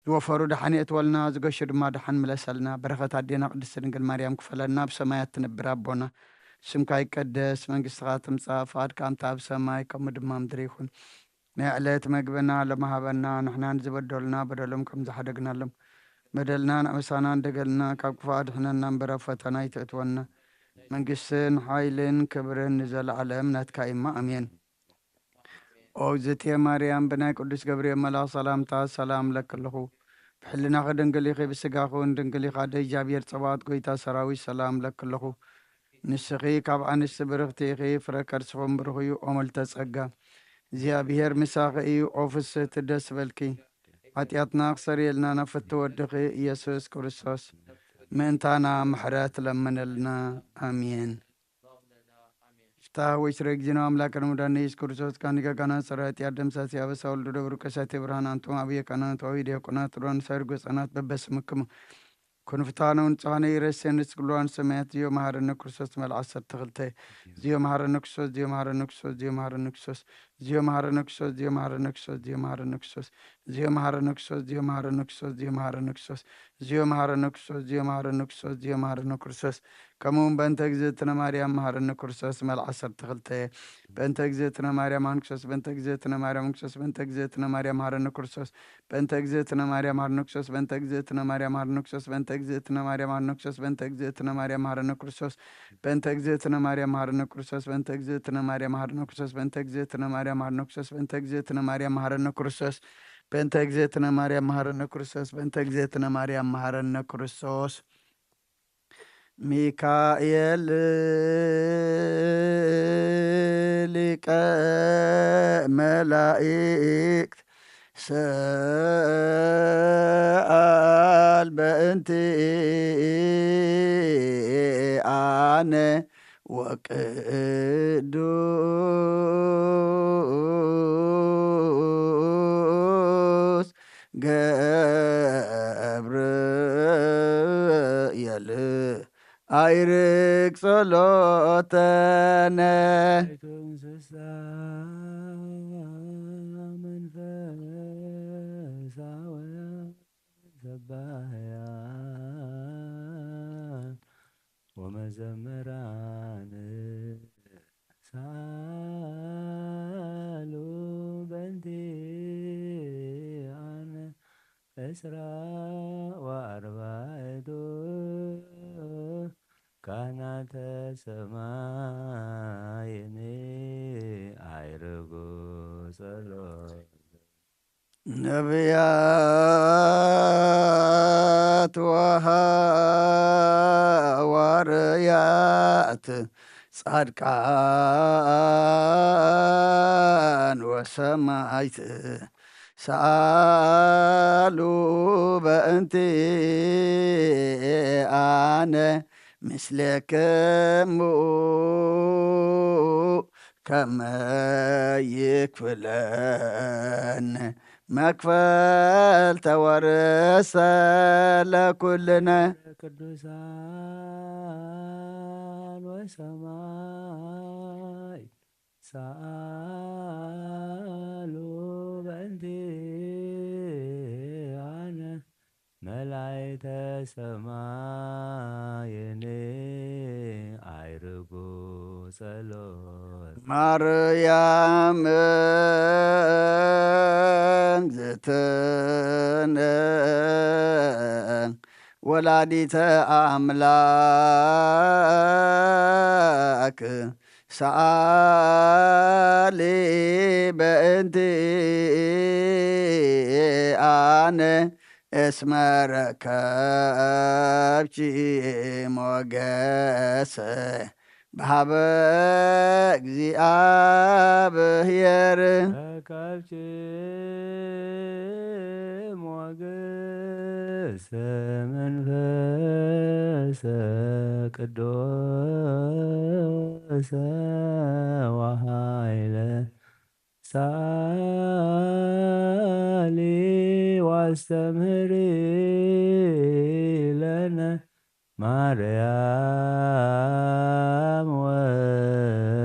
ዝወፈሩ ደሓን የእትወልና፣ ዝገሹ ድማ ደሓን ምለሰልና። በረኸት ኣዴና ቅድስቲ ድንግል ማርያም ክፈለና። ኣብ ሰማያት ትነብር ኣቦና፣ ስምካ ይቀደስ፣ መንግስትኻ ትምጻእ፣ ፍቓድካ ከምቲ ኣብ ሰማይ ከምኡ ድማ ምድሪ ይኹን። ናይ ዕለት መግብና ሎሚ ሃበና፣ ንሕና ንዝበደሉና በደሎም ከም ዝሓደግናሎም፣ በደልና ንኣበሳና እንደገልና፣ ካብ ክፉእ ኣድሕነና እምበር፣ ኣብ ፈተና ኣይተእትወና። መንግስትን ሓይልን ክብርን ንዘለዓለም ናትካ እማ፣ ኣሜን። ኦ እግዝእትየ ማርያም፣ ብናይ ቅዱስ ገብርኤል መልኣኽ ሰላምታ ሰላም እብለኪ ኣለኹ። ብሕልናኺ ድንግል ኢኺ፣ ብስጋኺ እውን ድንግል ኢኻ። ኣደ እግዚኣብሔር ጸባኦት፣ ጎይታ ሰራዊት፣ ሰላም እብለኪ ኣለኹ። ንስኺ ካብ ኣንስቲ ብርኽቲ ኢኺ፣ ፍረ ከርስኹም ብሩኽ እዩ። ኦ ምልዕተ ጸጋ፣ እግዚኣብሔር ምሳኺ እዩ። ኦ ፍስህቲ፣ ደስ በልኪ። ሓጢኣትና ክሰርየልና ናብ ፍትው ወድኺ ኢየሱስ ክርስቶስ ምእንታና ምሕረት ለምንልና። ኣሜን። ፍታህ ወይ ስረ ጊዜና ኣምላክ ረመዳን ኢየሱስ ክርስቶስ ካን ገጋና ሰራቲ ኣደም ሳሲ ኣበሳ ወልዶ ደብሩ ቀሳቲ ብርሃን ኣንቶም ኣብየ ካህናት ወይ ዲያቆናት ሩዋን ሳይር ጎጻናት በበስምክሙ ኩን ፍታነ ውንጻነ ይረሴን ስግሏን ሰማያት ዚዮ መሃረነ ክርስቶስ መልዓ ዓሰርተ ክልተ ዚዮ መሃረነ ክርስቶስ ዚዮ መሃረነ ክርስቶስ ዚዮ መሃረነ ክርስቶስ ዚዮ መሃረነ ክርስቶስ ዚዮ መሃረነ ክርስቶስ ዚዮ መሃረነ ክርስቶስ ዚዮ መሃረነ ክርስቶስ ዚዮ መሃረነ ክርስቶስ ዚዮ መሃረነ ክርስቶስ ዚዮ መሃረነ ክርስቶስ ዚዮ መሃረነ ክርስቶስ ዚዮ መሃረነ ክርስቶስ ዚዮ መሃረነ ክርስቶስ ከምኡ እውን በእንተ እግዝእትነ ማርያም መሃረነ ክርስቶስ መልዓ ዓሰርተ ክልተ በእንተ እግዝእትነ ማርያም ኣንክሶስ በእንተ እግዝእትነ ማርያም ኣንክሶስ በእንተ እግዝእትነ ማርያም መሃረነ ክርስቶስ በእንተ እግዝእትነ ማርያም መሃረነ ክርስቶስ በእንተ እግዝእትነ ማርያም መሃረነ ክርስቶስ በእንተ እግዝእትነ ማርያም መሃረነ ክርስቶስ በእንተ እግዝእትነ ማርያም መሃረነ ክርስቶስ በእንተ እግዝእትነ ማርያም መሃረነ ክርስቶስ በእንተ እግዝእትነ ማርያም መሃረነ ክርስቶስ በእንተ እግዝእትነ ማርያም መሃረነ ክርስቶስ በእንተ እግዝእትነ ማርያም መሃረነ ክርስቶስ በእንተ እግዝእትነ ማርያም መሃረነ ክርስቶስ ሚካኤል ሊቀ መላእክት ሰኣል በእንቲኣነ ወቅዱስ ገብርኤል ኣይርግ ጸሎተነ። እንስሳ መንፈሳውያን ሰባህያን ወመዘምራን ሳሉ በእንቲኣነ እስራ ወኣርባዕቱ ካህናተ ሰማይኒ ኣይርጉ ጸሎት ነቢያት ወሃዋርያት ጻድቃን ወሰማይት ሰኣሉ በእንቲ ኣነ ምስሌክሙ ከመ ይክፍለን መክፈልተ ወርሰ ለኩልነ ቅዱሳን ወሰማይ ሰኣሉ በእንቲ ኣነ መላእክተ ሰማይኒ ኣይርጉ ጸሎት ማርያም እግዝእትነ ወላዲተ ኣምላክ ሰኣሊ በእንቲ ኣነ እስመ ረከብኪ ሞገሰ በሃበ እግዚኣብሔር ረከብኪ ሞገሰ መንፈሰ ቅዱሰ ወሃይለ ሳሊ ዋስተምህሪ ለነ ማርያም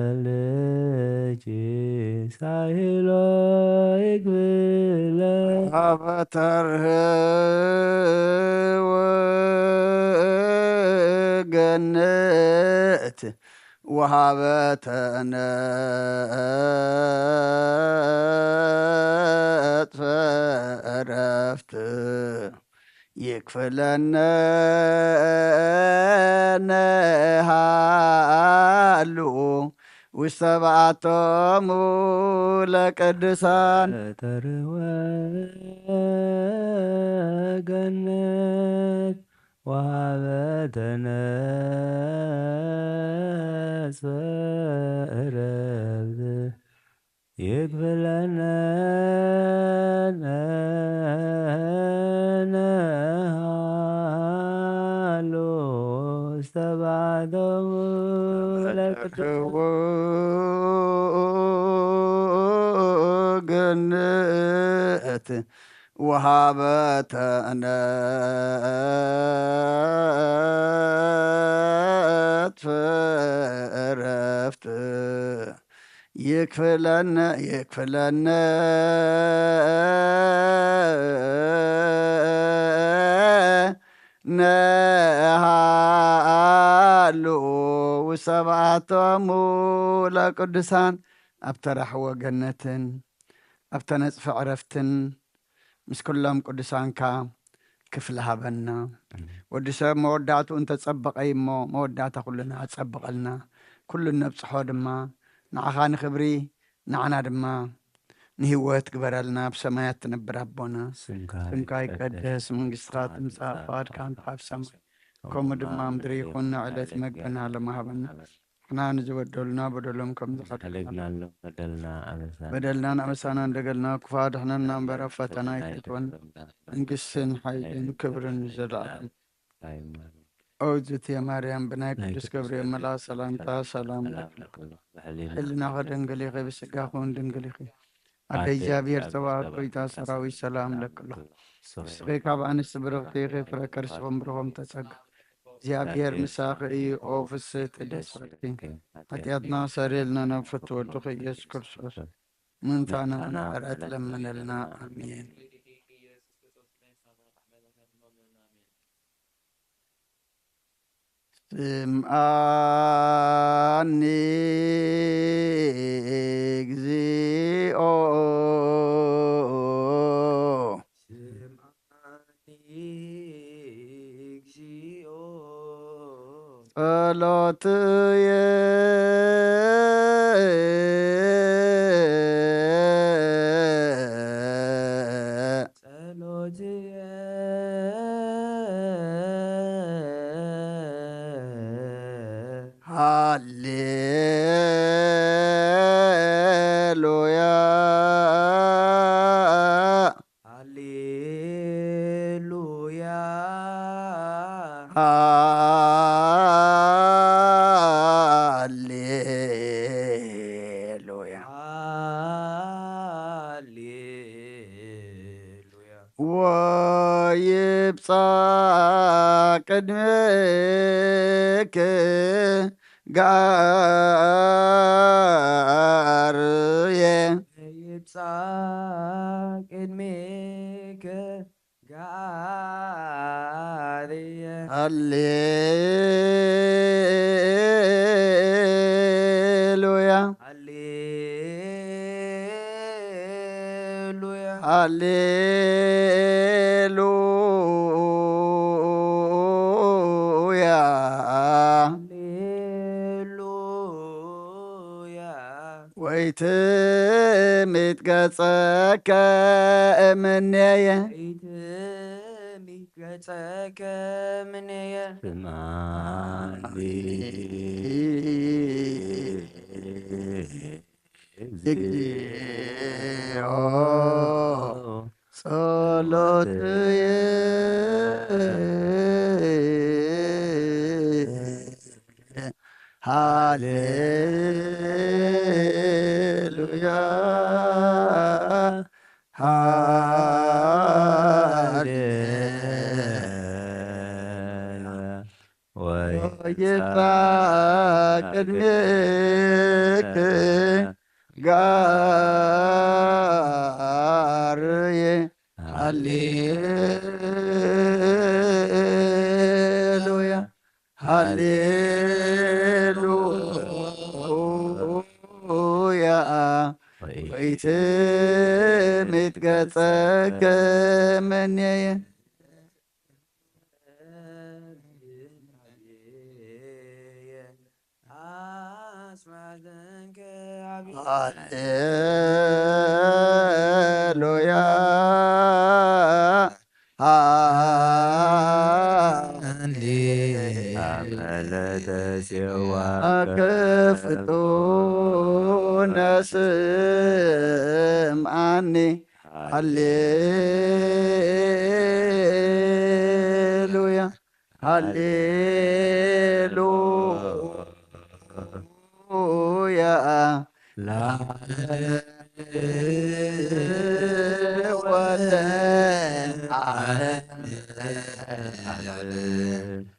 ወልኪ ሳይሎ ይግብለ በተርህው ገነት ወሃበ ተነጽፈ ዕረፍት ይክፍለነ ነሃሉ ውስተ በዓቶሙ ለቅዱሳን። ተርወ ገነት ወሃበ ተነጽፈ ዕረፍት ይክፍለነ ነሃሉ ውስተ በዓቶሙ ለቅዱሳን። ገነት ወሃበ ተነጽፈ ዕረፍት ይክፍለነ ይክፍለነ ነሃሉ ውሰባቶም ለቅዱሳን ኣብ ተራሕዎ ገነትን ኣብ ተነጽፈ ዕረፍትን ምስ ኩሎም ቅዱሳንካ ክፍሊ ሃበና። ወዲ ሰብ መወዳእትኡ እንተጸበቐ እዩ እሞ፣ መወዳእታ ኩልና ኣጸብቐልና። ኩሉ እነብጽሖ ድማ ንዓኻ ንኽብሪ፣ ንዓና ድማ ንህይወት ግበረልና። ኣብ ሰማያት ትነብር ኣቦና፣ ስምካ ስምካ ይቀደስ፣ መንግስትኻ ትምጻእ፣ ፍቓድካ እንተ ኣብ ሰማይ ከምኡ ድማ ምድሪ ይኹን። ንዕለት መግብና ሎሚ ሃበና። ንሕና ንዝበደሉና በደሎም ከም ዝሓለፍና፣ በደልናን ኣበሳናን ደገልና ክፉ ኣድሕነና እምበር፣ ኣብ ፈተና ኣይተእትወና። መንግስትን ሓይልን ክብርን ንዘለኣለም። ኦ እግዝእትየ ማርያም፣ ብናይ ቅዱስ ገብርኤል መልኣክ ሰላምታ ሰላም እብለኪ። ብሕልናኺ ድንግል ኢኺ፣ ብስጋኺ እውን ድንግል ኢኺ። ኣደ እግዚኣብሔር ጸባኦት፣ ጎይታ ሰራዊት፣ ሰላም እብለኪ ኣለኹ። ንስኺ ካብ ኣንስቲ ብርኽቲ ኢኺ፣ ፍረ ከርስኺ እውን ብሩኽ እዩ። ጸጋ እግዚኣብሔር ምሳኺ እዩ። ኦ ፍስሕቲ ደስ በልኪ፣ ሓጢኣትና ሰሪልና ናብ ፍትወ ወድኺ ኢየሱስ ክርስቶስ ምንታና ምሕረት ለምነልና። ኣሜን። ስምዓኒ እግዚኦ። ስምዓኒ እግዚኦ። ጸሎትየ። ጸሎትየ። ሃሌሉያ። ሃሌሉያ። ሃሌሉያ። ሃሌሉያ። ወይብጻሕ ቅድሜኪ ጋርየ። ይብጻሕ ቅድሜኪ ጋርየ። ሃሌሉያ። ሃሌሉያ። ሃሌሉያ። ሃሌሉያ። ወይትሚት ገጸከ እምኔየ። ወይትሚት ገጸከ እምኔየ። ስምዓኒ። እግዚኦ። ጸሎትየ። ሃሌሉያ። ሃሌሉያ። ወይብጻሕ ቅድሜኪ ጋርየ። ሃሌሉያ፣ ሃሌሉያ። ወኢትምት ገጸከ መኔየ። ሃሌሉያ። ሃሌ አመለተ ሴዋ ከፍቶ ነስምዓኒ። ሃሌሉያ፣ ሃሌሉያ። ላዕለ ወለ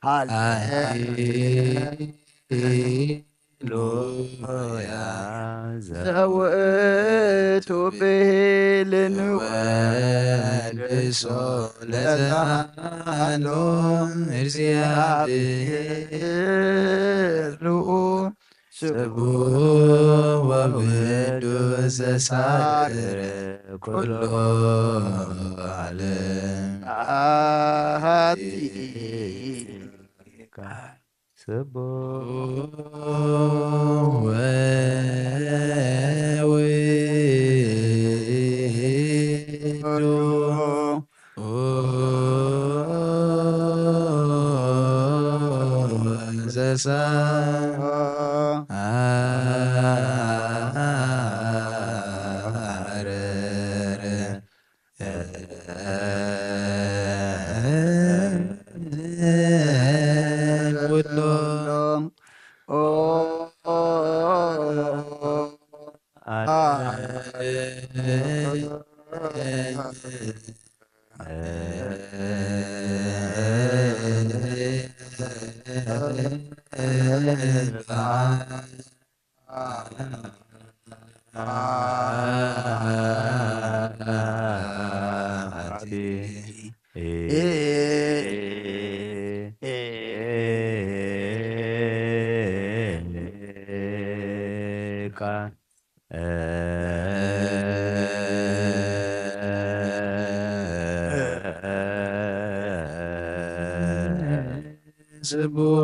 ሃሌ ሉያ ዘውእቱ ብሂልን ወልሶ ለዘሃሎ እግዚአብሔር ልዑል ስቡሕ ወውዱስ ዘሳግር ኩሎ ዓለም። ኣሃቲ ስቡሕ ወውዱ ዘሳ ኩሎ ዓለም ስቡሕ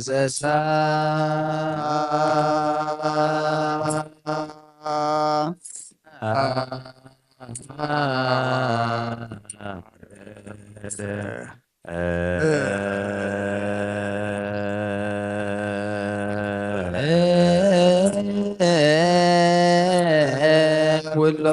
ዘሳ ኩሎ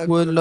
ኩሎ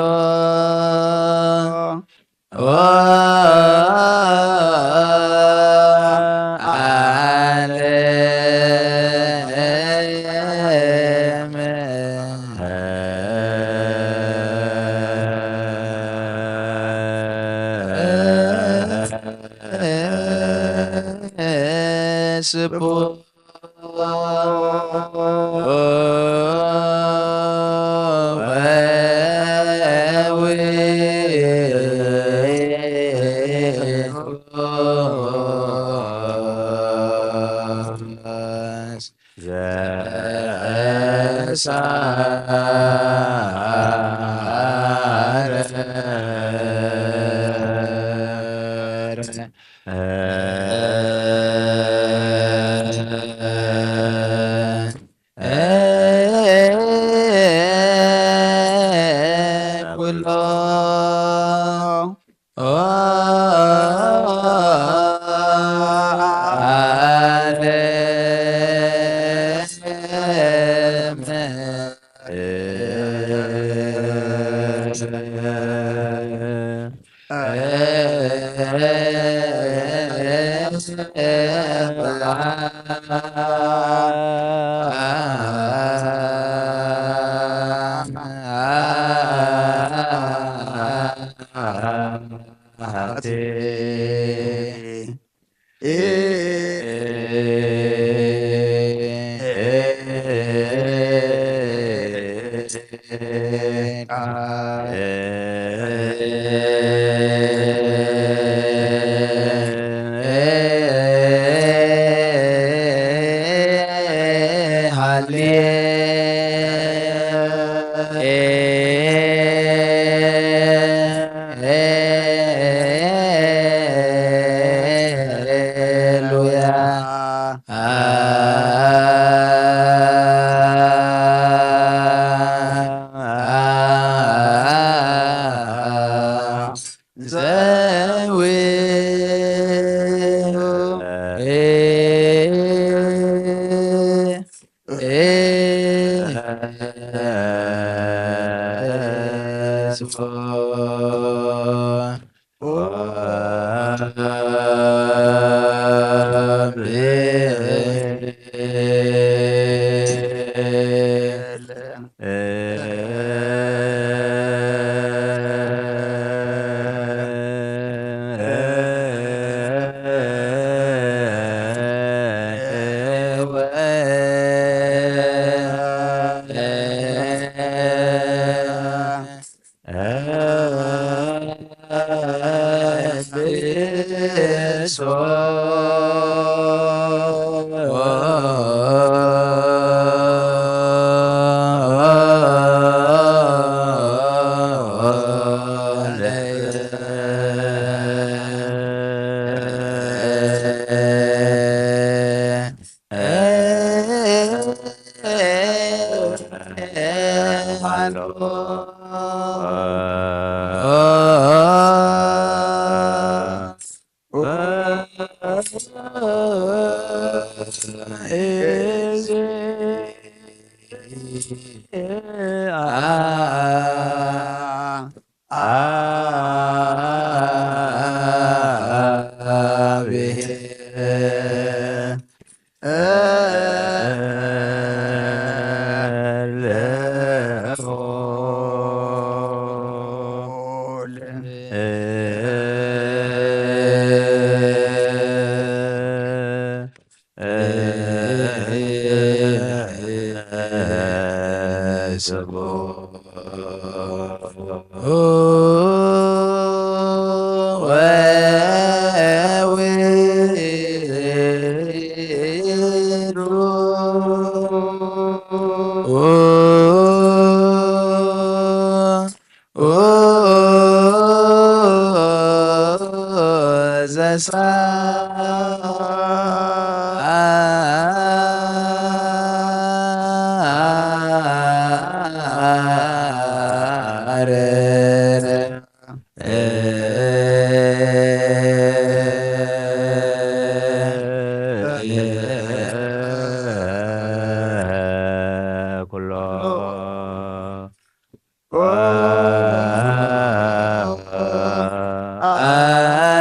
ኩሎ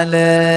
ዓለም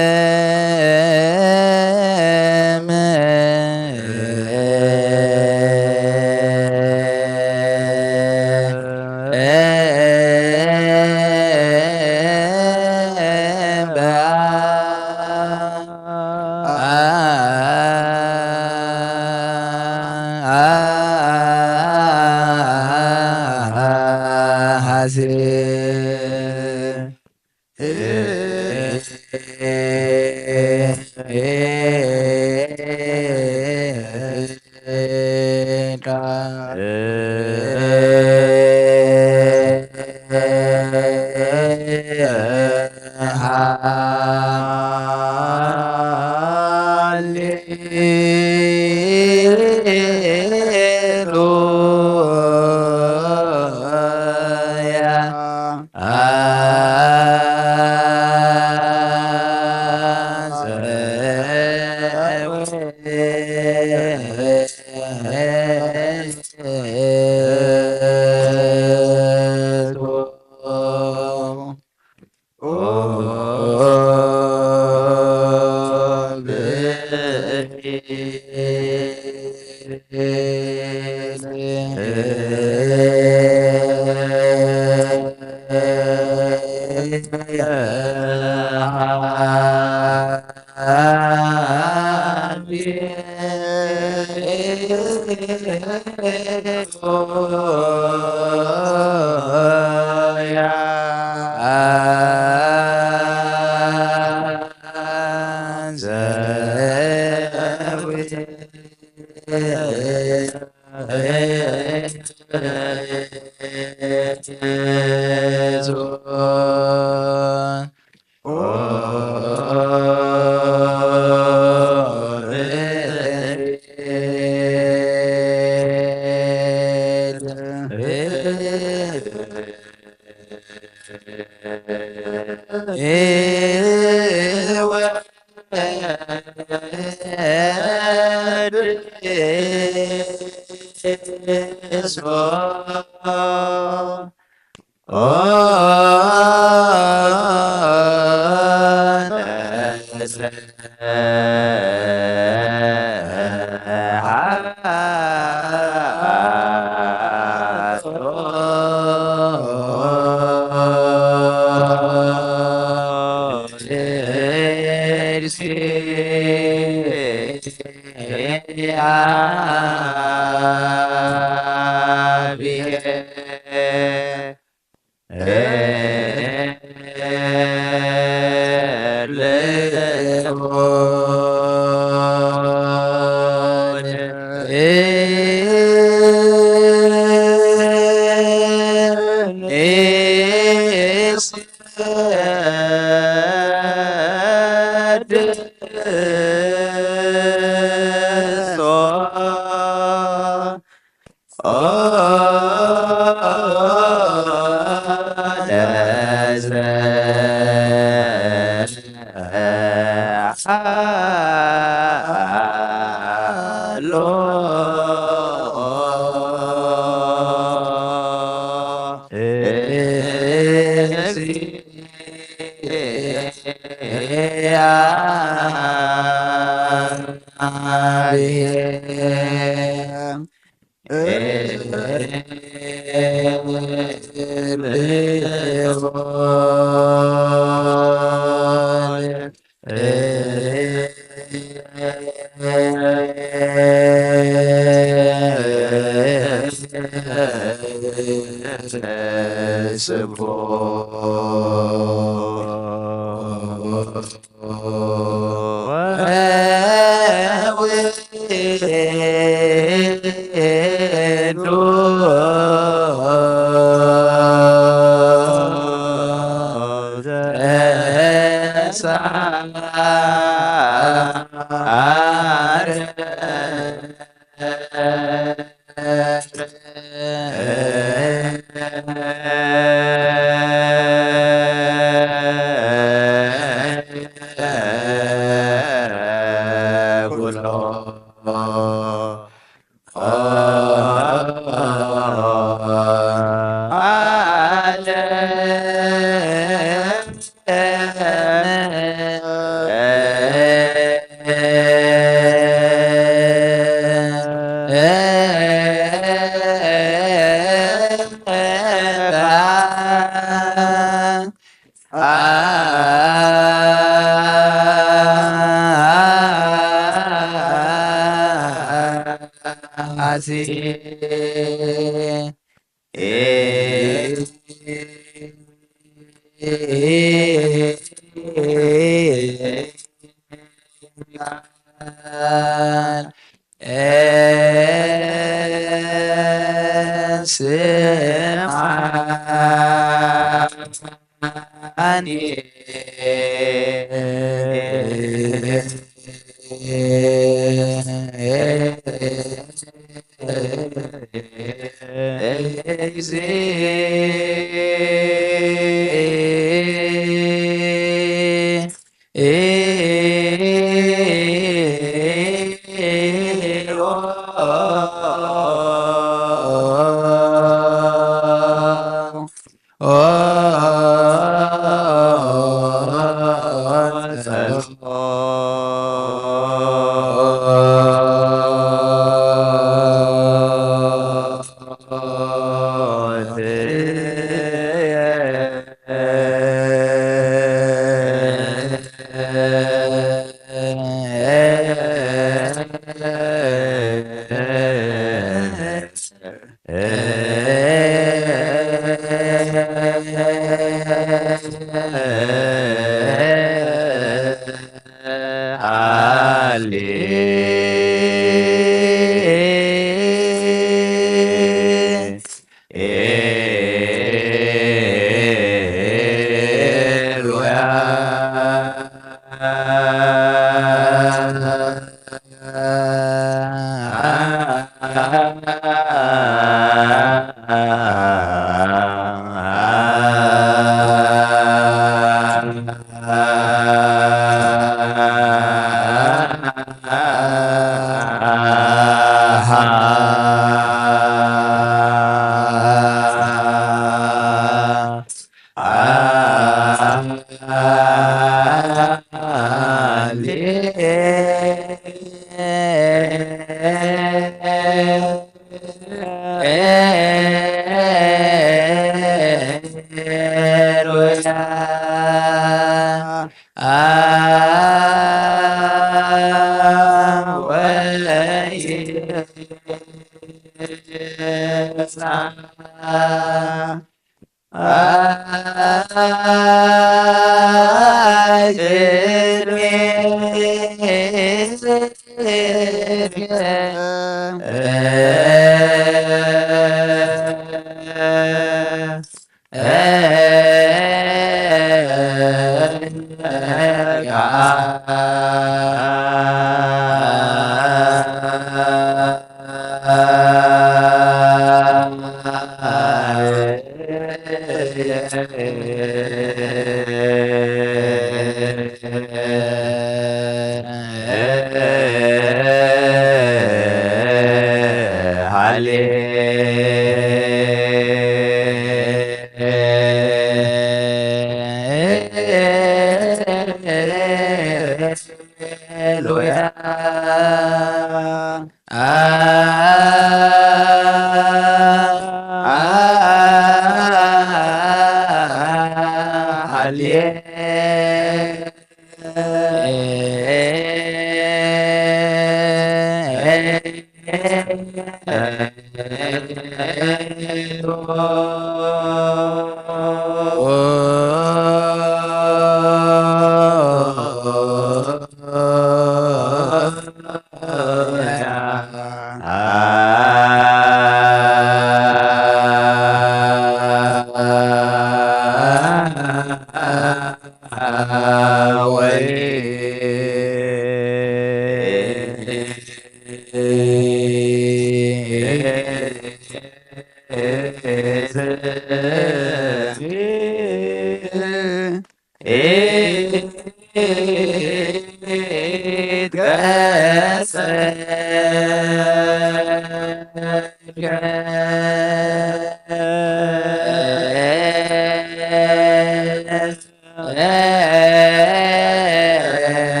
ወይ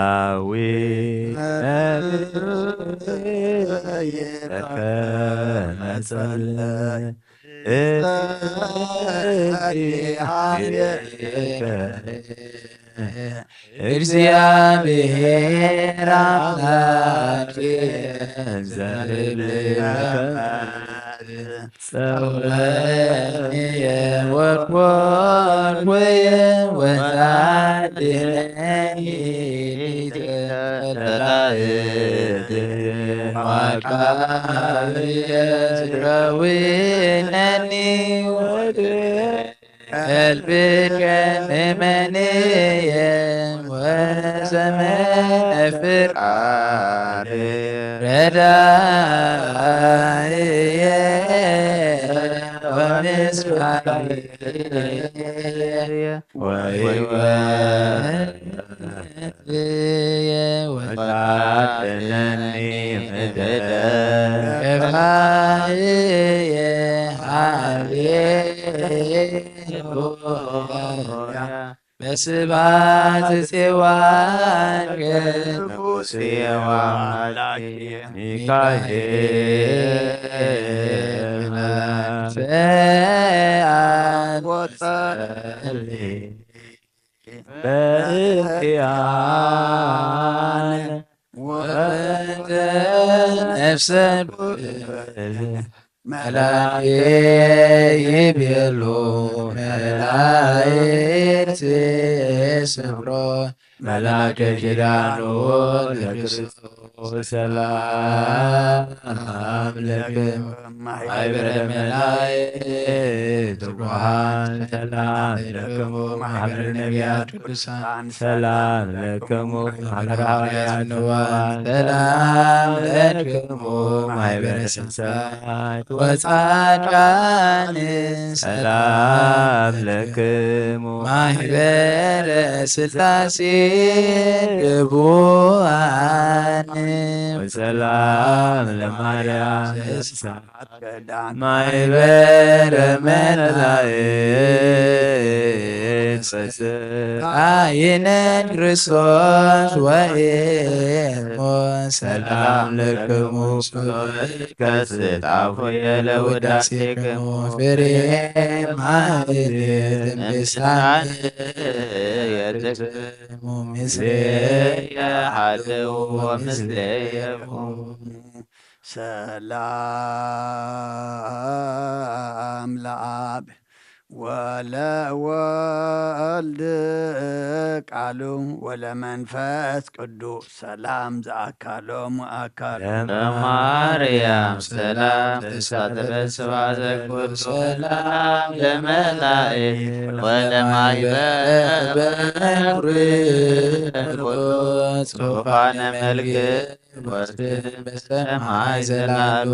ዳዊት ነቢይ ተመጸለ እግዚአብሔር አምላክ ዘልልከ ጸውረኒ ወኮንኩየ ወታድነኒ ጸላእት ዋቃብየ ዝረዊነኒ ወደ ቀልብከ ንመንየ ወዘመነ ፍቃር ረዳእየ ወምስራቅየ ወሕይወትየ ወታደነኒ ምድረ ከፋእየ ሃብየ በስባት ጽዮን ቅዱስ የዋላኪ ሚካኤል መላእክት ወጸሊ በእንቲአነ ወበእንተ ነፍሰ መላኬ ይቤሉ መላእክት ስፍሮ መላከ ኪዳኑ ለክርስቶስ ሰላም ለክም ማሕበረ መላእክት ትጉሃን ሰላም ለክሙ ማሕበረ ነቢያት ቅዱሳን ሰላም ለክሙ ማሕበረ ሃዋርያት ንዋን ሰላም ለክሙ ማሕበረ ሰማዕታት ወጻድቃን ሰላም ለክሙ ማሕበረ ስላሴ ቅቡኣን ወሰላም ለማርያም ማሕበረ መላእክት አይነ ክርስቶስ ወኤልሞስ ሰላም ለክሙ ከስጣፉ የለውዳሴክሙ ፍሬ ማህሌት ምስላን የትክሙ ምስሌየ ሀልው ወምስሌየ ኩኑ። ሰላም ለአብ ወለወልድ ቃሉ ወለመንፈስ ቅዱስ ሰላም ዘአካሎም አካል ለማርያም ሰላም ተሳተፈ ስብሐተ ኩሉ ሰላም ለመላእክት ወለማይበረ ጽሑፋነ መልክ ወስም በሰማይ ዘላሉ።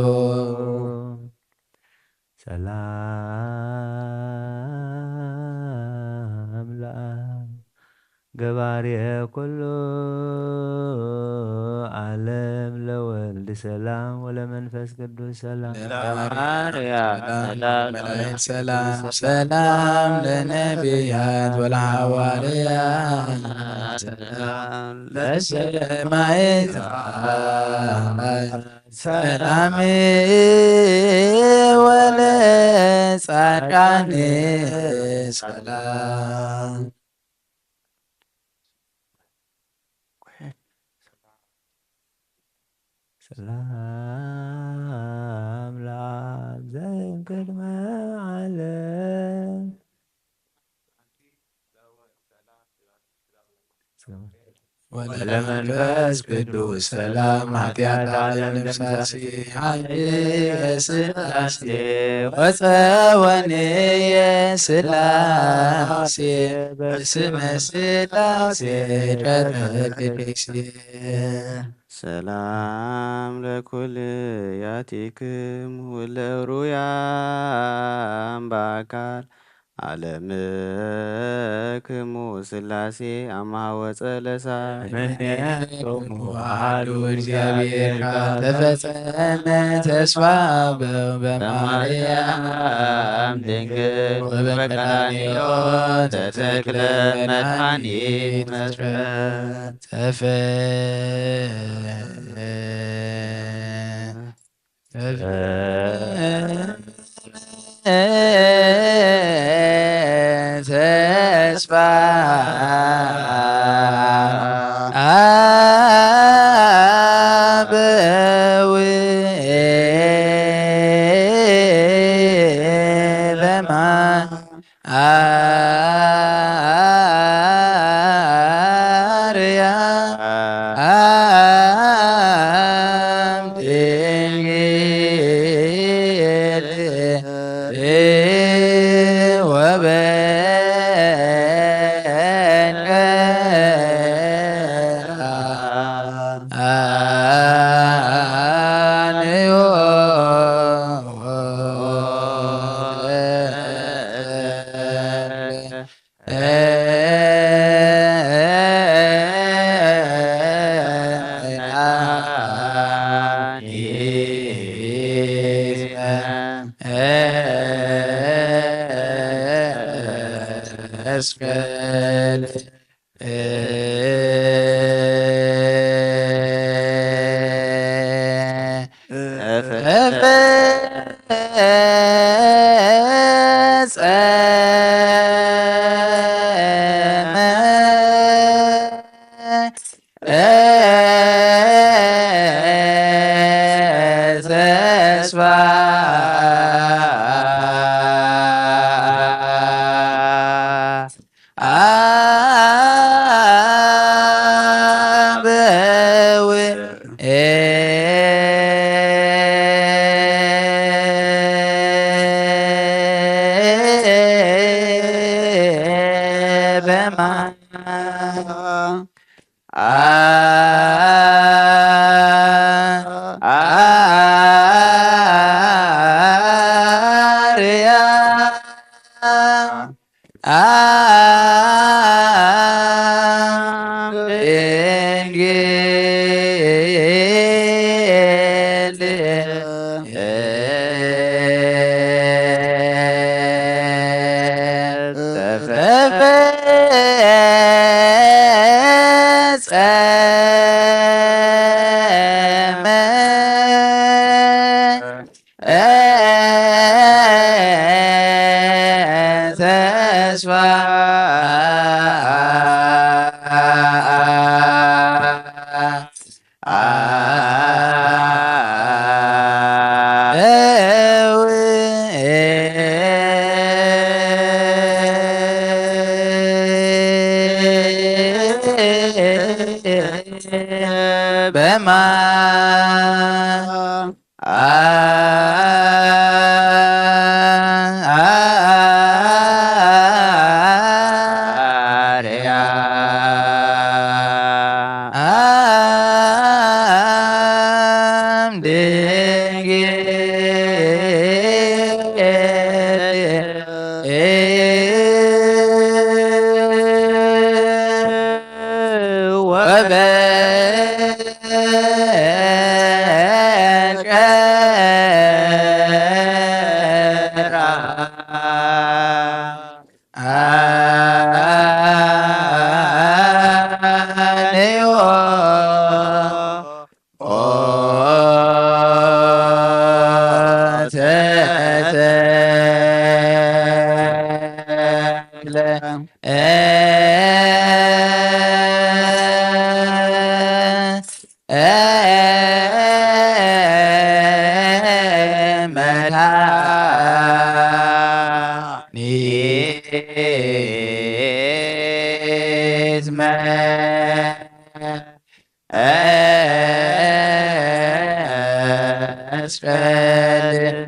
ሰላም ለአብ ገባርየ ኩሉ ዓለም ለወልድ ሰላም ወለመንፈስ ቅዱስ ሰላም ለማርያም ሰላም ለመላእክት ሰላም ሰላም ለነቢያት ወለሐዋርያት ሰላም ለሰማዕታት ሰላም ወለጻድቃን ሰላም። ሰላም ለአብ ዘእንቅድመ ዓለም ወለመንፈስ ቅዱስ ሰላም ኃጢአት ዓለም ደምሳሴ ኃይል የስላሴ ወፀወንየ ስላሴ በስመ ስላሴ ቀረቅሴ። ሰላም ለኩልያቲክሙ ለሩያም በአካል ዓለምክሙ ሥላሴ አምሃ ወፀለሳ። እምኔክሙ አሐዱ እግዚአብሔር ቃል ተፈጸመ ተስፋ በማርያም ድንግል ወበቀራንዮ ተተክለ መድኃኒት መስቀል። ተፈ ተስፋ አበው በማ አርያም ድንግል ወበቀራንዮ ተስፋ አበው በማ አርያም ድንግል ተፈጸመ ተስፋ በማ አርያም ድንግል ወበቀራንዮ ተተክለ መድኃኒት መስቀል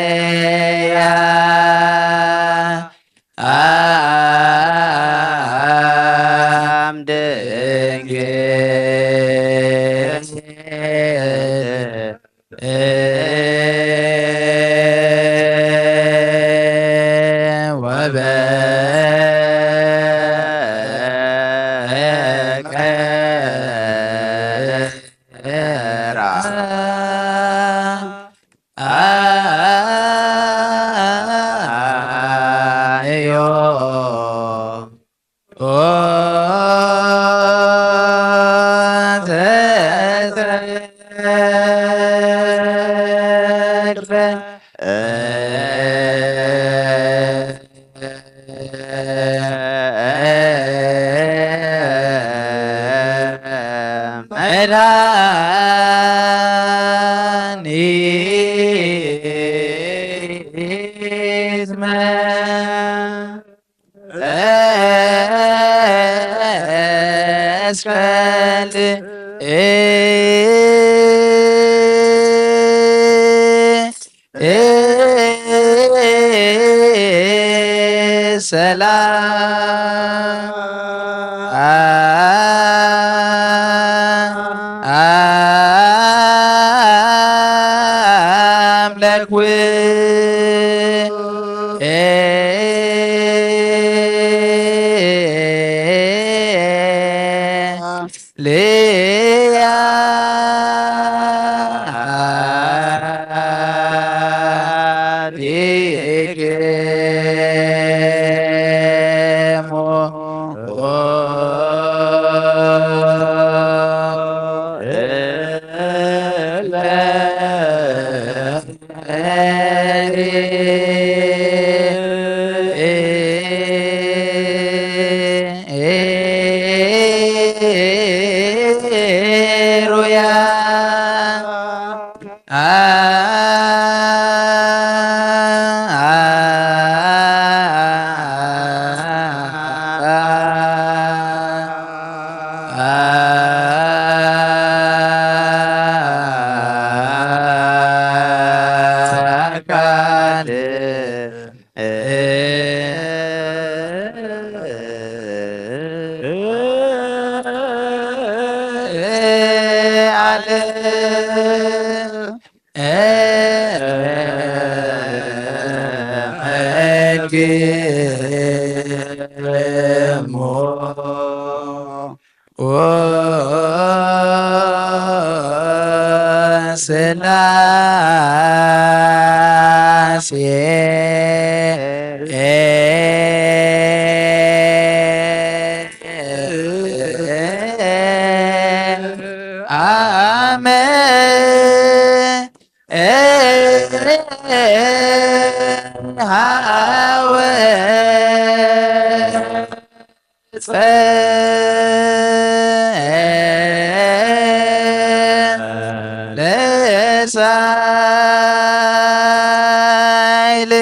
በማርያ አም ድንግል ወበቀራ አዮ መድኃኒትመ መስቀል ሰላም ለኩ ልያ ዲግሞ ሩያ ስላሴ አመ ሀወ ለሳይል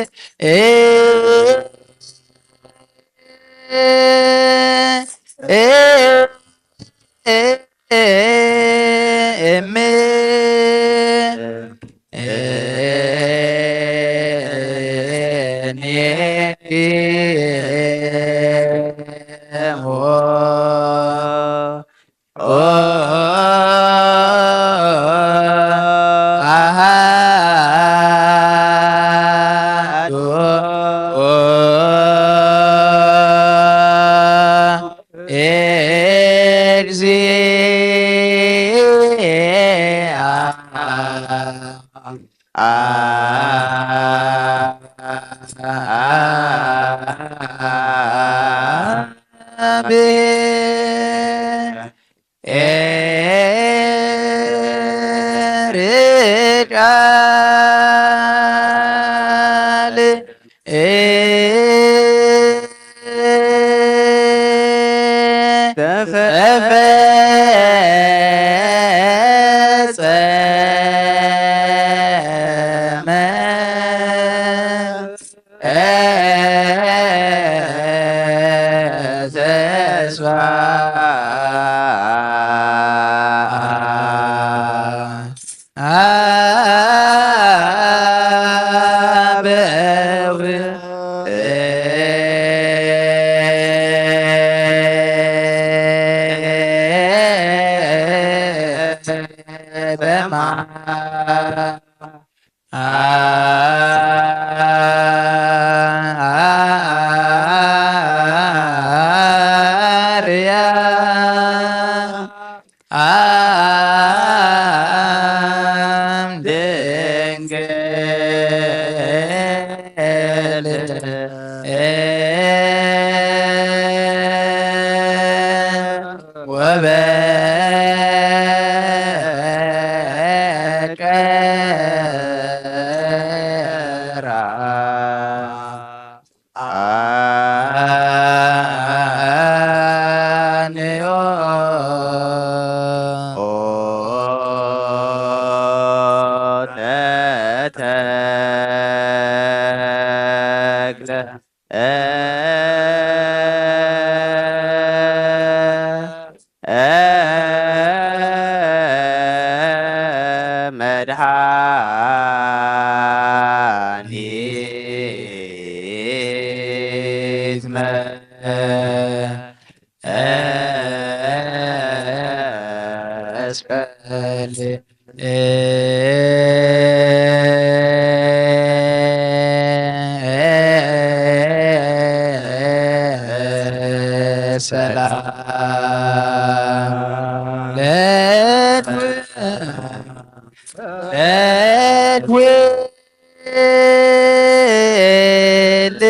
እም ተፈጸመ ተስፋ ማርያም ድንግል ወበቀራ አንዮ ተተክለ መድኃኒት መስቀል ሰላም ለትውልድ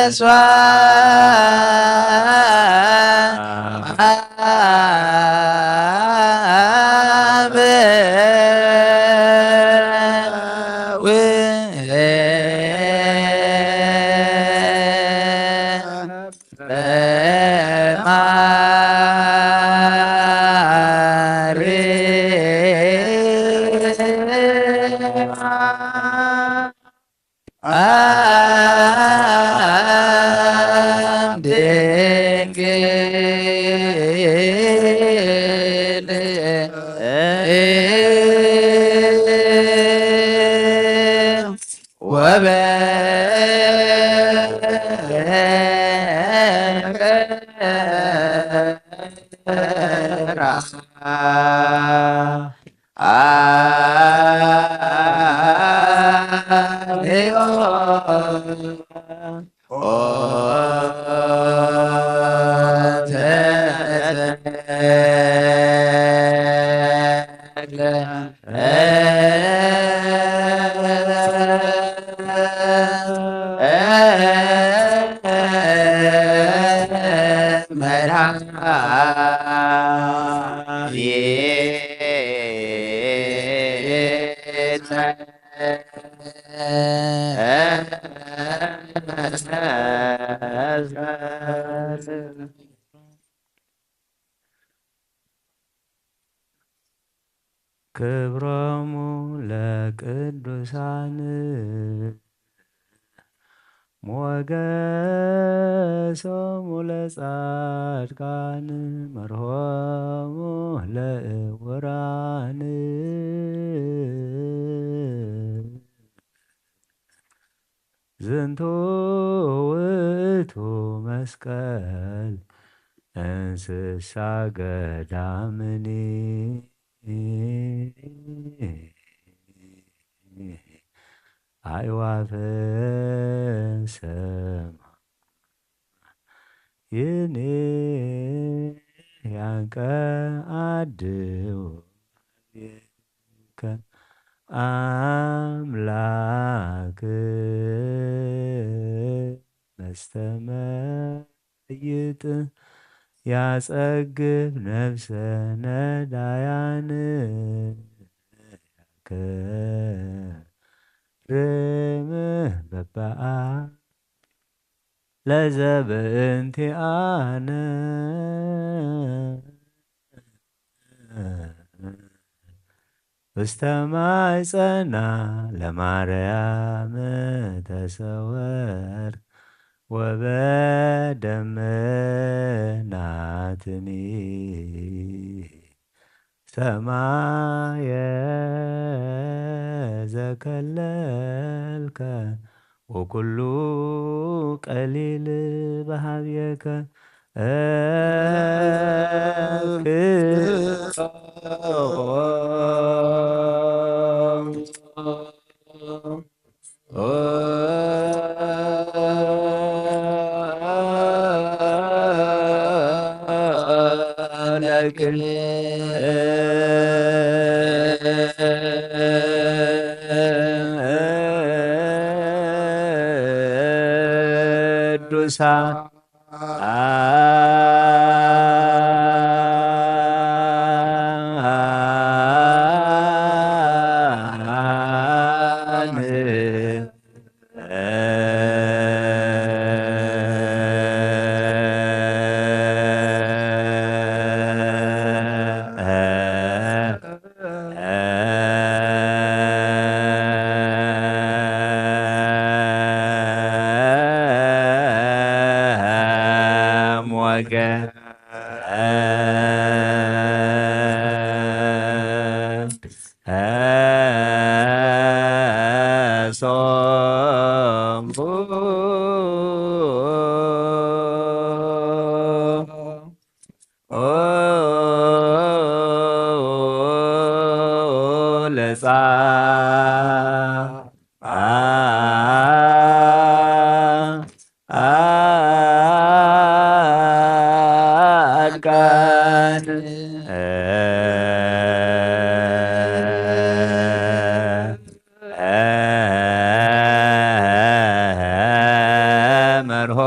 ተስፋ ክብሮሙ ለቅዱሳን ሞገሶሙ ለጻድቃን መርሆሙ ለእውራን። ዝንቱ ውእቱ መስቀል እንስሳ ገዳምኒ ኣዕዋፈ ሰማይኒ ያንቀ አድው አምላክ መስተመይጥ ያጸግብ ነፍሰ ነዳያን ያከርም በበአ ለዘበእንቲአነ ውስተ ማይጸና ለማርያም ተሰወር ወበደመናትኒ ሰማየ ዘከለልከ ወኩሉ ቀሊል በሃብየከ። ቅዱሳን ለጻድቃን መርሆ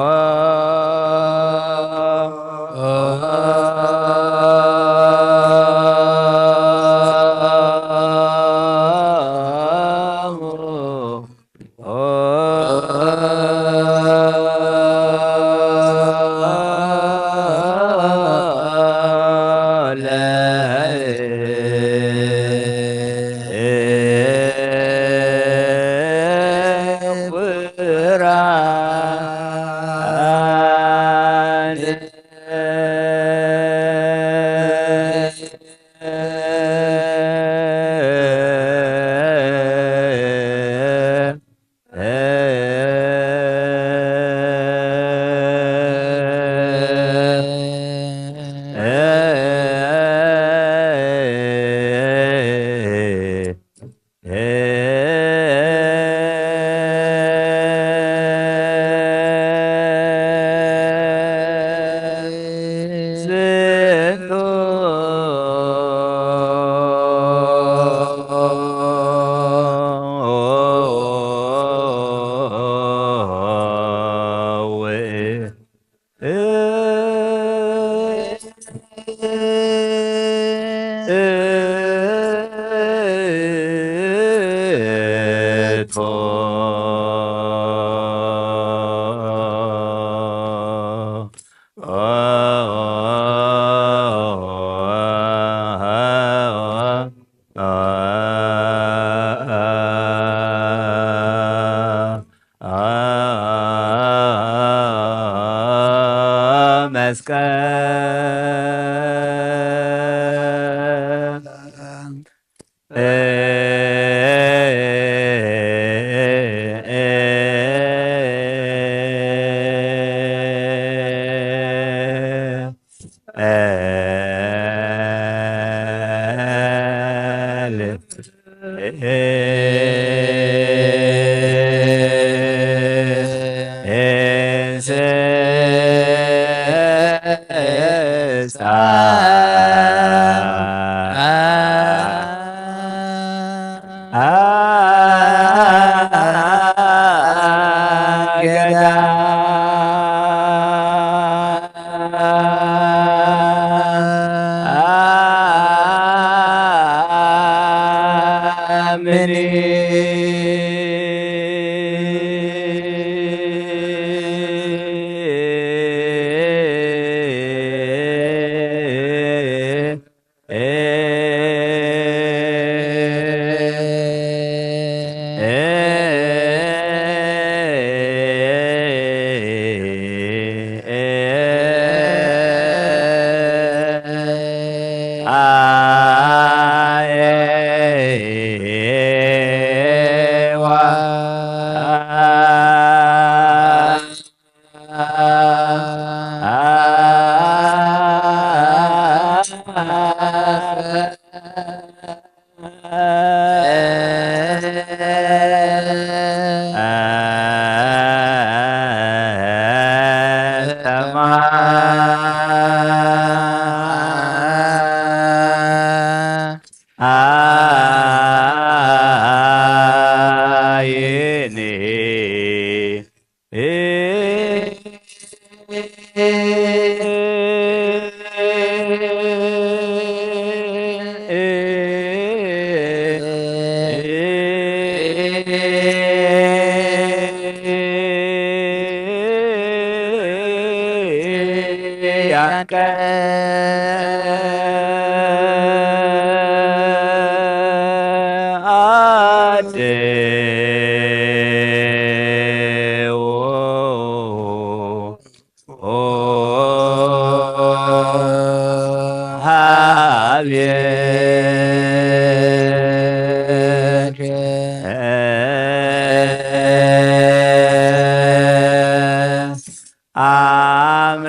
መስቀል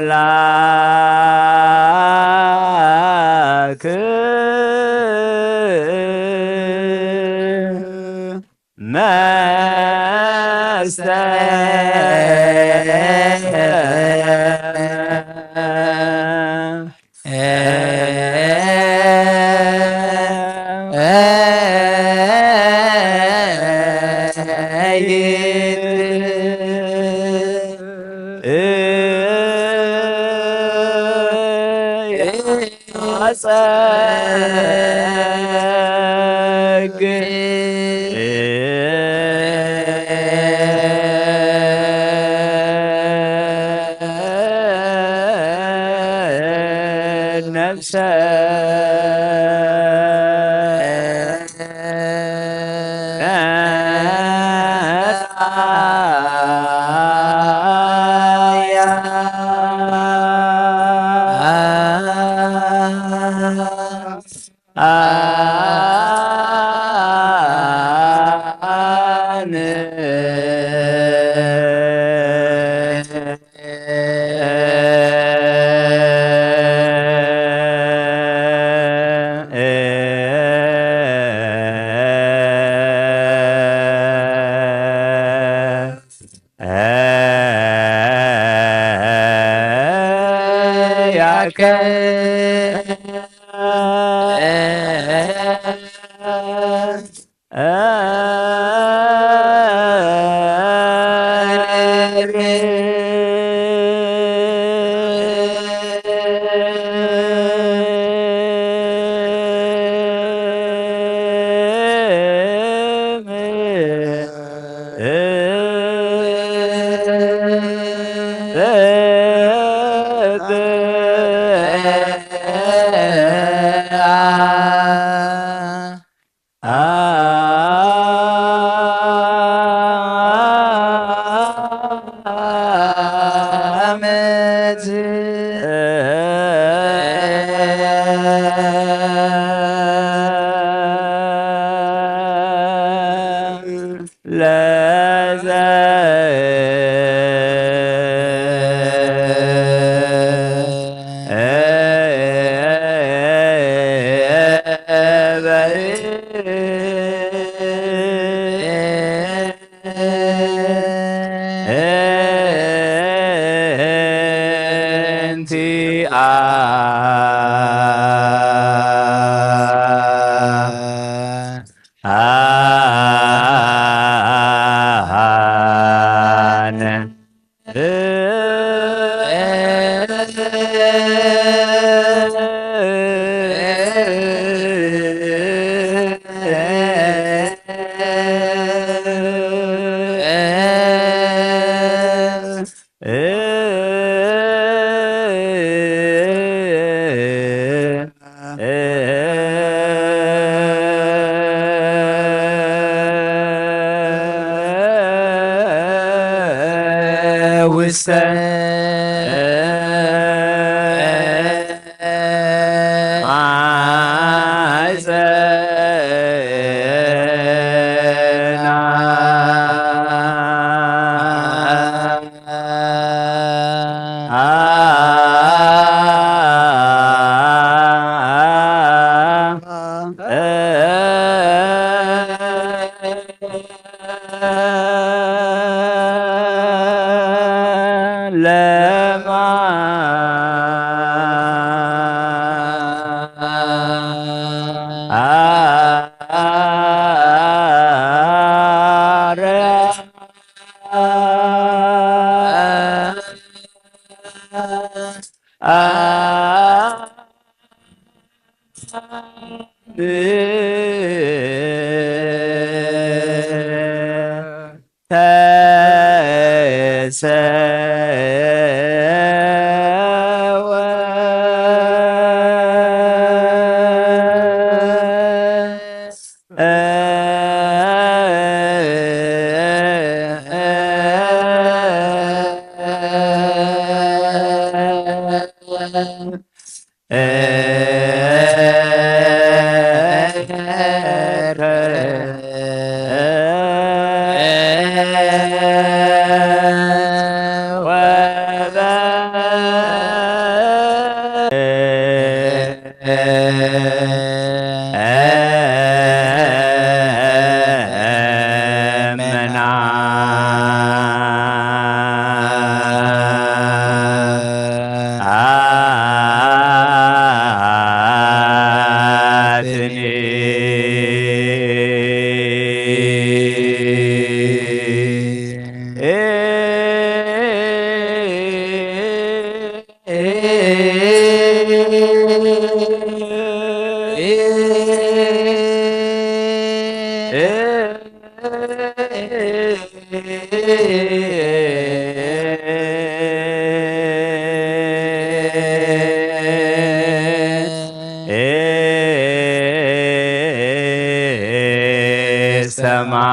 ኣምላክ መስተ አከ ለዘ ውሰ ለማ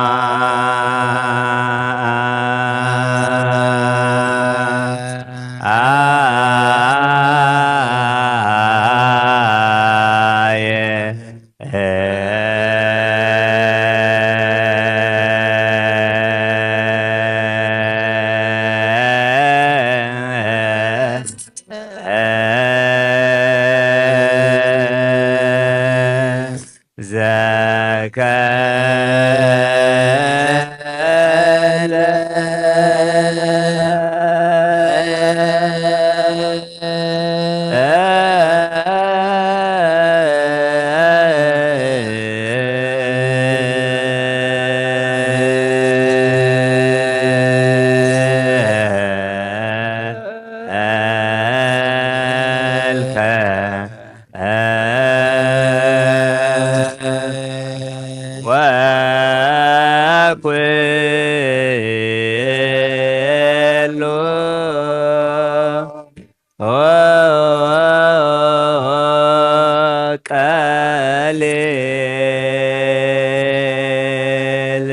ወኩሉ ቀሊል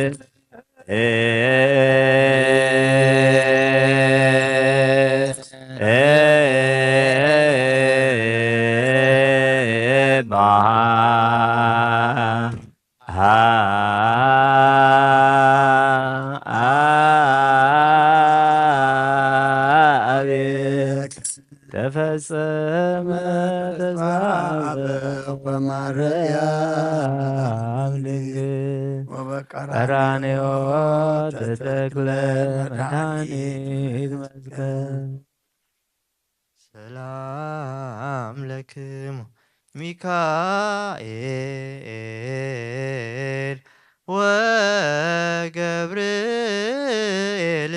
በሃ አቤት ተፈጸመ ተስፋ በማርያም ድንግል ወበቀራንዮ ተተክለ መድኃኒት መስቀል። ሰላም ለክሙ ሚካኤል ወገብርኤል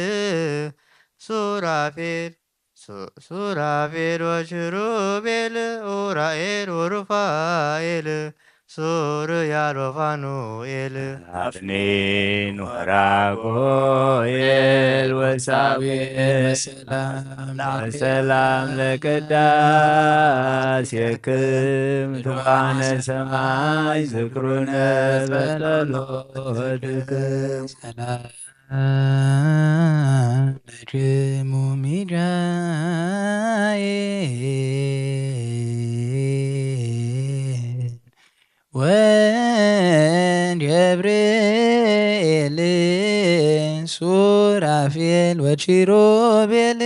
ሱራፌል ሱ-፣ ሱራፌል ወሽሩቤል ኡራኤል ወሩፋኤል ሱሩያል ወፋኑኤል አፍኒን ወራጉኤል ወሳሙኤል ሰላም ለቅዳሴክም ትባነ ሰማይ ዝክሩነ በጸሎትክም። ሰላም ለክሙ ሚካኤል ወገብርኤል ሱራፌል ወኪሩቤል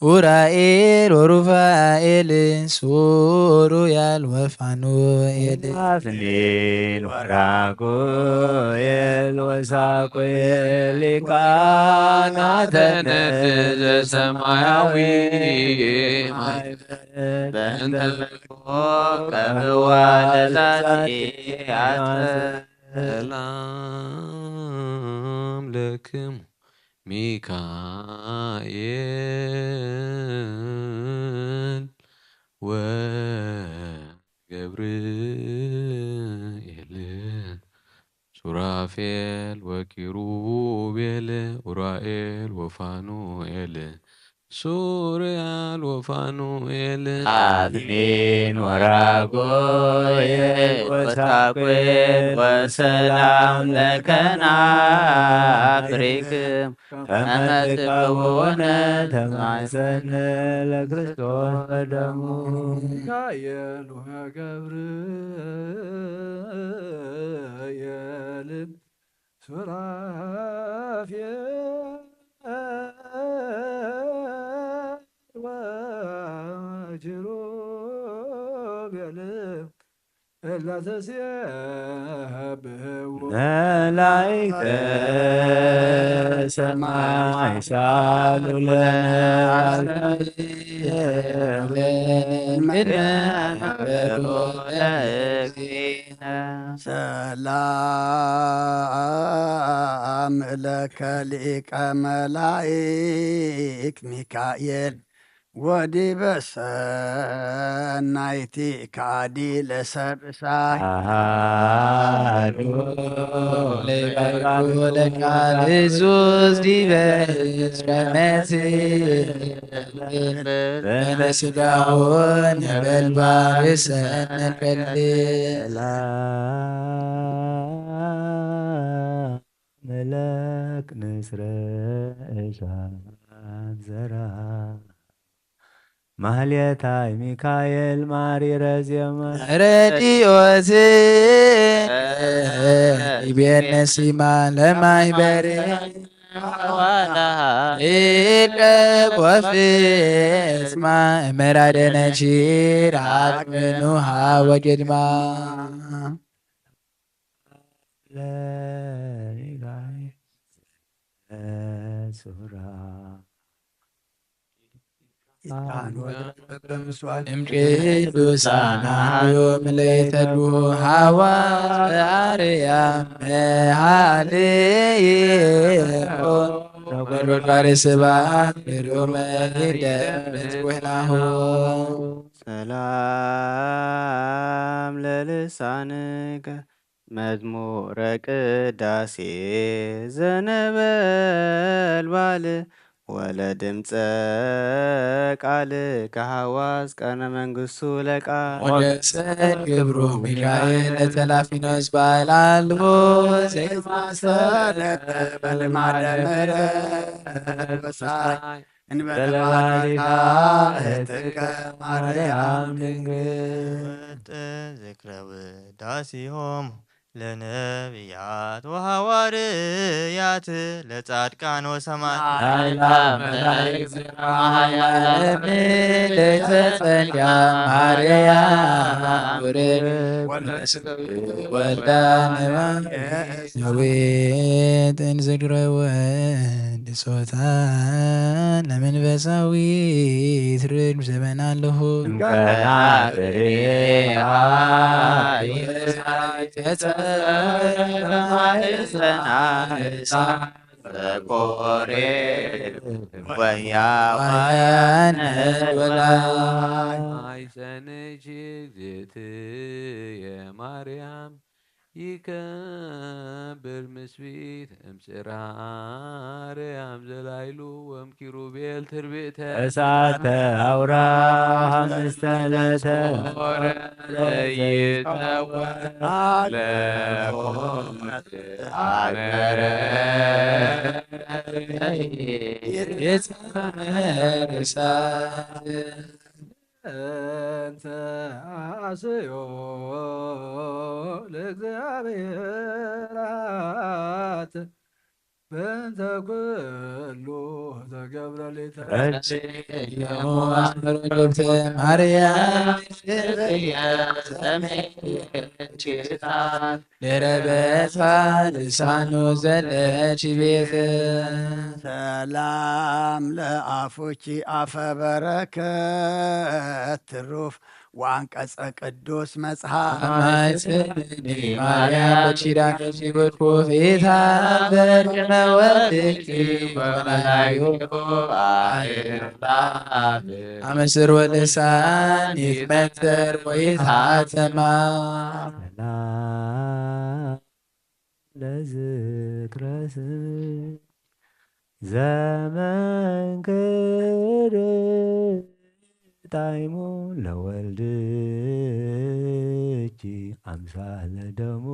ኡራኤል ወሩፋኤል ሱሩያል ወፋኑኤል። አፍኒን ወራጉኤል ወሳቁኤል ሊቃናተ ነድ ዘሰማያዊ ማይበል በእንተ ከብዋ ለዛቲ ሰላም ለክሙ ሚካኤል ወገብርኤል ሱራፌል ወኪሩቤል ኡራኤል ወፋኑኤል ሱርያል ወፋኑኤል አፍኒን ወራጉኤል ወሳኩኤል ወሰላም ለከናፍሪክም ከመ ትቀውነ ተማሰነ ለክርስቶስ በደሙ። ሚካኤል ወገብርኤል ሱራፌል ወኪሩቤል እለ ተሴብሕዎ መላእክተ ሰማይ ሳሉ ለነ አስመ ሰላም ለከ ሊቀ መላእክት ሚካኤል ወዲበ ሰናይቲ ካዲ ለሰብእሳ አሃዱ ለቃል ዙዝ ዲበ እስከመት በስጋው ነበልባል ሰነቀል ለክ ንስረ እሳት ዘራ ማህሌታይ ሚካኤል ማሪረ ዜማ ረዲኦት ይቤነ ሲማ ለማይበሬ ኢቀብ ወፍስማ መራደነቺር አቅምኑሃ ወጀድማ ለሚካኤል ሱራ እምቅዱሳን ኣሃዮም ለይተድዉ ሃዋ በአርያም መሃልዮ ነጎድጓድ ስብሐት ግሩም ይደምጽ ወናሁ። ሰላም ለልሳንከ መዝሙረ ቅዳሴ ዘነበልባል ወለድምፀ ቃል ከሃዋዝ ቀርነ መንግስቱ ለቃል። ወደሰት ግብሩ ሚካኤል ለተላፊኖስ ባላልቦ ዜማሰለ በልማደ መረ በሳይ እንበለ ማሪታ እትከ ማርያም ድንግል። ወጥ ዝክረ ውዳሴሆሙ ለነቢያት ወሃዋርያት ለጻድቃን ወሰማዕት። ኃይላ መላእክት ኃያለ ለተጸጋ ማርያም ውርድ ወልዳ ነባ ዳዊት እንዝግረወ ብጾታ ለመንፈሳዊት ርግብ ዘበን ኣለኹ። እምከና ፍሬሃ ተጸርፈ ማሕፀና እሳት ዘኮሬ ወያዋያነ ወላይ። ማሕፀንኪ እግዝእትየ ማርያም ይከብር ምስቢት እምጽራ ኣርያም ዘላይሉ ወም ኪሩቤል ትርብእተ እሳተ አውራ ሐምስተለተ ሆረ ዘይጸወር ለሆት አገረ ይጸመር እሳት። እንተ አስዮ ለእግዚአብሔር አት በእንተ ኩሉ ተገብረ ሊተ ረድኤት ማርያም ደረበታ ልሳኑ ዘለች ቤት። ሰላም ለአፉኪ አፈ በረከት ትሩፍ ወአንቀጸ ቅዱስ መጽሐፍ። ማይሰኒ ማርያም በኪዳንኪ ወድኩ ፊታ በቅድመ ወድኪ ወመላእክቱ አእላፍ። አመስር ወልሳን ይትመተር ወይትሃተማ። ሰላም ለዝክረ ስም ዘመንክር ጣይሙ ለወልድኪ አምሳለ ደሙ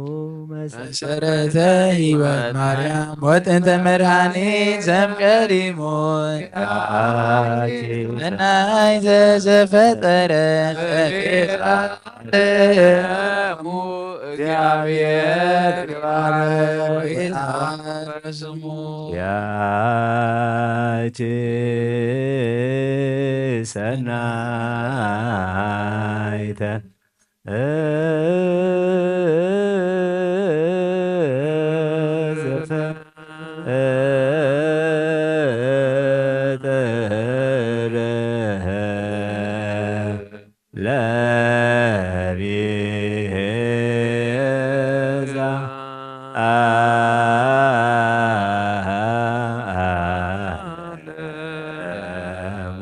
መሰረተ ሕይወት ማርያም ወጥንተ መድኃኒት ዘምቀዲሙ መናይ ዘዘፈጠረ ሙ እግዚአብሔር ይባረክ ወይትሃረክ ስሙ። ያቺ ሰናይተ ዘፈጠረ ለቤዛ ዓለሙ።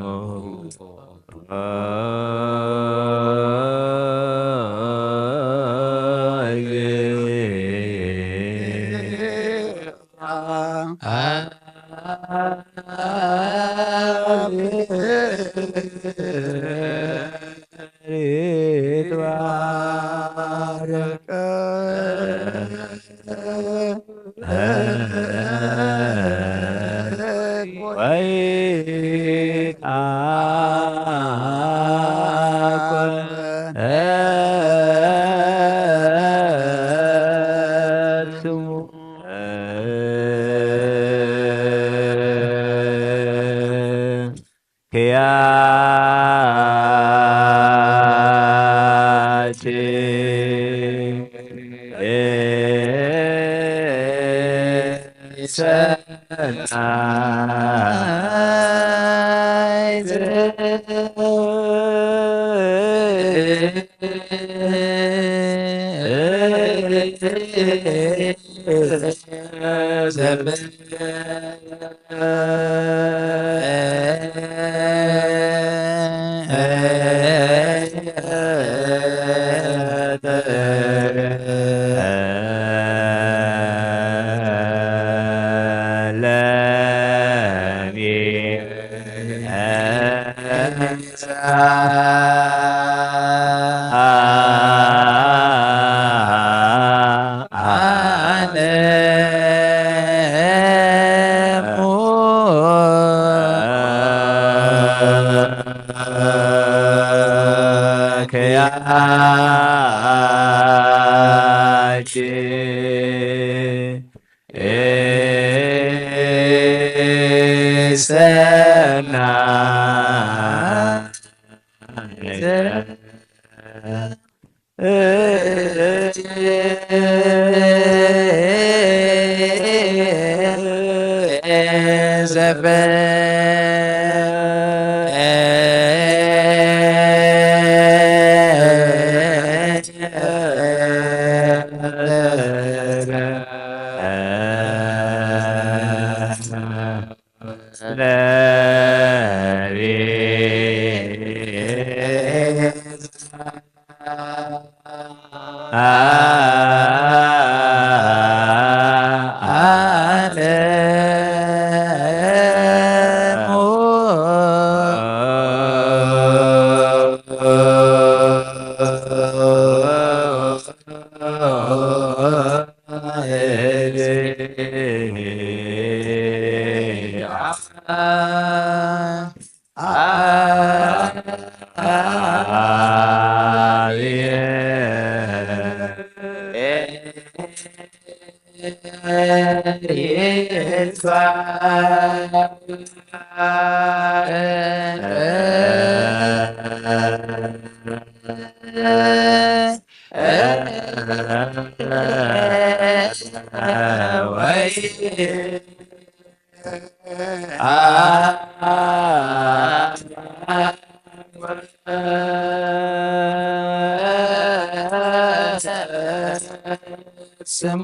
ስሙ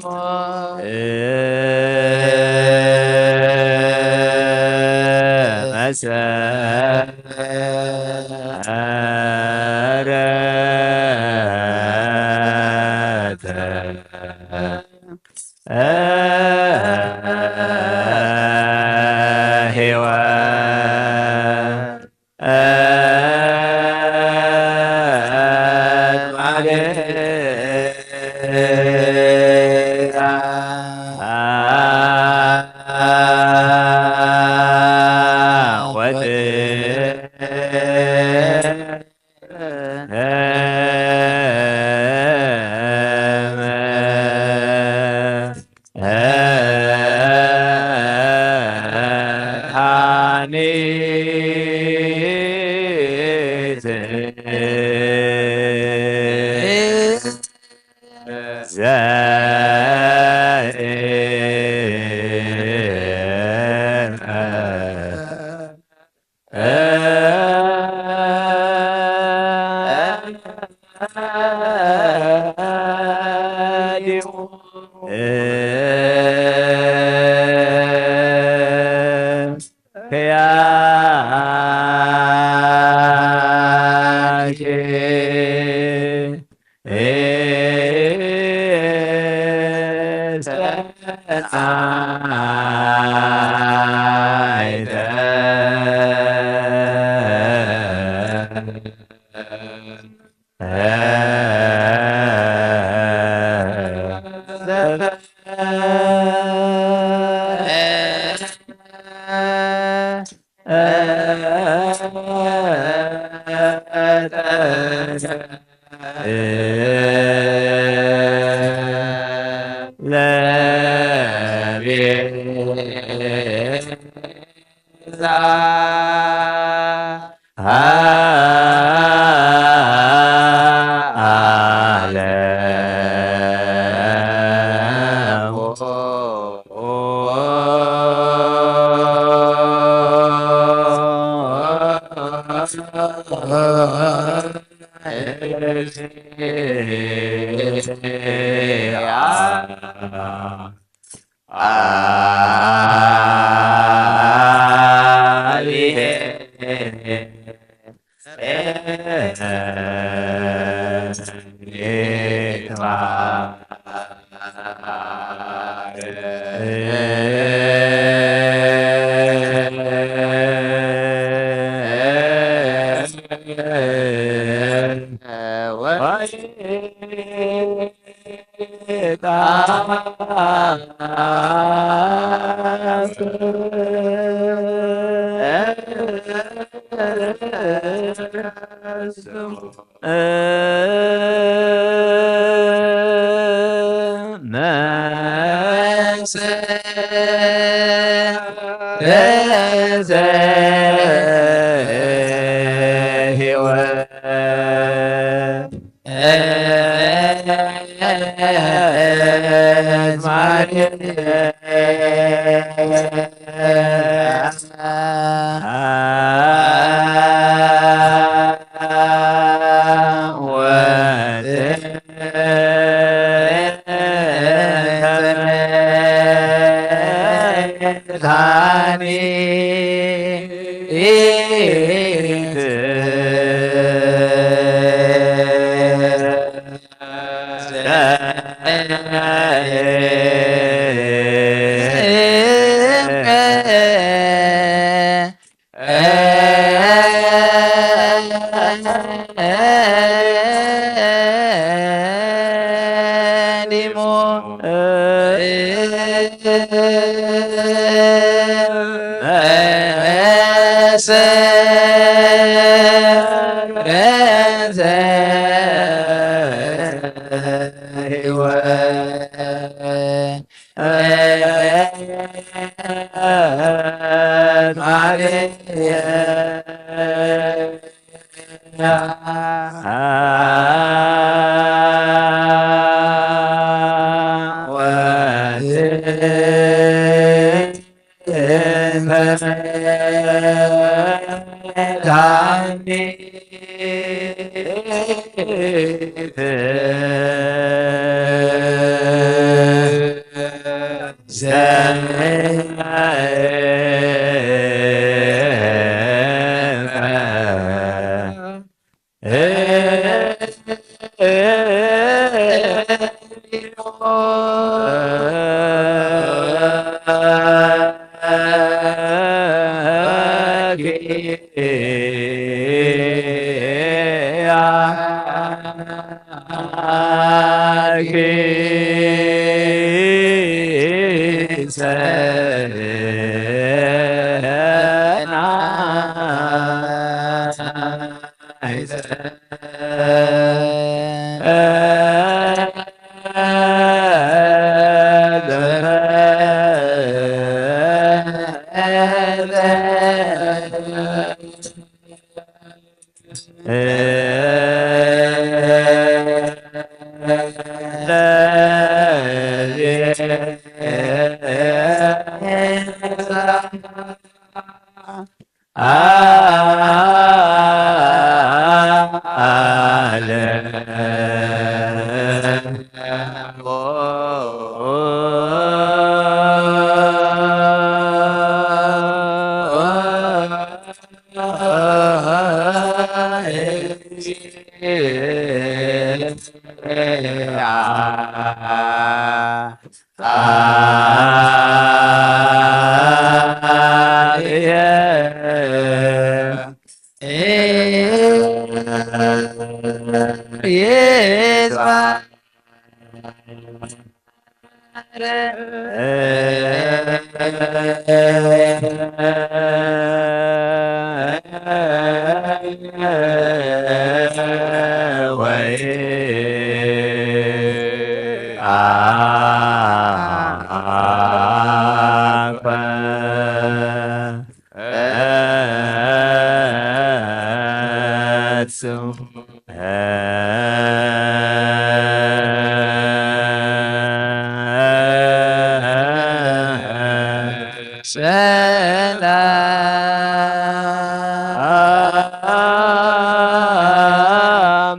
መሰረተ ሔዋን ማለት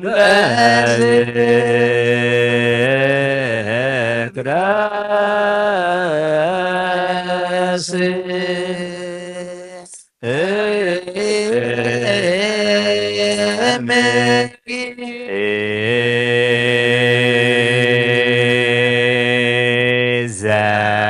ለዝክረ ስምኪ ዘመን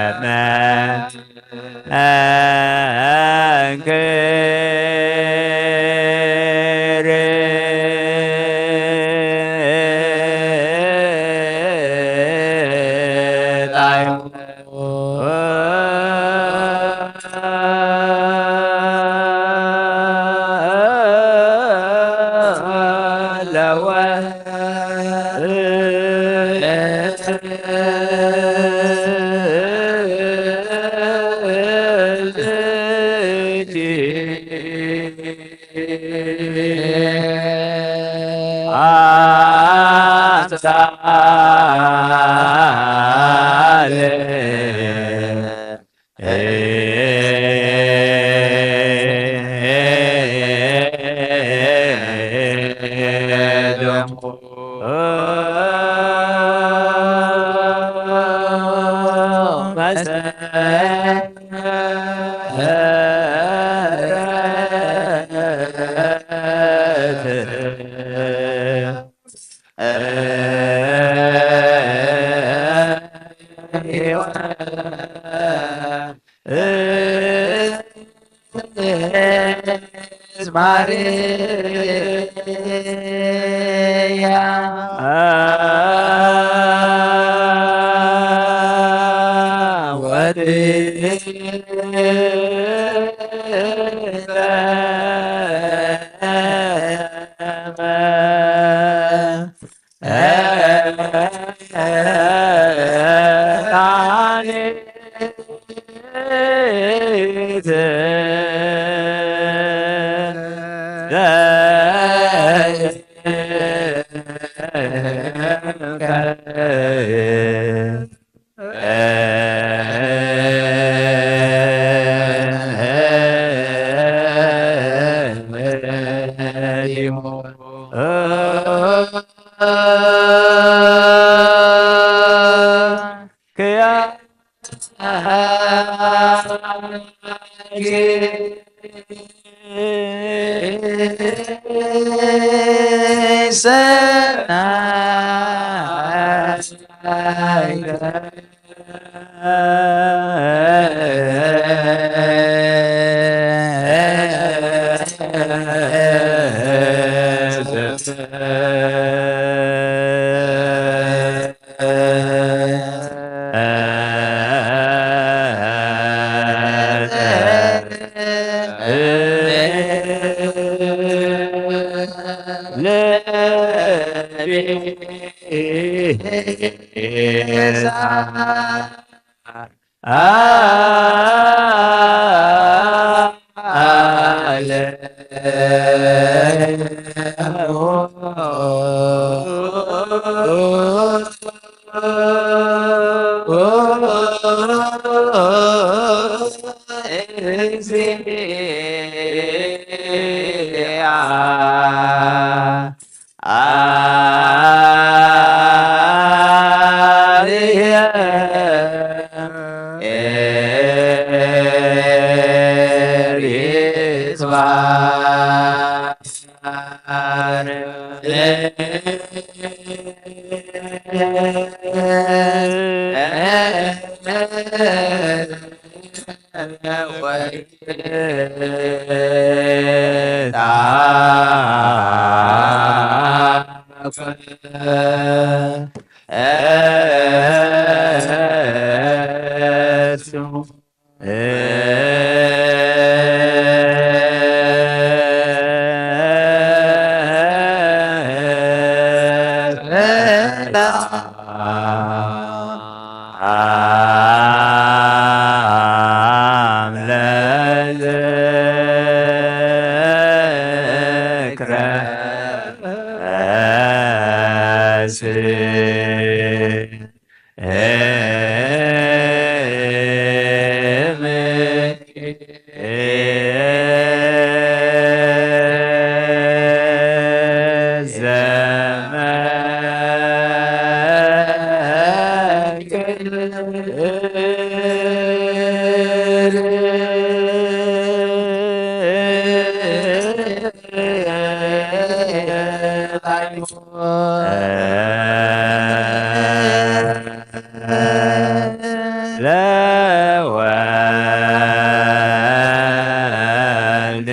ለወልድ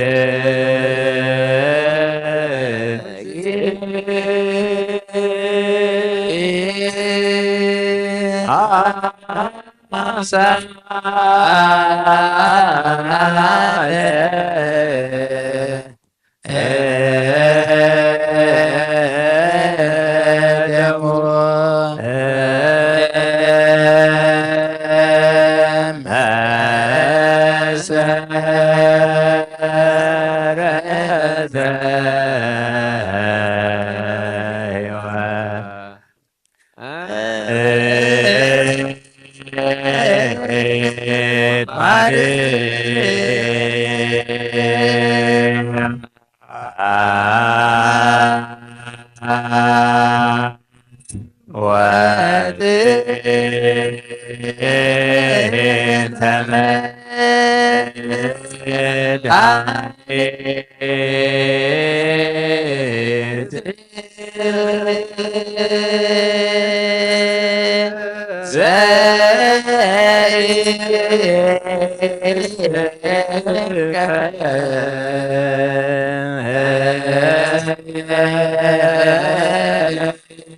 አምሳለ ደሙ መሰረተ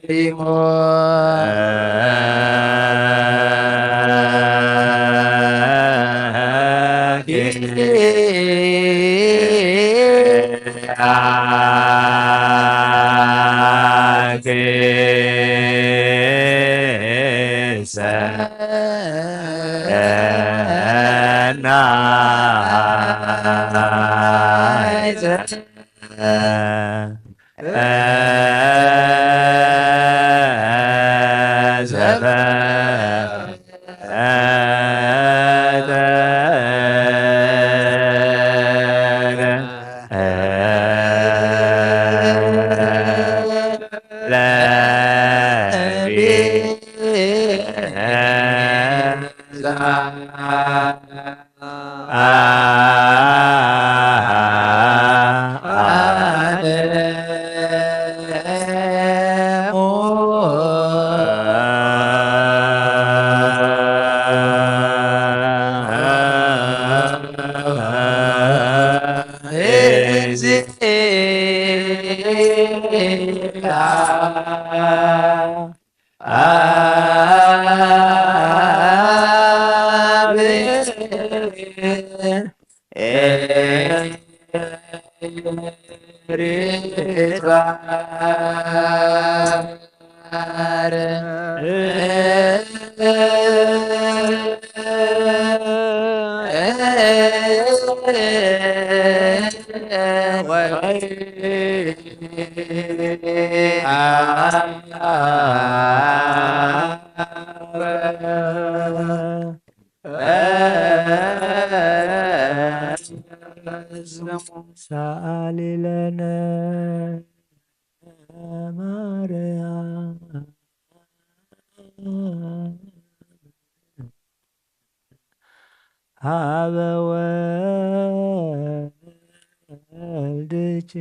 ሕይወት። ሰአሊ ለነ ማርያም ሀበ ወልድኪ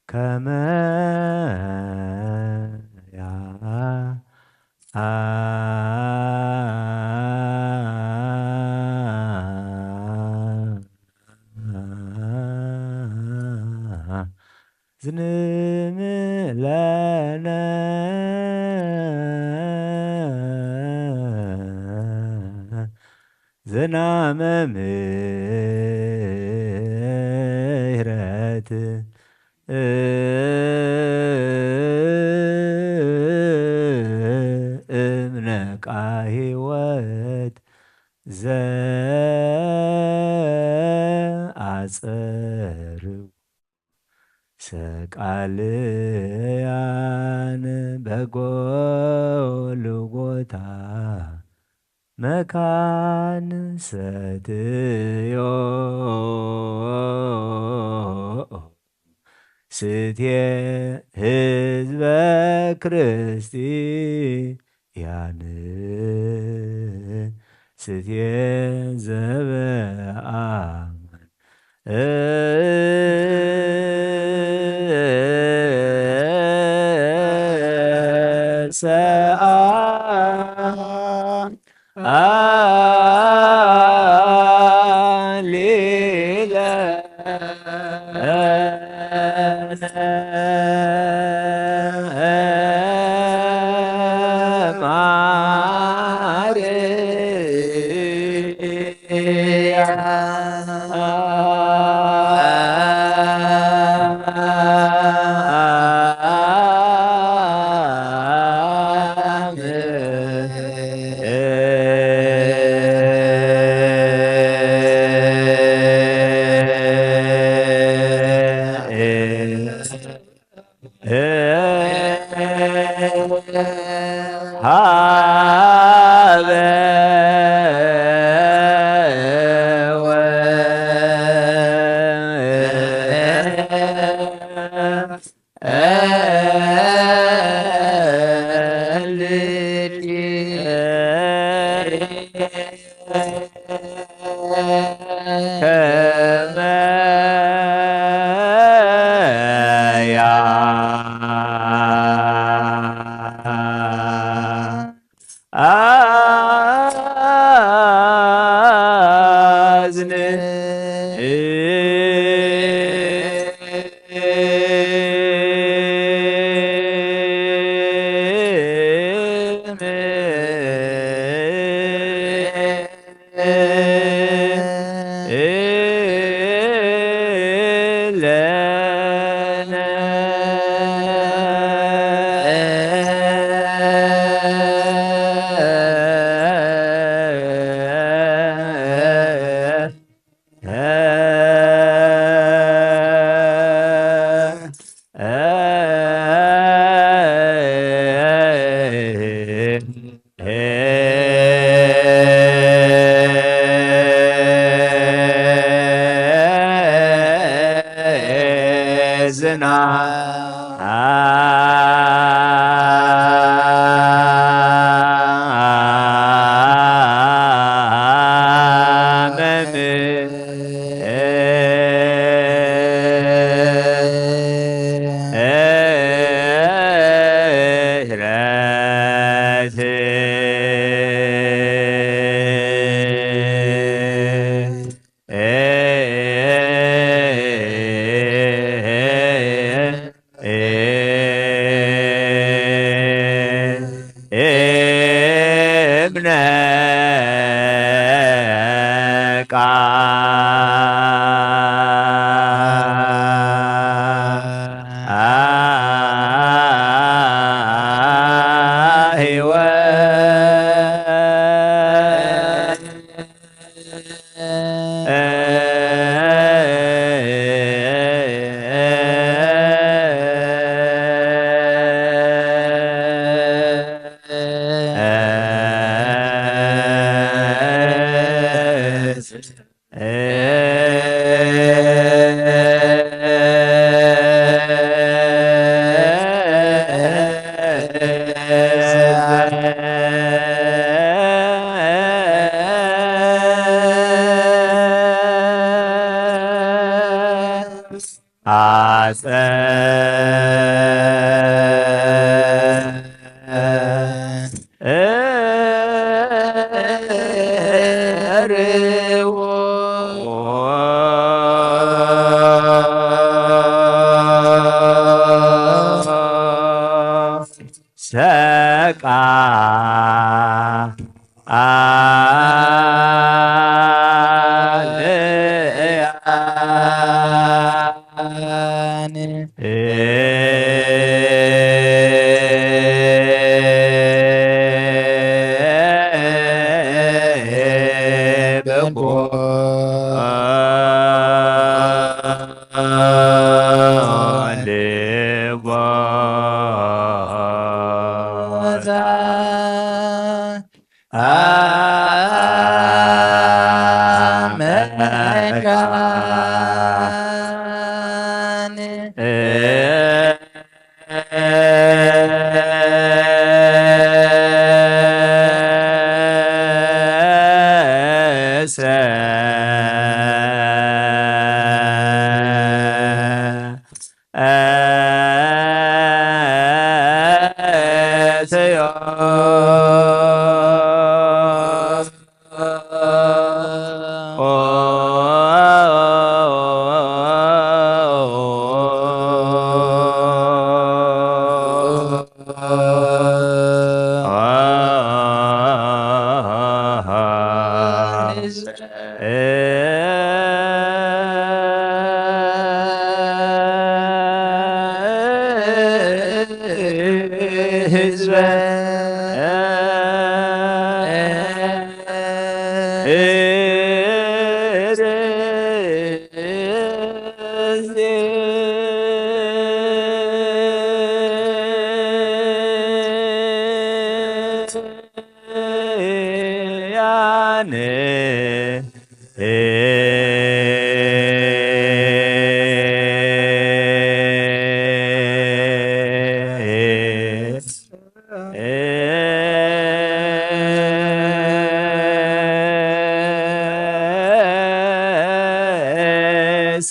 ከመ ያዝንም ለነ ዝናመ ምሕረት እምነ ቃ ሕይወት ዘአጸርው ሰቃልያን በጎልጎታ መካን ሰትዮ ስትየ ህዝበ ክርስቲያን ስትየ ዘበአማን ሰአ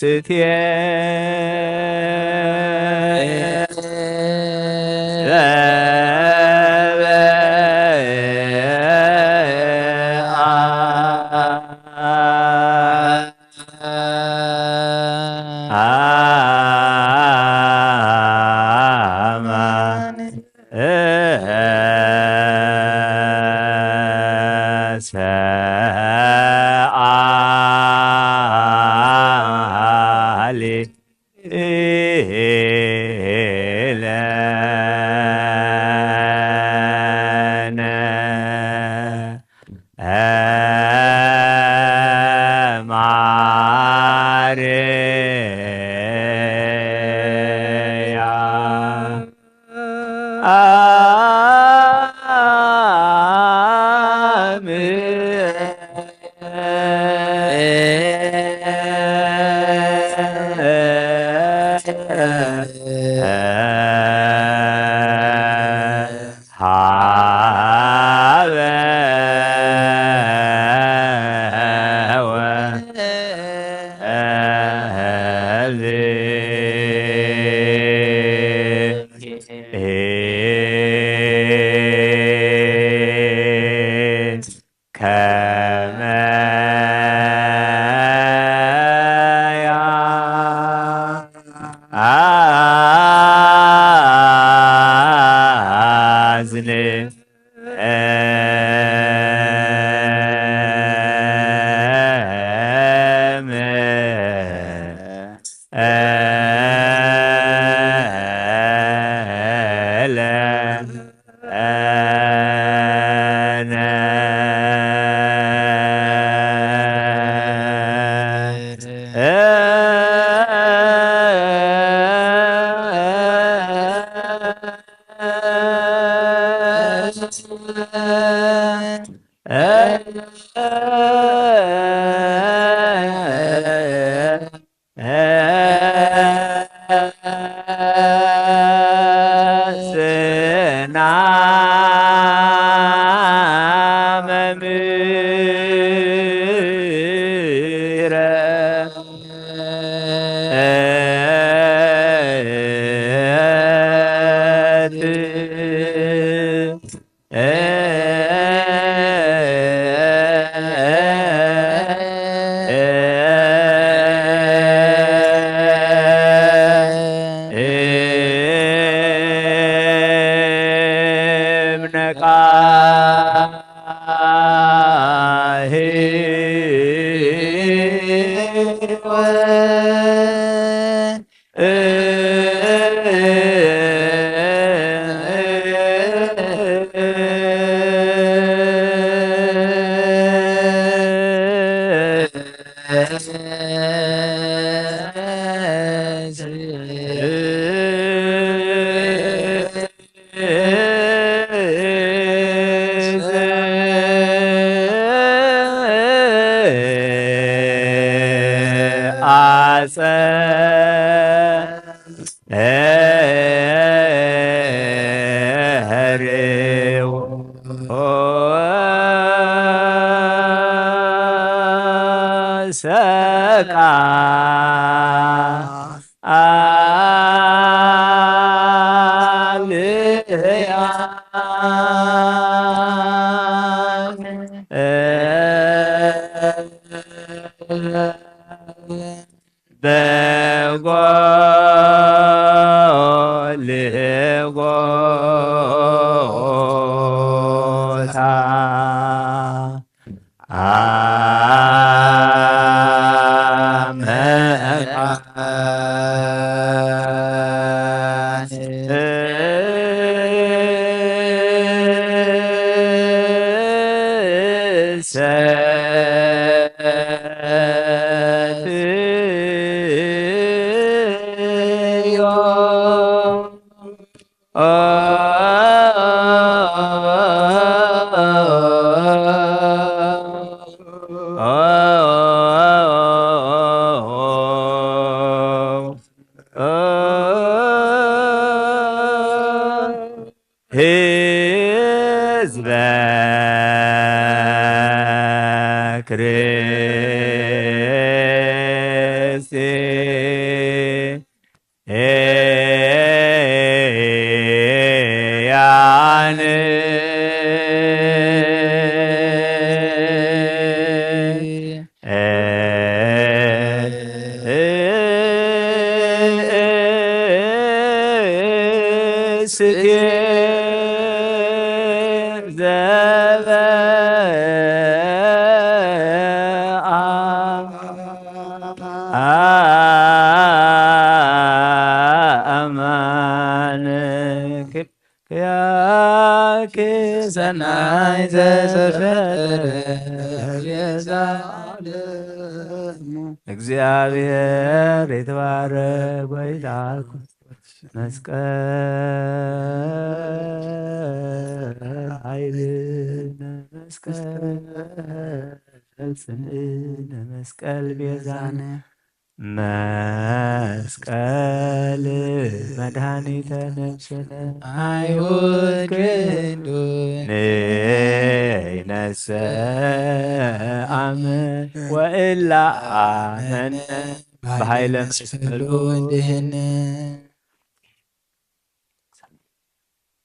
ስትየ ሕያዋን በጎልጎታ አመ ህዝበ ክርስቲያን እስቴ ዘበአ አማን ክያኪ ሰናይ ዘፈጠረ ቤዛ ዓለሙ። እግዚአብሔር ይትባረክ ወይትባረክ። መስቀል ኃይልነ፣ መስቀል ጽንዕነ፣ መስቀል ቤዛነ፣ መስቀል መድኃኒተ ነፍስነ። አይሁድ ክንዱ ንነሰ አመ ወእላ አመነ በኃይለ መስቀሉ እንድህነ።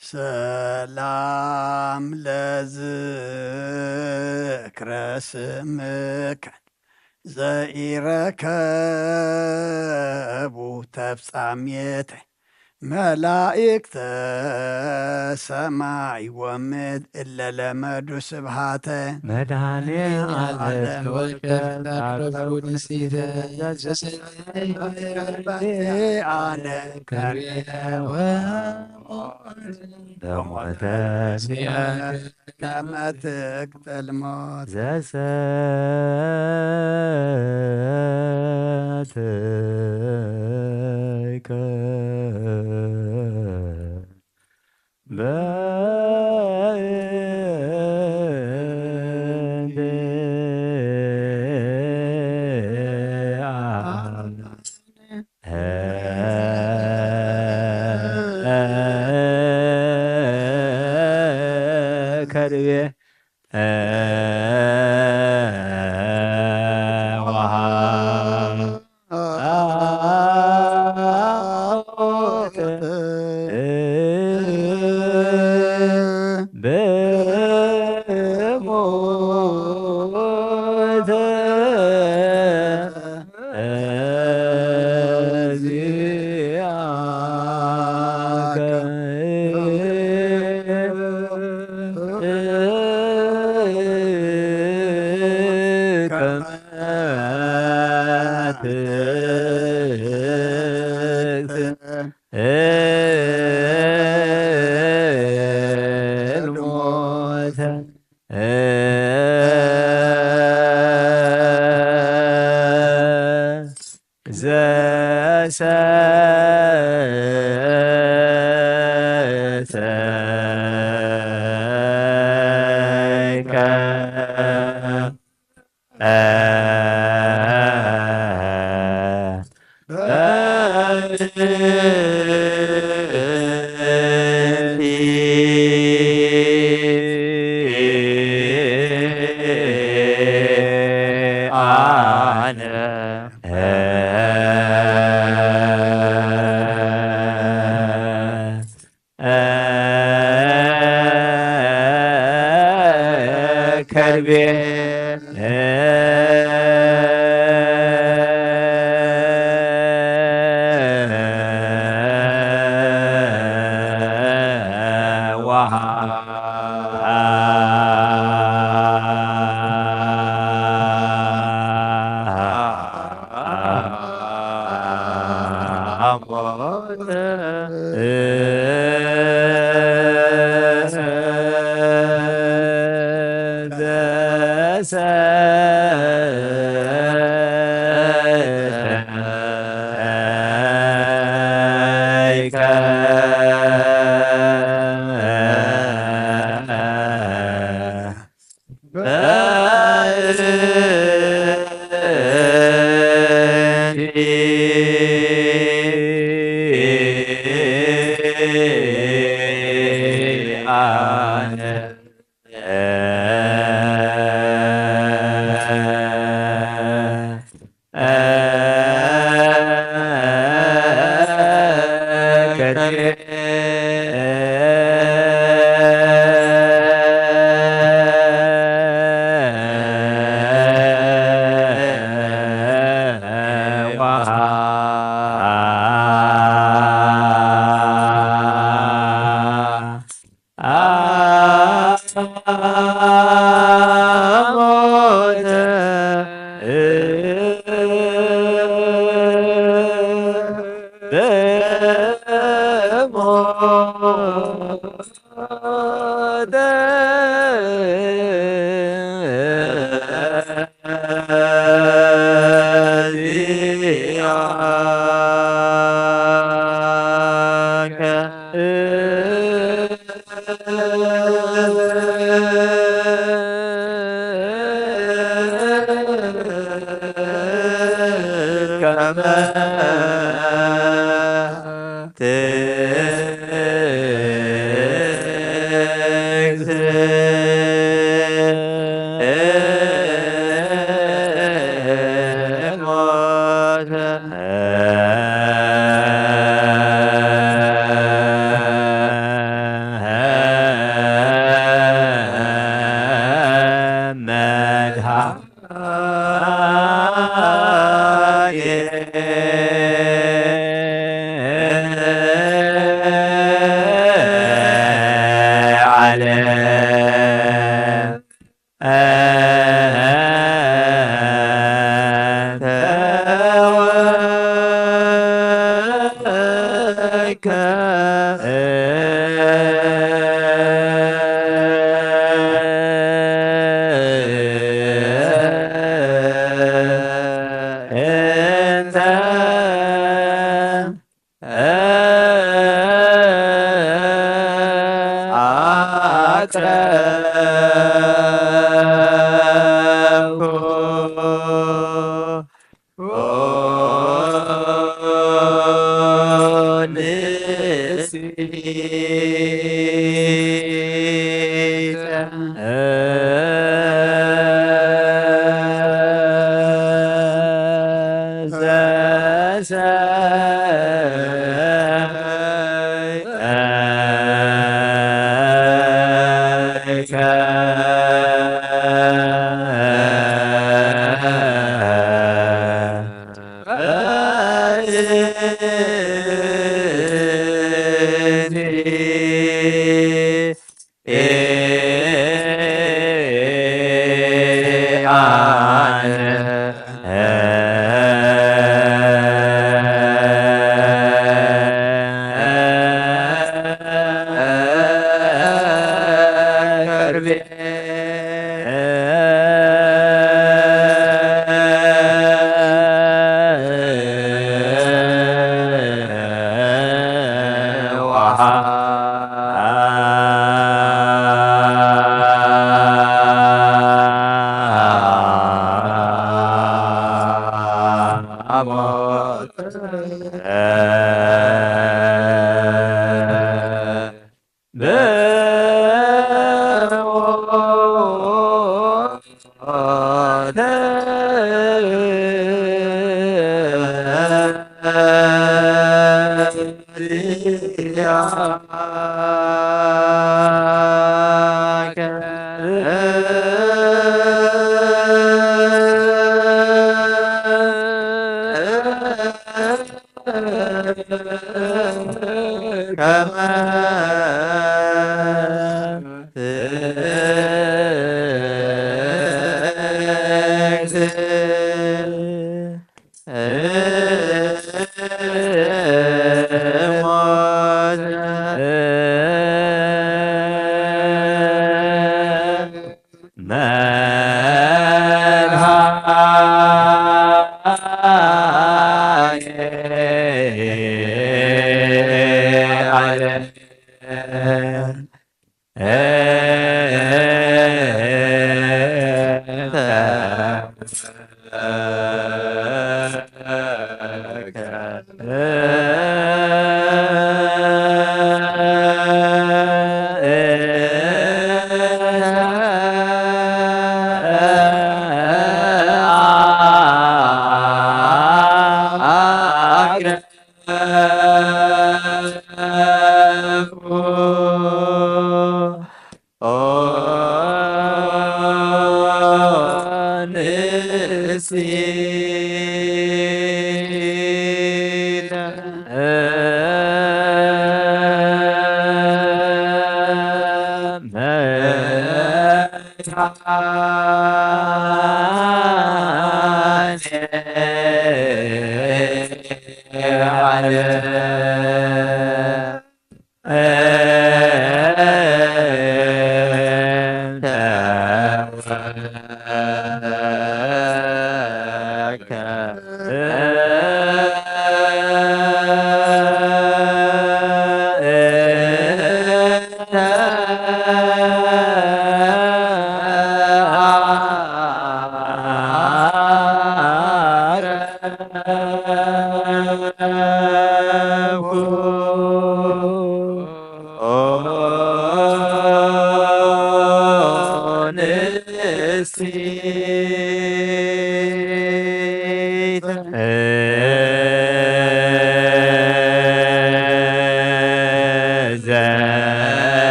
ሰላም ለዝክረ ስምከ ዘኢረከቡ ተፍጻሜተ መላእክተ ሰማይ ወምድር እለ ለመዱ ስብሃተ። መድኃኔ ዓለም ወልደ ታረፉ ንስቲተ ዘስለ አነ ከርየ በሞተ ከመ ትቅትል ሞት። ዘሰተይከ በእንተ ከርቤ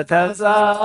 ተብጻሕ።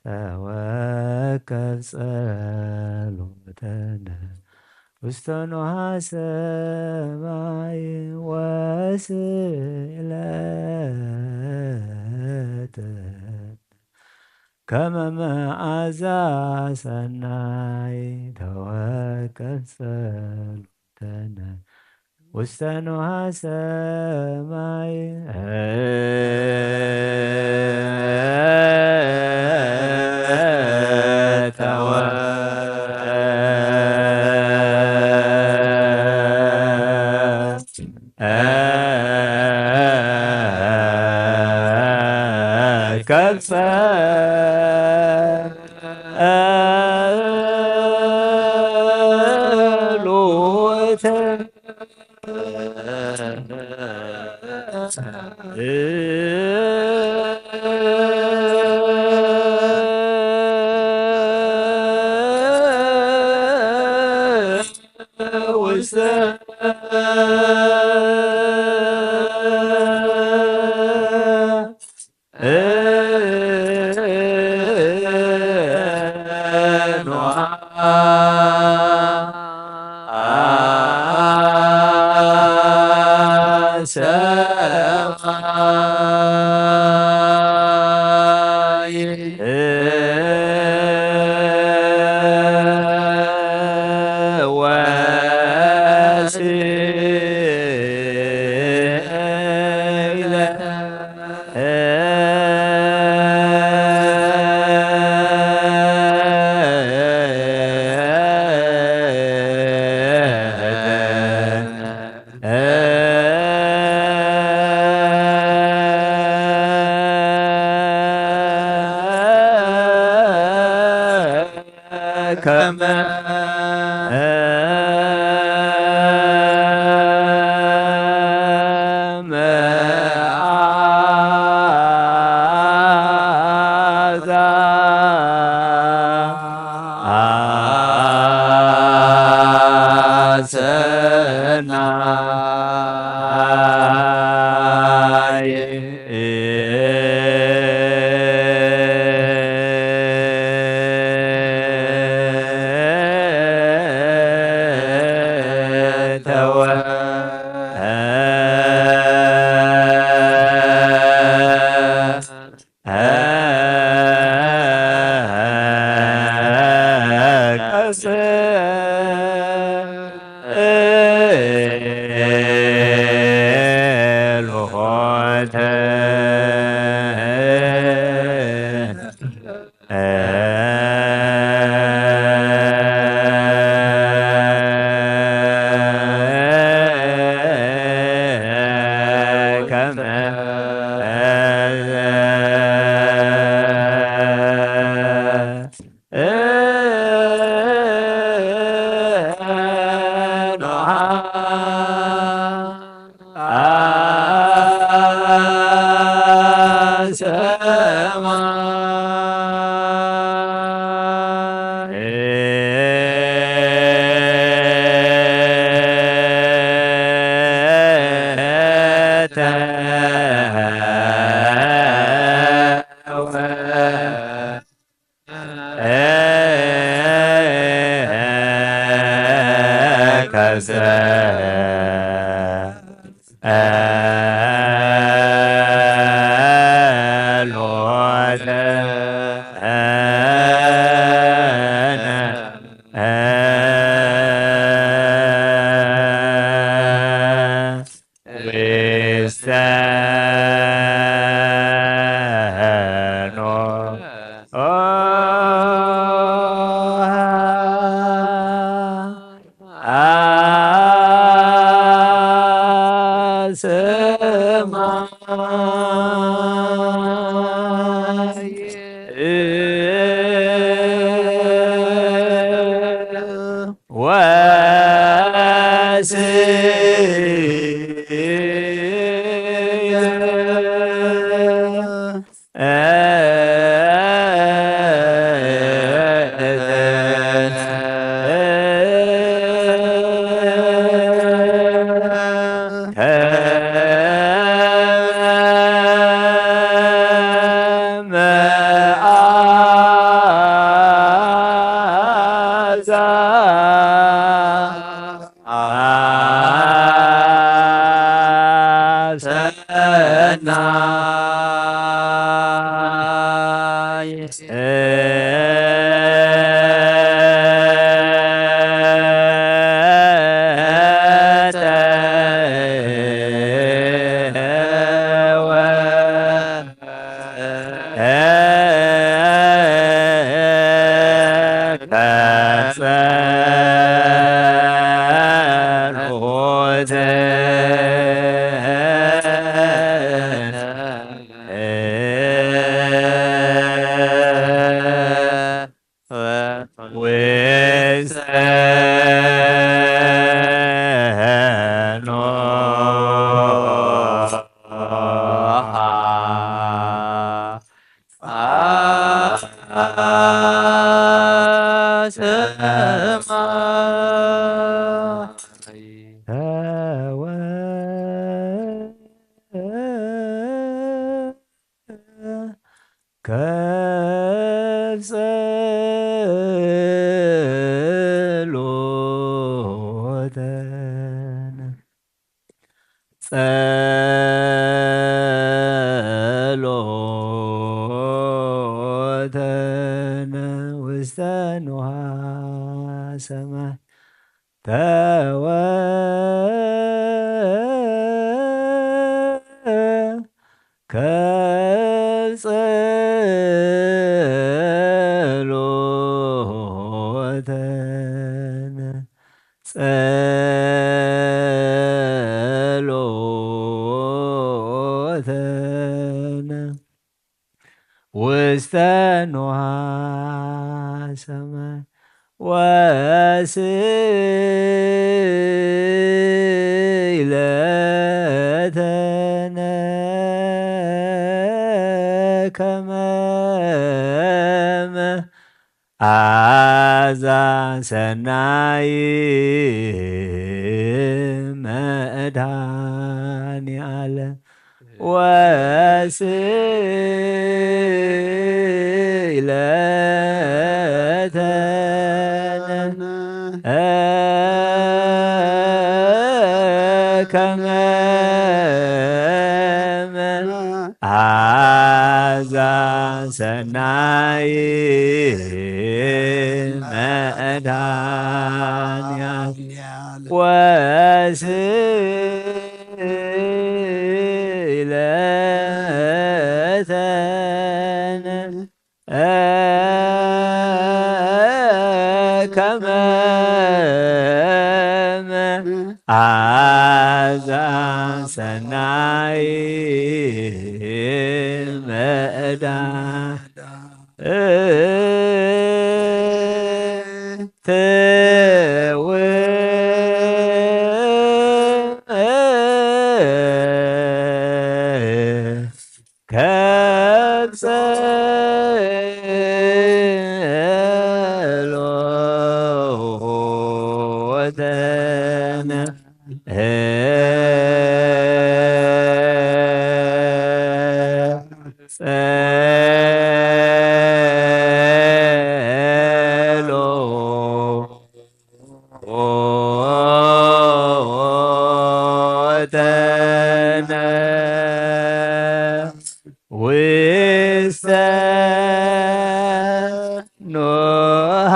ተወከፍ ጸሎተነ ውስተ ንውሃ ሰማይ ወስእለተ ከመ መዓዛ ሰናይ ተወከፍ ጸሎተነ ውስተ ንውሃ ሰማይ ተወከፍ ጸሎተ ከመ መዓዛ ሰናይ። ከጸሎተነ ጸሎተነ ውስተ ንውሃ ሰማይ ተወ ከጸሎተነ ውስተ ንውሃ ሰማይ ወስኢለተነ ከመ መዓዛ ሰናይ መድኃኔዓለም ወስኢለተነ ከመ መዓዛ ሰናይ መድኃኔዓለም ወስኢለተነ ከመ መዓዛ ሰናይ መድኃኔዓለም ከጸሎተነ ጸሎተነ ውስተ ኖሃ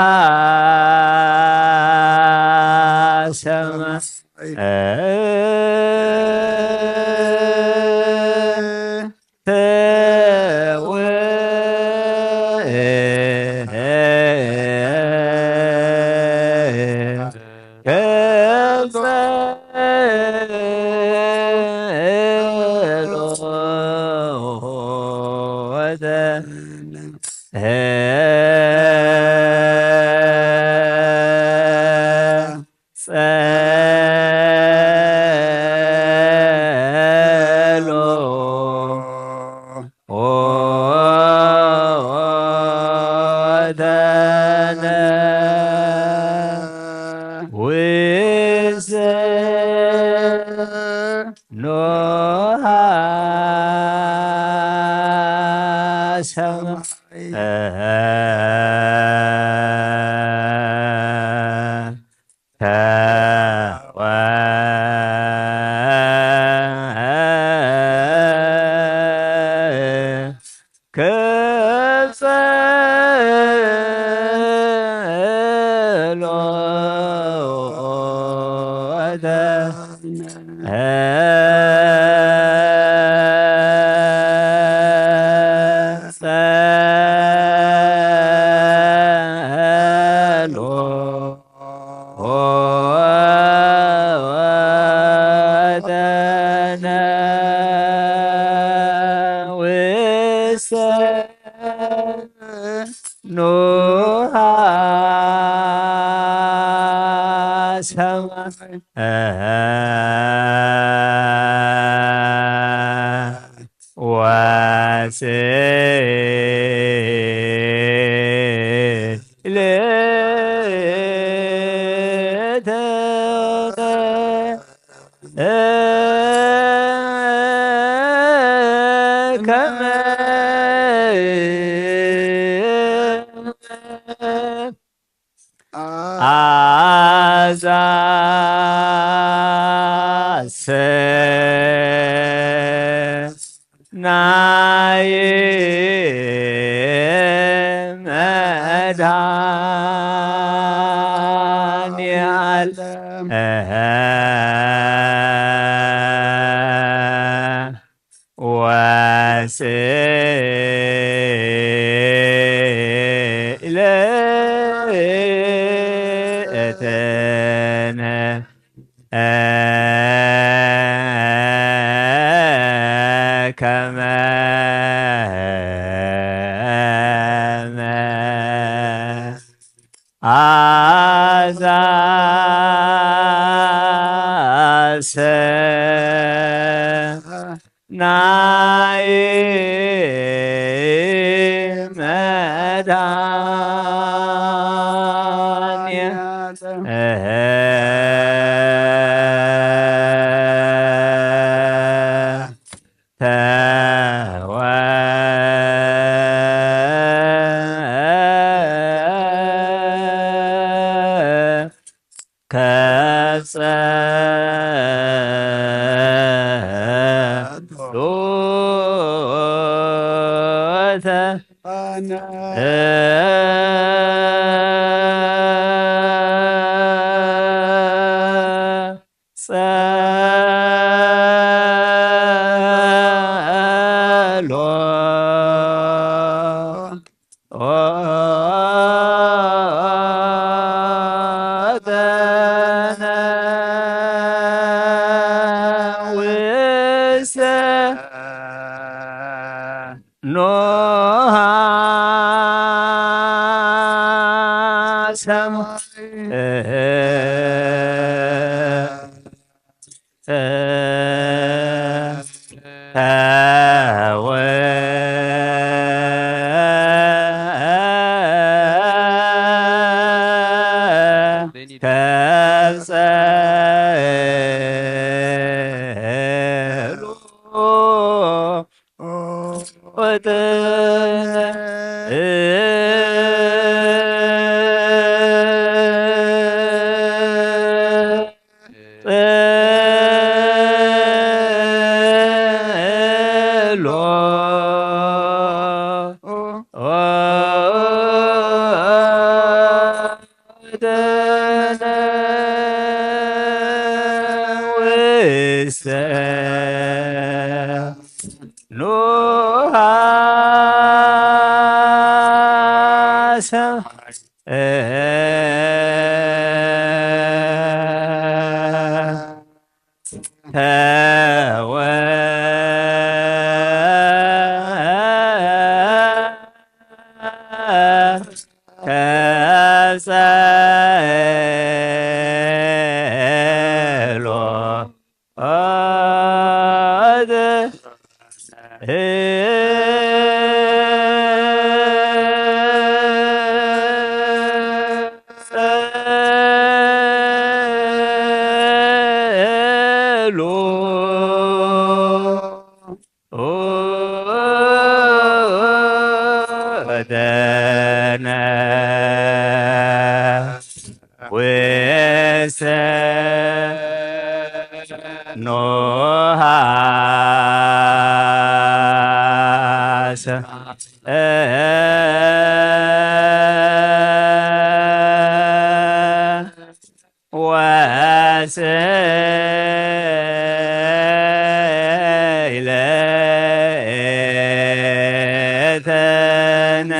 ሰማይ ጸሎተነ ውስተ ኖሃ ሰማይ ጸሎተነ ውስተ ኖሃ ሰማይ ወስኢለተነ ከመ ናይ መድኃኔዓለም ወስእለትነ ከመ አዛሰ ናይ መድኃኔ ተወ ከጸሎተ ጸሎተነ ውስተ ኖሃ ሰማይ ውስተ ኖሃ ሰማይ ተወ ከጸሎ ውስተ ኖሃ ሰማይ ወስእለትነ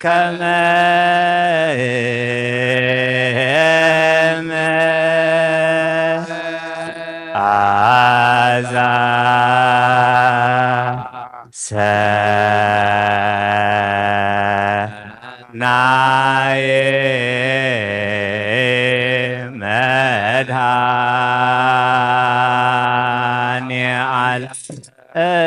ከመ አዛ ሰናይ መድኃኔዓለም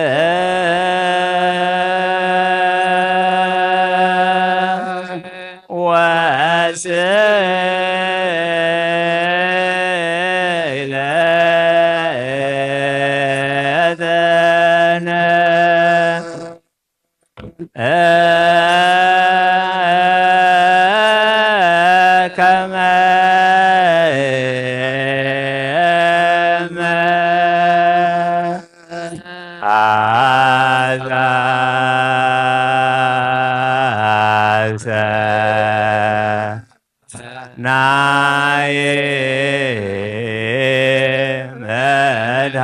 ወስእለትነ ሰናይ መድኃ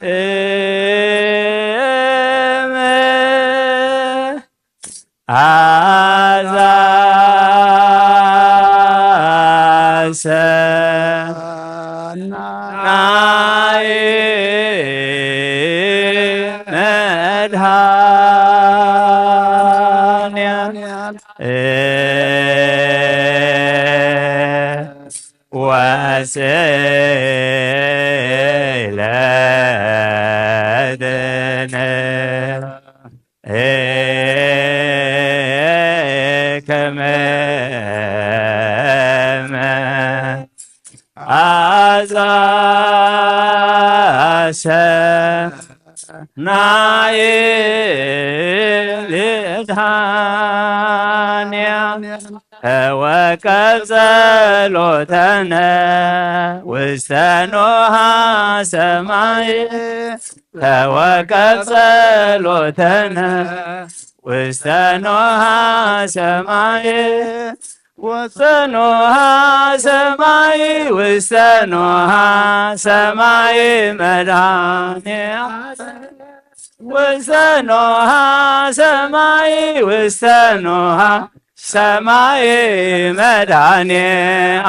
እም አዛሰ ናይ መድኃኔዓለም ወስእለትነ ከመ አዛሰ ናይ ልዳንያ ተወከብ ጸሎተነ ውስተ ኖሃ ሰማይ ተወከብ ጸሎተነ ውስተ ኖሃ ሰማይ ውስተ ኖሃ ሰማይ ውስተ ኖሃ ሰማይ መድኃኔ ውስተ ኖሃ ሰማይ ውስተ ኖሃ ሰማይ መድኃኔ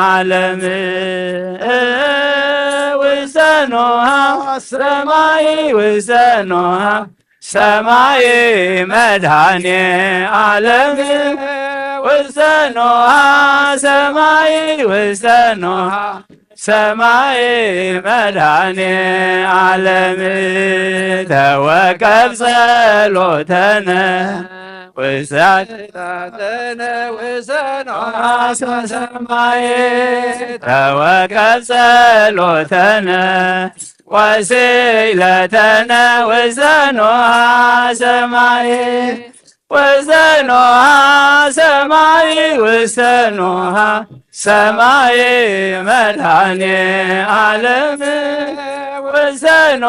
ዓለም ውስተ ኖሃ ሰማይ ውስተ ኖሃ ሰማይ መድኃኔ ዓለም ውስተ ኖሃ ሰማይ ውስተ ኖሃ ሰማይ መድኃኔ ዓለም ተወከብ ጸሎተነ ውሳተነ ውሰኖ ሰማይ ተወከብ ጸሎተነ ወስእለተነ ውሰኖ ሰማይ ውሰኖ ሰማይ ውሰኖ ሰማይ መድኃኔ ዓለም ውሰኖ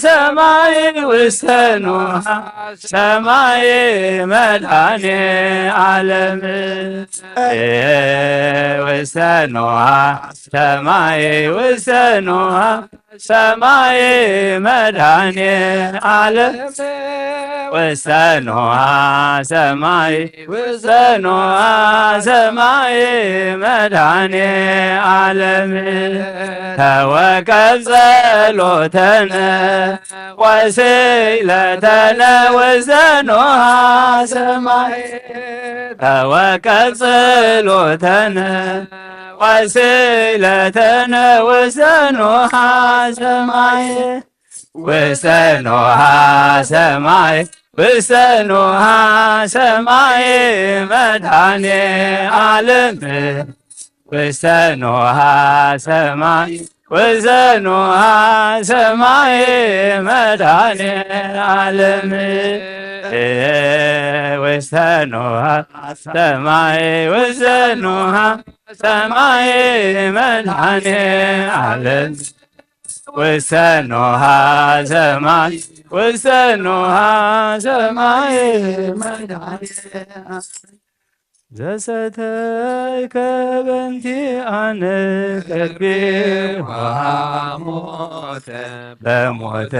ሰማይ ውሰኖ ሰማይ መድኃኔ ዓለም ውሰኖ ሰማይ ውሰኖ ሰማይ መድኃኔ ዓለም ውሰኖ ሰማይ ውሰኖ ሰማይ መድኃኔ ዓለም ተወከብ ጸሎተነ ወስእለተነ ውሰኖ ሰማይ ተወከብ ጸሎተነ ወስእለተነ ውሰኖ ሰማይ ውሰኖ ሰማይ ውሰኖ ሰማይ መድኃኔ ዓለም ውሰኖ ሰማይ ውሰኖ ሰማይ መድኃኔ ዓለም ውሰኖ ሰማይ ውሰኖ ሰማይ መድኃኔ ዓለም ውሰኖሃ ሰማይ ውሰኖሃ ሰማይ መድኃኔ ዘሰተይከ በንቲ አነ ከቤ ሞተ በሞተ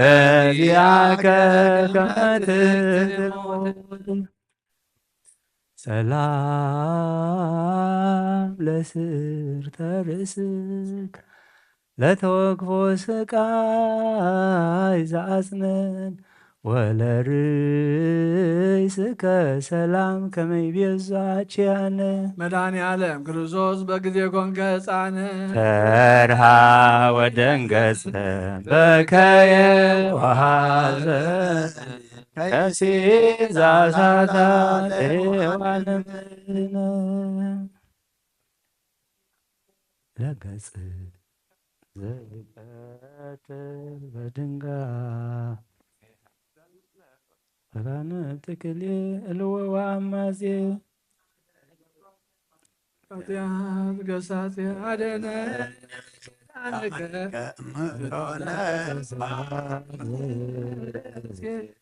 ዚአከ ከመ ትሞት ሰላም ለስርተ ርእስከ ለተወክፎ ስቃይ ዘአጽነን ወለርእስከ ሰላም ከመ ይቤዛ ኪያነ። መድኃኔ ዓለም ክርስቶስ በጊዜ ኮንከ ሕፃን ተርሃ ወደንገጸ በከየ ወሐዘ ከሲዛ ሳታ ለሔዋን እምነ ለገጽ ዘይቀትል በድንጋ ራነ ጥቅሌ እልወ ወአማዜ ኃጢአት ገሳጼ አደነ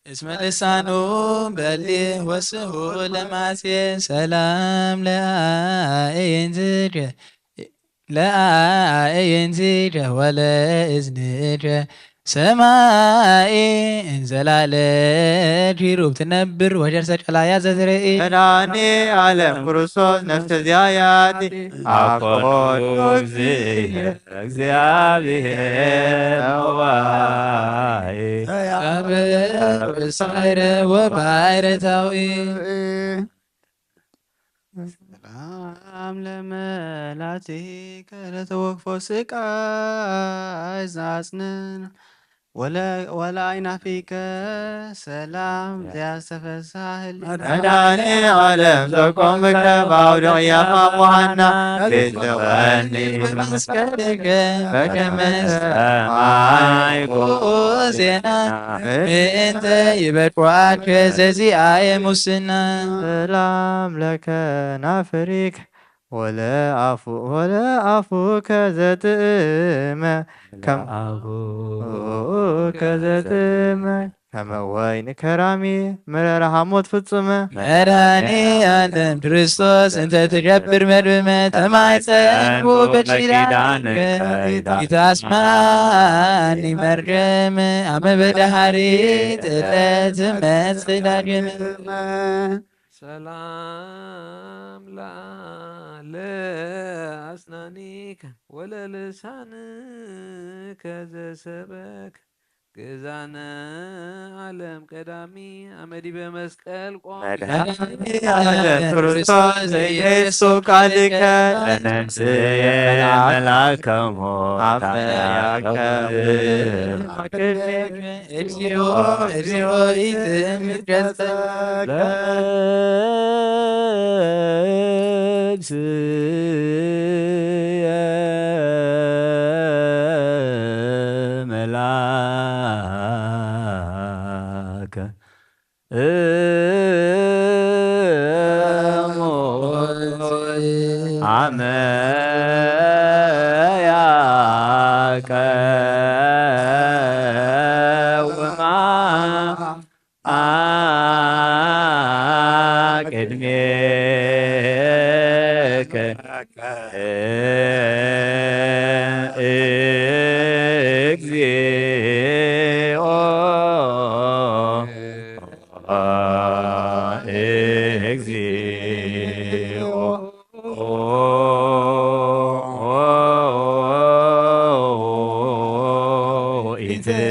እስመ ልሳኑ በሊ ወስሁ ለማሴ ሰላም ለአእይንትከ ለአእይንትከ ወለእዝንከ ሰማይ እንዘላለ ዲሩብ ትነብር ወጀርሰ ቀላያ ዘትርኢ መድኃኔ ዓለም ክርስቶስ ነፍሰ ዚያያቲ ኣኮኑ እግዚእ እግዚኣብሔር ዋይ ሳይረ ወባይረታዊ ሰላም ለመላቲከ ለተወክፎ ስቃይ ዛጽንን ወለ- ወለአይናፊከ ሰላም ዘያስተፈሳህል መድኃኔ ዓለም ዘቆምከ ባውደቕያ ፋሙሃና ቤትወኒ መስቀልከ በከመ ሰማይ ዜና ምእንተ ይበድዋከ ዘዚኣየ ሙስና ሰላም ለከ ናፍሪክ ወለ አፉ ወለ አፉከ ዘጥእመ ከም አፉከ ዘጥእመ ከመ ወይን ከራሚ መረረ ሐሞት ፍጹመ መድኃኔ ዓለም ክርስቶስ እንተ ትገብር መድብመ ተማይጸንኩ በኪዳንከ ኢታስማኒ መርገመ አመ በዳህሪ ጥለት መጽእ ዳግመ ሰላም ለአስናኒከ ወለልሳንከ ዘሰበክ ግእዛነ ዓለም ቀዳሚ አመ ዲበ መስቀል ቆም መድኃኔ ዓለም ክርስቶስ ኢየሱስ ቃልከ ለነፍስየ መልአከ ሞት አመ ያከብር እግዚኦ እግዚኦ ኢትእምር ገጸከ ለነፍስየ መልአከ ሞት አመ ያቀውማ ቅድሜከ እግዚኦ እግዚኦ ኢትእሚት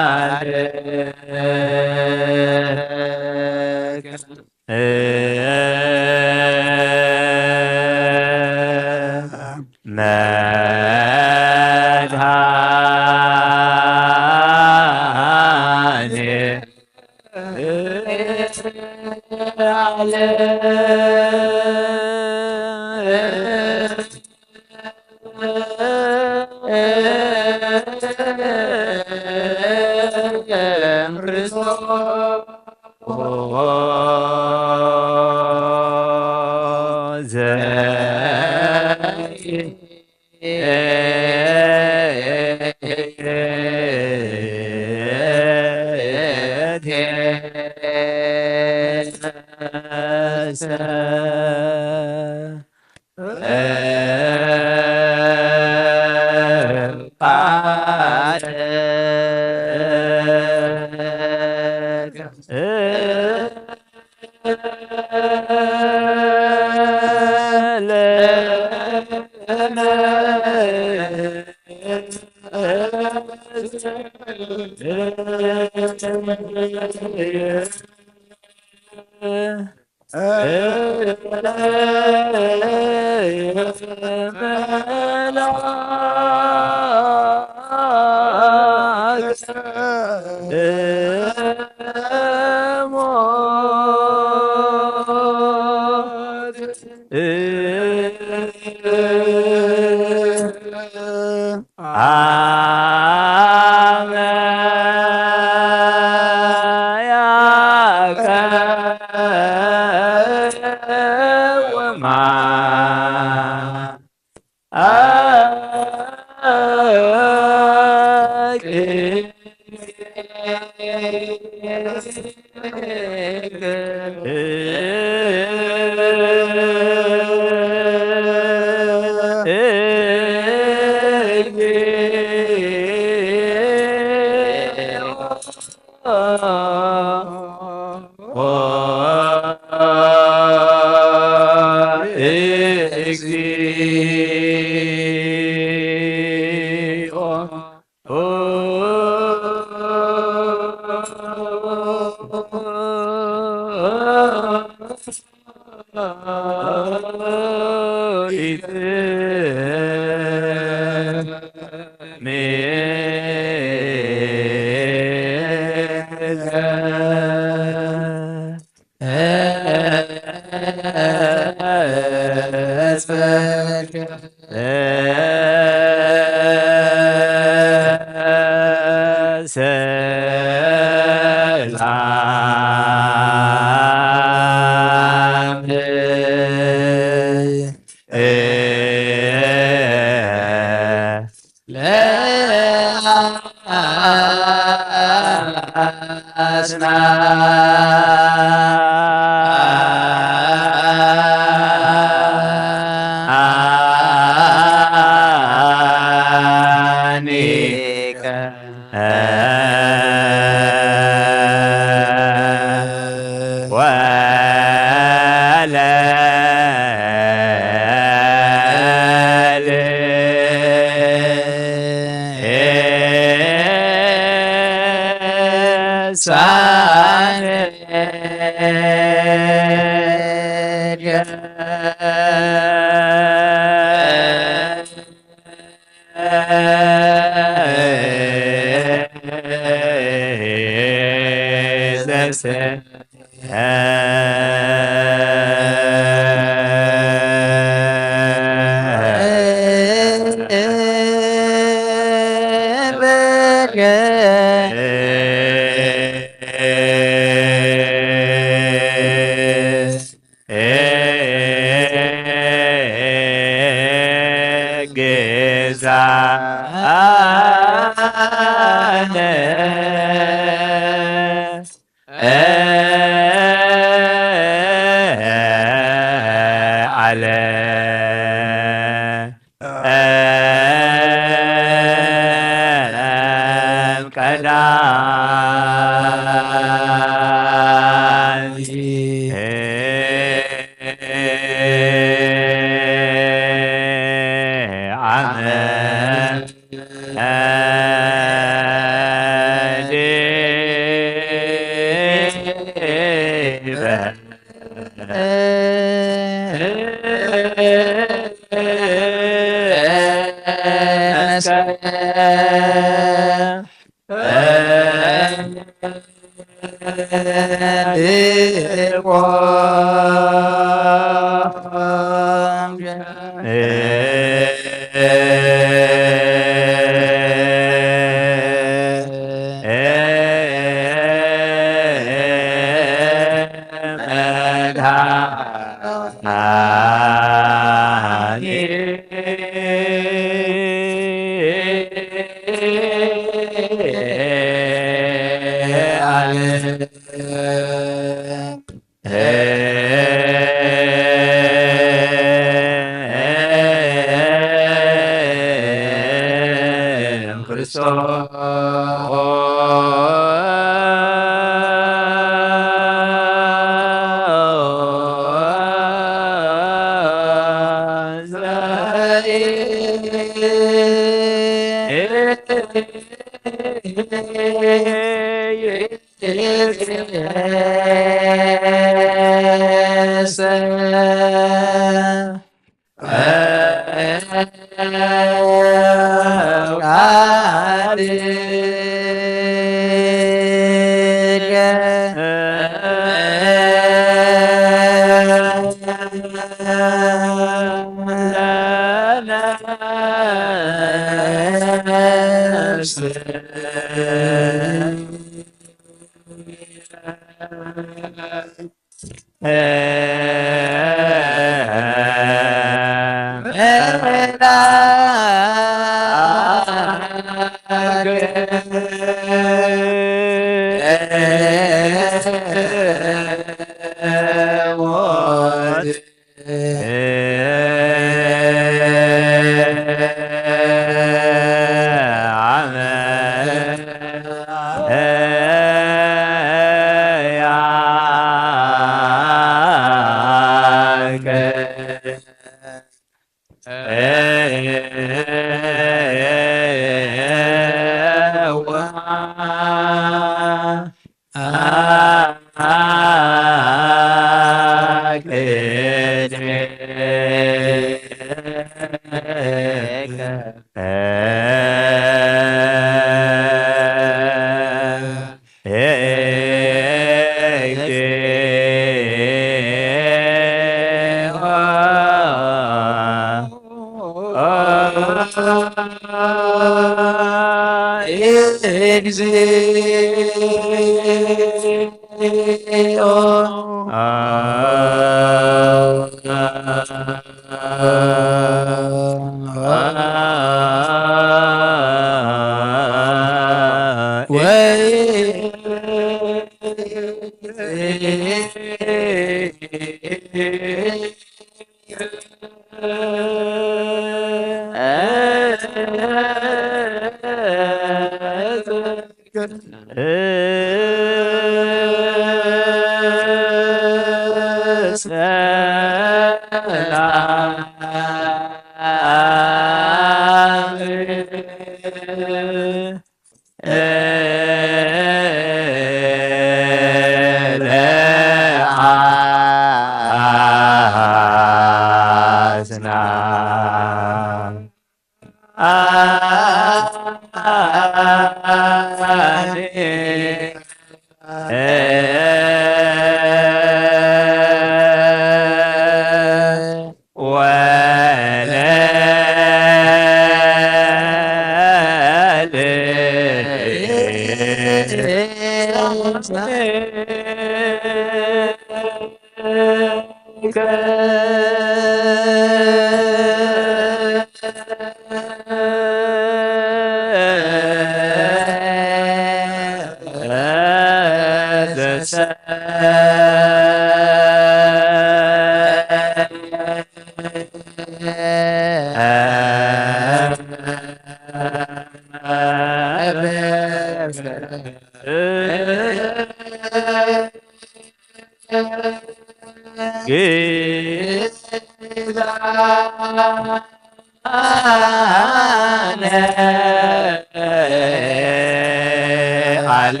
ኣለ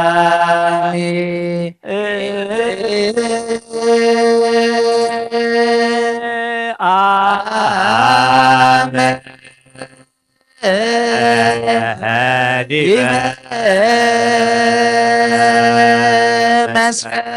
ቀዳሚ አመ ዲበ መስቀል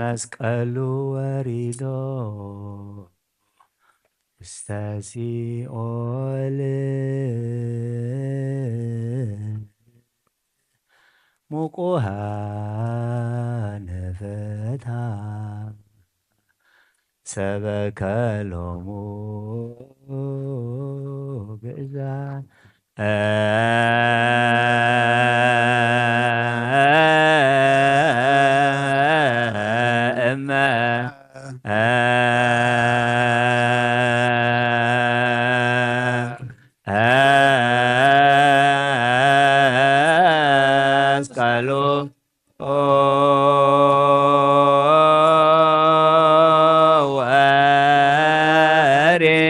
መስቀሉ ወሪዶ ውስተ ሲኦል ሙቁሃነ ፈታ ሰበከ ሎሙ ግእዛ እመ መስቀሉ ወሪዶ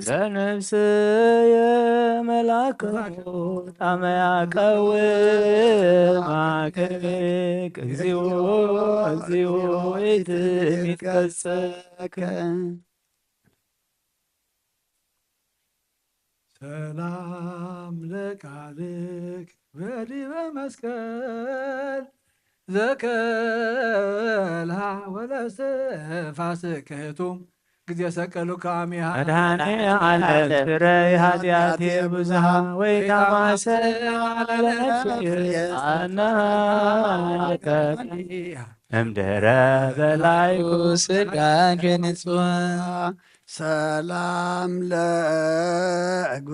ዘነፍስየ መልኣከ ጣመያ ቀውማከ እግዚኦ፣ እግዚኦ ኢትሚት ገጸከ። ሰላም ለቃልክ በዲበ መስቀል ዘከልሃ ወለስፋስክቱ ግዜ ሰቀሉካ አሚሃ። መድኃኔ ዓለም ስረይ ኃጢአቴ ብዙሃ ወይ ታማሰ ዓለመ አና እምድረ በላይኩ ስጋከ ንጹሕ። ሰላም ለእጉርኤከ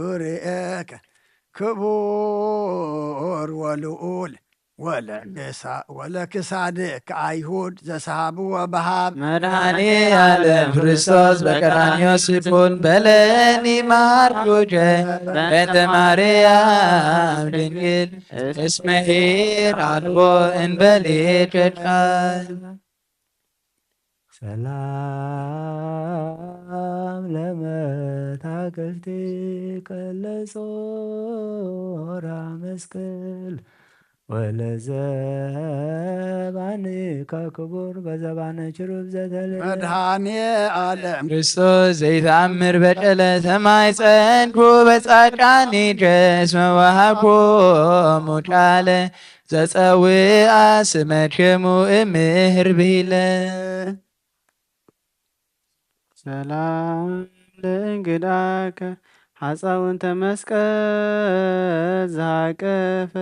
ክቡር ወልዑል ወለክሳ-፣ ወለክሳድክ ኣይሁድ ዘስሃብዎ በሃብ። መድኃኔ ዓለም ክርስቶስ በቀራንዮ ስኩል በለኒ ማርኩጀ በእንተ ማርያም ድንግል እስመ ኄር አልቦ እንበሌከ ቃል። ሰላም ለመታክልቲከ ለጾራ መስቀል ወለዘባንከ ክቡር በዘባነ ችሩብ ዘተለ። መድኃኔ ዓለም ክርስቶስ ዘይተአምር በቀለ ተማይጸንኩ በጻድቃኒከ እስመ ወሃብኩሙ ቃለ ዘጸውአ ስመክሙ እምህር ብሂለ። ሰላም ለእንግዳከ ሐፃውንተ መስቀል ዝሃቀፈ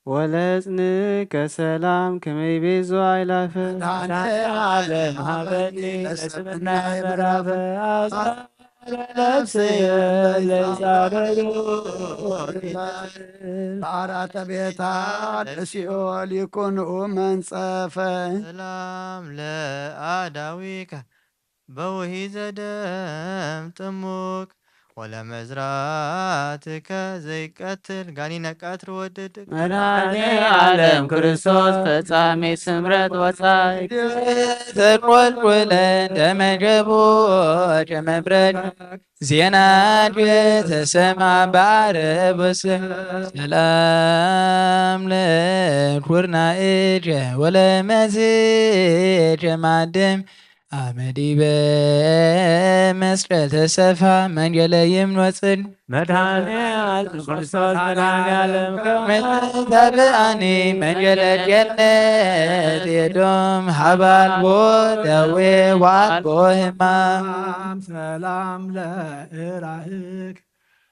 ወለጽንከ ሰላም ከመይ ቤዞ አይላፈ። መድኃኔ ዓለም ሀበኒ ለስምና የምዕራፈ አስራ ለነፍስየ ለይሳረዩ በአራተ ቤታ ለሲኦል ይኩኑ መንጸፈ። ሰላም ለአዳዊከ በውሂዘ ደም ጥሙቅ ወለመዝራትከ ዘይቀትል ጋኒነ ቀትር ወድድቅ። መድኃኔ ዓለም ክርስቶስ ፈጻሜ ስምረት ወጻይ ተቆልቁለ እንደ መገቦ ከመብረቅ ዜናከ ተሰማ በአረብ ወሰ-። ሰላም ለኩርናእከ ወለመዝከ ማደም አመዲበ መስቀል ተሰፋ መንገለ ይምኖጽን። መድኃኔ ዓለም ክርስቶስ መድኃኔ ዓለም ከመ ተብአኒ መንገለ ገነት የዶም ሀባልቦ ደዌ ዋልቦ ህማም። ሰላም ለእራህክ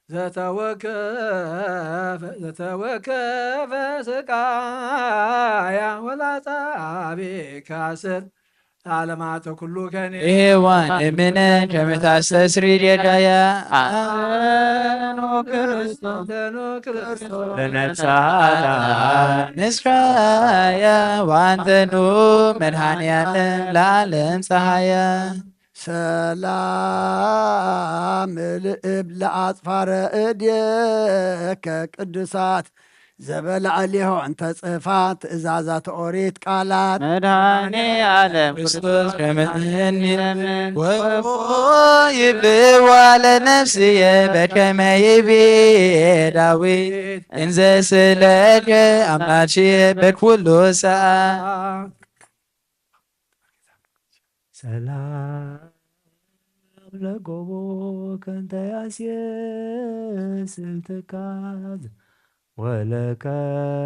ዘተወከፈ ዘተወከፈ ስቃያ ወላጻቤ ካስር ለዓለማተ ኩሉ ከኔ። ሔዋን እምነ ከመታስተስሪ ጌጋያ አኑ ክርስቶስ ተኑ ክርስቶስ ለነፍሳታ ንስራያ ዋንተኑ መድኃኔ ዓለም ለዓለም ፀሃያ። ሰላም እልእብ ለአጽፋረ እዴከ ቅዱሳት ዘበላዕሌሆን ተጽፋ ትእዛዛት ኦሪት ቃላት። መድኃኔ ዓለም ክርስቶስ ከመትህኒ ወቦ ይብልዋ ለነፍስየ በከመ ይቤ ዳዊት እንዘ ስለከ አምላክየ በኩሉ ሰዓት። ሰላም ለጎቦ ከንተ ያስየስል ትካዝ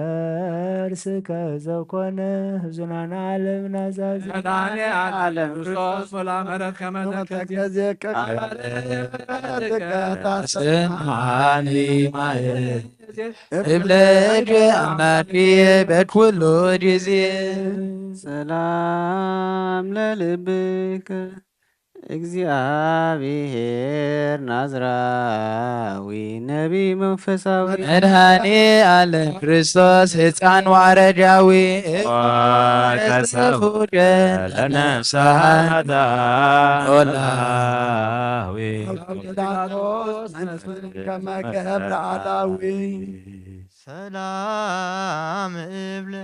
ወለከርስከ ዘኮነ ህዙናን ዓለም ናዛዝ። መድኃኔ ዓለም ክርስቶስ ሞላ ምሕረት ከመ ተከዜ ተከዜ ከቃለ ምሕረትከ ታሰማኒ ማየ እብለከ አምላክየ በኩሉ ጊዜ። ሰላም ለልብከ እግዚአብሔር ናዝራዊ ነቢይ መንፈሳዊ። መድኃኔ ዓለም ክርስቶስ ሕፃን ወአረጋዊ ከሰፉ ለነፍሳት ኖላዊ ፒላጦስ መስፍን ከመ ገብረ አላዊ። ሰላም እብል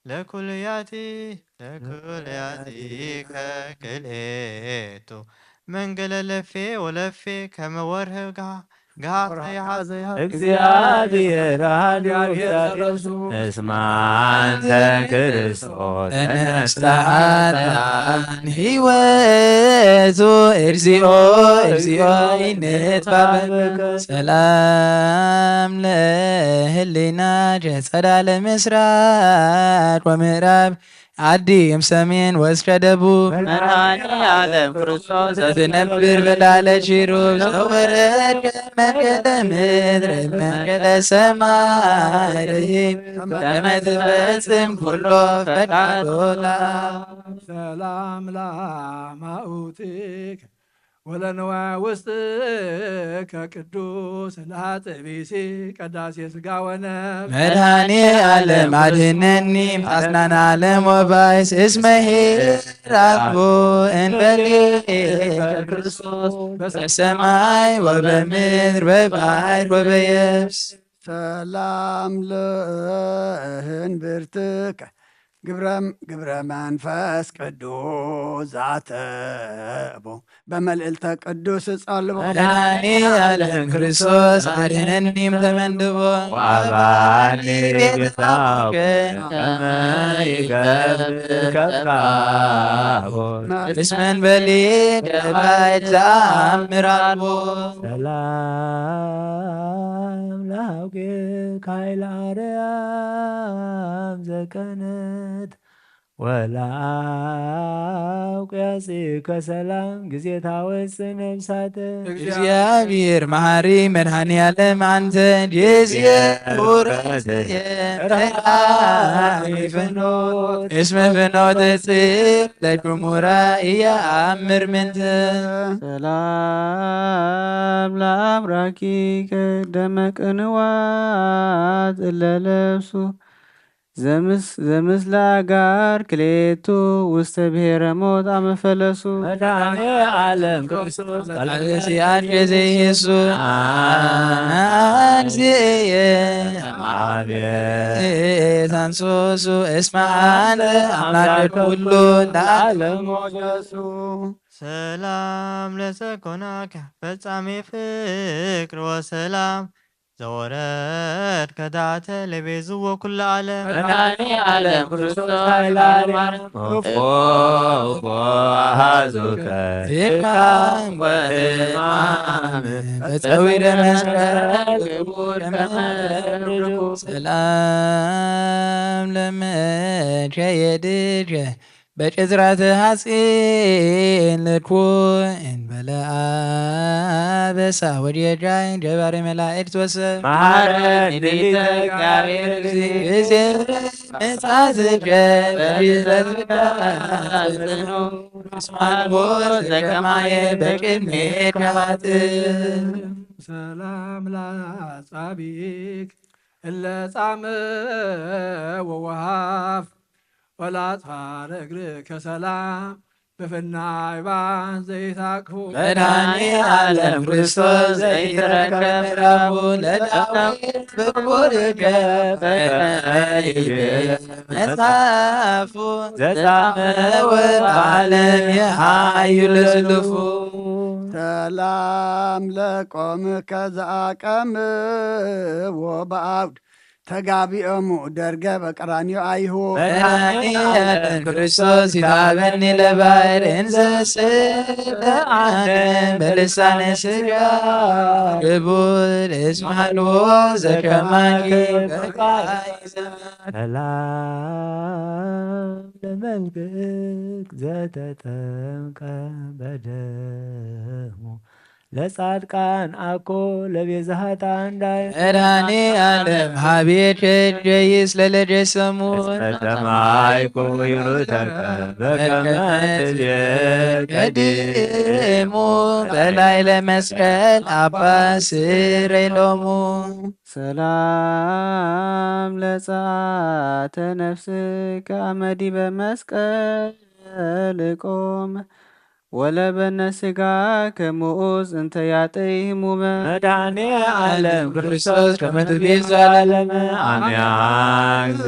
ለኩልያቲ ለኩልያቲ ከክልኤቱ መንገለ ለፌ ወለፌ ከመ ወርህ ጋ ጋሃ ዘይሃ። እግዚአብሔር አሐዱ እግዚአብሔር ዘረሱ። እስመ አንተ ክርስቶስ ተነስተ ኃጥኣን ሕይወቱ እግዚኦ እግዚኦ ይንትባበከ። ሰላም ለህሊና ጀጸዳ ለምስራቅ ወምዕራብ አዲ እምሰሜን ወእስከ ደቡብ። መድኃኔ ዓለም ክርስቶስ ዘትነብር በላለ ኪሩብ ዘወረደ መንገለ ምድር መንገለ ሰማይ ከመ ትፈጽም ኩሎ ፈቃዶ ለአብ። ሰላም ለአማውቲከ ወለንዋ ውስጥ ከቅዱስ ለሃጥቢሲ ቀዳሴ ስጋ ወነፍስ መድኃኔ ዓለም አድነኒ አጽናና ዓለም ወባይስ እስመ ኄር አልቦ እንበሌ ክርስቶስ በሰማይ ወበምድር በባሕር ወበየብስ። ሰላም ለእንብርትከ ግብረ ግብረ መንፈስ ቅዱስ ዛተቦ በመልዕልተ ቅዱስ ጸልቦ መድኃኔ ዓለም ክርስቶስ አድነኒም ተመንድቦ ወአባኒ ቤታውከ ከመ ይገብር ከብካቦ እስመን በሌ ደባይት ዘአምር አልቦ ሰላም ለአውጌ ካይል አርያም ዘቀነት ወላውቅያጽ ከሰላም ጊዜ ታወፅ ነብሳተ እግዚአብሔር መሐሪ መድኃኔ ዓለም አንተ ጊዜ ውረድ ፍኖት እስመ ፍኖት ጽድቅ ለግሙራ ኢየአምር ምንተ ሰላም ለአብራኪ ከደመ ቅንዋት እለለብሱ ዘምስለ አጋር ክሌቱ ውስተ ብሔረ ሞት አመፈለሱ። መድኃኔ ዓለም ክርስቶስ ቃልሲ አንጀ ዘይሱ አንዝየ አቤት ታንሶሱ እስመ አንተ አምላክ ኩሉ ለዓለም ሞገሱ ሰላም ለሰኮናከ ፈጻሜ ፍቅር ወሰላም ዘወረድ ከዳተ ለቤዝዎ ኩለ ዓለም መድኃኔ ዓለም ክርስቶስ ኃይለ ዓለም እፎ እፎ አሃዙከ ይማም ወእማም በጸዊረ መስቀል ክቡር ከመ ሰላም ለመድከ የድከ በጭዝራት ሐጺን ልኩ እንበለ አበሳ ወዲየጃይ ጀባሪ መላእክት ወሰብ መሐረኒ ሊተ እግዚአብሔር እግዚእ ጊዜ ምጻት ጀበሪ ዘዝጋ ጽኑ ስማልቦ ዘከማየ በቅድሜ ከማት ሰላም ላጻቢክ እለ ጻመ ወወሃፍ ወላጽፋረ እግርከ ሰላም በፍናይ ባን ዘይታቅፉ መድኃኔ ዓለም ክርስቶስ ዘይትረከብ ምዕራፉ ለዳዊት ፍቁር ገበይብ መጽሐፉ ዘጻመወ በዓለም የሃዩ ለስሉፉ ሰላም ለቆምከ ዘአቀምዎ በአውድ ተጋቢኦሙ ደርገ በቀራንዮ አይሁ መድኃኔ ዓለም ክርስቶስ ይትሃበኒ ለባዕል እንዘ ስለ ዓለም በልሳነ ስጋ ግቡር እስመ ሀልዎ ዘከማኪ በቃይ ዘመን ሰላም ለመልክክ ዘተጠምቀ በደሙ ለጻድቃን አኮ ለቤዛ ኃጥአን ዳይ መድኃኔ ዓለም ሀቤከ እደይስ ለለደሰሙ ሰማይኩ ይሩተከ በከመ ትቤ ቀድሙ በላይ ለመስቀል አባ ስረይ ሎሙ ሰላም ለጸአተ ነፍስከ አመ ዲበ መስቀል ቆመ ወለበነ ስጋከ ምኡዝ እንተ ያጥይ ህሙመ መድኃኔ ዓለም ክርስቶስ ከመ ትቤዛ ለዓለመ አምያግ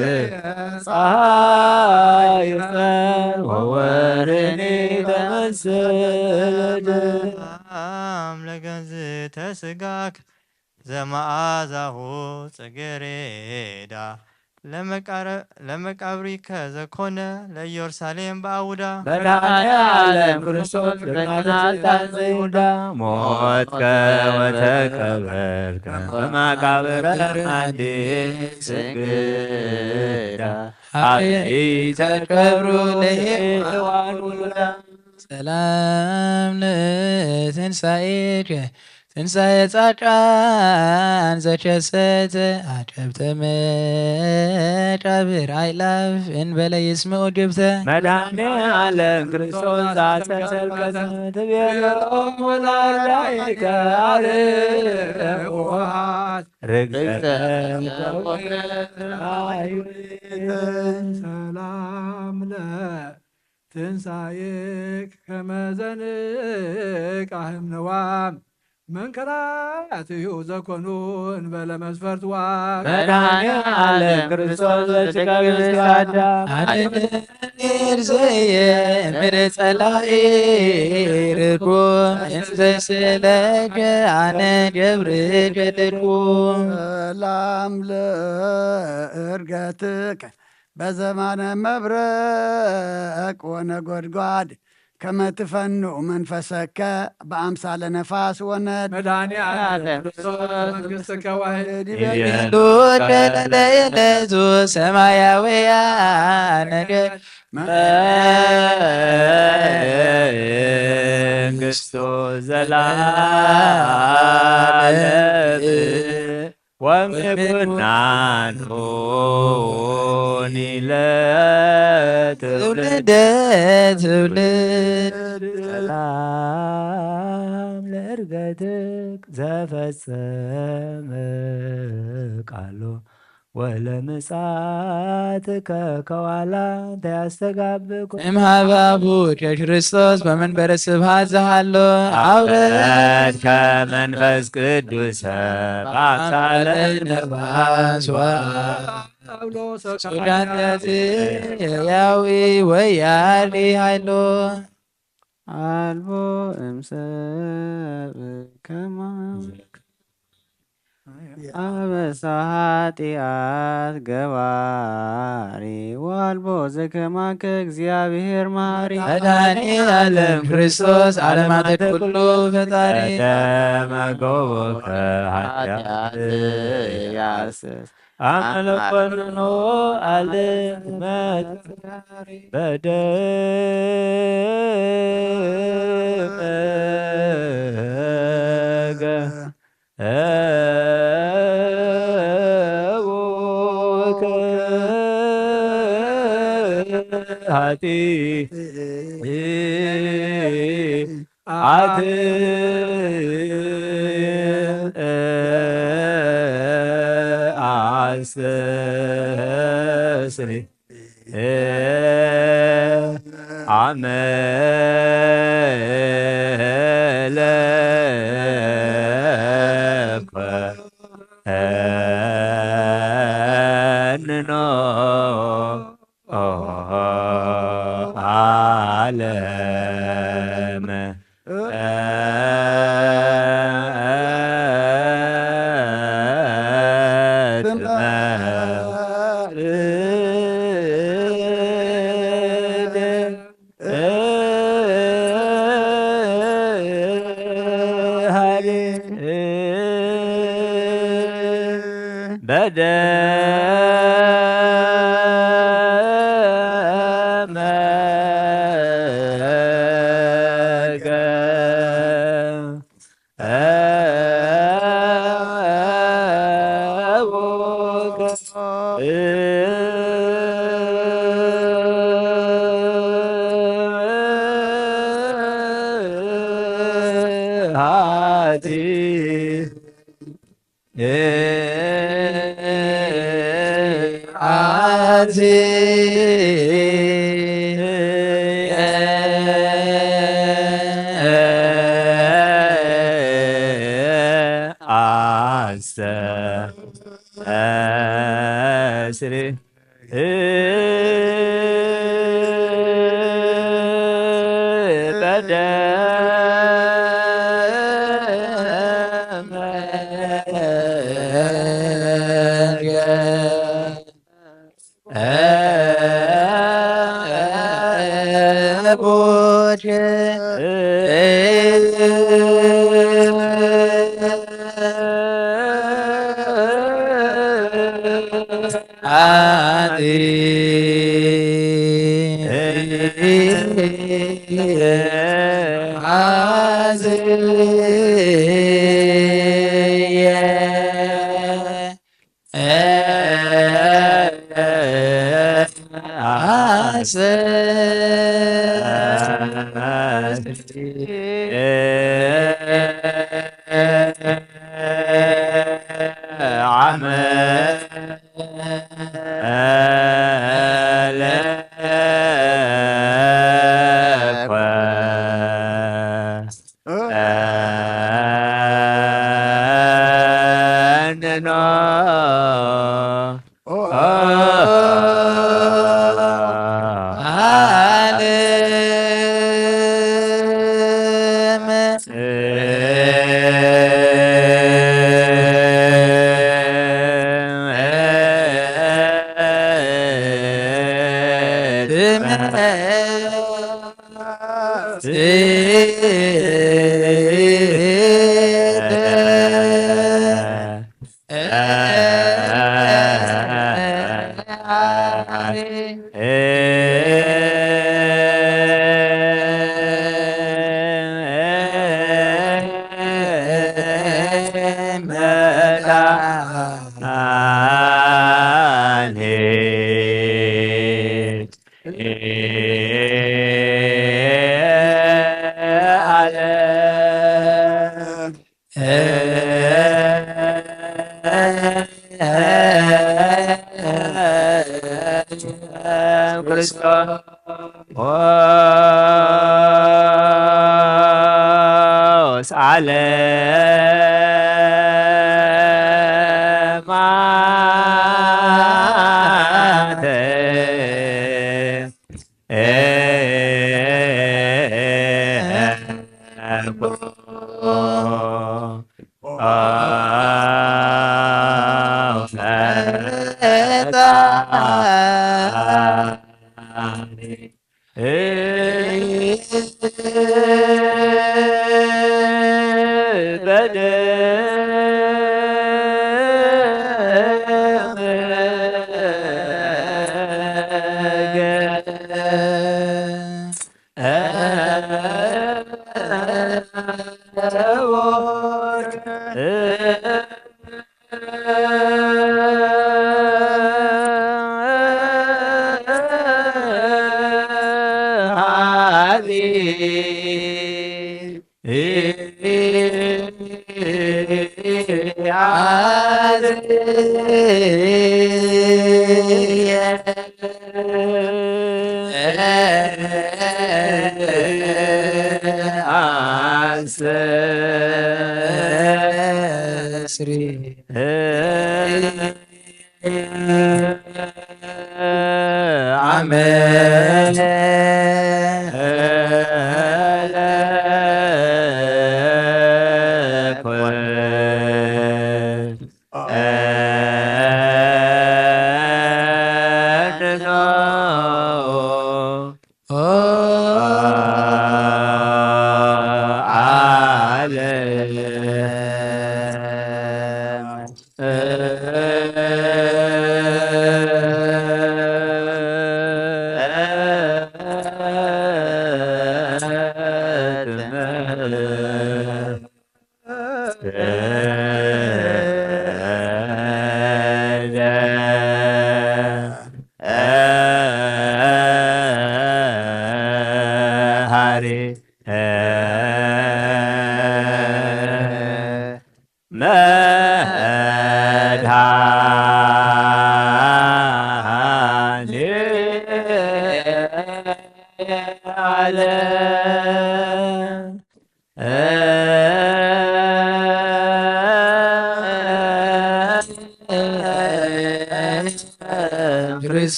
ፀሐይ ይጸል ወወርህኒ ተመስል ሰላም ለገንዝተ ስጋክ ዘመዓዛሁ ጽጌሬዳ ለመቃብሪከ ዘኮነ ለኢየሩሳሌም በአውዳ መድኃኔ ዓለም ክርስቶስ በናዝሬት ይሁዳ ሞትከ ወተቀበርከ በመቃብረ አዲስ እንግዳ አበይ ተቀብሩ ለሔዋን ውሉዳ ሰላም ለትንሳኤከ ትንሳኤ ጻድቃን ዘከሰተ፣ ዓቀብተ መቃብር ኣእላፍ እንበለ ይስምዑ ጅብተ። መድኃኔ ዓለም ክርስቶስ ዘአስተሰቀለ ትቤሎሙ ላዕሌከ አርዑ ርግጸ ሰላም ለትንሳኤክ ከመ ዘንቃህም ነዋም መንከራትዩ ዘኮኑ እንበለ መስፈርትዋ። መድኃኔ ዓለም ክርስቶስ ዘትከብስ አዳም አድነኒ እርሶየ እምር ጸላኢ ርኩም እንዘ ስለከ አነ ገብርከ ድኩም። ሰላም ለእርገትከ በዘማነ መብረቅ ወነጎድጓድ ከመ ትፈንኡ መንፈሰከ በአምሳለ ነፋስ ወነድ መድኃኔ ዓለም ክርስቶስ መንግሥትከ ዋህድ ይቤሉ። ሉከ ለይለዙ ሰማያውያን ነገር መንግስቱ ዘላለም ወምኩናኑ ለትውልደ ትውልድ። ሰላም ለእርገትክ ዘፈጸመ ቃሎ ወለምጽአትከ ከዋላ እንተ ያስተጋብእ እምሃበ አቡከ ክርስቶስ በመንበረ ስብሐት ዘሃሎ አውረድ ከመንፈስ ቅዱስ በአምሳለ ነፋስ ወአውሎ ሱዳን ያዊ ወያሊ ኃይሎ አልቦ እምሰብ ከማ አበሳ ኃጢአት ገባሪ ዋልቦ ዘከማከ እግዚአብሔር መሐሪ መድኃኔ ዓለም ክርስቶስ ዓለማት ኩሉ ፈጣሪ ደመ ገቦከ ኃጢአት ያስስ አመኮንኖ ዓለመ በደመገ ኃጢአት አስተስሪ አመ ለኮነኖ ዓለመ አስተስሪ ክርስቶስ ዓለማተ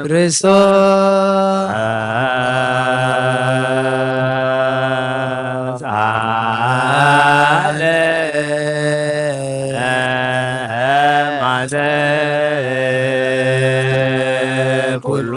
ክርስቶስ ዓለም ማሰ ኩሉ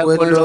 ኩሉ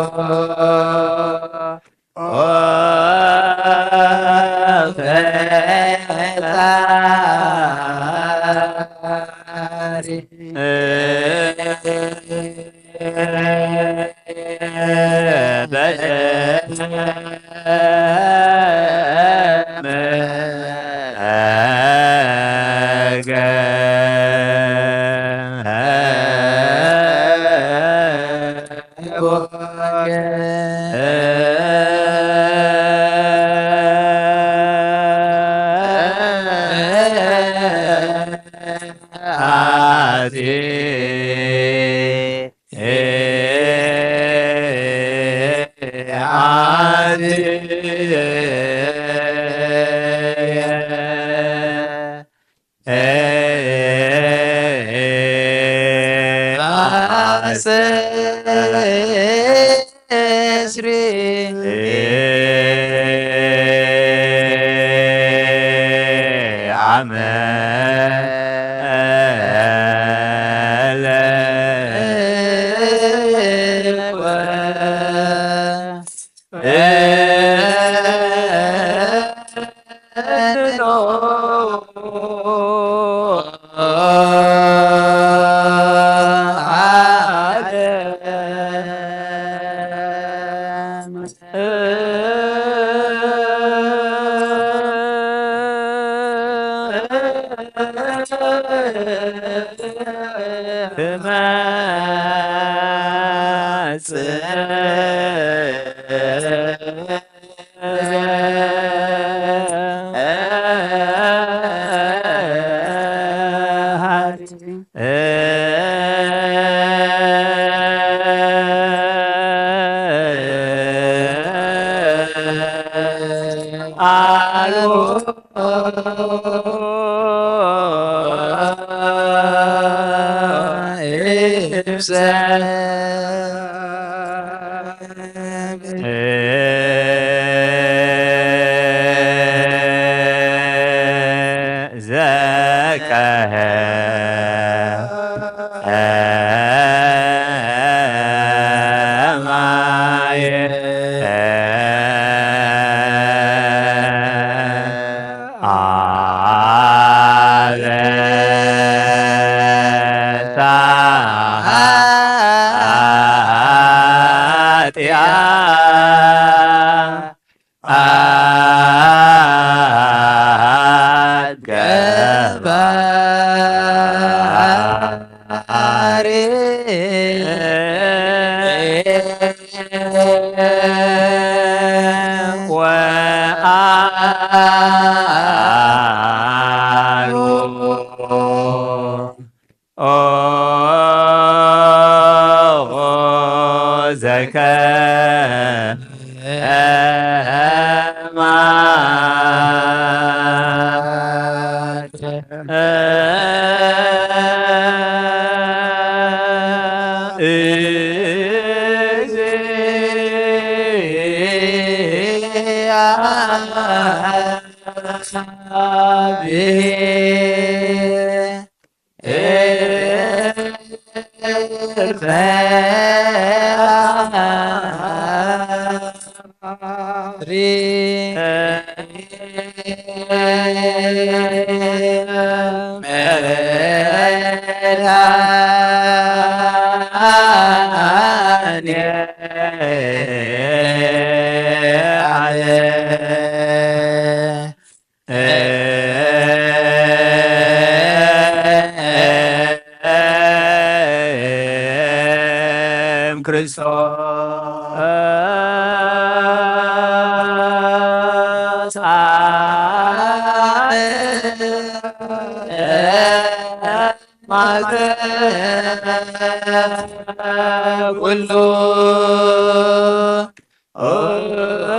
ፈጣሪ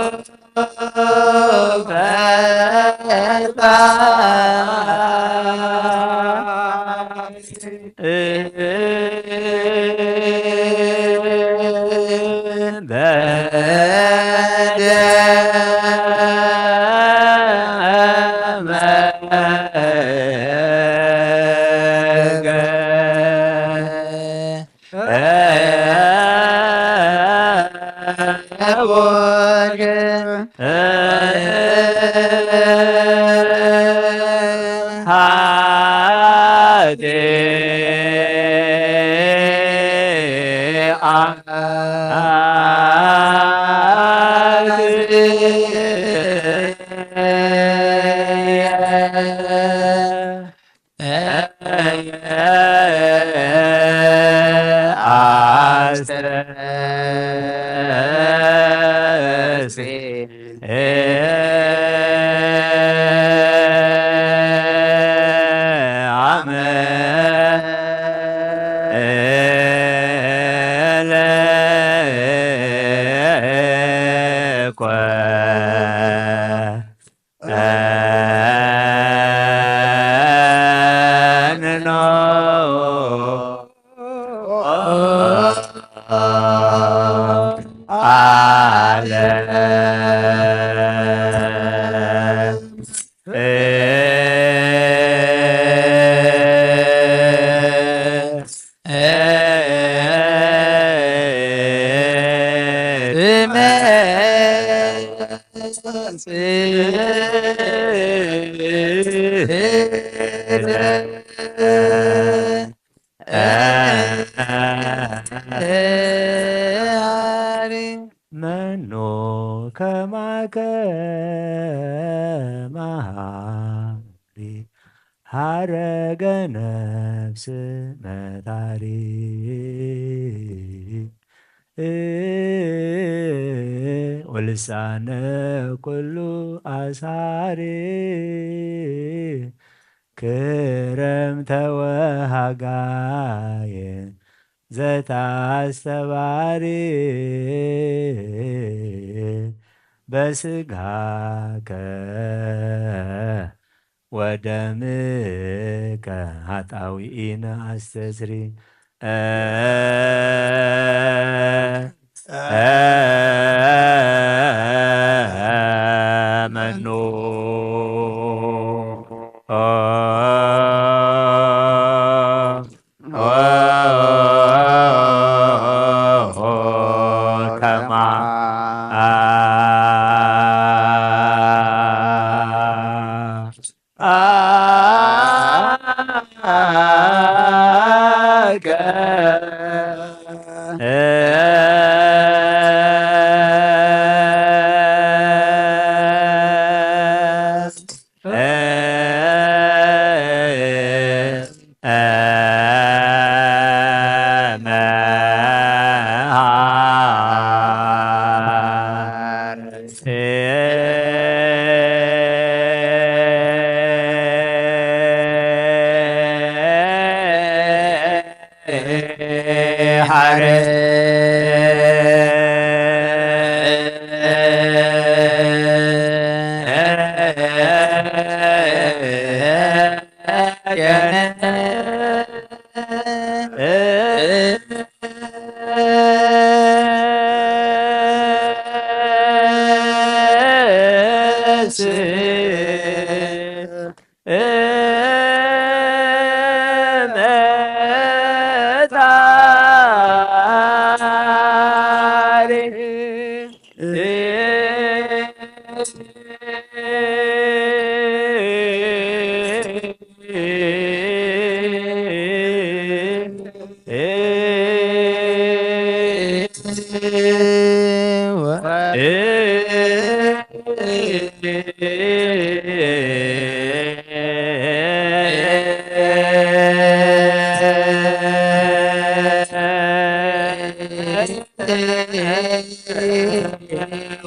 መኑ ከማከ መሃሪ ሀረገ ነፍስ መታሪ ወልሳነ ኩሉ ኣሳሪ ክረምተ ወሃጋየ ዘታስተባሪ በስጋከ ወደምከ ኃጣውኢነ ኣስተስሪ መኑ ከማ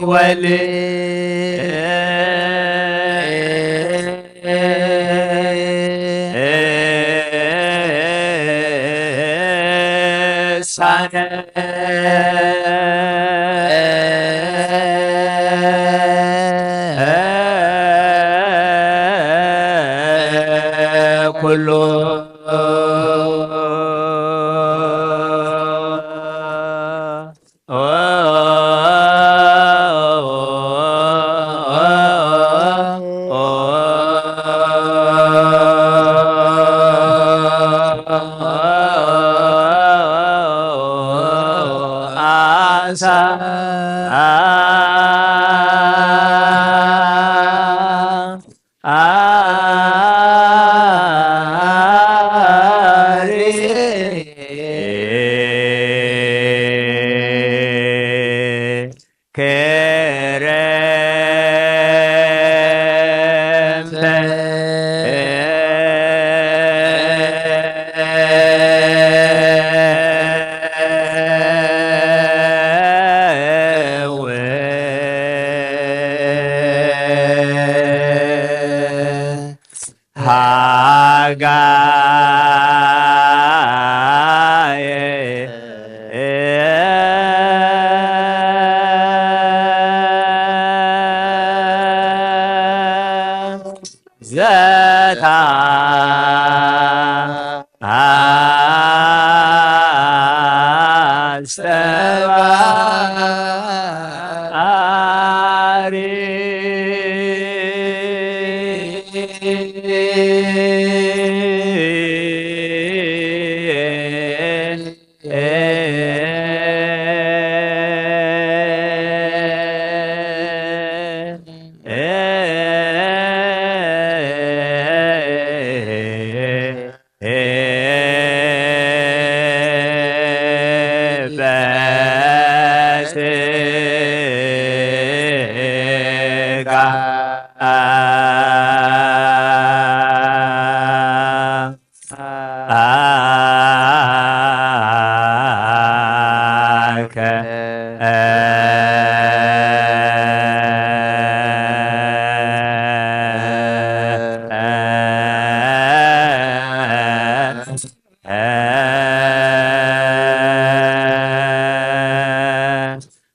ወል ሳነ ኩሉ ጸጋዬ ዘታ አስተባሪ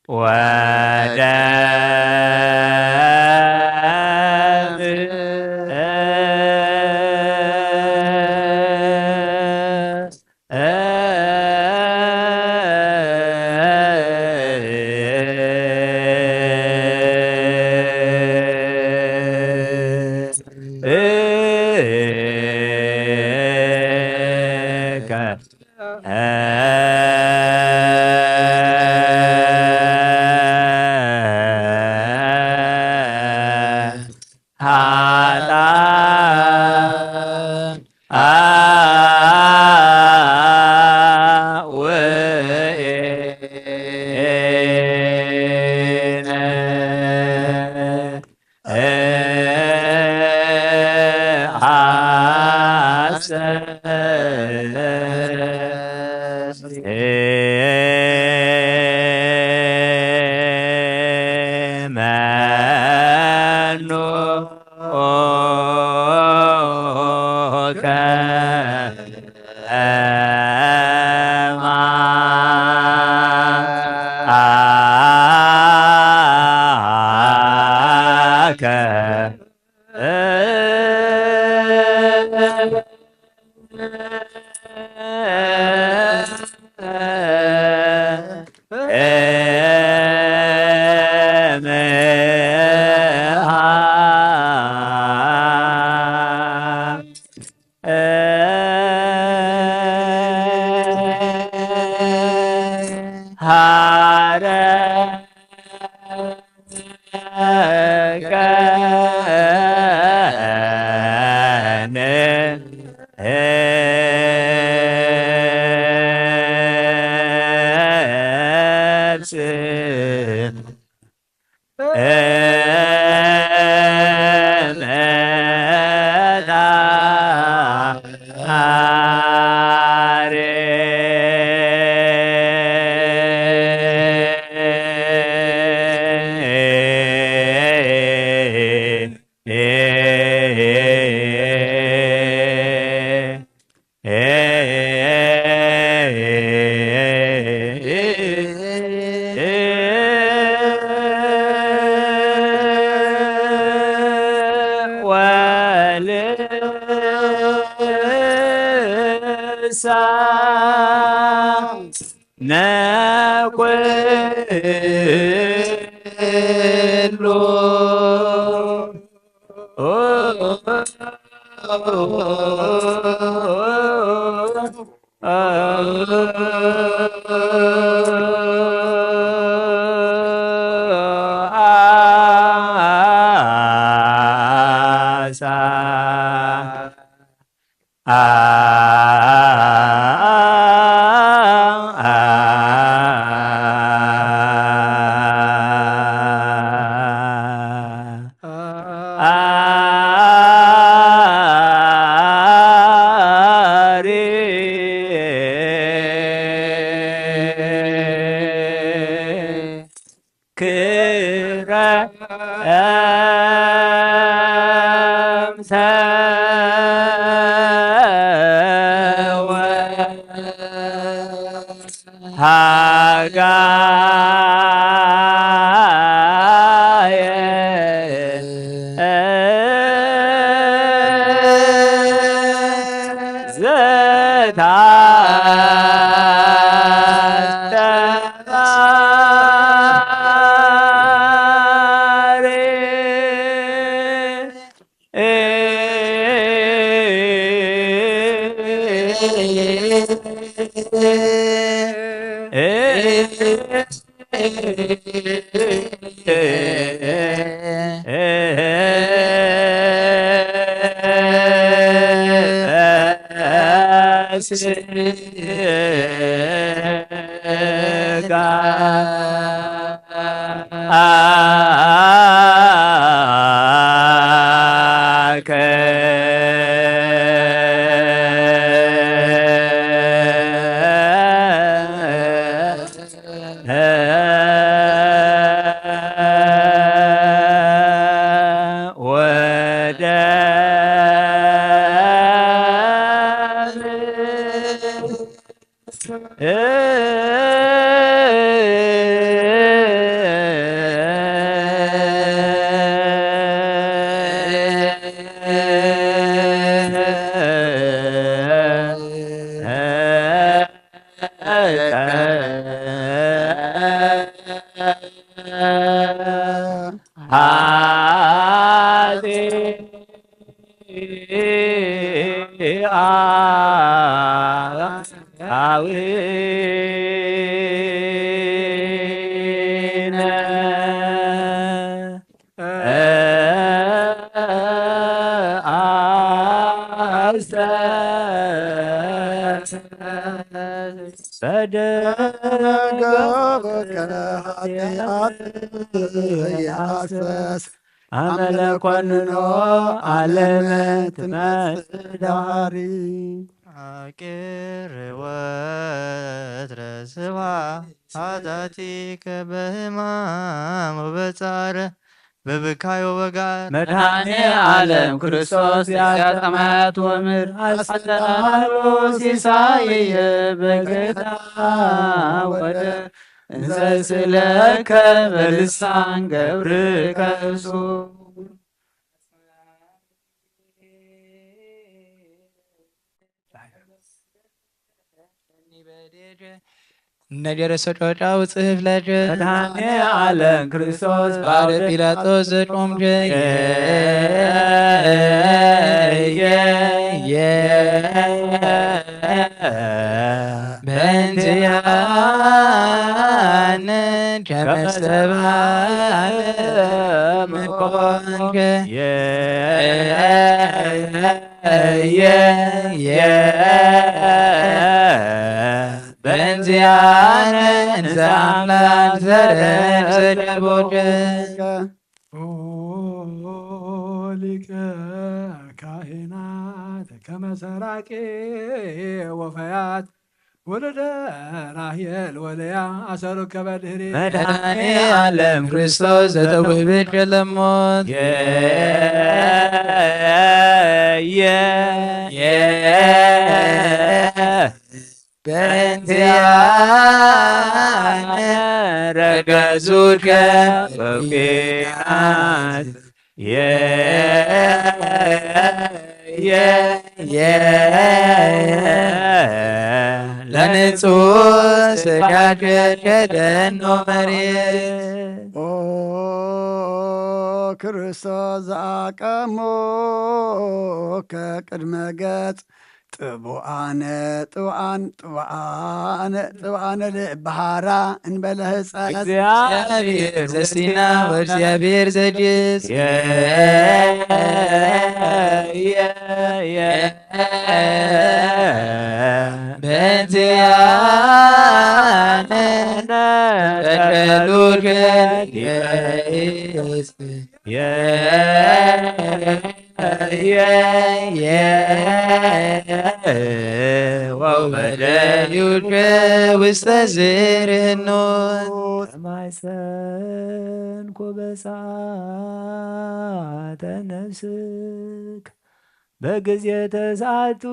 ወደም ወልሳ ነኩሉ ክረምተ ታስተማሪ አመለ ኮንኖ ዓለመ ትመስል ዳሪ። አቅርብ ወትረ ስብሐት ኃጢአቲከ በሕማም ወበጻረ በብካዮ በጋር መድኃኔ ዓለም ክርስቶስ ዚአ ሰማያት ወምድር አስተዳሎ ሲሳይየ በገዳ ወደ እንዘ ስእለከ በልሳን ገብርከ እሱ ነጀረ ሰጮጫው ጽህፍ ለጀ መድኃኔ ዓለም ክርስቶስ ባለ ጲላጦስ ዘጮምጀ በእንቲአነ ከመ ሰብአ ምኮንከ በእንቲአነ እንዘ አምላክ ዘረብ ዘደቦጀ ሊቀ ካህናት ከመ ሰራቂ ወፈያት ወለደ ራሄል ወለያ አሰሩ ከበድህሪ መድኃኔ ዓለም ክርስቶስ ዘተውህበ ሸለሞት በእንቲአነ ረገዙከ በኩናት ለንጹህ ስጋከ ሸደኖ መሬት። ኦ ክርስቶስ ዘአቀሞከ ቅድመ ገጽ ጥቡአነ ጥቡአን ጥቡአነ ጥቡአነ ልበሃራ እንበለ ህጸት እግዚአብሔር ዘሲና ወእግዚአብሔር ዘጅስ በእንቲአነ በደሉከ ወበደዩከ ውስተ ዝርህኖት ማይሰንኮ በሳተ ነፍስክ በጊዜ ተስዓቱ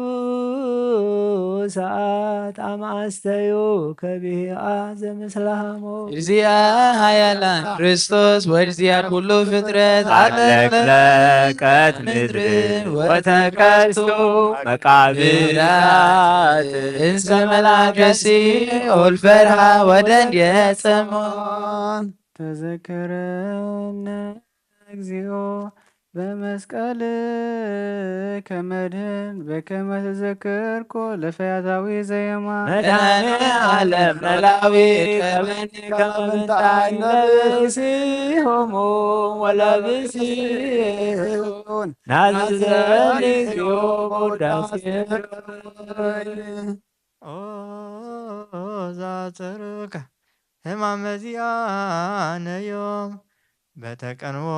ሰዓት ኣማስተዩ ከቢኣ ዘምስለ ሓሞት። እግዚአ ኃያላን ክርስቶስ ወእግዚአ ኩሉ ፍጥረት አጥለቅለቀት ምድር ወተከስቱ መቃብራት እንዘ መልአከ ሲኦል ፈርሃ ወደንገጸ ሞት። ተዘከረነ እግዚኦ በመስቀልከ መድህን በከመ ተዘከርኮ ለፈያታዊ ዘየማን። መድኃኔ ዓለም ኖላዊ ቀበኒ ከመ ምንታይ ነብሲ ሆሙ ወለብሲ ናዘኒ እግዚኦ በውዳሴ ኦ ዛጽርከ ሕማመ ዚኣነዮም በተቀንዎ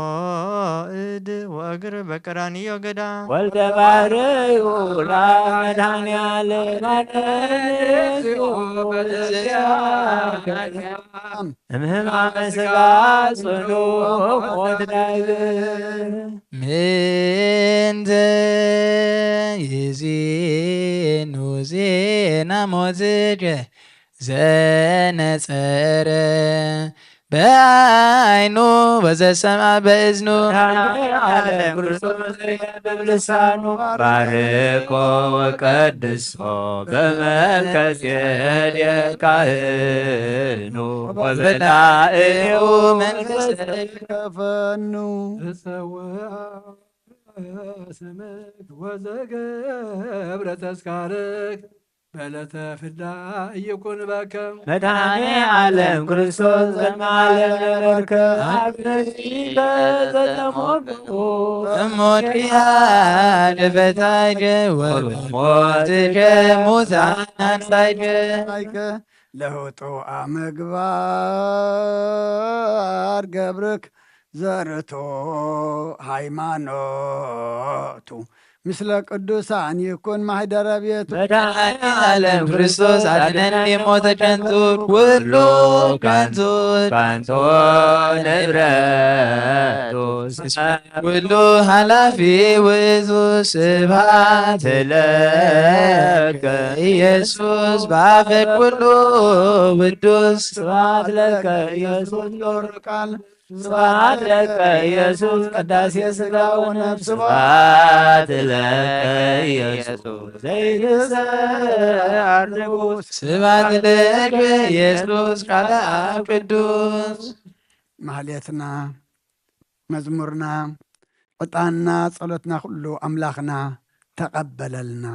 እድ ወእግር በቀራንዮ ገዳም። ወልደ ባሕርዩ ለመድኃኔ ዓለም አድነን እግዚኦ በዚያ ገዳም። እምህማመ ሥጋ ጽኑ ሞት ነግር። ምንተ ይዜኑ ዜና ሞትከ ዘነጸረ በአይኑ ወዘሰምዐ በእዝኑ። መድኃኔ ዓለም ክርስቶስ ዘየንብብ ልሳኑ። ባርኮ ወቀድሶ በመልከ ጼዴቅ ካህኑ ወበላእሌሁ መንፈስ ከፈኑ። ዘሰውአ ስምክ ወዘገብረ ተስካርክ በዕለተ ፍዳ እይኩን በከ። መድኃኔ ዓለም ክርስቶስ ዘማለም ነበርከ። አግነዚከ ዘተሞቅኡ እሞድያ ደፈታይከ ወሞትከ ሙታን አንሳይከ። ለውጡ አመግባር ገብርክ ዘርቶ ሃይማኖቱ ምስለ ቅዱሳን ይኩን ማህደረ ቤቱ። መድኃኔ ዓለም ክርስቶስ አድነን ሞተ ከንቱ ኩሉ ከንቱ ከንቱ ንብረቱ ኩሉ ኃላፊ ውእቱ። ስብሐት ለከ ኢየሱስ በአፈ ኩሉ ውዱስ። ስብሐት ለከ ኢየሱስ ሎር ቃል። ስብሐት ለከ ኢየሱስ ቅዳሴ ሥጋ ወነፍስ። ስብሐት ለከ ኢየሱስ ዘይትሰዓር ንጉሥ። ስብሐት ለከ ኢየሱስ ቃለ አብ ቅዱስ። ማህሌትና፣ መዝሙርና፣ ዕጣንና፣ ጸሎትና ኩሉ ኣምላኽና ተቐበለልና።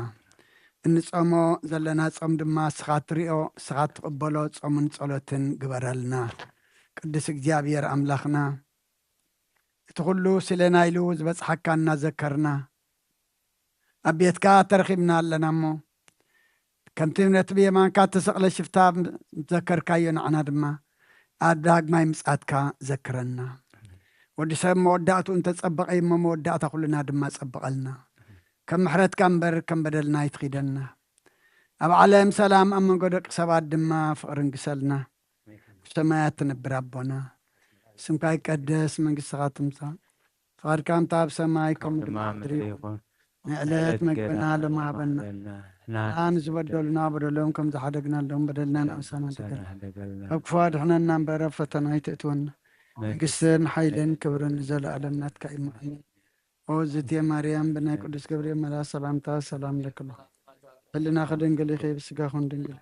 እንጾሞ ዘለና ጾም ድማ እስኻ ትሪኦ፣ እስኻ ትቕበሎ ጾምን ጸሎትን ግበረልና። ቅዱስ እግዚኣብሔር ኣምላኽና፣ እቲ ኩሉ ስሌና ኢሉ ዝበጽሓካ እናዘከርና፣ ኣብ ቤትካ ተረኺብና ኣለና እሞ፣ ከምቲ ነቲ ብየማንካ እተሰቕለ ሽፍታ ዘከርካዮ፣ ንዓና ድማ ኣብ ዳግማይ ምጽኣትካ ዘክረና። ወዲ ሰብ መወዳእትኡ እንተጸበቐ እሞ፣ መወዳእታ ኩልና ድማ ጸብቐልና። ከም ምሕረትካ እምበር ከም በደልና ኣይትኺደና። ኣብ ዓለም ሰላም፣ ኣብ መንጎ ደቂ ሰባት ድማ ፍቕሪ ንግሰልና። ኣብ ሰማያት ትነብር ኣቦና፣ ስምካ ይቀደስ፣ መንግስትኻ ትምጻእ፣ ፍቓድካ ከምታ ኣብ ሰማይ ከምኡ ድማ ኣብ ምድሪ ይኹን። ንዕለት መግብና ሎሚ ሃበና። ንሕና ንዝበደሉና በደሎም ከም ዝሓደግናሎም በደልና ንኣሳና ንሓደገልና። ካብ ክፉ ኣድሕነና እምበር ኣብ ፈተና ኣይተእትወና። መንግስትን ሓይልን ክብርን ንዘለኣለም ናትካ እዩ። እሞ ኣሜን። ኦ ዝቴ ማርያም ብናይ ቅዱስ ገብርኤል መልኣክ ሰላምታ ሰላም ለክሎ። ህልናኺ ድንግል ኢኺ፣ ብስጋኹን ድንግል።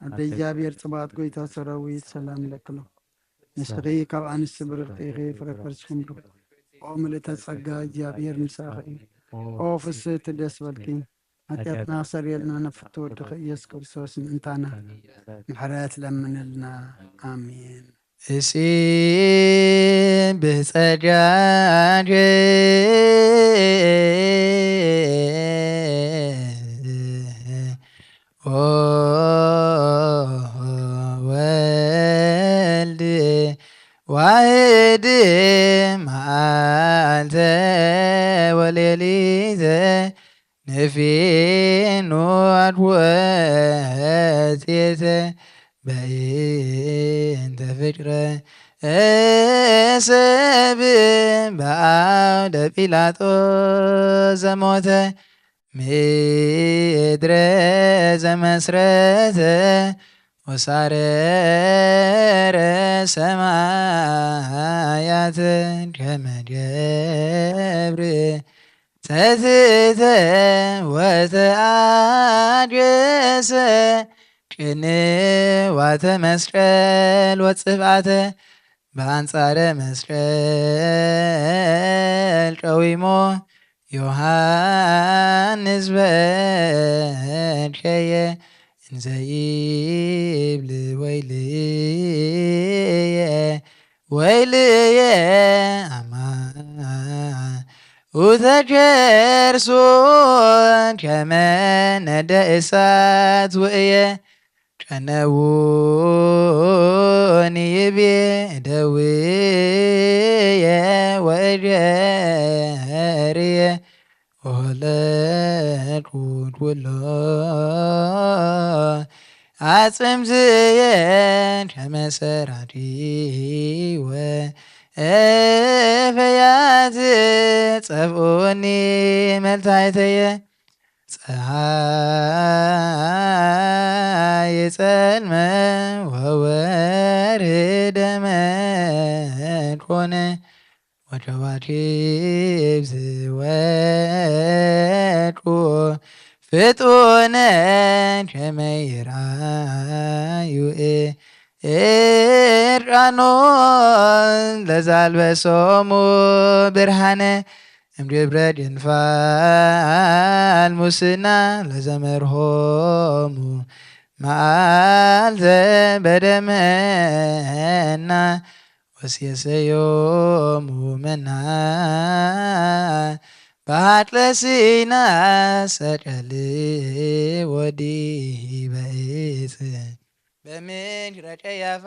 ኣደ እግዚኣብሔር ጽባኦት ጎይታ ሰራዊት ሰላም ለክሎ። ንስኺ ካብ ኣንስቲ ብርኽቲ ኢኺ፣ ፍረ ከርስኹም ብሩኽ። ኦ ምልእተ ጸጋ እግዚኣብሔር ምሳኺ እዩ። ኦ ፍስህቲ ደስ በልኪ። ኃጢአትና ሰርየልና ነፍቱ ወድኺ ኢየሱስ ክርስቶስ ምእንታና ምሕረት ለምንልና። ኣሜን። እሲ ብጸጋጌ ኦ ወልድ ዋህድ መዓልተ ወሌሊተ ንፊኑ አድወ ኃጢአተ በእንተ ፍቅረ እሰብ በአውደ ጲላጦስ ዘሞተ ምድረ ዘመስረተ ወሳረረ ሰማያት ከመ ገብር ተትተ ወተአገሰ ቅንዋተ መስቀል ወጽብአተ በአንጻረ መስቀል ቀዊሞ ዮሐንስ በድከየ እንዘ ይብል ወይልየ ወይልየ አማ ውተቸርሱ ከመ ነደ እሳት ውእየ ቀነውን ይቤ እደውየ ወእጀርየ ኦለድኩት ውሎ አጽምዝየ ከመ ሰራዲ ወእፈያት ጸፍኡኒ መልታይተየ ጸሓይ ጸልመ ወወርህ ደመ ኮነ ወከዋክብ ዝወድቁ ፍጡነ ከመ ይርአዩ እርቃኖን ለዛልበሶሙ ብርሃነ እምድብረ ድንፋል ሙስና ለዘመርሆሙ መዓልተ በደመና ወሴሰዮሙ መና በሃጥለ ሲና ሰቀል ወዲበ ዕፅ በምድረ ቀያፋ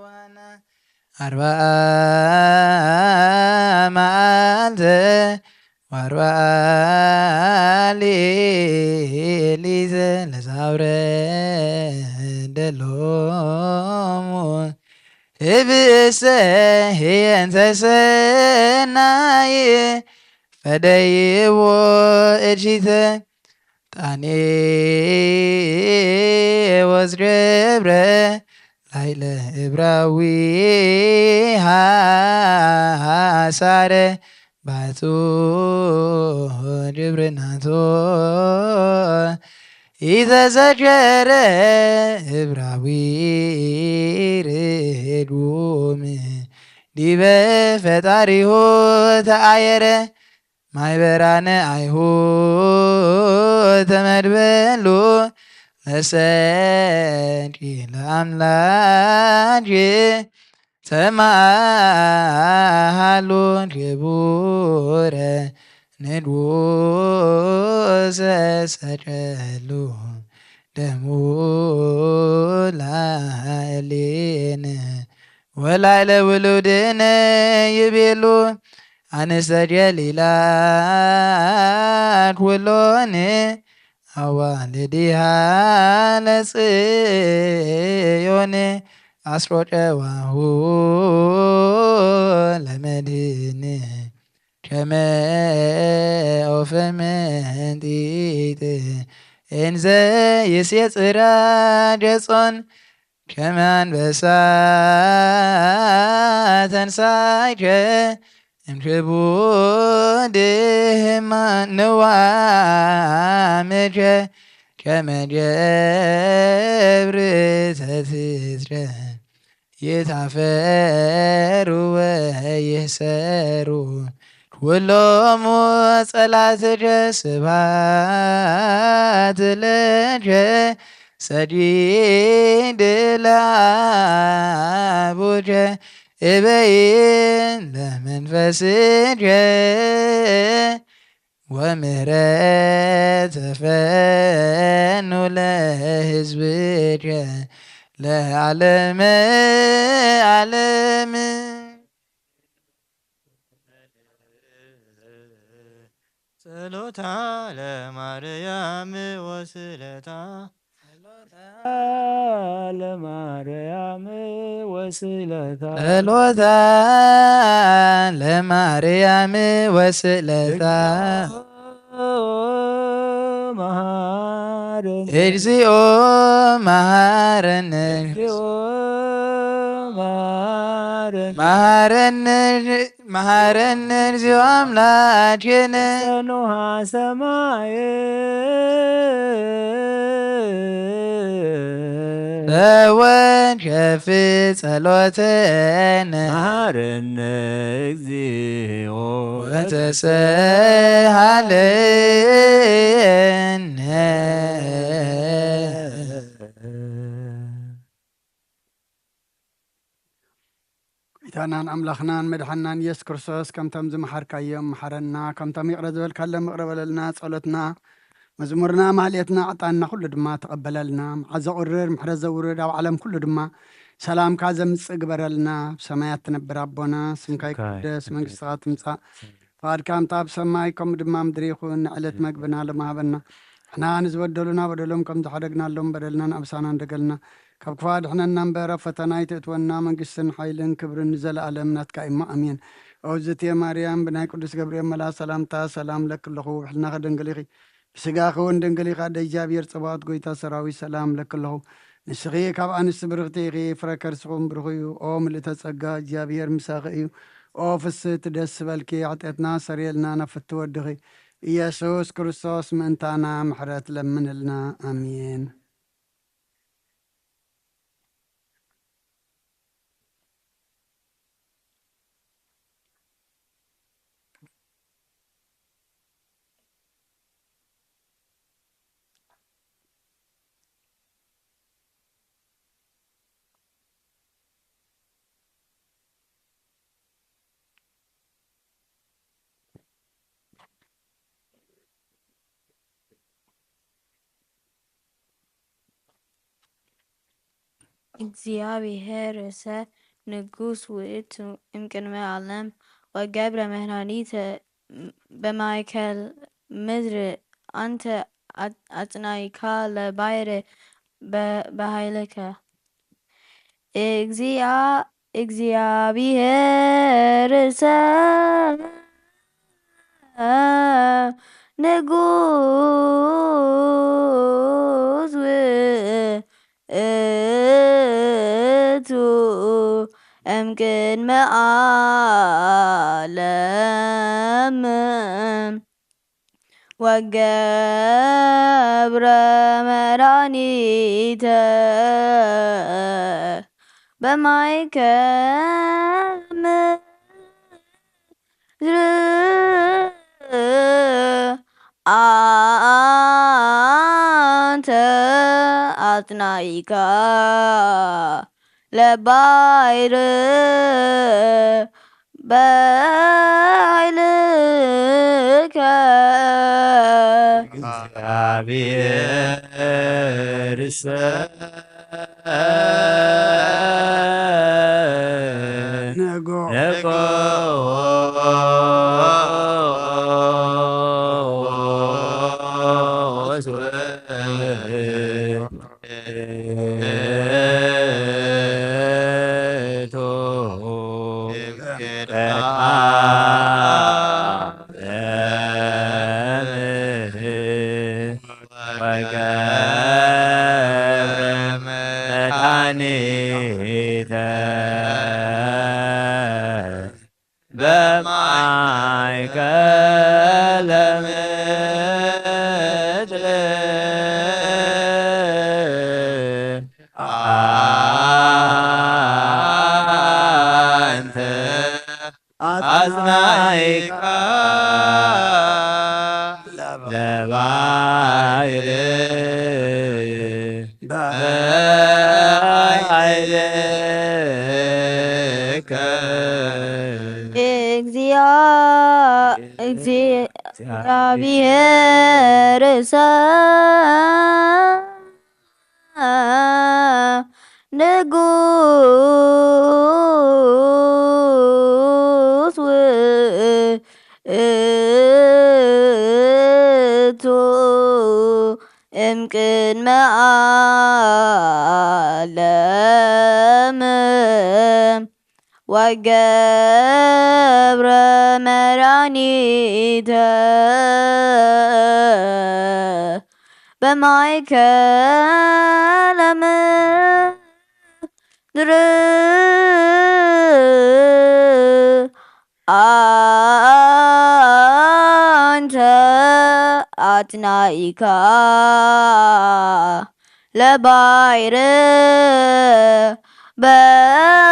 ወሃና አርብዓ መዓልተ ወአርብዓ ሌሊት ለዛውረደ ሎሙ ህብሰ ህየንተ ሰናይ ፈደይዎ እድሂተ ጣኔዎስ ገብረ ላይለ እብራዊ ሃሳረ ባቱ ግብርናቶ ኢተዘከረ እብራዊ ርዱም ዲበ ፈጣሪሁ ተአየረ ማይበራነ አይሁድ ተመድበሉ ለሰንቂ ለአምላክ ተማሃሉ ክቡረ ንጉሰ ሰቀሉ ደሙ ላዕሌነ ወላዕለ ውሉድነ ይቤሉ አንስተ ገሊላ ኩሎን አዋልዲሃ ለጽዮን አስሮቀዋሁ ለመድህን ከመ ኦፈ መንጢጥ እንዘ ይሴጽራ ገጾን ከመ አንበሳ ተንሳይከ እምክቡድ ህማን ንዋምከ ከመ ገብር ተትትረ ይታፈሩ ወይህሰሩ ኩሎሙ ጸላትከ ስብሐት ለከ ሰጊድ ለአቡከ እበይ ለመንፈስከ ወምህረት ተፈኑ ለህዝብከ ለዓለመ ዓለም። ጸሎታ ለማርያም ወስለታ ለማርያም ወስለታ ጸሎታ ለማርያም ወስለታ መሃረነ እግዚኦ መሃረነ እግዚኦ መሃረነ መሃረነ መሃረነ እግዚኦ ኣምላኬነ ኖሃ ሰማየ ፈወን ከፍ ጸሎተነ መሃረነ እግዚኦ ወተሰሃለነ። ጎይታናን ኣምላኽናን መድሓንናን ኢየሱስ ክርስቶስ፣ ከምቶም ዝመሓርካዮም መሓረና፣ ከምቶም ይቕረ ዝበልካሎም ይቕረ በለልና። ጸሎትና፣ መዝሙርና፣ ማህሌትና፣ ዕጣንና ኩሉ ድማ ተቐበለልና። መዓት ዘቑርር፣ ምሕረት ዘውርድ፣ ኣብ ዓለም ኩሉ ድማ ሰላምካ ዘምጽእ ግበረልና። ኣብ ሰማያት ትነብር ኣቦና፣ ስምካ ይትቀደስ፣ መንግስትኻ ትምጻእ፣ ፍቓድካ ከምታ ኣብ ሰማይ ከምኡ ድማ ምድሪ ይኹን። ንዕለት መግብና ሎሚ ሃበና። ንሕና ንዝበደሉና በደሎም ከም ዝሓደግናሎም በደልና ንኣብሳና እንደገልና። ካብ ክፉእ ኣድሕነና እምበር፣ ኣብ ፈተና ኣይተእትወና። መንግስትን ሓይልን ክብርን ንዘለኣለም ናትካ እዩ እሞ፣ ኣሜን። ኦ እግዝእትየ ማርያም፣ ብናይ ቅዱስ ገብርኤል መልኣክ ሰላምታ ሰላም እለኪ ኣለኹ። ብሕልናኺ ድንግል ኢኺ፣ ብስጋኺ እውን ድንግል ኢኻ። ኣደ እግዚኣብሔር ጸባኦት፣ ጎይታ ሰራዊት፣ ሰላም እለኪ ኣለኹ። ንስኺ ካብ ኣንስቲ ብርኽቲ ኢኺ፣ ፍረ ከርስኹም ብሩኽ እዩ። ኦ ምልእተ ጸጋ፣ እግዚኣብሔር ምሳኺ እዩ። ኦ ፍስህቲ ደስ ዝበልኪ፣ ሓጢኣትና ሰረየልና፣ ናብ ፍትሒ ወድኺ ኢየሱስ ክርስቶስ ምእንታና ምሕረት ለምንልና። ኣሜን። እግዚኣብሔር ርእሰ ንጉስ ውእቱ እምቅድመ ዓለም ወገብረ መድኃኒተ በማእከል ምድር። አንተ አጽናይካ ለባሕር በኃይልከ። እግዚአ-፣ እግዚአብሔርሰ ንጉስ ውእቱ እምቅድመ ዓለም ወገብረ መድኃኒተ በማእከል ምድር። አንተ አጽናይካ ለባሕር በኃይልከ። እግዚአብሔርሰ ንጉ ንጉ መድኃኒተ በማእከለ ምድር አንተ አጽናይካ ለባሕር በኃይልከ። እግዚአ-፣ እግዚአብሔርሰ ንጉስ ውእቱ እምቅድመ ዓለም ወገብረ መድኃኒተ በማእከለ ምድር። አንተ አጽናኢካ ለባሕር በኃይልከ።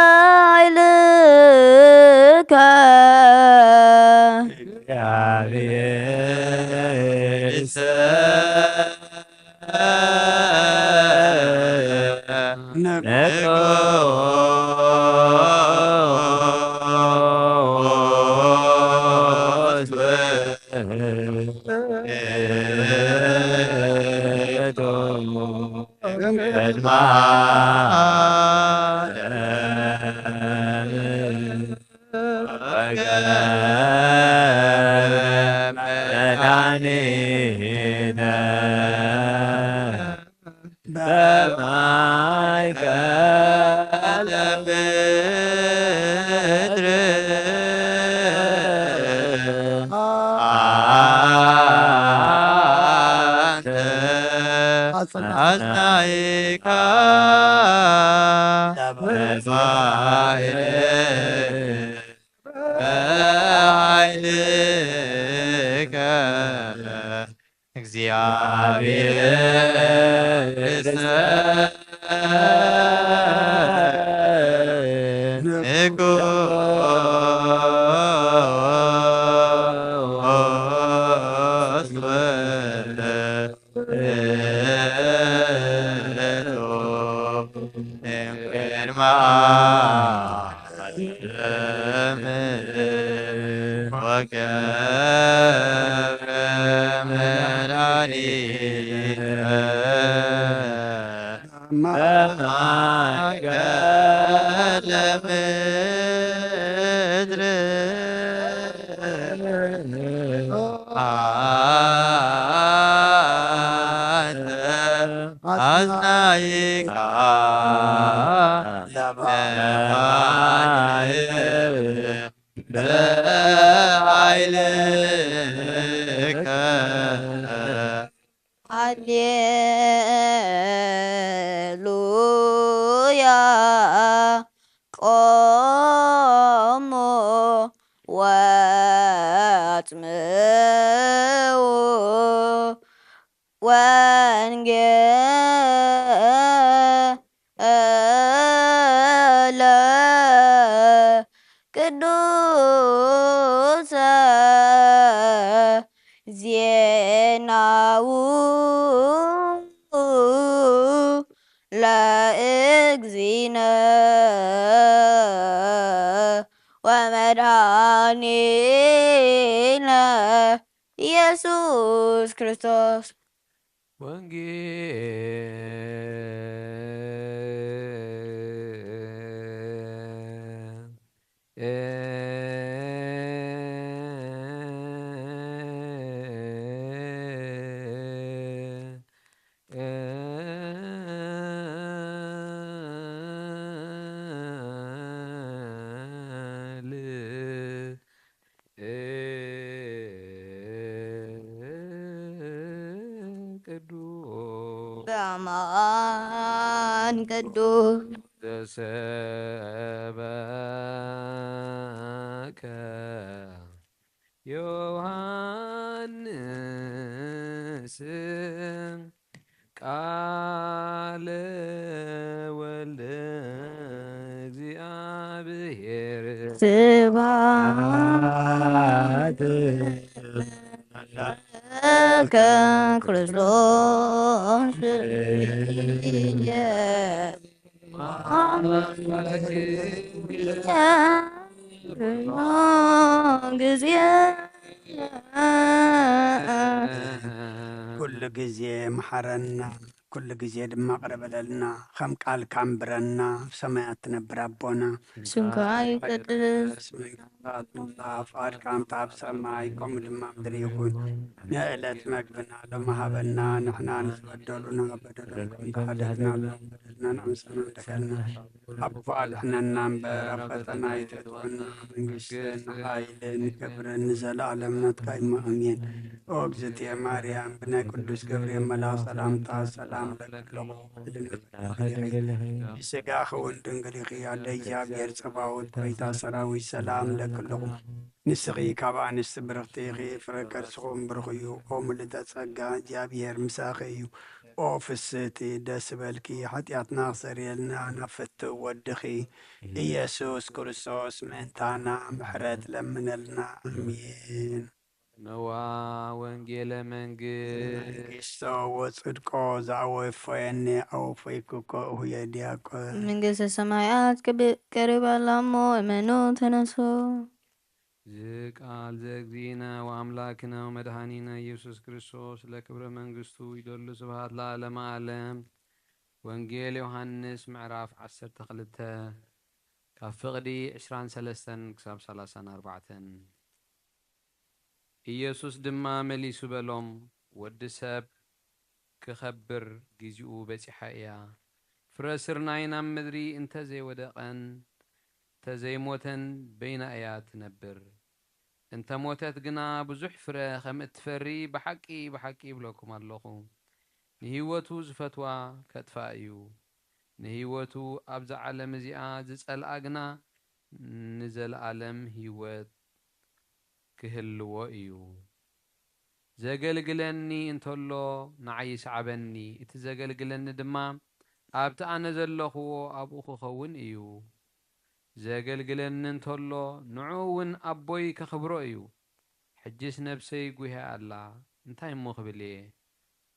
ሃሌሉያ ቆሙ ወአጽምዑ ወንጌለ ቅዱሰ ዜናዉ ለእግዚእነ ወመድኃኒነ ኢየሱስ ክርስቶስ። ወንጌል ቅዱስ በአማን ቅዱስ ዘሰበከ ዮሐንስ ቃለ ወልደ እግዚአብሔር ስብሐት ለከ ክርስቶስ ጊዜ ኩሉ ግዜ መሓረና፣ ኩሉ ግዜ ድማ ቅረ በለልና። ከም ቃልካ ኣንብረና፣ ኣብ ሰማያት ትነብር ኣቦና። ስምካ ይቀደስ። ኣስራት ምምጻእ ፍቓድካ ከምቲ ኣብ ሰማይ ከምኡ ድማ ምድሪ ይኹን። ንዕለት መግብና ሎሚ ሃበና፣ ንሕና ንዝበደሉና በደሎም ከም ዝሓለፍና በደልና ንኣምሰና እንደገልና ኣቦ ኣድሕነና እምበር ኣብ ፈተና ኣይተእትወና። መንግስትን ሓይልን ክብርን ንዘለኣለም ናትካ እዩ። ኣሜን። ኦ እግዝእትየ ማርያም፣ ብናይ ቅዱስ ገብርኤል መልኣኽ ሰላምታ ሰላም እለኪ ኣለኹ። ብስጋኺ እውን ድንግል ኢኺ፣ ኣደ እግዚኣብሔር ጸባኦት፣ ጎይታ ሰራዊት ሰላም እለኪ ኣለኹ። ንስኺ ካብ ኣንስቲ ብርኽቲ ኢኺ፣ ፍረ ከርስኹም ብሩኽ እዩ። ኦ ምልእተ ጸጋ፣ እግዚኣብሔር ምሳኺ እዩ። ኦ ፍስህቲ፣ ደስ በልኪ፣ ሓጢኣትና ክሰርየልና ናብ ፍትው ወድኺ ኢየሱስ ክርስቶስ ምእንታና ምሕረት ለምነልና። ኣሜን። ነዋ ወንጌለ መንግስት መንግስቶ ወጽድቆ ዘኣወፈየኒ ኣወፈይኩኮ እሁየ ዲያቆን። መንግስተ ሰማያት ቅብ-፣ ቀሪባ ኣላ እሞ እመኑ ተነሱ። ዝቃል ዘእግዚእነ ወኣምላክነ ወመድኃኒነ ኢየሱስ ክርስቶስ ለክብረ መንግስቱ ይደሉ ስብሐት ለዓለመ ዓለም። ወንጌል ዮሐንስ ምዕራፍ ዓሰርተ ክልተ ካብ ፍቕዲ ዕስራን ሰለስተን ክሳብ ሰላሳን ኣርባዕተን። ኢየሱስ ድማ መሊሱ በሎም፣ ወዲ ሰብ ክኸብር ጊዜኡ በጺሓ እያ። ፍረ ስርናይ ናብ ምድሪ እንተ ዘይወደቐን እንተ ዘይሞተን በይና እያ ትነብር። እንተ ሞተት ግና ብዙሕ ፍረ ከም እትፈሪ ብሓቂ ብሓቂ ይብለኩም ኣለኹ። ንህይወቱ ዝፈትዋ ከጥፍኣ እዩ። ንህይወቱ ኣብዛ ዓለም እዚኣ ዝጸልኣ ግና ንዘለኣለም ህይወት ክህልዎ እዩ። ዘገልግለኒ እንተሎ ንዓይ ይስዓበኒ፣ እቲ ዘገልግለኒ ድማ ኣብቲ ኣነ ዘለኹዎ ኣብኡ ክኸውን እዩ። ዘገልግለኒ እንተሎ ንዕኡ እውን ኣቦይ ከኽብሮ እዩ። ሕጅስ ነፍሰይ ጒህያ ኣላ፣ እንታይ እሞ ክብል እየ?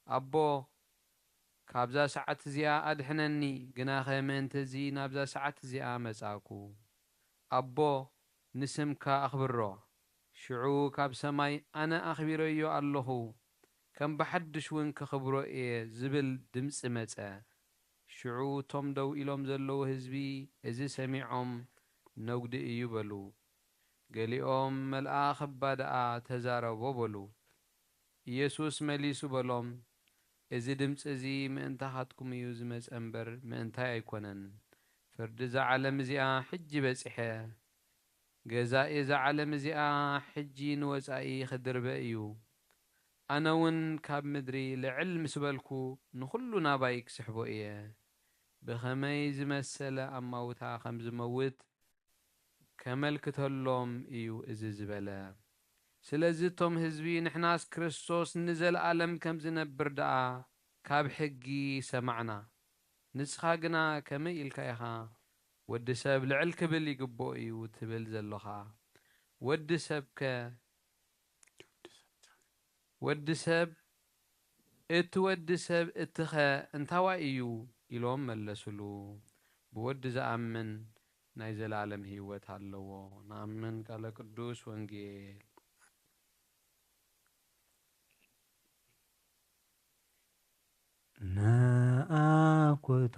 ኣቦ፣ ካብዛ ሰዓት እዚኣ ኣድሕነኒ፣ ግናኸ ምእንቲ እዚ ናብዛ ሰዓት እዚኣ መጻእኩ። ኣቦ፣ ንስምካ ኣኽብሮ። ሽዑ ካብ ሰማይ፣ ኣነ ኣኽቢረዮ ኣለኹ፣ ከም ብሓድሽ እውን ከኽብሮ እየ ዝብል ድምጺ መጸ። ሽዑ እቶም ደው ኢሎም ዘለዉ ህዝቢ እዚ ሰሚዖም፣ ነጉዲ እዩ በሉ። ገሊኦም፣ መልኣኽ እባ ደኣ ተዛረቦ በሉ። ኢየሱስ መሊሱ በሎም፣ እዚ ድምጺ እዚ ምእንታኻትኩም እዩ ዝመጸ እምበር ምእንታይ ኣይኮነን። ፍርዲ እዛ ዓለም እዚኣ ሕጂ በጺሐ። ገዛኢ እዛ ዓለም እዚኣ ሕጂ ንወጻኢ ክድርበ እዩ። ኣነ እውን ካብ ምድሪ ልዕል ምስ በልኩ ንኹሉ ናባይ ክስሕቦ እየ። ብኸመይ ዝመሰለ ኣማውታ ከም ዝመውት ከመልክተሎም እዩ እዚ ዝበለ። ስለዚ እቶም ህዝቢ፣ ንሕናስ ክርስቶስ ንዘለኣለም ከም ዝነብር ደኣ ካብ ሕጊ ሰማዕና፣ ንስኻ ግና ከመይ ኢልካ ኢኻ ወዲ ሰብ ልዕል ክብል ይግብኦ እዩ ትብል ዘሎኻ? ወዲ ሰብከ፣ ወዲ ሰብ፣ እቲ ወዲ ሰብ እቲኸ እንታዋይ እዩ? ኢሎም መለሱሉ። ብወዲ ዝኣምን ናይ ዘለኣለም ህይወት ኣለዎ። ንኣምን። ቃለ ቅዱስ ወንጌል። ነአኩቶ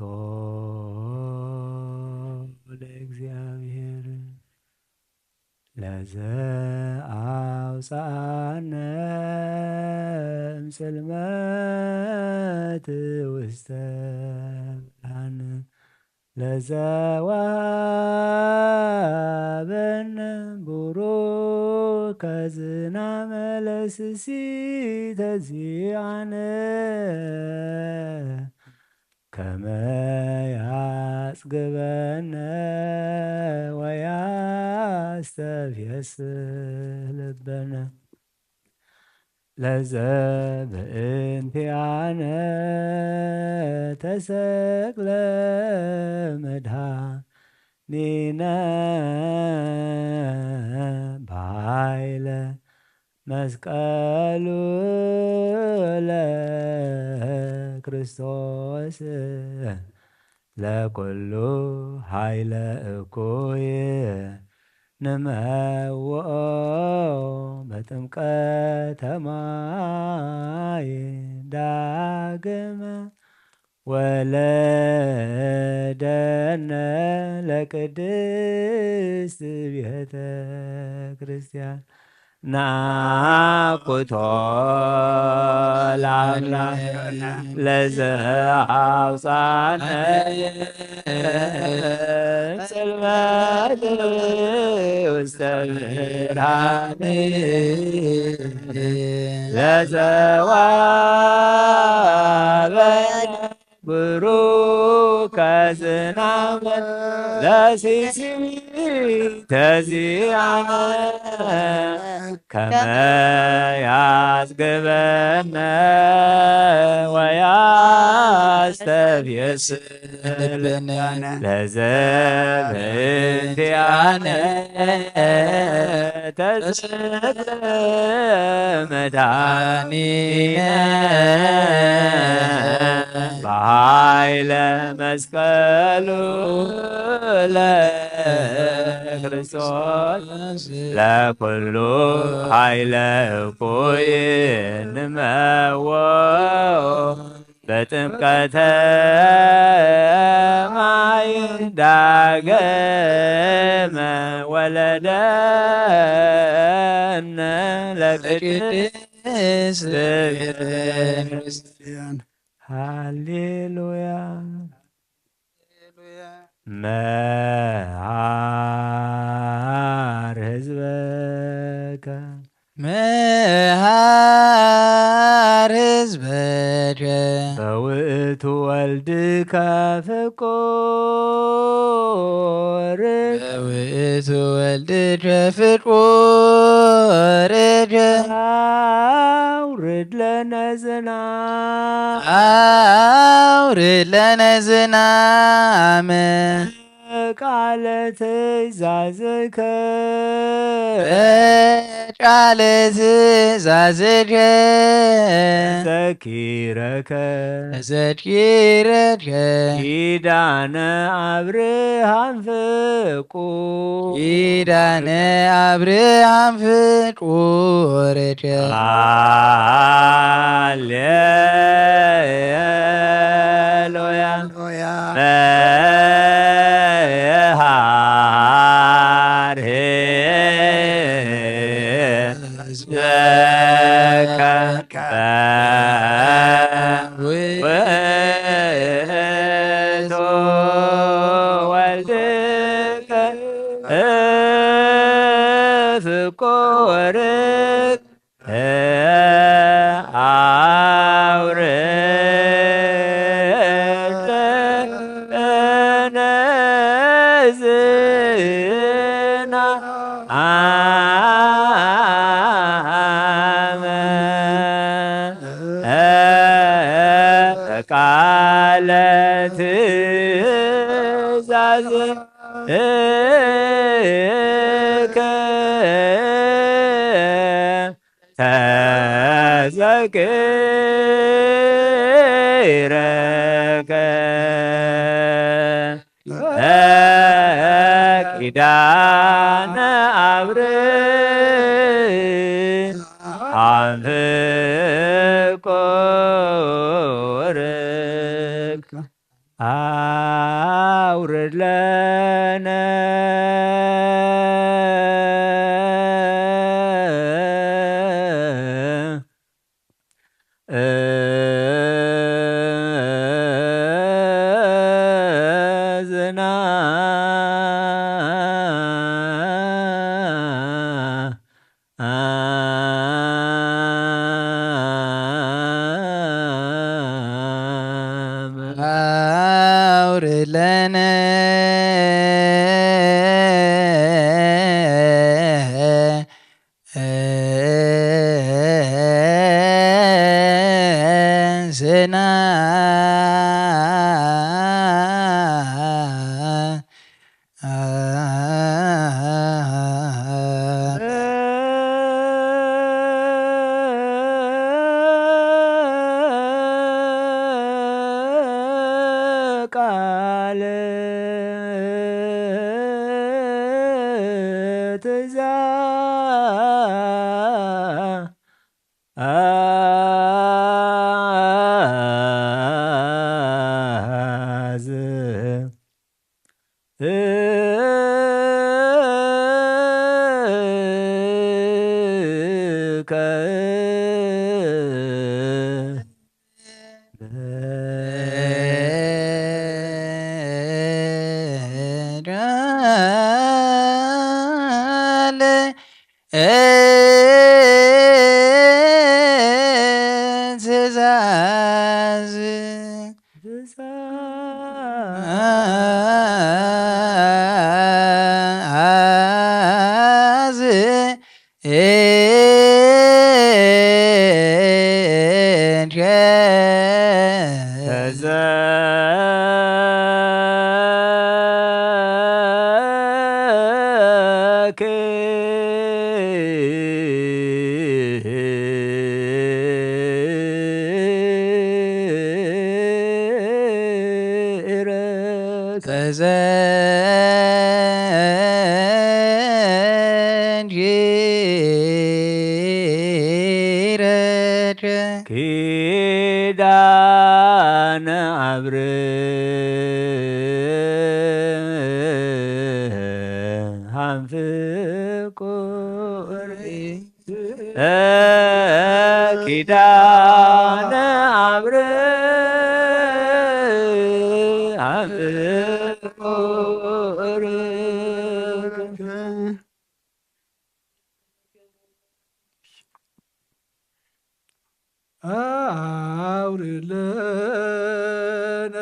ለእግዚኣብሔር ለዘ አውፅኣነ እምጽልመት ውስተ ብርሃን ለዘ ወሃበነ ቡሩከ ዝናመ ለስሲተ ዚአነ ከመ ያጽግበነ ወያስተፍየስ ልበነ። ለዘ በእንቲአነ ተሰቅለ መድኃኒነ በኃይለ መስቀሉ ለክርስቶስ ለኩሉ ኃይለ እኩይ ንመውኦ በጥምቀተ ማይ ዳግመ ወለደነ ለቅድስት ቤተ ክርስቲያን። ናኩቶ ለአምላክ ለዘአውፃነ ጽልመት ውስተ ብርሃን ለዘዋበነ ብሩከ ዝናመ ለሲሲተ ዚአነ ከመ ያጽግበነ ወያስተብየስ ልብነ ለዘበእንቲአነ ተስእ መድኃኒነ በኃይለ መስቀሉ ለክርስቶስ ለኩሉ ኃይለ እኩይ እንመዎ በጥምቀተ ማይ ዳግመ ወለደነ ለቅድስት ቤተ ክርስቲያን። ሃሌሉያ። መሃር ህዝበከ መሃር ህዝበከ በውእቱ ወልድከ ፍቁር በውእቱ ወልድከ ፍቁር አውርድ ለነ ዝናም አውርድ ለነ ዝናም ቃለ ትእዛዝከ ቃለ ትእዛዝከ ዘኪረከ ዘኪረከ ኪዳነ አብርሃም ፍቁር ኪዳነ አብርሃም ፍቁር ሃሌሉያ። ሃሌሉያ። መሃር ህዝበከ ውእቱ ወልድከ ፍቁር አውርድ ለነ ዝናመ ቃለ ትእዛዝከ ተዘኪረከ ኪዳነ አብርሃም ፍቁር አውርድ ለነ አውርድ ለነ ዝናመ ቃለ ትእዛዝ ገብርከ ትእዛዝ ትእዛዝ ኪዳነ አብርሃም ፍቁር ኪዳነ አብርሃም ፍቁር አውርድ ለነ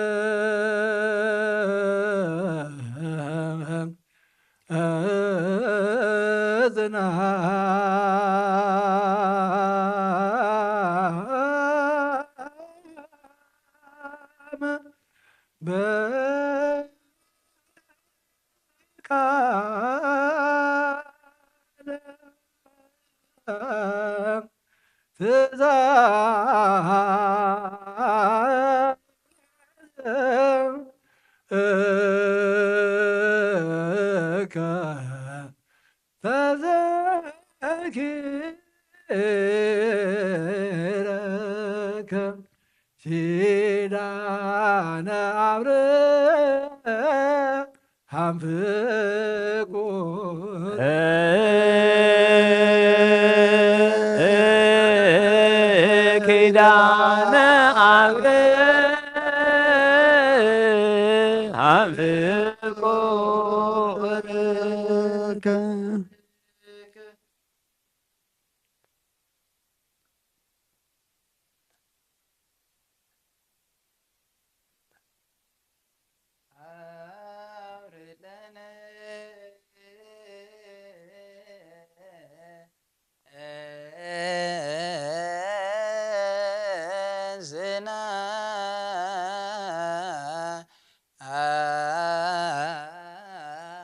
ዝናም በቃለ ትእዛዝ እከ ተዘኪረከ ኪዳነ አብርሃም ፍቁር ኪዳነ አብርሃም ፍቁር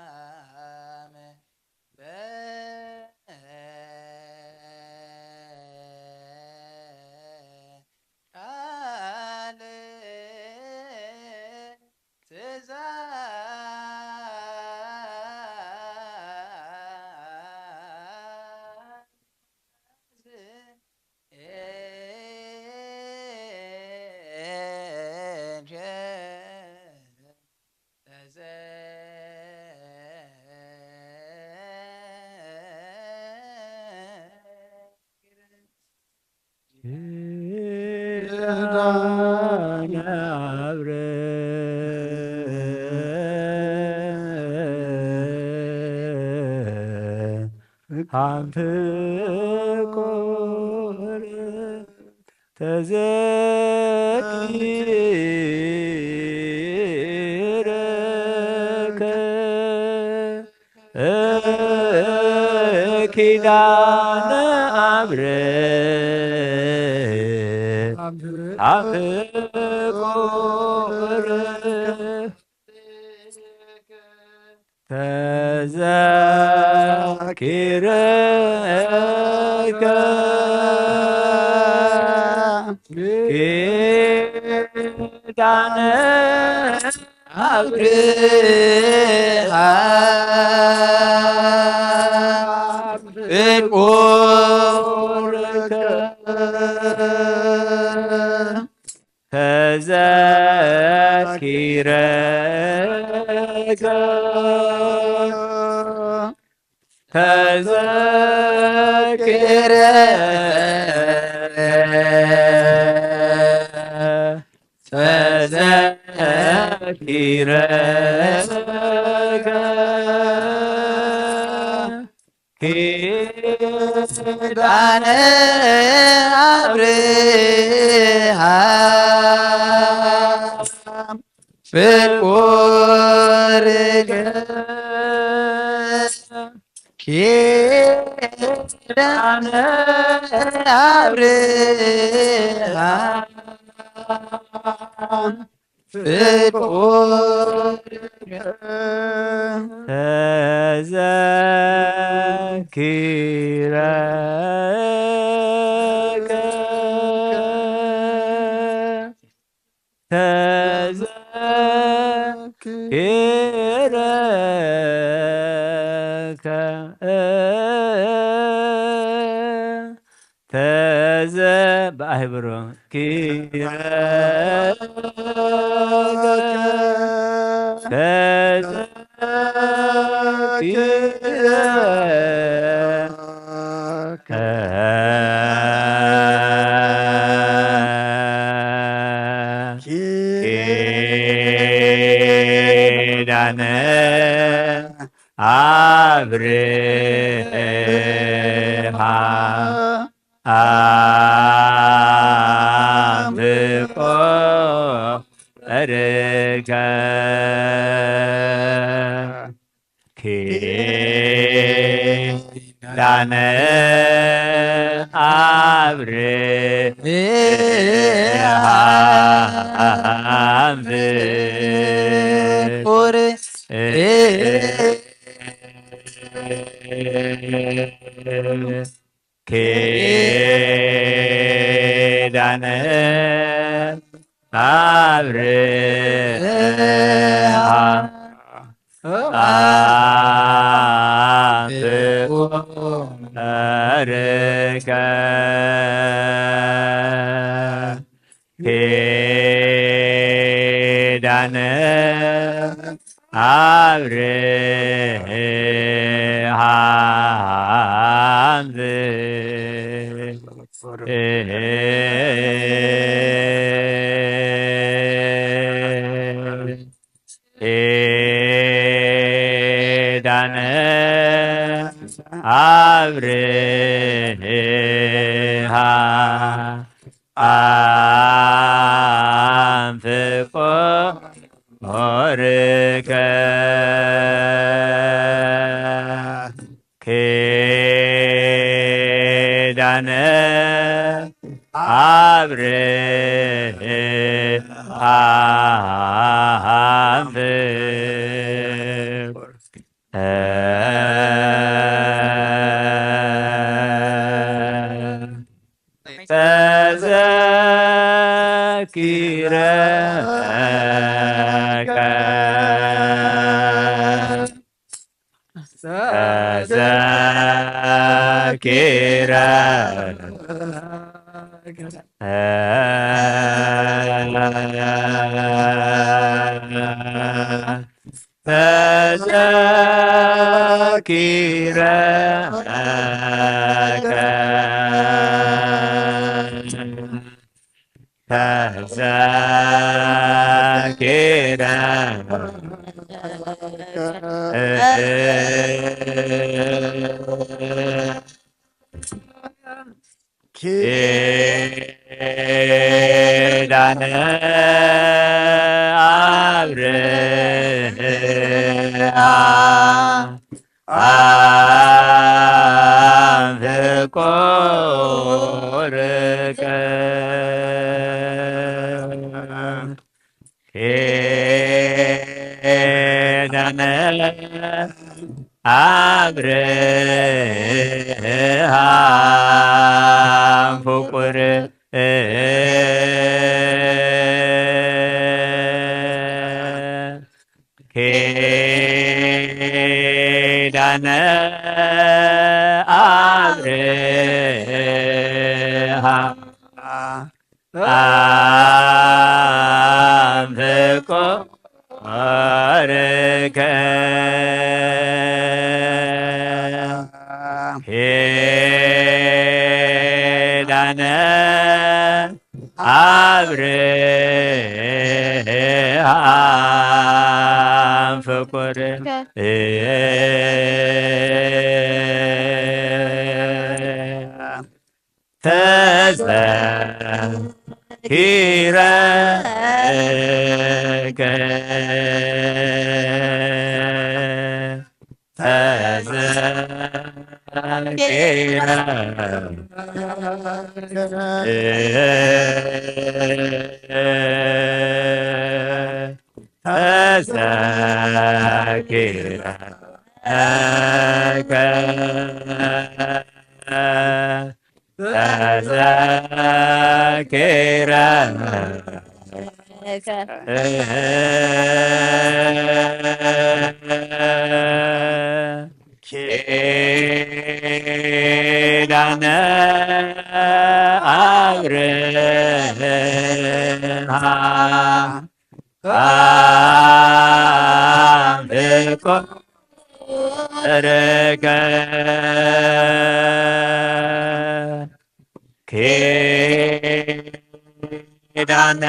ዝናም በቃለ ትእዛዝ ኪዳነ አብርሃም ፍቁር ተዘኪረከ ኪዳነ አብርሃም ፍቁር ተዘኪረከ ኪዳነ አብርሃም ፍቁርከ ተዘኪረከ ተዘኪ ኪዳነ አብርሃም ፍቁር ኪዳነ አብርሃም ፍቁር ተዘኪረከ ተዘኪረከ ተዘ ብኣህብሮ ኪረ ተዘ ኪዳነ አብርሃም ፍቁርከ ኪዳነ አብርሃም ፍቁር ኪዳነ አብርሃም ፍቁርከ ኪዳነ አብርሃም ኪዳነ አብርሃም ፍቁርከ ኪዳነ አብርሃም ተዘኪረከ ተዘኪረ ተዘኪረ ተዘኪረ ኪዳነ አብርሃም ፍቁርከ ኪዳነ አብርሃም ፍቁር ኪዳነ አብርሃም አብርሃም ፍቁርከ ኣብርሃም ፍቁር ተዘኪረከ ተዘኪረ ተዘኪረከ ተዘኪረ ኪዳነ ኣብርሃም ፍቁርከ ኪዳነ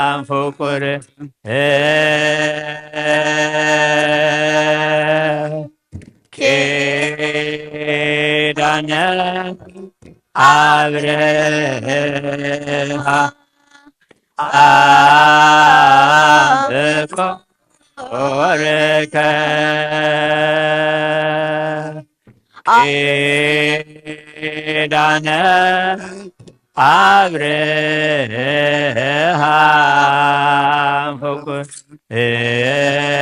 ኣብርሃም ፍቁር ኪዳነ ኣብርሃም ፍቁርከ ኪዳነ ኣብርሃም ፍቁር ተዘኪረከ ተዘኪረ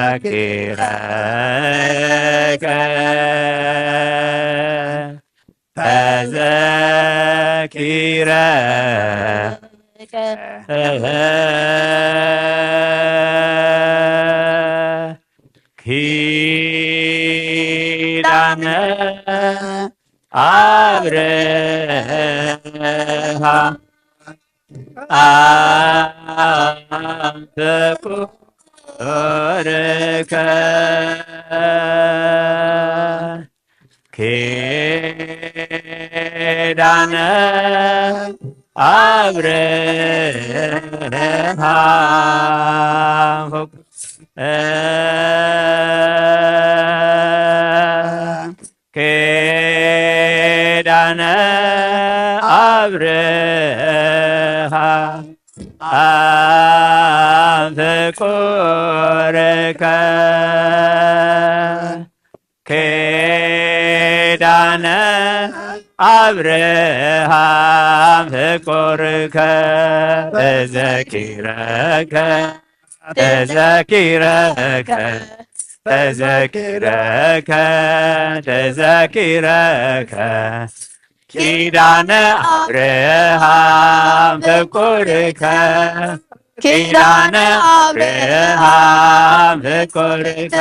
ተዘኪረከ ተዘኪረ ኪዳነ ኣብርሃም ፍቁርከ ኪዳነ ኣብርሃም ኪዳነ ኣብርሃም ፍቁርከ ኪዳነ ኣብርሃም ፍቁርከ ተዘኪረከ ተዘኪረከ ተዘኪረከ ተዘኪረከ ኪዳነ ኣብርሃም ፍቁርከ ኪዳነ ኣብርሃም ፍቁርከ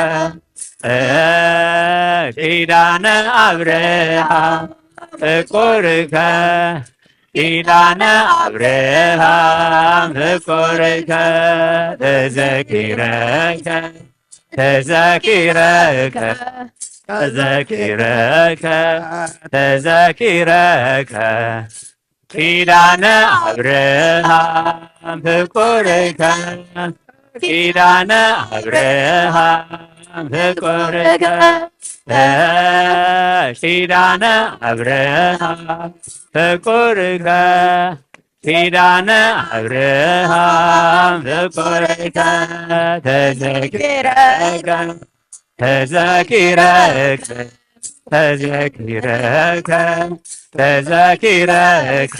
ኪዳነ ኣብርሃም ፍቁርከ ኪዳነ ኣብርሃም ፍቁርከ ተዘኪረከ ተዘኪረከ ተዘኪረከ ተዘኪረከ ኪዳነ ኣብርሃም ፍቁርከ ኪዳነ ኣብርሃም ፍቁርከ ኪዳነ ኣብርሃም ፍቁርከ ኪዳነ ኣብርሃም ፍቁርከ ተዘኪረከ ተዘኪረከ ተዘኪረከ ተዘኪረከ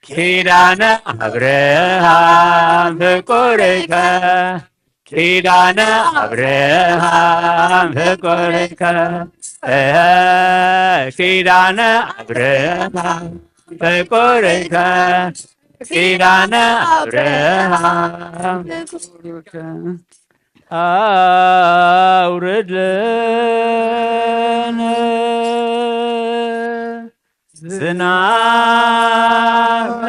ኪዳነ ኣብርሃም ፍቁርከ ኪዳነ ኣብርሃም ፍቁርከ ኪዳነ ኣብርሃም ፍቁርከ ኪዳነ ኣብርሃም ኣውርድለነ ዝናም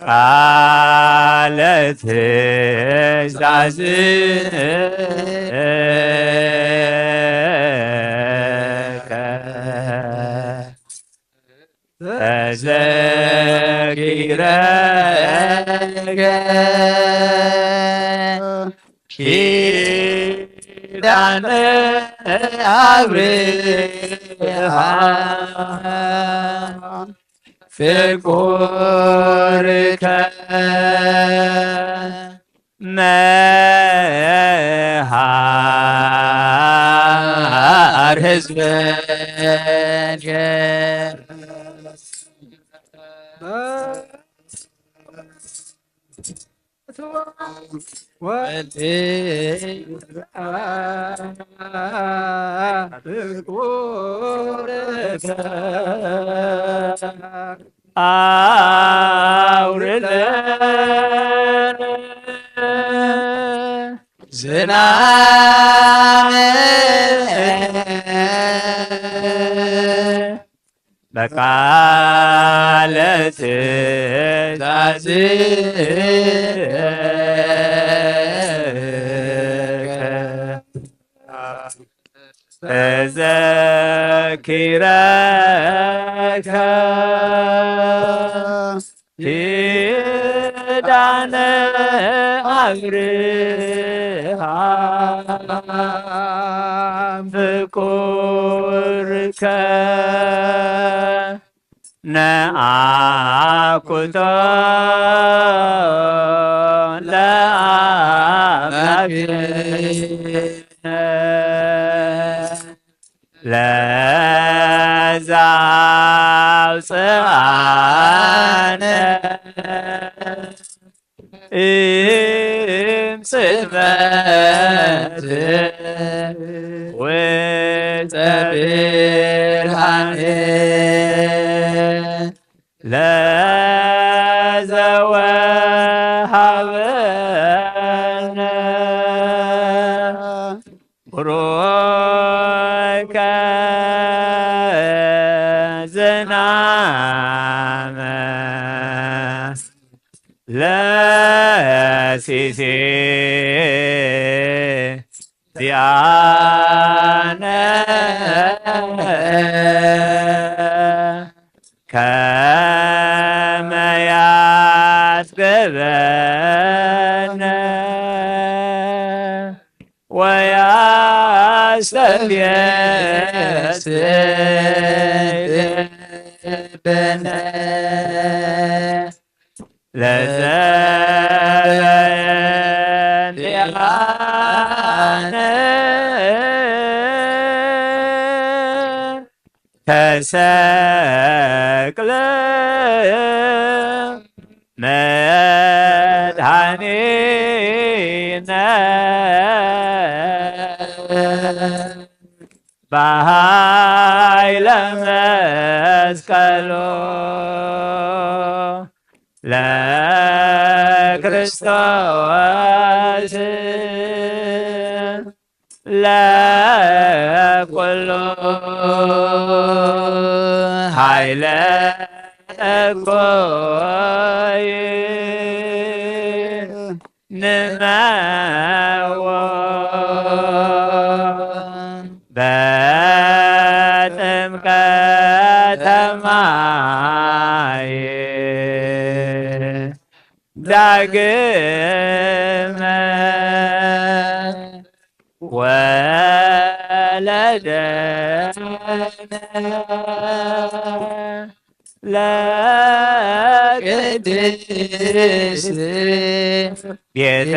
ቃለ ትእዛዝከ ተዘኪረከ ኪዳነ ኣብርሃም ፍቁርከ መሃር ህዝብከ ኣውርደን ዝናም በቃለ ትእዛዝከ እዘኪረከ ኪዳነ ኣብርሃም ፍቁርከ ነአኩቶ ለአመቤነ ለዛውፅአነ እምጽልመት ውስተ ብርሃን ለዘወሃበነ ቡሩከ ዝናመ ለሲሲ ዚአነ ከመ ያጽግበነ ወያስተብየስ ልብነ ለዘበእንቲአነ ተሰቅለ መድኃኒነ በኃይለ መስቀሎ ለክርስቶስ ለኩሉ ኃይለ እኮይ ንመዎ በጥምቀተ ማይ ዳግመ ወለደነ ለቅድስት ቤተ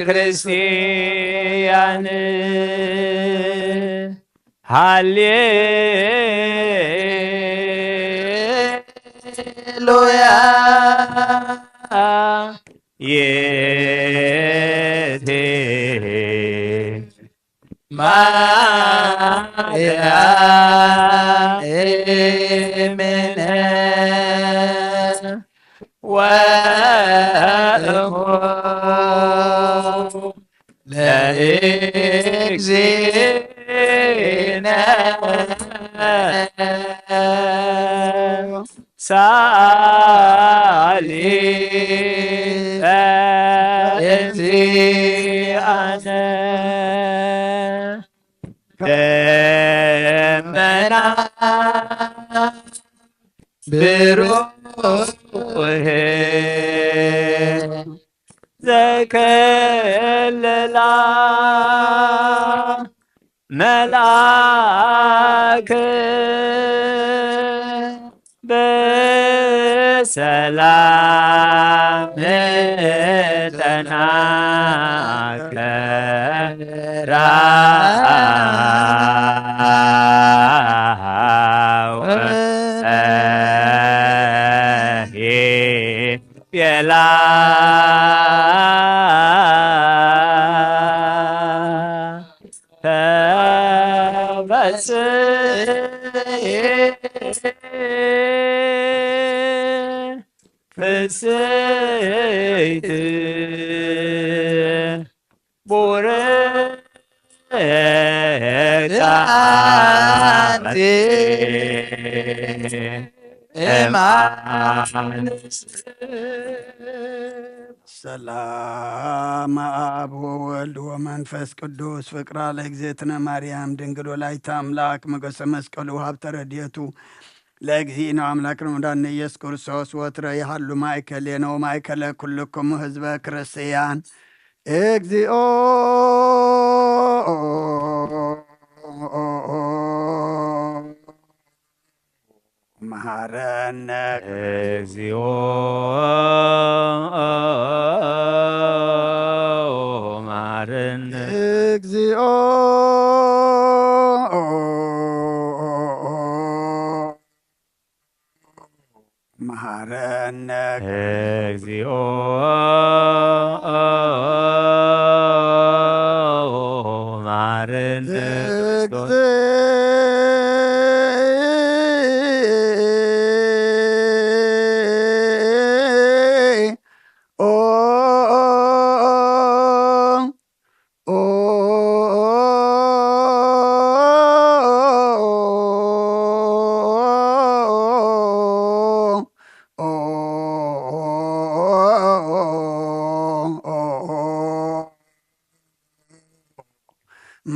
ክርስቲያን። ሃሌሉያ። ይእቲ ማርያም እምነ ወእሙ ለእግዚእነ ሳሊ ለእግዚአነ ደመና ብሩህ ዘከለላ መልኣክ ብሰላም ተናገራ። ቤላ ተፈስሒ ፍስሕቲ ቡርክቲ ኣንቲ እም ኣንስት። ሰላም አብ ወወልድ ወመንፈስ ቅዱስ ፍቅራ ለእግዝእትነ ማርያም ድንግል ወላዲተ አምላክ ሞገሰ መስቀሉ ሀብተ ረድኤቱ ለእግዚእነ አምላክነ ወመድኃኒነ ኢየሱስ ክርስቶስ ወትረ ይሃሉ ማእከሌነ ወማእከለ ኩልክሙ ህዝበ ክርስቲያን። እግዚኦ መሐረነ። እግዚኦ መሐረነ። እግዚኦ መሐረነ። እግዚኦ መሐረነ።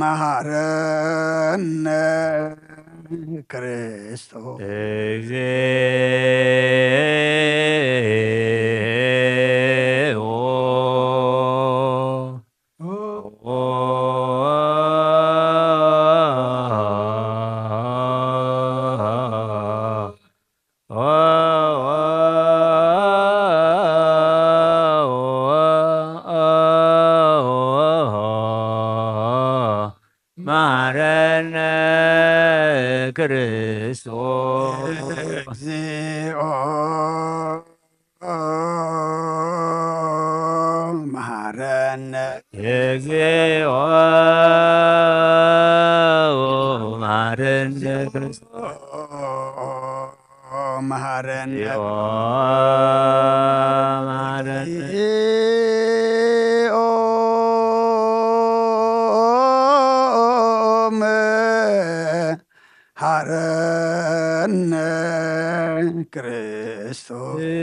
መሐረነ ክርስቶስ። እግዚኦ። መሐረነ ክርስቶስ። እግዚኦ መሐረነ። እግዚኦ መሐረነ ክርስቶስ። መሐረነ። እግዚኦ መሐረነ። እግዚኦ መሐረነ ክርስቶስ።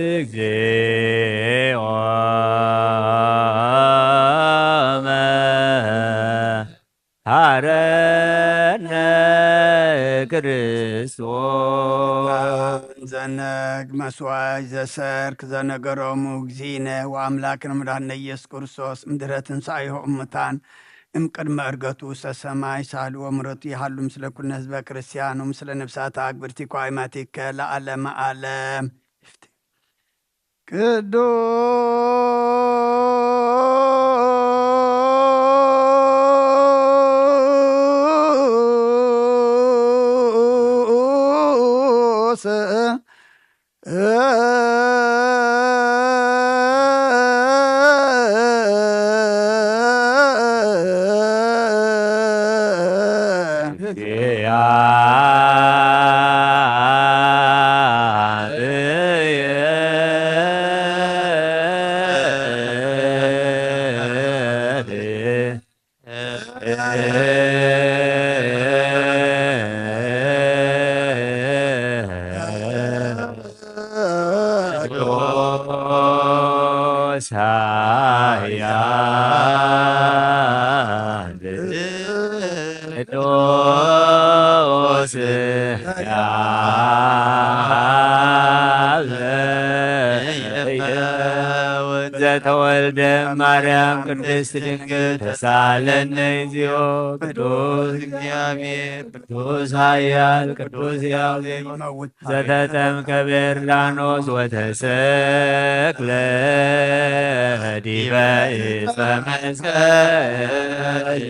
እግዚኦ መሐረነ ክርስቶስ። ዘነግ መስዋዕት ዘሰርክ ዘነገሮሙ እግዚእነ ወአምላክነ መድኃኒነ ኢየሱስ ክርስቶስ እምድረ ትንሣኤሁ እሙታን እምቅድመ ዕርገቱ ውስተ ሰማይ ሳህሉ ወምሕረቱ ይሃሉ ምስለ ኩልነ ህዝበ ክርስቲያን ወምስለ ነፍሳተ አግብርቲኮ አእማቲከ ለዓለመ ዓለም። ቅዱስ ቅዱስ ኃያል ቅዱስ ያለ ዘተወልደ ማርያም ቅድስት ድንግል ተሳለነ እግዚኦ። ቅዱስ እግዚአብሔር ቅዱስ ኃያል ቅዱስ ሕያው ዘይመውት ዘተጠምቀ በዮርዳኖስ ወተሰቅለ ዲበ ዕፀ መስቀል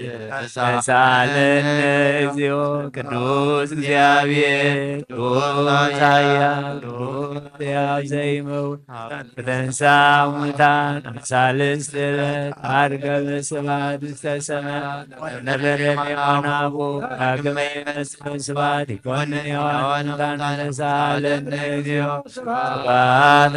ተሳለነ እግዚኦ። ቅዱስ እግዚአብሔር ቅዱስ ኃያል ቅዱስ ሕያው ዘይመውት ተንሳ ሙታን ሳልስት ዕለት አርገበ ስብሐት ውስተ ሰማያት ወነበረ በየማነ አቡ ዳግመ ይመጽእ በስብሐት ይኮንን ሕያዋን ሙታን ተሳለነ እግዚኦ። ስብሐት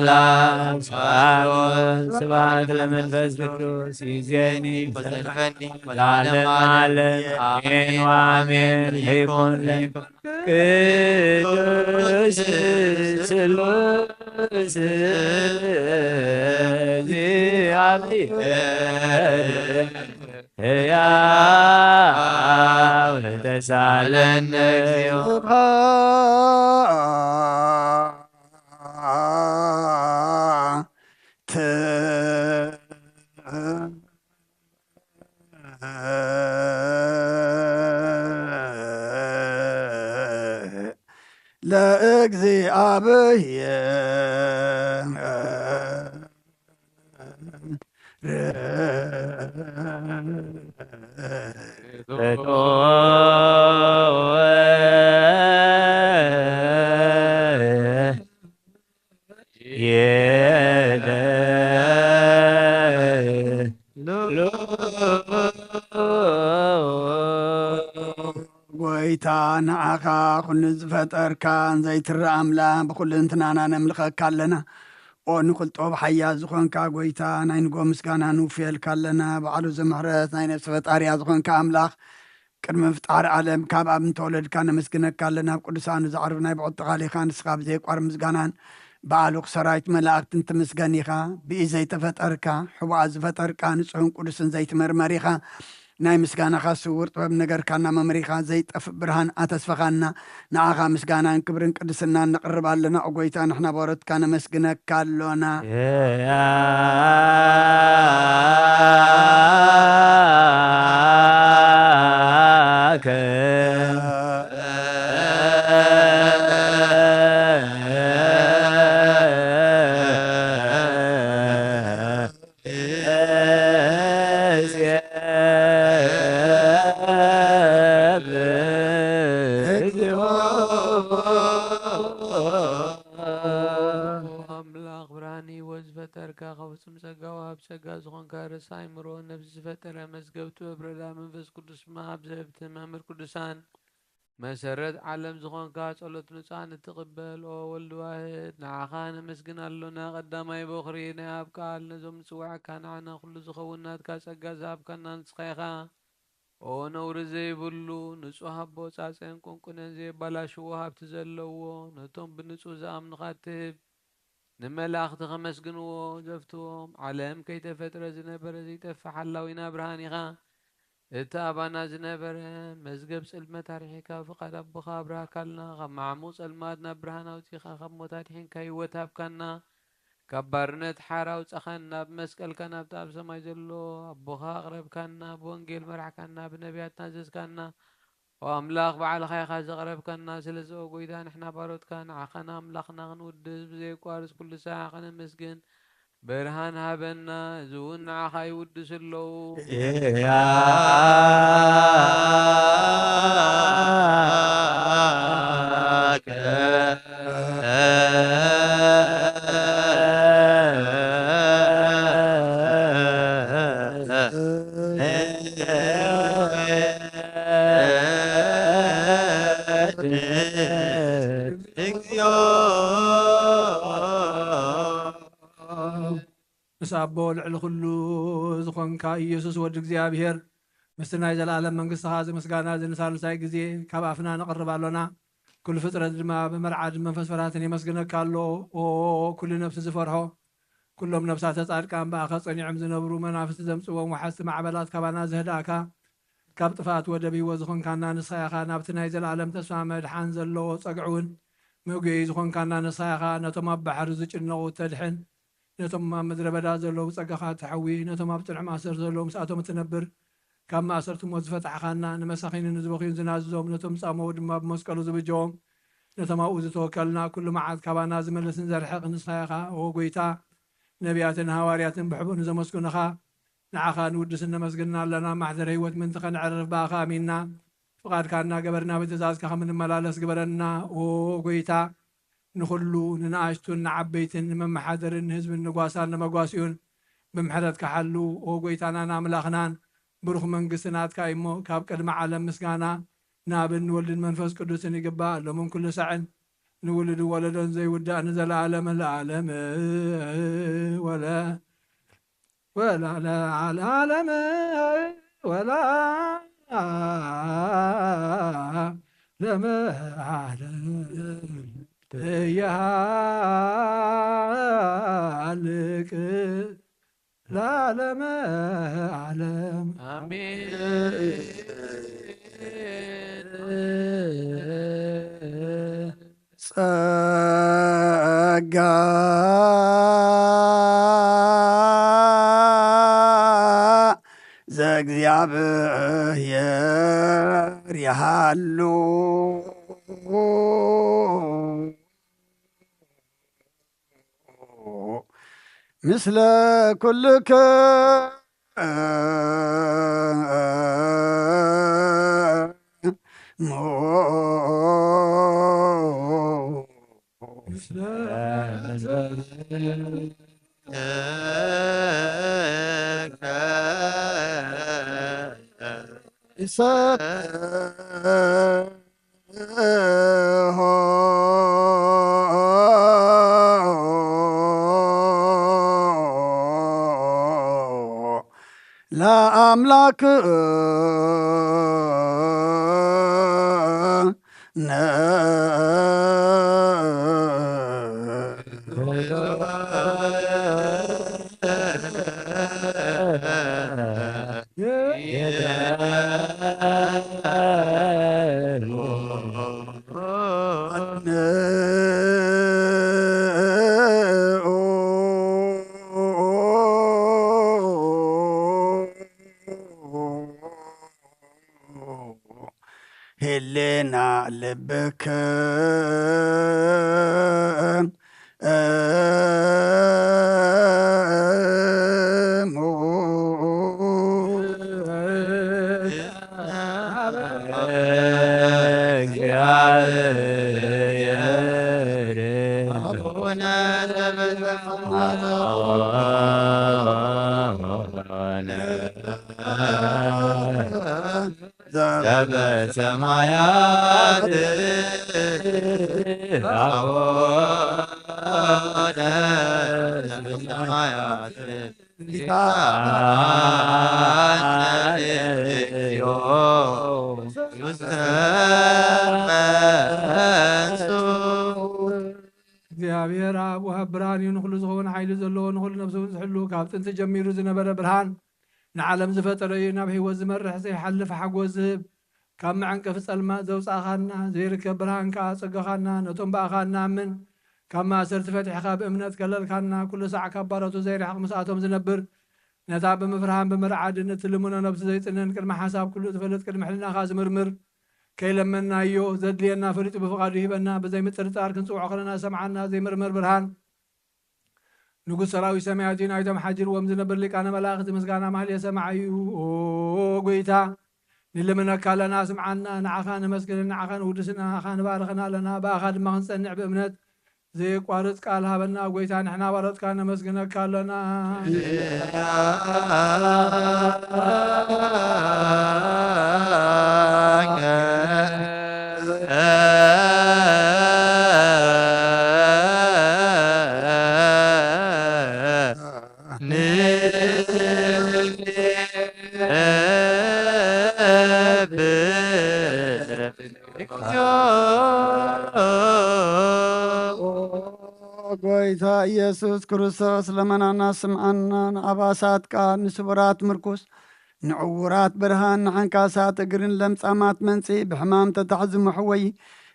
ለአብ ስብሐት ለወልድ ስብሐት ለመንፈስ ቅዱስ ይዜኒ ወዘልፈኒ ለዓለመ ዓለም አሜን ወአሜን። ለይኩን ለይኩን ቅዱስ ስሉስ እግዚአብሔር ሕያው ተሳለነ እግዚኦ። ለእግዚአብሔር ጎይታ ንዓኻ ኩሉ ዝፈጠርካን ዘይትረኣ ኣምላኽ ብኩልንትናና ነምልኸካ ኣለና። ኦ ንኹል ጥበብ ሓያል ዝኾንካ ጎይታ ናይ ንጎ ምስጋና ንውፍየልካ ኣለና። በዓሉ ዘምሕረት ናይ ነፍሲ ፈጣሪያ ዝኾንካ ኣምላኽ ቅድሚ ምፍጣር ዓለም ካብ ኣብ እንተወለድካ ነመስግነካ ኣለና። ኣብ ቅዱሳኑ ዘዕርፍ ናይ ብዕቲ ቃል ኢኻ። ንስኻ ብዘየቋርብ ምስጋናን ብኣሉኽ ሰራዊት መላእክትን ትምስገን ኢኻ። ብኢድ ዘይተፈጠርካ፣ ሕቡኣት ዝፈጠርካ፣ ንጹሕን ቅዱስን ዘይትመርመር ኢኻ። ናይ ምስጋናኻ ስውር ጥበብ ነገርካና መምሪኻ፣ ዘይጠፍእ ብርሃን ኣተስፈኻና። ንዓኻ ምስጋናን ክብርን ቅድስናን ነቕርብ ኣለና። ኦ ጎይታ፣ ንሕና ባሮትካ ነመስግነካ ኣሎና። ኣምላኽ ብርሃን ህይወት ዝፈጠርካ፣ ካብ ፍጹም ጸጋ ወሃብ ጸጋ ዝኾንካ፣ ርእሲ ኣእምሮ ነፍሲ ዝፈጠረ፣ መዝገብ ጥበብ ረዳ መንፈስ ቅዱስ መሃብ ዘህብቲ መምህር ቅዱሳን፣ መሰረት ዓለም ዝኾንካ፣ ጸሎት ንጹሓን እትቕበል፣ ኦ ወልድ ዋህድ፣ ንዓኻ ነመስግን ኣሎና። ቀዳማይ በኹሪ ናይ ኣብ ቃል ነዞም ንጽውዓካ ንዓና ኩሉ ዝኸውን ናትካ ጸጋ ዝሃብካና ንስኻ ኢኻ። ኦ ነውሪ ዘይብሉ ንጹህ ኣቦ፣ ጻጸን ቁንቁነን ዘየባላሽዎ ሃብቲ ዘለዎ፣ ነቶም ብንጹህ ዝኣምኑኻ እትህብ፣ ንመላእኽቲ ከመስግንዎ ዘፍትዎም፣ ዓለም ከይተፈጥረ ዝነበረ ዘይጠፍእ ሓላዊና ብርሃን ኢኻ። እቲ ኣባና ዝነበረ መዝገብ ጽልመት ኣርሒኻ፣ ፍቓድ ኣቦኻ ኣብርሃካልና። ካብ መዓሙቕ ጸልማት ናብ ብርሃን ኣውጺኻ፣ ካብ ሞት ኣድሒንካ ህይወት ሃብካና። ካብ ባርነት ሓራ ኣውጻኻና። ብመስቀልካ ናብቲ ኣብ ሰማይ ዘሎ ኣቦኻ ኣቕረብካና። ብወንጌል መራሕካና። ብነቢያት ናዘዝካና። ኦ ኣምላኽ፣ ባዕልኻ ኢኻ ዘቕረብካና። ስለዚ ኦ ጎይታ፣ ንሕና ባሮትካ ንዓኻን ኣምላኽና ክንውድስ ብዘየቋርጽ ኩሉ ሳዕ ከነመስግን ብርሃን ሃበና። እዚ እውን ንዓኻ ይውድሱ ኣለዉ። እግዚኦ። ምስ ኣቦ ልዕሊ ኩሉ ዝኾንካ ኢየሱስ ወዲ እግዚኣብሔር፣ ምስቲ ናይ ዘለኣለም መንግስትኻ እዚ ምስጋና እዚ ንሳልሳይ ግዜ ካብ ኣፍና ነቕርብ ኣሎና። ኩሉ ፍጥረት ድማ ብመርዓድ መንፈስ ፍርሃትን የመስግነካ ኣሎ። ኦ ኩሉ ነፍሲ ዝፈርሖ፣ ኩሎም ነፍሳተ ጻድቃን ብኣኻ ጸኒዖም ዝነብሩ መናፍስቲ ዘምጽዎም ወሓዝቲ ማዕበላት ካባና ዝህድኣካ፣ ካብ ጥፍኣት ወደብ ህይወት ዝኾንካና ንስኻ ኢኻ። ናብቲ ናይ ዘለኣለም ተስፋ መድሓን ዘለዎ ጸግዒ እውን መጉየዪ ዝኾንካና ንስኻ ኢኻ። ነቶም ኣብ ባሕሪ ዝጭነቑ እተድሕን፣ ነቶም ኣብ ምድረ በዳ ዘለዉ ብጸጋኻ እተሕዊ፣ ነቶም ኣብ ጽኑዕ ማእሰርቲ ዘለዉ ምስኣቶም እትነብር፣ ካብ ማእሰርቲ ሞት ዝፈታሕኻና፣ ንመሳኺንን ንዝበኽዩን ዝናዝዞም፣ ነቶም ዝጻመዉ ድማ ብመስቀሉ ዝብጀዎም፣ ነቶም ኣብኡ ዝተወከልና፣ ኩሉ መዓት ካባና ዝመልስን ዘርሕቕ ንስኻ ኢኻ። ኦ ጐይታ፣ ነቢያትን ሃዋርያትን ብሕቡእ ንዘመስግኑኻ፣ ንዓኻ ንውድስን ነመስግንና ኣለና። ማሕደር ህይወት ምእንቲ ኸነዕርፍ ብኣኻ ኣሚንና፣ ፍቓድካ እናገበርና ብትእዛዝካ ከም እንመላለስ ግበረና። ኦ ጐይታ፣ ንኹሉ ንንኣሽቱን ንዓበይትን ንመመሓደርን ንህዝብን ንጓሳን ንመጓስኡን ብምሕረትካ ሓሉ። ኦ ጐይታናን ኣምላኽናን፣ ብሩኽ መንግስቲ ናትካ እዩ እሞ፣ ካብ ቅድሚ ዓለም ምስጋና ንኣብን ንወልድን መንፈስ ቅዱስን ይግባእ፣ ሎምን ኩሉ ሳዕን ንውሉድን ወለዶን ዘይውዳእ ንዘለኣለመ ለኣለም። ወለ ወላ ለዓለዓለም ወላ ለመዓለም እያሃልቅ ለዓለመ ዓለም። ኣሜን። ጸጋ ዘእግዚኣብሔር ይሃሉ። ምስለ ኩልክሙ ለአምላክ ህልና ልብክም እሙ ዘበሰማያት አቡነ ዘበሰማያት እግዚአብሔር አብ ወሃብ ብርሃን እዩ፣ ንኹሉ ዝኸውን ሓይሊ ዘለዎ፣ ንኹሉ ነፍሱ ዝሕሉ፣ ካብ ጥንቲ ጀሚሩ ዝነበረ ብርሃን፣ ንዓለም ዝፈጠረ እዩ፣ ናብ ህይወት ዝመርሕ ዘይሓልፍ ሓጎስ ዝህብ፣ ካብ መዐንቀፊ ጸልማት ዘውጻእኻና፣ ዘይርከብ ብርሃን ከኣ ኣጸገኻና፣ ነቶም ብኣኻ እንኣምን ካብ ማእሰርቲ ፈቲሕካ ብእምነት ከለልካና፣ ኩሉ ሳዕ ካብ ባሮቱ ዘይርሕቕ ምስኣቶም ዝነብር፣ ነታ ብምፍርሃን ብምርዓድን እትልምኖ ነብሲ ዘይጽንን ቅድሚ ሓሳብ ኩሉ እትፈልጥ ቅድሚ ሕልናኻ ዝምርምር፣ ከይለመንናዮ ዘድልየና ፈሊጡ ብፍቓዱ ይህበና፣ ብዘይ ምጥርጣር ክንጽውዖ ከለና ዝሰምዓና ዘይምርመር ብርሃን፣ ንጉስ ሰራዊት ሰማያት እዩ። ናይቶም ሓጂርዎም ዝነብር ሊቃነ መላእኽቲ ምስጋና ማህሌ ሰማዕ እዩ። ኦ ጎይታ፣ ንልምነካ ኣለና፣ ስምዓና፣ ንዓኻ ነመስግንን ንዓኻ ንውድስን ንዓኻ ንባርኽን ኣለና፣ ብኣኻ ድማ ክንጸንዕ ብእምነት ዘየቋርጽ ቃል ሃበና። ጎይታ፣ ንሕና ባሮትካ ነመስግነካ ኣለና። ነብር። እግዚኦ። ጎይታ ኢየሱስ ክርስቶስ፣ ለመናና ስምዓና። ንኣባሳት ቃል፣ ንስቡራት ምርኩስ፣ ንዕዉራት ብርሃን፣ ንዓንካሳት እግርን ለምጻማት መንጽኢ፣ ብሕማም ተታሕዙ መሕወዪ፣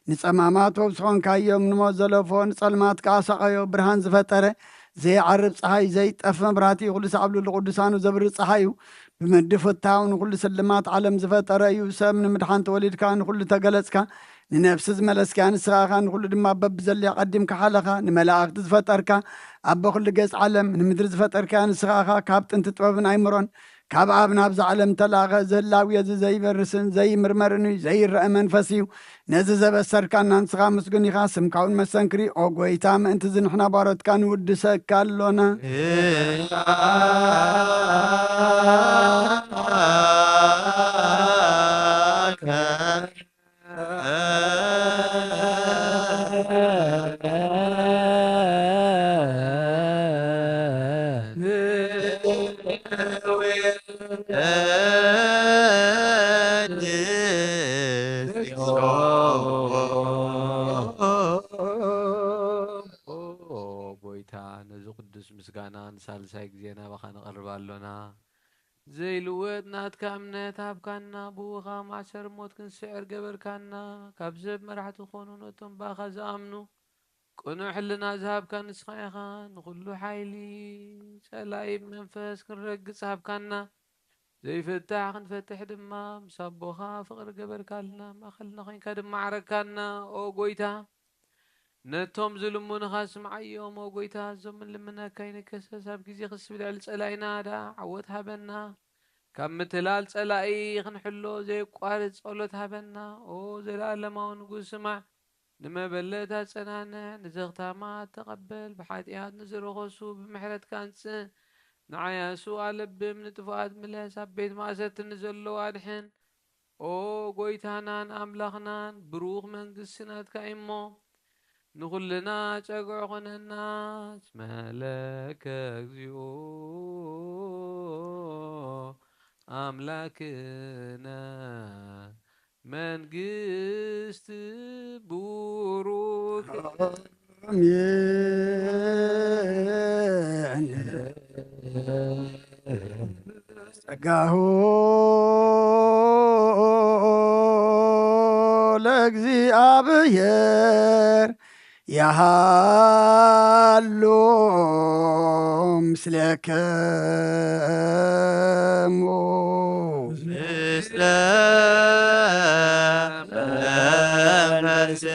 ንጸማማት ወብስ ኾንካዮም። ንሞት ዘለፎ፣ ንጸልማት ከኣ ሰቐዮ። ብርሃን ዝፈጠረ፣ ዘይዓርብ ጸሓይ፣ ዘይጠፍ መብራህቲ፣ ኩሉ ሳዕብሉ ልቅዱሳኑ ዘብርህ ጸሓይ እዩ። ብምድፍታው ንኹሉ ስልማት ዓለም ዝፈጠረ እዩ። ሰብ ንምድሓን ተወሊድካ፣ ንኹሉ ተገለጽካ፣ ንነፍሲ ዝመለስካ ንስኻ ኢኻ፣ ንኹሉ ድማ በብዘድልያ ቀዲምካ ሓለኻ። ንመላእኽቲ ዝፈጠርካ፣ ኣቦ ኩሉ ገጽ ዓለም፣ ንምድሪ ዝፈጠርካ ንስኻ ኢኻ። ካብ ጥንቲ ጥበብን ኣይምሮን፣ ካብ ኣብ ናብዛ ዓለም ተላእኸ። እዚ ህላዌ እዚ ዘይበርስን ዘይምርመርን እዩ፣ ዘይረአ መንፈስ እዩ። ነዚ ዘበሰርካና ንስኻ ምስጉን ኢኻ። ስምካ እውን መሰንክር እዩ። ኦ ጎይታ፣ ምእንቲ እዚ ንሕና ባሮትካ ንውድሰካ ኣሎና። ኦ ጎይታ፣ ነዚ ቅዱስ ምስጋና ንሳልሳይ ግዜ ናባኻ ነቐርብ ኣሎና። ዘይልወጥ ናትካ እምነት ሃብካና፣ ብውኻ ማእሰር ሞት ክንስዕር ገበርካና። ካብ ሰብ መራሕቲ ዝኾኑ ነቶም ብኣኻ ዝኣምኑ ቅኑዕ ሕልና ዝሃብካ ንስኻ ኢኻ። ንኹሉ ሓይሊ ጸላኢ ብመንፈስ ክንረግጽ ሃብካና። ዘይፍታሕ ክንፈትሕ ድማ ምስ ኣቦኻ ፍቕሪ ገበርካልና። ማእኸልና ኮይንካ ድማ ዓረግካና። ኦ ጎይታ፣ ነቶም ዝልምኑኻ ስምዓዮም። ኦ ጎይታ፣ እዞም ንልምነካ ይንከሰስ። ኣብ ግዜ ክስብ ልዕሊ ጸላኢና ደኣ ዓወት ሃበና። ካብ ምትላል ጸላኢ ክንሕሎ ዘየቋርጽ ጸሎት ሃበና። ኦ ዘለኣለማዊ ንጉስ፣ ስማዕ። ንመበለት ኣጸናንዕ፣ ንዘኽታማት ተቐበል። ብሓጢኣት ንዝረኸሱ ብምሕረትካ ኣንጽእ። ንዓያሱ ኣለብም፣ ንጥፉኣት ምለስ። ኣብ ቤት ማእሰርቲ ንዘለዉ ኣድሕን። ኦ ጎይታናን ኣምላኽናን፣ ብሩኽ መንግስቲ ናትካ እዩ እሞ፣ ንኹልና ጸግዒ ኾነና። እስመ ለከ እግዚኦ ኣምላክነ መንግስት ቡሩክ። ኣሜን። ጸጋሁ ለእግዚኣብሔር ያሃሉ ምስሌክሙ። ምስለ መንፈስከ።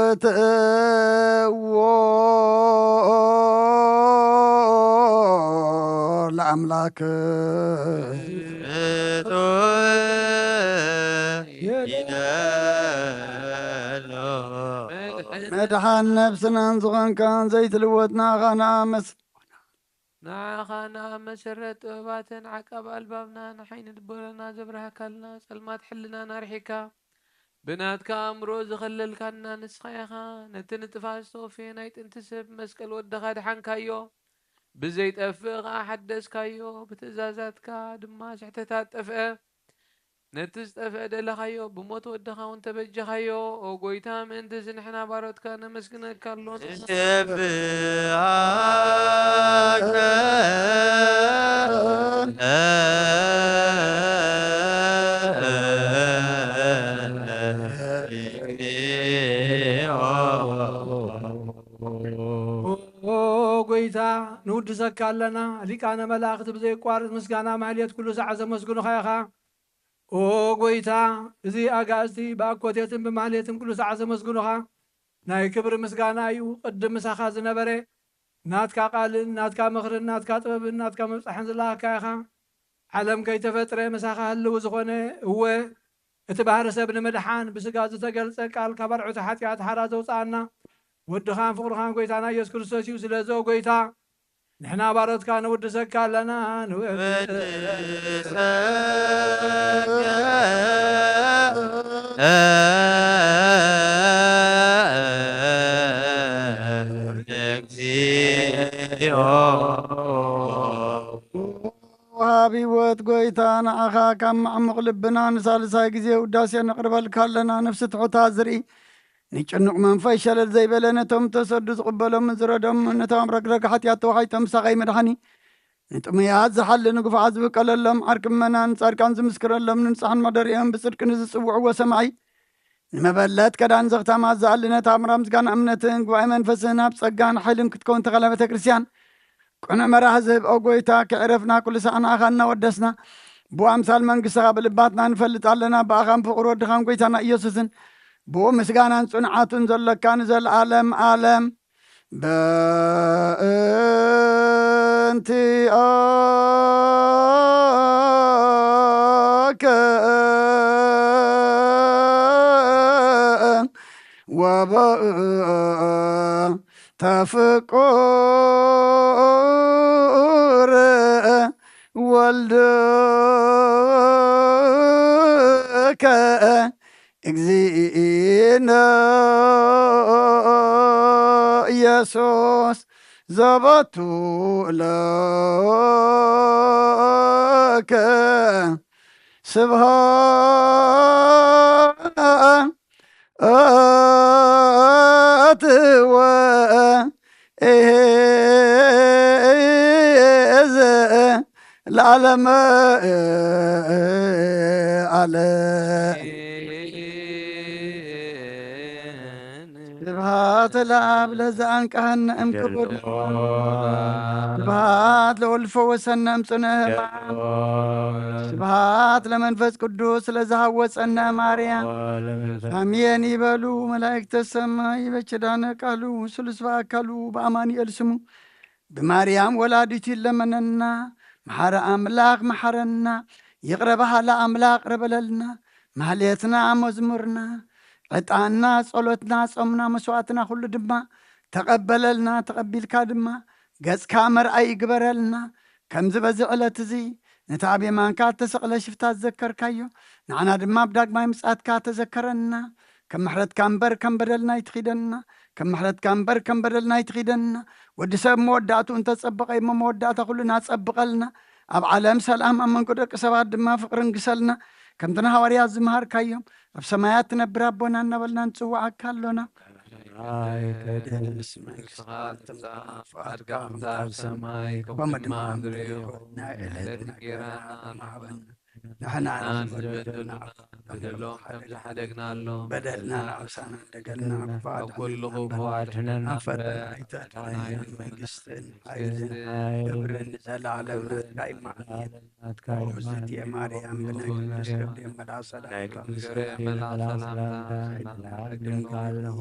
አእኩትዎ ለአምላክ። መድሓን ነፍስናን ዝኾንካን ዘይትልወጥ ንዓኻ ንኣመስ-፣ ንዓኻ ንኣብ መሰረት ጥበባትን ዓቃብ ኣልባብና፣ ንሓይኒ ልቦናና ዘብራህካልና፣ ጸልማት ሕልናና ኣርሒካ፣ ብናትካ ኣእምሮ ዝኸለልካና ንስኻ ኢኻ። ነቲ ንጥፋት ዝተወፍየ ናይ ጥንቲ ሰብ መስቀል ወድኻ ድሓንካዮ፣ ብዘይጠፍእ ኸኣ ሓደስካዮ፣ ብትእዛዛትካ ድማ ስሕተታት ጠፍአ። ነቲ ዝጠፍአ ደለኻዮ፣ ብሞት ወድኻ እውን ተበጀኻዮ። ኦ ጎይታ፣ ምእንትዚ ንሕና ባሮትካ ነመስግነካ ኣሎና። ንሴብሐከ። ኦ ጎይታ፣ ንውድሰካ ኣለና። ሊቃነ መላእኽቲ ብዘይቋርጽ ምስጋና ማህሌት ኩሉ ሳዕ ዘመስግኑኻ ኢኻ። ኦ ጎይታ፣ እዚ ኣጋእዝቲ ብኣኮቴትን ብማህሌትን ኩሉ ሳዕ ዘመስግኑኻ ናይ ክብሪ ምስጋና እዩ። ቅድም ምሳኻ ዝነበረ ናትካ ቃልን ናትካ ምኽርን ናትካ ጥበብን ናትካ ምብጻሕን ዝለኣኽካ ኢኻ። ዓለም ከይተፈጥረ ምሳኻ ህልው ዝኾነ፣ እወ፣ እቲ ባህሪ ሰብ ንምድሓን ብስጋ ዝተገልጸ ቃል ካብ ኣርዑተ ሓጢኣት ሓራ ዘውጽኣና ወድኻን ፍቕርኻን ጎይታና ኢየሱስ ክርስቶስ እዩ። ስለዚ ኦ ጎይታ፣ ንሕና ባሮትካ ንውድሰካ ኣለና። ንውድሰካ። እግዚኦ። ወሃብ ህይወት ጎይታ፣ ንዓኻ ካብ ማዕሙቕ ልብና ንሳልሳይ ግዜ ውዳሴ ነቕርበልካ ኣለና። ነፍሲ ትሑታ ዝርኢ፣ ንጭኑቕ መንፈስ ሸለል ዘይበለ፣ ነቶም ተሰዱ ዝቕበሎም ዝረዶም፣ ነቶም ረግረግ ሓጢኣት ተዋሒጦም ሳቐይ መድሓኒ፣ ንጥሙያት ዝሓሊ ንግፉዓት ዝብቀለሎም ዓርኪ ምእመናን ጻድቃን ዝምስክረሎም ንንጹሓን መሕደሪኦም ብጽድቂ ንዝጽውዕዎ ሰማዒ ንመበለት ከዳን ዘኽታማት ዝኣሊ ነታ ኣምራ ምስጋና እምነትን ጉባኤ መንፈስን ኣብ ጸጋን ሓይልን ክትከውን ተኸላ ቤተ ክርስቲያን ቅኑዕ መራሒ ዝህብ ኦ ጎይታ ክዕረፍና ኩሉ ሳዕ ንኣኻ እናወደስና ብኡ ኣምሳል መንግስትኻ ብልባትና ንፈልጥ ኣለና ብኣኻን ፍቕሪ ወድኻን ጎይታና ኢየሱስን ብኡ ምስጋናን ጽንዓቱን ዘሎካ ንዘለዓለም ዓለም በእንቲኣከ ወበእንተ ፍቁር ወልድከ እግዚእነ ኢየሱስ ዘበቱ ለከ ስብሐት ወእሄዘ ለዓለመ ዓለም። ስብሐት ለአብ ለዘአንቀሐነ እምክቡድ። ስብሐት ለወልድ ፈወሰነ እምጽነ ህማም። ስብሐት ለመንፈስ ቅዱስ ለዘሃወፀነ ማርያም። አሜን ይበሉ መላእክተ ሰማይ በኪዳነ ቃሉ ስሉስ በአካሉ በአማኑኤል ስሙ ብማርያም ወላዲቱ ይለመነና። መሓረ ኣምላኽ መሓረና። ይቕረ በሃላ ኣምላኽ ይቕረ በለልና። ማህሌትና መዝሙርና ዕጣንና ጸሎትና ጾምና መስዋእትና ኩሉ ድማ ተቐበለልና። ተቐቢልካ ድማ ገጽካ መርኣይ ይግበረልና። ከምዚ በዚ ዕለት እዚ ነቲ ኣብ የማንካ እተሰቕለ ሽፍታ ዝዘከርካዮ ንዓና ድማ ኣብ ዳግማይ ምጽኣትካ ተዘከረና። ከም ምሕረትካ እምበር ከም በደልና ኣይትኺደና። ከም ምሕረትካ እምበር ከም በደልና ኣይትኺደና። ወዲ ሰብ መወዳእትኡ እንተጸበቐ እሞ መወዳእታ ኩሉ ናጸብቐልና። ኣብ ዓለም ሰላም ኣብ መንጎ ደቂ ሰባት ድማ ፍቕሪ ንግሰልና። ከምቲ ንሃዋርያት ዝመሃርካዮም ኣብ ሰማያት ትነብር ኣቦና እናበልና ንጽውዓካ ኣሎና። ኣይቀደስ መንግስትኻ ትምጻእ፣ ፍቓድካ ከምቲ ኣብ ሰማይ ከምኡ ድማ ኣብ ምድሪ ይኹን። ናይ ዕለት እንጌራና ሃበና ንሕና ንበደልና ንበድሎም ከም ዝሓደግናሎም በደልና ንዓብሳና እንደገልና ካብ ኩሉ ክፉእ ኣድሕነና እምበር። ፈተና ኣይተእትወና። መንግስትን ሓይልን ክብርን ንዘለዓለም ናትካ እዩ። ናትካ እዩ። እግዝእትየ ማርያም ብናይ ቅዱስ ገብርኤል መልኣኽ ሰላምታ ናይ ቅዱስ ገብርኤል መልኣኽ ሰላምታ ሰላምታ ሰላም እልኪ ኣለኹ።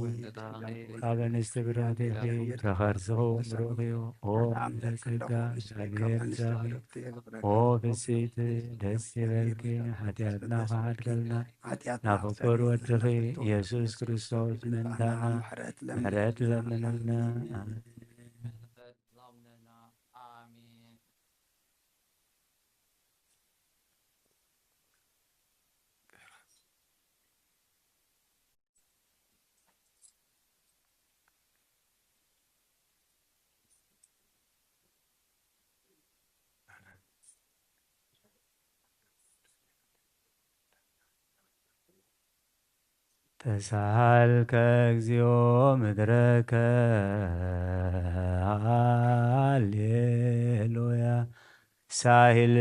ካብ ኣንስቲ ብሩኽቲ ኢኺ፣ ፍረ ከርስኺ እውን ብሩኽ እዩ። ኦ ሰላም ምልዕቲ ለኪ ጸጋ፣ ኣለኹ፣ ምስለ እግዚኣብሔር ካብ ኣንስቲ ምሳኺ። ብሩኽቲ እየ፣ ፍረ ኦ ከርስኺ ፍጽይቲ፣ ደስ ይበልኪ፣ ሓጢኣትና ክሓድገልና፣ ሓጢኣትና ናብ ፍቁር ወድኺ ኢየሱስ ክርስቶስ ምእንታና ምሕረት ለምንልና። ኣሜን። ተሳሃልከ እግዚኦ ምድረከ፣ ሃሌሉያ። ሳሂል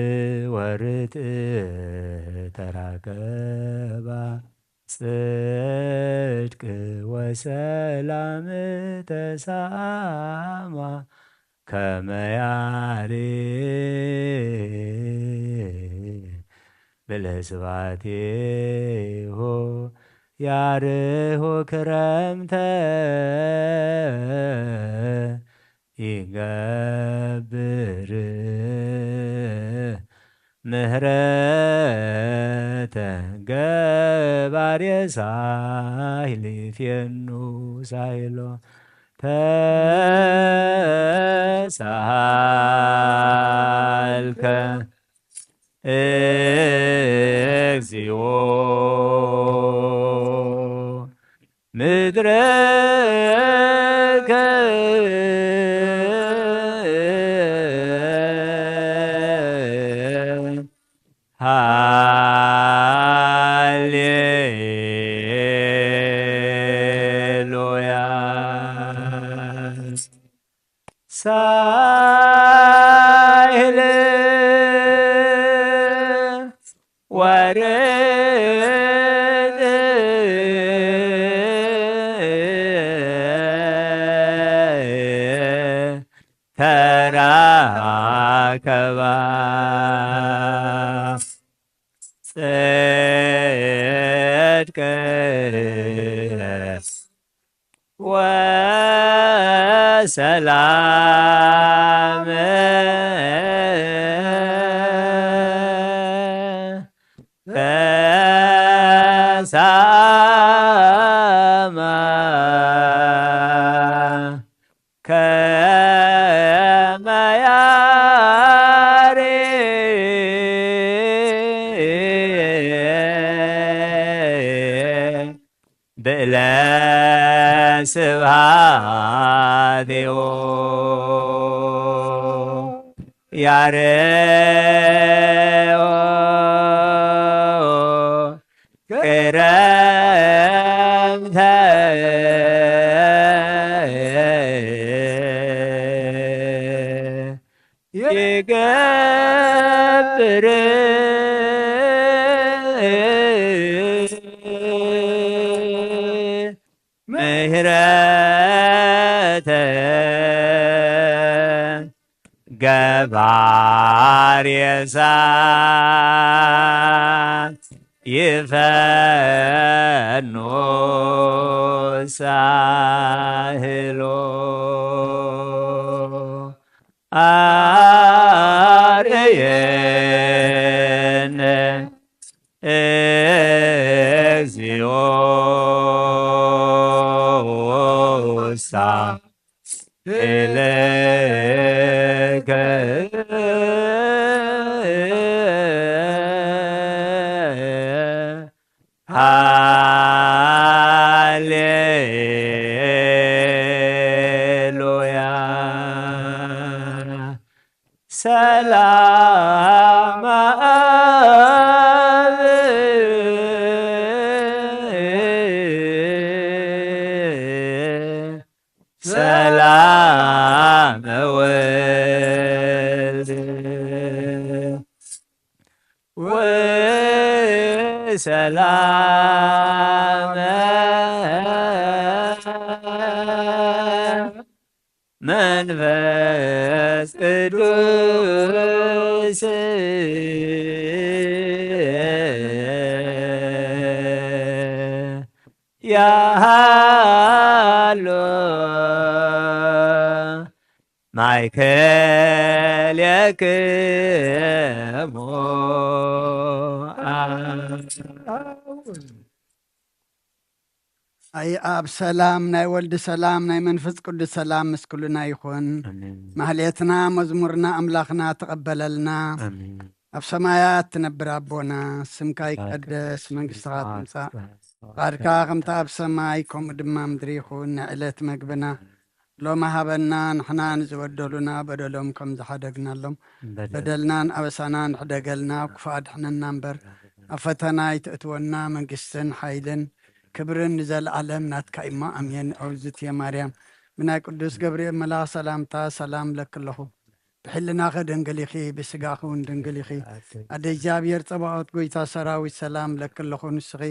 ወርትዕ ተራከባ፣ ጽድቅ ወሰላም ተሳማ፣ ከመ ያሪ ብለ ስብሐቲሁ ያርሁ ክረምተ ይገብር ምህረተ ገባሬ ሳይል ይፌኑ ሳይሎ ተሳሃልከ እግዚኦ ምድረከ ወርድ ተራከባ ጽድቅ ወሰላም በሳማ ከመ ያሬድ ብእለ ስብሐቲሁ ያሬኦ ክረምተ ይገብር ምህረተ ገባሬ ሳት ይፈኑ ሳህሎ አርየነ እግዚኦ ውሳ እለከ ሃሌሉያ። ሰላም አብ ሰላም ወልድ ወሰላም መንፈስ ቅዱስ ያሃሎ ማእከሌክሙ። ኣይ ኣብ ሰላም ናይ ወልድ ሰላም ናይ መንፈስ ቅዱስ ሰላም ምስ ኩልና ይኹን። ኣሜን። ማህሌትና መዝሙርና ኣምላኽና ተቐበለልና። ኣሜን። ኣብ ሰማያት ትነብር ኣቦና፣ ስምካ ይቀደስ፣ መንግስትኻ ትምጻእ፣ ፍቓድካ ከምቲ ኣብ ሰማይ ከምኡ ድማ ምድሪ ይኹን። ናይ ዕለት መግብና ሎሚ ሃበና፣ ንሕና ንዝበደሉና በደሎም ከም ዝሓደግናሎም በደል። በደልናን ኣበሳናን ሕደገልና፣ ክፉእ ኣድሕነና እምበር፣ ኣብ ፈተና ኣይትእትወና፣ መንግስትን ሓይልን ክብርን ንዘለኣለም ናትካ እሞ፣ ኣሜን። ኣውዝት እየ ማርያም፣ ብናይ ቅዱስ ገብርኤል መልኣኽ ሰላምታ ሰላም ለኪ ኣለኹ። ብሕልናኺ ድንግል ኢኺ፣ ብስጋኺ እውን ድንግል ኢኺ። ኣደ እግዚኣብሔር ጸባኦት፣ ጎይታ ሰራዊት፣ ሰላም ለኪ ኣለኹ። ንስኺ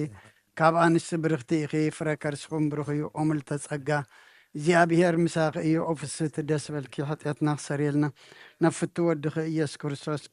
ካብ ኣንስቲ ብርኽቲ ኢኺ፣ ፍረ ከርስኹም ብሩኽ እዩ። ኦ ምልዕተ ጸጋ፣ እግዚኣብሔር ምሳኺ እዩ። ኦ ፍስህቲ ደስ በልኪ፣ ሓጢኣትና ክሰርየልና፣ ናብ ፍቱ ወድኺ ኢየሱስ ክርስቶስ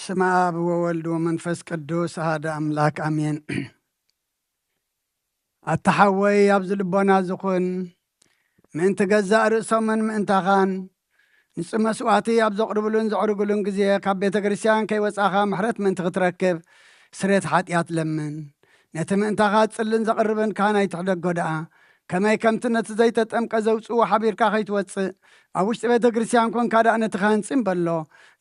በስመ አብ ወወልድ ወመንፈስ ቅዱስ አሐደ አምላክ አሜን። ኣታ ሓወይ ኣብዚ ልቦና ዝኹን ምእንቲ ገዛእ ርእሶምን ምእንታኻን ንጽ መስዋዕቲ ኣብ ዘቕርብሉን ዘዕርግሉን ግዜ ካብ ቤተ ክርስቲያን ከይወጻኻ ምሕረት ምእንቲ ክትረክብ ስሬት ሓጢኣት ለምን። ነቲ ምእንታኻ ጽልን ዘቕርብን ካህን ኣይትሕደጎ ደኣ። ከመይ ከምቲ ነቲ ዘይተጠምቀ ዘውጽኡ ሓቢርካ ከይትወጽእ፣ ኣብ ውሽጢ ቤተ ክርስቲያን ኮንካ ደኣ ነቲ ካህን ጽን በሎ።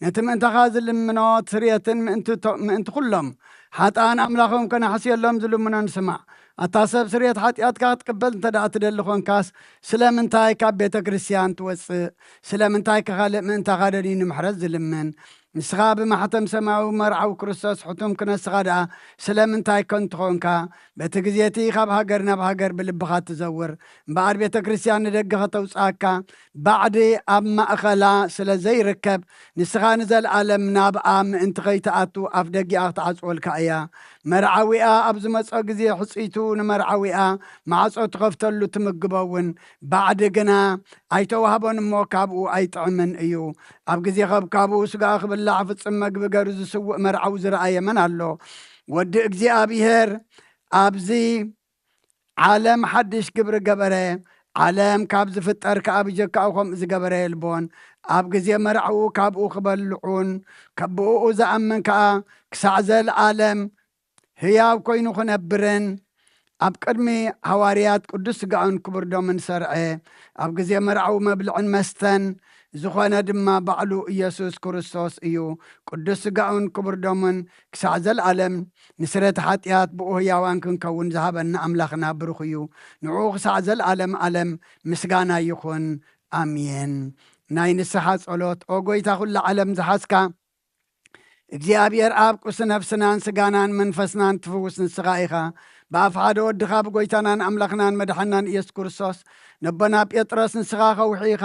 ነቲ ምእንታኻ ዝልምኖ ስርየትን ምእንቲ ቶ-፣ ምእንቲ ኩሎም ሓጥኣን ኣምላኾም ከነሕስየሎም ዝልምኖን ስማዕ። ኣታ ሰብ ስርየት ሓጢኣትካ ክትቅበል እንተ ደኣ ትደሊ ኾንካስ፣ ስለምንታይ ካብ ቤተ ክርስቲያን ትወጽእ? ስለምንታይ ከ ካልእ ምእንታኻ ደልዩ ንምሕረት ዝልምን? ንስኻ ብማሕተም ሰማያዊ መርዓዊ ክርስቶስ ሕቱም ክነስኻ ደኣ ስለምንታይ ከንቱ ኾንካ? በቲ ግዜ እቲ ካብ ሃገር ናብ ሃገር ብልብኻ ትዘውር እምበኣር ቤተ ክርስቲያን ንደገ ከተውጽኣካ ባዕዲ ኣብ ማእኸላ ስለ ዘይርከብ፣ ንስኻ ንዘለኣለም ናብኣ ምእንቲ ኸይትኣቱ ኣፍ ደጊኣ ክትዓጽወልካ እያ። መርዓዊኣ ኣብ ዝመጾ ግዜ ሕጽይቱ ንመርዓዊኣ ማዕጾ ትኸፍተሉ ትምግቦ እውን፣ ባዕዲ ግና ኣይተዋህቦን እሞ ካብኡ ኣይጥዕምን እዩ። ኣብ ግዜ ከብካቡ ስጋኡ ክብላዕ ፍጹም መግቢ ገሩ ዝስውእ መርዓዊ ዝረኣየ መን ኣሎ? ወዲ እግዚኣብሔር ኣብዚ ዓለም ሓድሽ ግብሪ ገበረ። ዓለም ካብ ዝፍጠር ከኣ ብጀካኡ ከምኡ ዝገበረ የልቦን። ኣብ ግዜ መርዓኡ ካብኡ ክበልዑን ከብኡ ዝኣምን ከኣ ክሳዕ ዘለዓለም ህያው ኮይኑ ክነብርን ኣብ ቅድሚ ሃዋርያት ቅዱስ ስጋኡን ክቡር ደሙን ሰርዐ። ኣብ ግዜ መርዓዊ መብልዕን መስተን ዝኾነ ድማ ባዕሉ ኢየሱስ ክርስቶስ እዩ። ቅዱስ ስጋኡን ክቡር ደሙን ክሳዕ ዘለዓለም ንስረቲ ሓጢኣት ብኡ ህያዋን ክንከውን ዝሃበና ኣምላኽና ብሩኽ እዩ። ንዕኡ ክሳዕ ዘለዓለም ዓለም ምስጋና ይኹን። ኣሜን። ናይ ንስሓ ጸሎት። ኦ ጎይታ ኩላ ዓለም ዝሓዝካ፣ እግዚኣብሔር ኣብ ቁሲ ነፍስናን ስጋናን መንፈስናን ትፍውስ ንስኻ ኢኻ። ብኣፍ ሓደ ወድኻ ብጎይታናን ኣምላኽናን መድሓናን ኢየሱስ ክርስቶስ ነቦና ጴጥሮስ ንስኻ ከውሒ ኢኻ።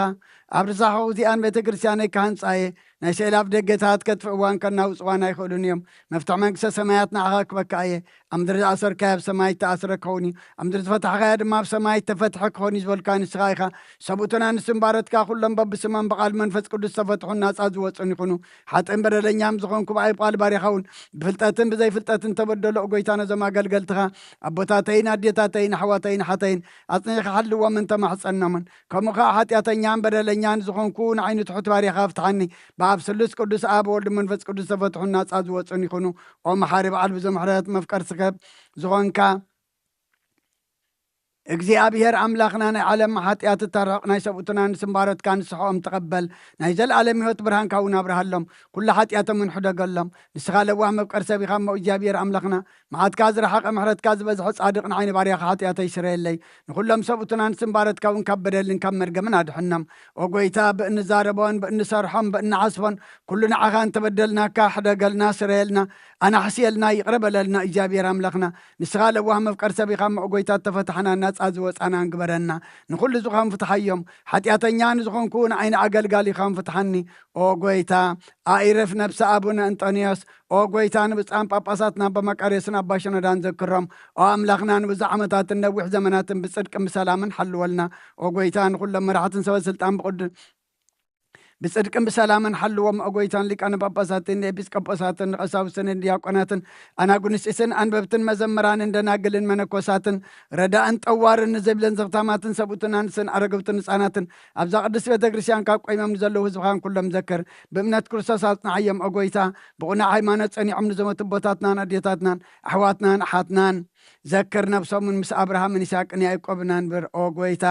ኣብ ርሳሕ እዚኣን ቤተ ክርስቲያነይ ክሃንጻ እየ። ናይ ስዕል ኣፍ ደገታት ከጥፍእዋን ከናውጽዋን ኣይኽእሉን እዮም። መፍትሕ መንግስተ ሰማያት ንዓኻ ክበካ እየ። ኣብ ምድሪ ዝኣሰርካዮ ኣብ ሰማይ እተኣስረ ክኸውን እዩ። ኣብ ምድሪ ዝፈታሕካዮ ድማ ኣብ ሰማይ እተፈትሐ ክኸውን እዩ ዝበልካ ንስኻ ኢኻ። ሰብኡትን ኣንስትን ባሮትካ ኩሎም በብስሞም ብቓል መንፈስ ቅዱስ ዝተፈትሑን ናጻ ዝወጹን ይኹኑ። ሓጥእን በደለኛን ዝኾንኩ ብኣይ ብቓል ባርያኻ እውን ብፍልጠትን ብዘይፍልጠትን ተበደሎ ጎይታ ነዞም ኣገልገልትኻ ኣቦታተይን ኣዴታተይን ኣሕዋተይን ሓተይን ኣጽኒዕካ ሓልዎም እንተማሕጸኖምን ከምኡ ኸኣ ሓጢኣተኛን በደለኛን ዝኾንኩ ንዓይኒ ትሑት ባርያኻ ፍትሓኒ። ብኣብ ስሉስ ቅዱስ ኣብ ወልድ መንፈስ ቅዱስ ተፈትሑን ናጻ ዝወጹን ይኹኑ። ኦ መሓሪ በዓል ብዙሕ ምሕረት መፍቀር ስከብ ዝኾንካ እግዚኣብሔር ኣምላኽና ናይ ዓለም ሓጢኣት እታረቕ ናይ ሰብኡትና ንስምባረትካ ንስሕኦም ተቐበል። ናይ ዘለኣለም ህይወት ብርሃንካ እውን ኣብርሃሎም። ኩሉ ሓጢኣቶም እውን ሕደገሎም። ንስኻ ለዋህ መፍቀር ሰብ ኢኻ እሞ እግዚኣብሔር ኣምላኽና መዓትካ ዝረሓቐ ምሕረትካ ዝበዝሐ ጻድቕ ንዓይኒ ባርያኻ ሓጢኣተይ ስረየለይ። ንኹሎም ሰብኡትና ንስምባረትካ እውን ካብ በደልን ካብ መርገምን ኣድሕኖም። ኦ ጎይታ ብእንዛረቦን ብእንሰርሖን ብእንዓስቦን ኩሉ ንዓኻ እንተበደልናካ ሕደገልና ስረየልና ኣናሕስየልና ይቕረ በለልና እግዚኣብሔር ኣምላኽና። ንስኻ ለዋህ መፍቀር ሰብ ኢኻ እሞ ጎይታ እተፈታሕና ናጻ ዝወጻናን ግበረና። ንኹሉ ዝኾን ፍትሓዮም። ሓጢኣተኛ ንዝኾንኩ ንዓይኒ ኣገልጋሊኻን ፍትሓኒ። ኦ ጎይታ ኣኢረፍ ነብሲ ኣቡነ እንጠንዮስ። ኦ ጎይታ ንብጻን ጳጳሳትና ኣባ መቃርዮስን ኣባ ሽኖዳን ዘክሮም። ኦ ኣምላኽና ንብዙሕ ዓመታትን ነዊሕ ዘመናትን ብጽድቅን ብሰላምን ሓልወልና። ኦ ጎይታ ንኹሎም መራሕትን ሰበ ስልጣን ብቕዱ ብጽድቅን ብሰላምን ሓልዎም። ኦ ጎይታን ሊቃነ ጳጳሳትን ኤጲስቆጶሳትን ቀሳውስትን ዲያቆናትን ኣናጉንስጢስን ኣንበብትን መዘምራንን ደናግልን መነኮሳትን ረዳእን ጠዋርን ንዘብለን ዘኽታማትን ሰብኡትን ኣንስትን ኣረገውትን ህፃናትን ኣብዛ ቅድስት ቤተ ክርስቲያን ካብ ቆይሞም ንዘለዉ ህዝብኻን ኩሎም ዘክር። ብእምነት ክርስቶስ ኣጽንዓዮም ኦ ጎይታ። ብቕኑዕ ሃይማኖት ጸኒዖም ንዘመቱ ኣቦታትናን ኣዴታትናን ኣሕዋትናን ኣሓትናን ዘክር። ነብሶምን ምስ ኣብርሃምን ይስሐቅን ያዕቆብን ኣንብር ኦ ጎይታ።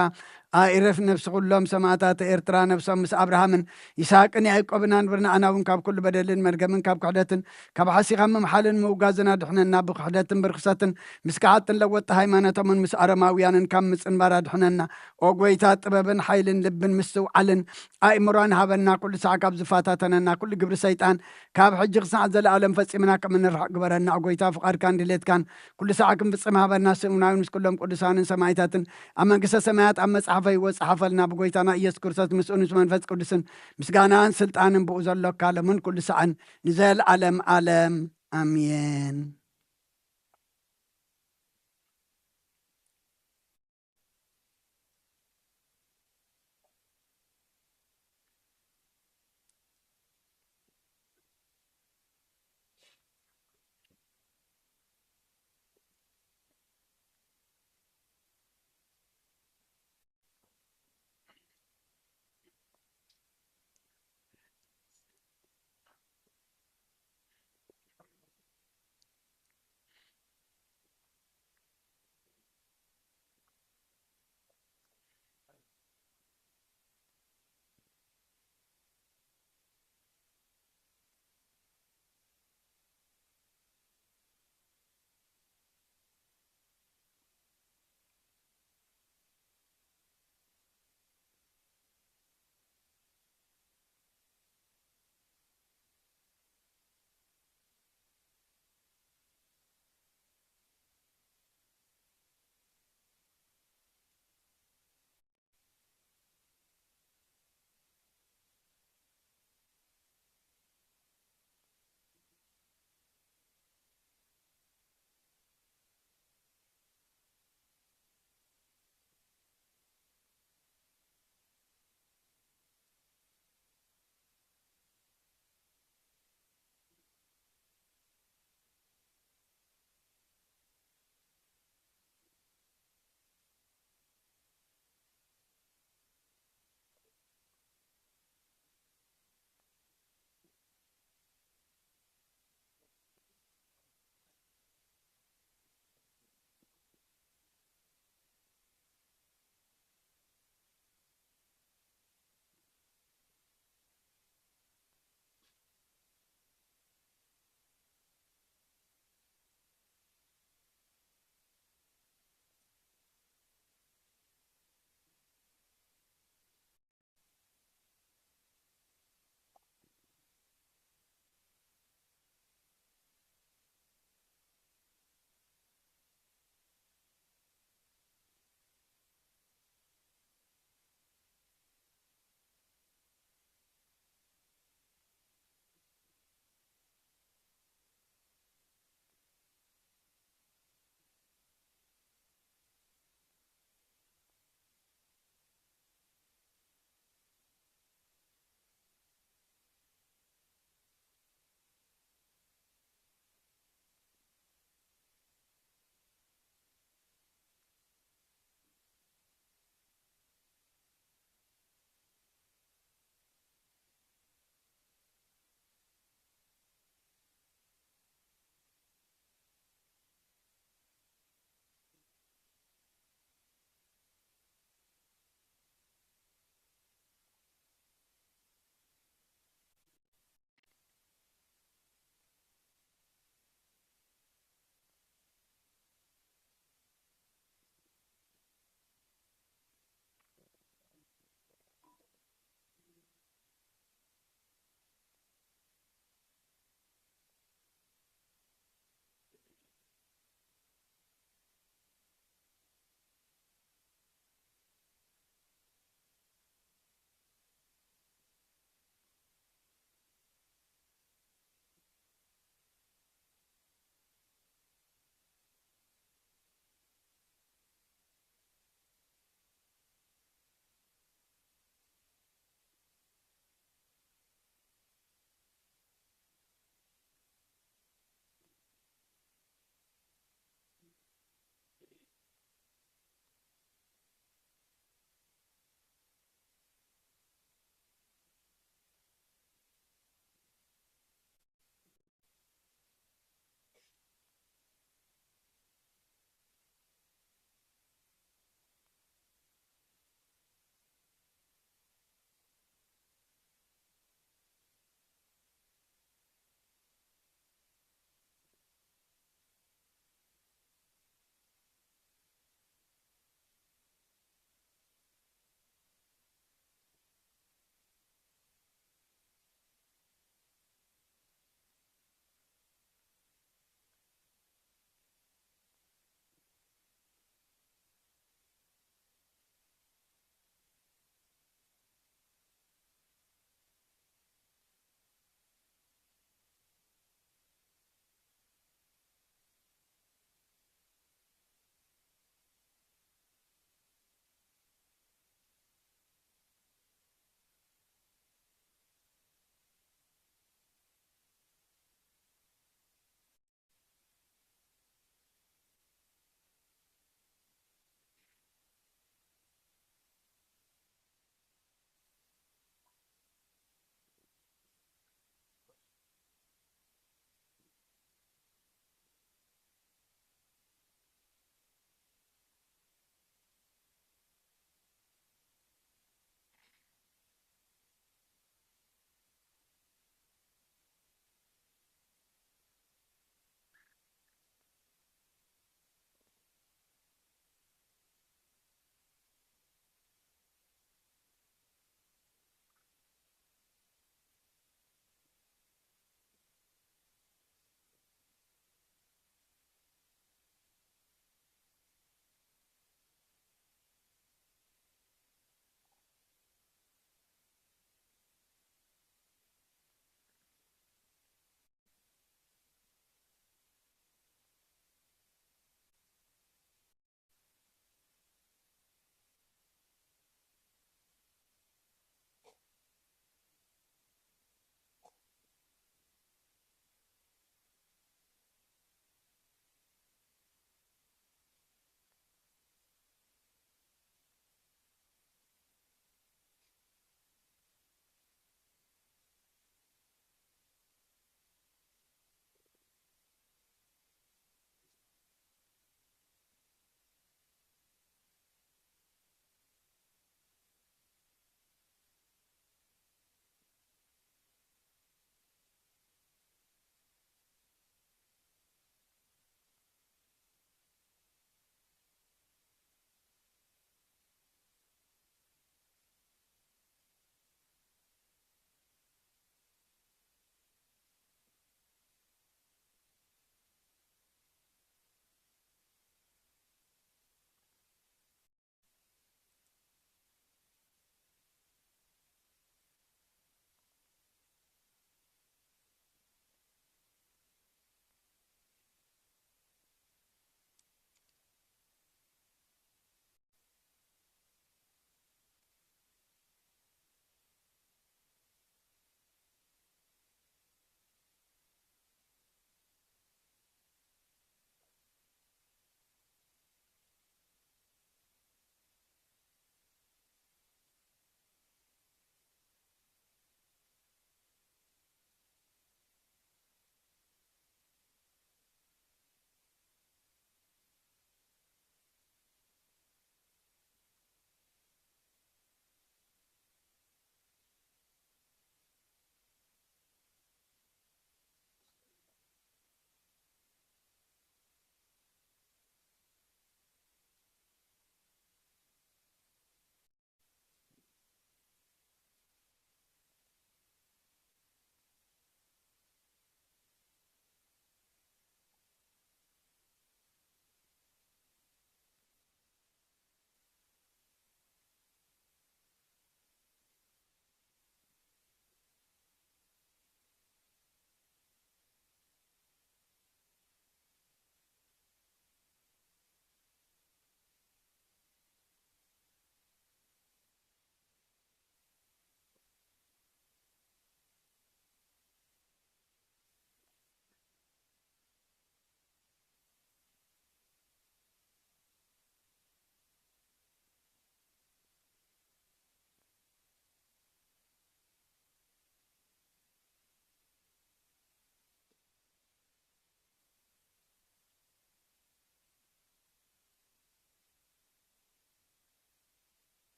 ኣኢረፍ ነብሲ ኩሎም ሰማእታት ኤርትራ ነብሶም ምስ ኣብርሃምን ይስሐቅን ያዕቆብን ኣንብር። ንኣና እውን ካብ ኩሉ በደልን መርገምን ካብ ክሕደትን ካብ ሓሲኻ ምምሓልን ምውጋዝን ኣድሕነና። ብክሕደትን ብርክሰትን ምስ ከሓድትን ለወጥቲ ሃይማኖቶምን ምስ ኣረማውያንን ካብ ምጽንባር ኣድሕነና። ኦ ጎይታ ጥበብን ሓይልን ልብን ምስትውዓልን ኣእምሮን ሃበና። ኩሉ ሳዕ ካብ ዝፈታተነና ኩሉ ግብሪ ሰይጣን ካብ ሕጂ ክሳዕ ዘለኣለም ፈጺምና ከም እንርሕቕ ግበረና። ኦ ጎይታ ፍቓድካን ድሌትካን ኩሉ ሳዕ ክንፍጽም ሃበና። ስሙናዊ ምስ ኩሎም ቅዱሳንን ሰማይታትን ኣብ መንግስተ ሰማያት ኣብ መጽሓፈ ይወጽሓፈልና። ብጎይታና ኢየሱስ ክርስቶስ ምስኡ ምስ መንፈስ ቅዱስን ምስጋናን ስልጣንን ብኡ ዘሎካ ለምን ኩሉ ሳዕን ንዘለኣለም ኣለም ኣሜን።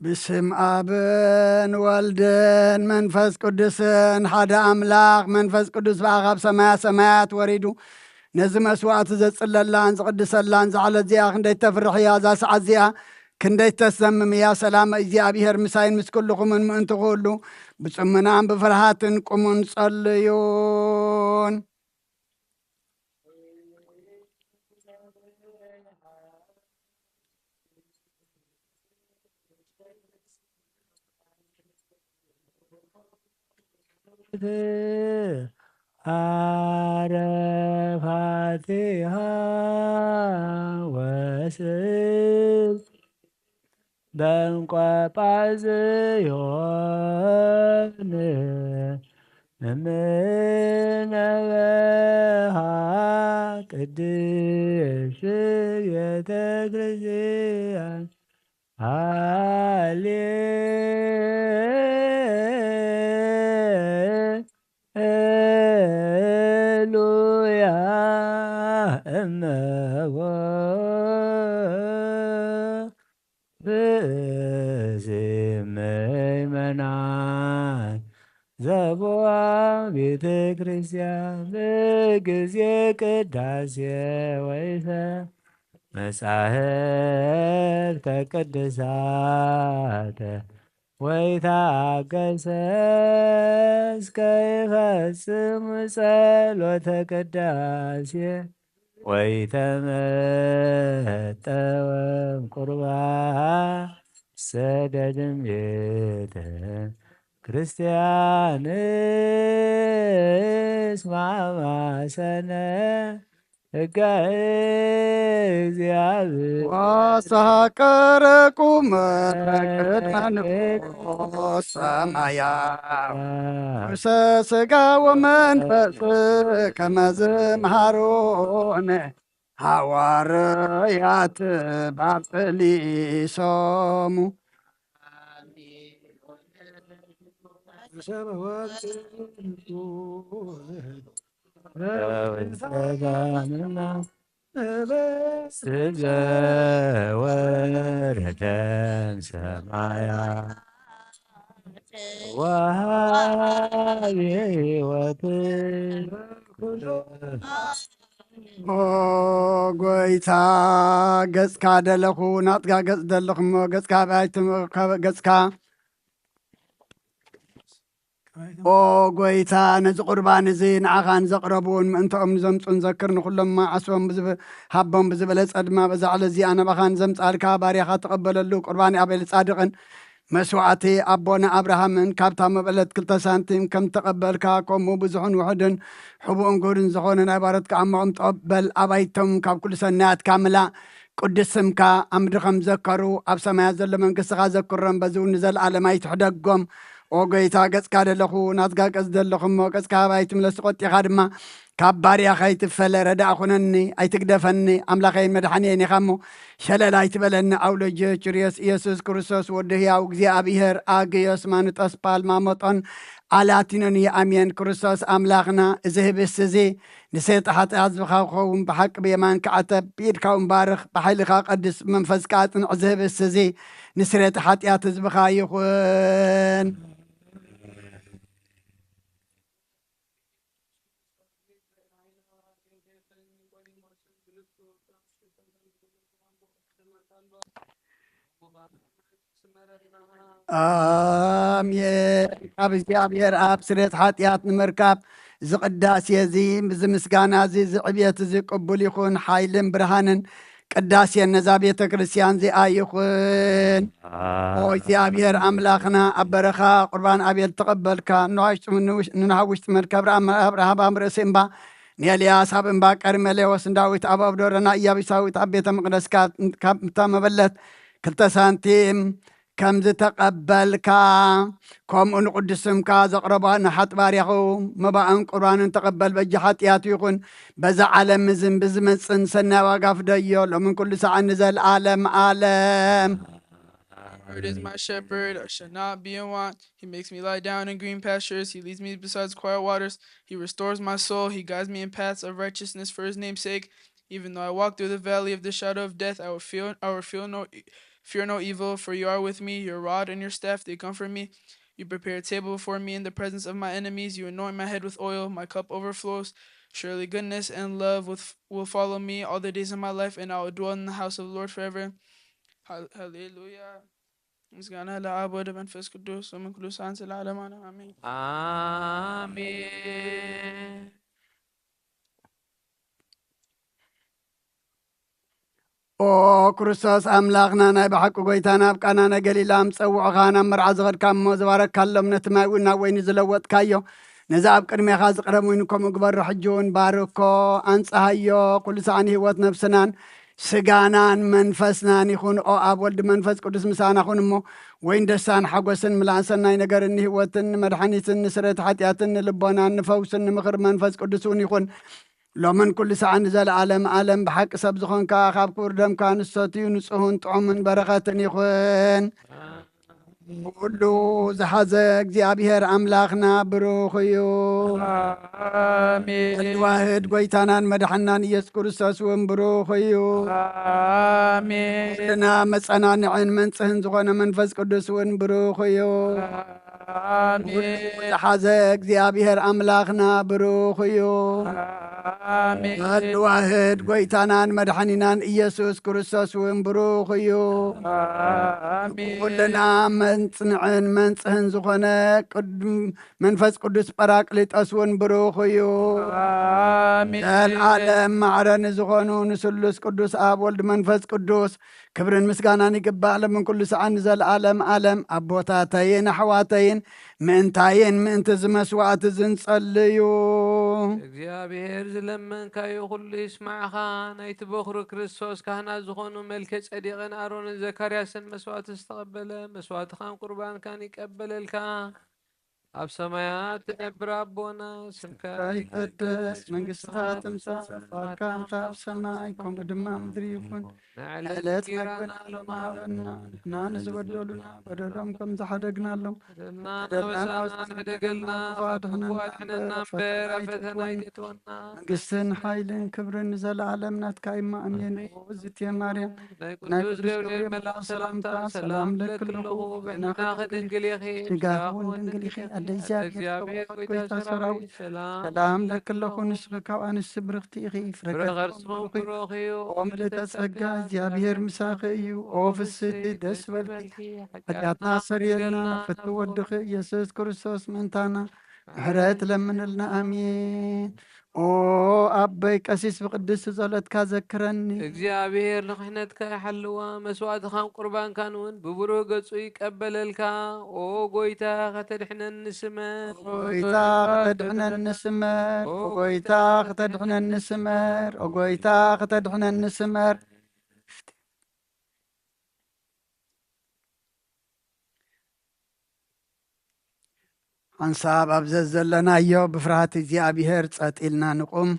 ብስም ኣብን ወልድን መንፈስ ቅዱስን ሓደ ኣምላኽ። መንፈስ ቅዱስ ብኣ ካብ ሰማያ ሰማያት ወሪዱ ነዚ መስዋዕቲ ዘጽለላን ዝቕድሰላን ዝዓለት እዚኣ ክንደይ ተፍርሕ እያ። እዛ ሰዓት እዚኣ ክንደይ ተሰምም እያ። ሰላም እግዚኣብሔር ምሳይን ምስ ኩልኹምን ምእንቲ ኩሉ ብጽምናን ብፍርሃትን ቁሙን ጸልዩን። ዓረፋቲሃ ወስብ በንቆጳዝዮን እምነበሃ ቅድስት ቤተ ክርስቲያን ሃሌ ሉያ እመቦ ብስም ምእመናን ዘቦዋ ቤተ ክርስቲያን ብግዜ ቅዳሴ ወይሰ መጻሕፍተ ቅዱሳተ ወይታገሰ እስከ ይፈጽም ጸሎተ ቅዳሴ ወይተመጠወም ቁርባን ሰደድም ቤተ ክርስቲያን እስማማሰነ ሕገ እግዚኣብሔር። ወሰሃቀረኩም ቅድመ ንጉሥ ሰማያዊ ውሰ ሥጋ ወመንፈስ ከመ ዝምሃሩነ ሃዋርያት ባጽሊሶሙ። ስዘወረደም ሰማያ ወሃቢ ሕይወት። ኦ ጎይታ፣ ገጽካ ደለኹ፣ ናትካ ገጽ ደለኹ እሞ፣ ገጽካ ኣባይ ትም-፣ ካብ ገጽካ። ኦ ጎይታ፣ ነዚ ቁርባን እዚ ንዓኻ ንዘቕረቡን ምእንተኦም ንዘምጹን ዘክር፣ ንኹሎም መዓስቦም ብዝብ-፣ ሃቦም ብዝበለጸ ድማ በዛ ዕለት እዚኣ ናባኻ ንዘምጻልካ ባርያኻ ተቐበለሉ። ቁርባን ኣቤል ጻድቕን መስዋዕቲ ኣቦና ኣብርሃምን ካብታ መበለት ክልተ ሳንቲም ከም ተቐበልካ፣ ከምኡ ብዙሕን ውሑድን ሕቡእን ግሁድን ዝኾነ ናይ ባሮትካ ዓመቖም ተቐበል። ኣባይቶም ካብ ኩሉ ሰናያትካ ምላእ። ቅዱስ ስምካ ኣብ ምድሪ ከም ዘከሩ ኣብ ሰማያት ዘሎ መንግስትኻ ዘክሮም፣ በዚ እውን ንዘለኣለም ኣይትሕደጎም። ኦ ጎይታ፣ ገጽካ ደለኹ፣ ናትካ ገጽ ደለኹ እሞ፣ ገጽካ ኣባይ ትምለስ፣ ተቖጢኻ ድማ ካብ ባርያ ከይትፈለ ረዳእ ኩነኒ፣ ኣይትግደፈኒ። ኣምላኸይን መድሓኒየን ኢኻ እሞ፣ ሸለል ኣይትበለኒ። ኣውሎጆ ችርዮስ ኢየሱስ ክርስቶስ ወዲ ህያው እግዚኣብሔር፣ ኣግዮስ ማኑጦስ ፓልማ መጦን ኣላቲኖን ይኣምየን። ክርስቶስ ኣምላኽና፣ እዚ ህብስቲ እዚ ንስርየት ሓጢኣት ዝብኻ ክኸውን፣ ብሓቂ ብየማን ክዓተብ፣ ብኢድካ እውን ባርኽ፣ ብሓይልካ ቀድስ፣ ብመንፈስካ ኣጽንዕ። እዚ ህብስቲ እዚ ንስርየት ሓጢኣት ህዝብኻ ይኹን። ኣሜን። ካብ እግዚኣብሔር ኣብ ስርየት ሓጢኣት ንምርካብ እዚ ቅዳሴ እዚ፣ እዚ ምስጋና እዚ፣ እዚ ዕብየት እዚ ቅቡል ይኹን። ሓይልን ብርሃንን ቅዳሴን ነዛ ቤተ ክርስቲያን እዚኣ ይኹን። ኦ እግዚኣብሔር ኣምላኽና፣ ኣብ በረኻ ቁርባን ኣቤል ተቐበልካ፣ ንውሽጢ፣ ንውሽ-፣ ንናብ ውሽጢ መርከብ ረሃብ ኣምርሲ እምባ፣ ንኤልያስ ኣብ እምባ ቀርሜሌዎስ፣ ንዳዊት ኣብ ኣብዶረ፣ ንኢያቢሳዊት ኣብ ቤተ መቕደስካ ካብ እታ መበለት ክልተ ሳንቲም ከም ዝተቐበልካ፣ ከምኡ ንቅዱስ ስምካ ዘቕረባ ንሓጥ ባርያኹ መባእን ቁርባንን ተቐበል። በጃ ሓጢኣቱ ይኹን በዛ ዓለም እዝን ብዝመጽን ሰናይ ዋጋ ፍደዮ፣ ሎምን ኩሉ ሰዓት ንዘለዓለም ዓለም። The Lord is my shepherd, I shall not be in want. He makes me lie down in green pastures. He leads me beside quiet waters. He restores my soul. He guides me in paths of righteousness for his name's sake. Even though I walk through the valley of the shadow of death, I will fear, I will fear no e- Fear no evil, for you are with me. Your rod and your staff, they comfort me. You prepare a table before me in the presence of my enemies. You anoint my head with oil. My cup overflows. Surely goodness and love with, will follow me all the days of my life, and I will dwell in the house of the Lord forever. Hal- Hallelujah. ምስጋና ለአብ ወደ መንፈስ ቅዱስ ወምን ኩሉ ሳንስ ለዓለም አሜን። አሜን። ኦ ክርስቶስ ኣምላኽና፣ ናይ ብሓቂ ጎይታና፣ ኣብ ቃና ናይ ገሊላ ምስ ጸውዕኻ ናብ መርዓ ዝኸድካ እሞ ዝባረካሎም፣ ነቲ ማይ እውን ናብ ወይኒ ዝለወጥካዮ፣ ነዚ ኣብ ቅድሜኻ ዝቕረብ ወይኒ ከምኡ ግበሮ። ሕጂ እውን ባርኮ፣ ኣንጽሃዮ፣ ኩሉ ሳዕ ንህይወት ነፍስናን ስጋናን መንፈስናን ይኹን። ኦ ኣብ ወልድ መንፈስ ቅዱስ ምሳና ኩን እሞ፣ ወይን ደስታን ሓጎስን ምላእን ሰናይ ነገርን ንህይወትን ንመድሓኒትን ንስረት ሓጢኣትን ንልቦናን ንፈውስን ንምኽር መንፈስ ቅዱስ እውን ይኹን። ሎምን ኩሉ ሰዓት ንዘለዓለም ዓለም ብሓቂ ሰብ ዝኾንካ፣ ካብ ክቡር ደምካ ንሰትዩ ንጹህን ጥዑምን በረኸትን ይኹን። ኩሉ ዝሓዘ እግዚኣብሔር ኣምላኽና ብሩኽ እዩ። አሜን። ዋህድ ጎይታናን መድሓናን ኢየሱስ ክርስቶስ እውን ብሩኽ እዩ። አሜን። ኩልና መጸናንዕን መንጽህን ዝኾነ መንፈስ ቅዱስ እውን ብሩኽ እዩ። አሜን። ዝሓዘ እግዚኣብሔር ኣምላኽና ብሩኽ እዩ። አሜን። ዋህድ ጎይታናን መድሓኒናን ኢየሱስ ክርስቶስ እውን ብሩኽ እዩ። አሜን። ኩልና መንጽንዕን መንጽህን ዝኾነ ቅዱም መንፈስ ቅዱስ ጳራቅሊጦስ እውን ብሩኽ እዩ። አሜን። ዘልዓለም ማዕረ ንዝኾኑ ንስሉስ ቅዱስ ኣብ ወልድ መንፈስ ቅዱስ ክብርን ምስጋናን ይግባእ፣ ሎምን ኩሉ ሰዓት ንዘለዓለም ዓለም። ኣቦታተይን ኣሕዋተይን ምእንታይን ምእንቲ ዝመስዋዕቲ ዝንጸልዩ። እግዚኣብሔር ዝለመንካዮ ኩሉ ይስማዕኻ። ናይቲ በኹሪ ክርስቶስ ካህናት ዝኾኑ መልከ ጸዴቅን ኣሮንን ዘካርያስን መስዋዕቲ ዝተቐበለ መስዋዕትኻን ቁርባንካን ይቀበለልካ። ኣብ ሰማያት ትነብር ኣቦና፣ ስምካ ይቀደስ፣ መንግስትኻ ትምጻእ፣ ፍቓድካ ኣብ ሰማይ ከምኡ ድማ ምድሪ ይኹን። ዕለት መግብና ሎሚ ሃበና፣ ንሕና ንዝበደሉና በደሎም ከም ዝሓደግናሎም፣ በደልና ንሕደገልና፣ ካብ ክፉእ ኣድሕነና እምበር፣ ኣብ ፈተና ኣይተእትወና። መንግስትን ሓይልን ክብርን ንዘለኣለም ናትካ እዩ። ኣሜን። ኦ እግዝእትየ ማርያም፣ ናይ ቅዱስ ገብርኤል መልኣኽ ሰላምታ ሰላም ለኪ ኣለኹ፣ ብሕልናኺ ድንግል ኢኺ፣ ስጋኺ እውን ድንግል ኢኺ፣ ኣደ እግዚኣብሔር፣ እግዚኣብሔር ክብረት ጎይታ ሰራዊት፣ ሰላም ለኪ ኣለኹ፣ ንስኺ ካብ ኣንስቲ ብርኽቲ ኢኺ፣ ፍረ ከርስኺ እውን ብሩኽ እዩ። ኦ ምልእተ ጸጋ፣ እግዚኣብሔር ምሳኺ እዩ። ኦ ፍስሕቲ፣ ደስ በልኪ፣ ሓጢኣትና ኣስተሰርየልና፣ ፍትው ወድኺ ኢየሱስ ክርስቶስ ምእንታና ምሕረት ለምንልና። ኣሜን። ኦ ኣቦይ ቀሲስ፣ ብቅድስቲ ጸሎትካ ዘክረኒ። እግዚኣብሔር ንክሕነትካ ይሓልዋ፣ መስዋዕትኻን ቁርባንካን እውን ብብሩህ ገጹ ይቀበለልካ። ኦ ጎይታ ከተድሕነኒ ስመር። ኦ ጎይታ ከተድሕነኒ ስመር። ኦ ጎይታ ከተድሕነኒ ስመር። ኦ ጎይታ ከተድሕነኒ ስመር። ሓንሳብ ኣብ ዘዘለናዮ ብፍርሃት እግዚኣብሔር ጸጥ ኢልና ንቁም።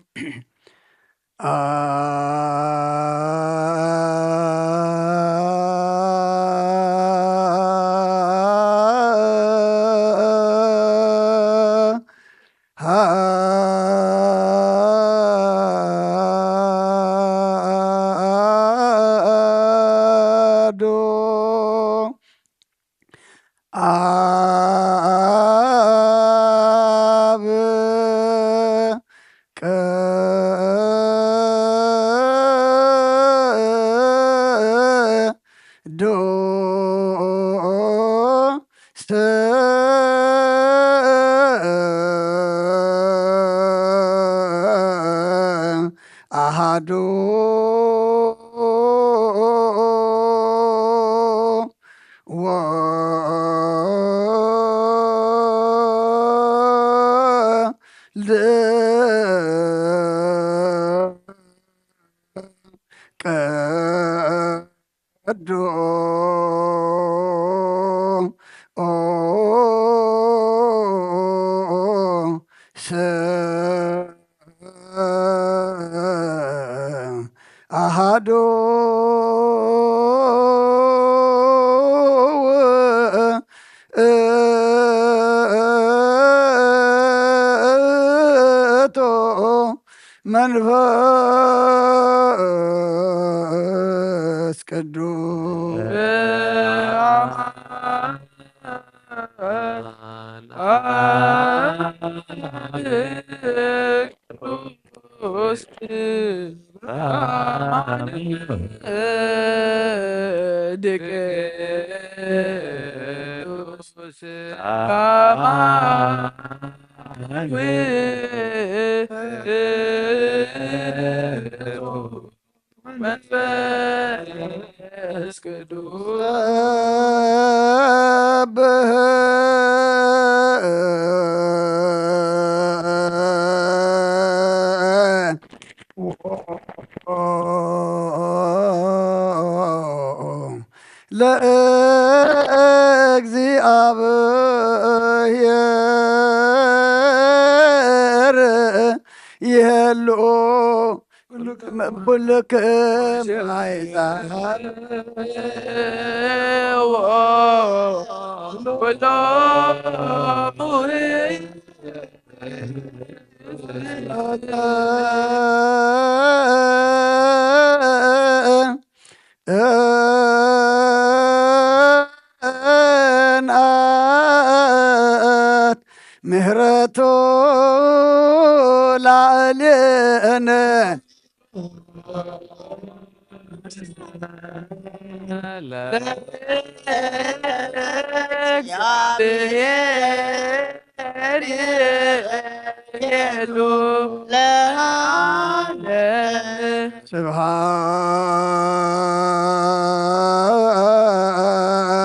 ኣዶ ኣብ ቅዱስ ኣሃዱ ወልድ ቅዱስ ኣሃዱ ውእቱ መንፈስ ቅዱስ መንፈስ ቅዱስ ለእግዚኣብሔር ይህሉ ኩልክም ኣይዛሃር እንኣት ምህረቱ ላዕሌነ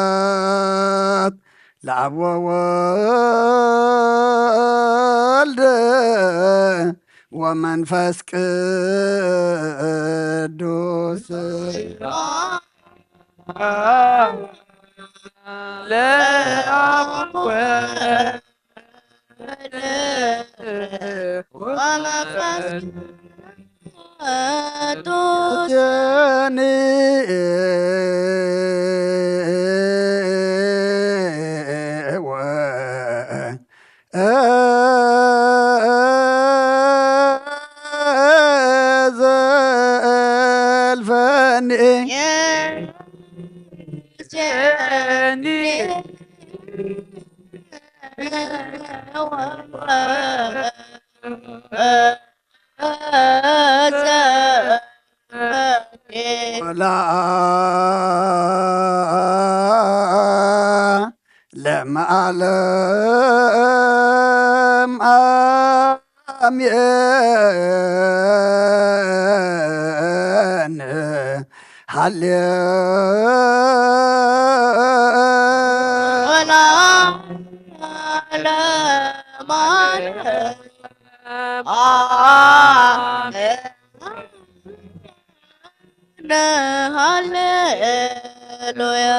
ስብሐት ለአብ ወወልድ ወመንፈስ ቅዱስ። ለአብ ወወልድ ወመንፈስ ቅዱስ። ዘልፈኒ ለዓለም አሜን። ሃሌ ሃሌሉያ።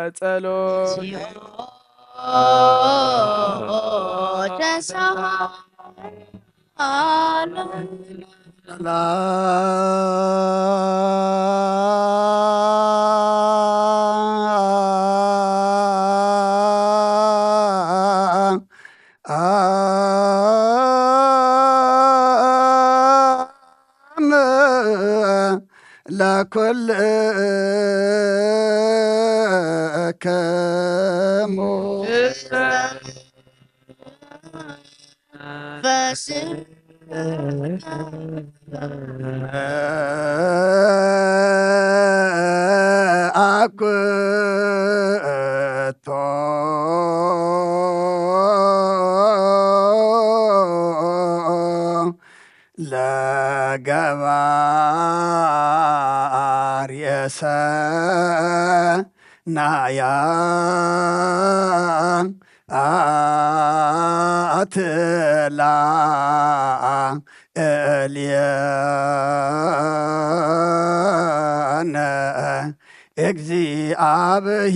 ለጸሎት ለኩልክሙ አኩቶ ለገባር የሰናያ አትላ እልየነ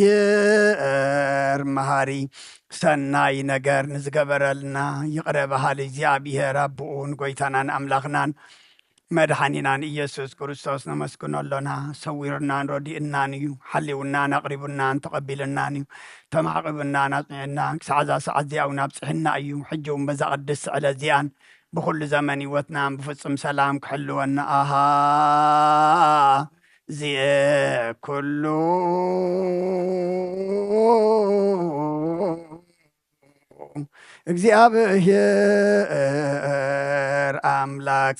እግዚኣብሔር መሃሪ፣ ሰናይ ነገር ንዝገበረልና ይቕረ በሃሊ እግዚኣብሔር ኣቦኡ ንጎይታናን ኣምላኽናን መድሓኒናን ኢየሱስ ክርስቶስ ነመስግኖ ኣሎና። ሰዊሩናን ረዲኡናን እዩ። ሓልዩናን ኣቕሪቡናን ተቐቢሉናን እዩ። ተማዕቂቡናን ኣጽኒዑናን ክሳዕ እዛ ሰዓት እዚኣ እውን ኣብጽሕና እዩ። ሕጂ እውን በዛ ቅድስቲ ዕለት እዚኣን ብኹሉ ዘመን ህይወትናን ብፍጹም ሰላም ክሕልወና ኣሃ ዚኤ ኩሉ እግዚኣብሔር ኣምላክ።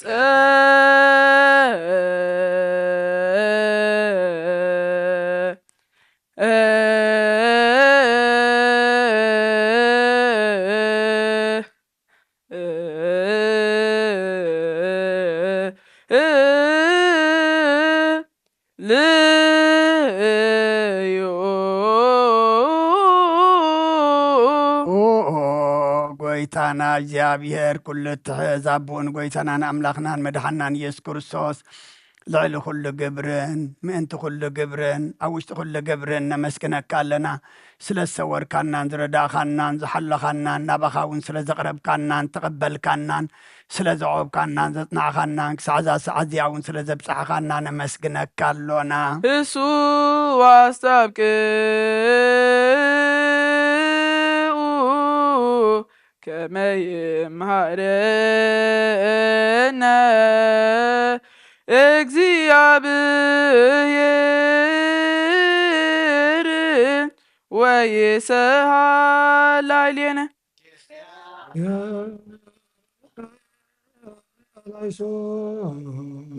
ልዩ። ኦ፣ ጎይታና እግዚኣብሔር ኩሉ እትሕዝ ኣቦን ጎይታናን ኣምላኽናን መድሓናን ኢየሱስ ክርስቶስ፣ ልዕሊ ኩሉ ግብርን ምእንቲ ኩሉ ግብርን ኣብ ውሽጢ ኩሉ ግብርን ነመስግነካ ኣለና። ስለ ዝሰወርካናን ዝረዳእኻናን ዝሓለኻናን፣ ናባኻ እውን ስለ ዘቕረብካናን ተቐበልካናን፣ ስለ ዘዕቆብካናን ዘጽናዕኻናን፣ ክሳዕ እዛ ሰዓት እዚኣ እውን ስለ ዘብጻሕኻና ነመስግነካ ኣሎና። እሱ ኣስታብቅኡ ከመ ይምሃረነ እግዚኣብሔር ወይስሃ ላዕሌነ።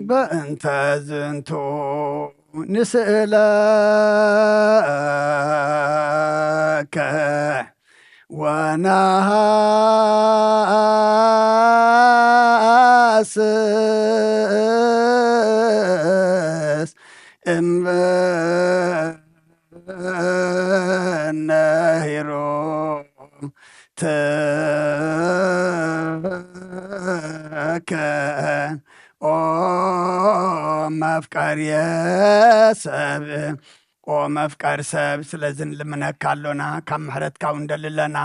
በእንተ ዝንቱ ንስእለከ ወነሃስስ እምበ ነሂሮ ተከ ኦ መፍቀርየ ሰብ፣ ኦ መፍቀር ሰብ፣ ስለዚ ንልምነካ ኣሎና፣ ካብ ምሕረትካ እውን ንደሊ ኣለና።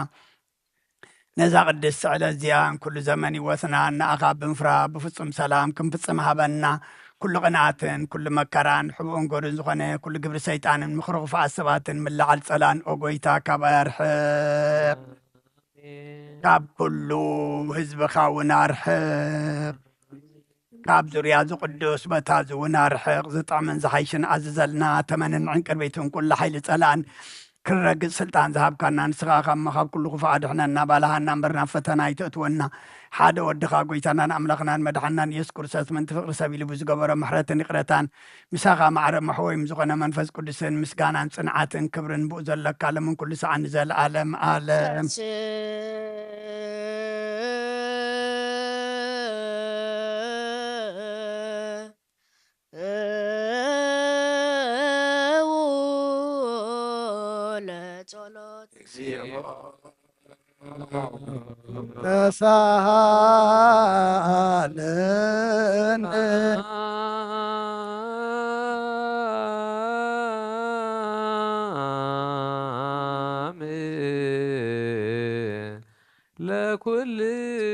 ነዛ ቅድስቲ ዕለት እዚኣ ኩሉ ዘመን ህይወትና ንኣኻ ብምፍራ ብፍጹም ሰላም ክንፍጽም ሃበና። ኩሉ ቅንኣትን ኩሉ መከራን ሕቡእን ጎርን ዝኾነ ኩሉ ግብሪ ሰይጣንን ምኽሪ ክፉኣት ሰባትን ምልዓል ጸላን ኦ ጎይታ ካባይ ኣርሕቕ። ካብ ኩሉ ህዝብኻ እውን ኣርሕቕ። ካብ ዙርያ እዚ ቅዱስ ቦታ እዚ እውን ኣርሕቕ። ዝጥዕምን ዝሓይሽን ኣዝዘልና። ተመንን ዕንቅርቢትን ኩሉ ሓይሊ ጸላእን ክረግጽ ስልጣን ዝሃብካና ንስኻ እኻ እሞ፣ ካብ ኩሉ ክፉእ ኣድሕነና፣ ባልሃና እምበር ናብ ፈተና ኣይተእትወና። ሓደ ወድኻ ጎይታናን ኣምላኽናን መድሓናን ኢየሱስ ክርስቶስ ምእንቲ ፍቕሪ ሰብ ኢሉ ብዝገበሮ ምሕረትን ይቕረታን፣ ምሳኻ ማዕረ መሕወይም ዝኾነ መንፈስ ቅዱስን ምስጋናን ጽንዓትን ክብርን ብኡ ዘለካ ሎምን ኩሉ ሰዓት ንዘለኣለም ኣለም። ለጸሎት። ተሳሃለነ።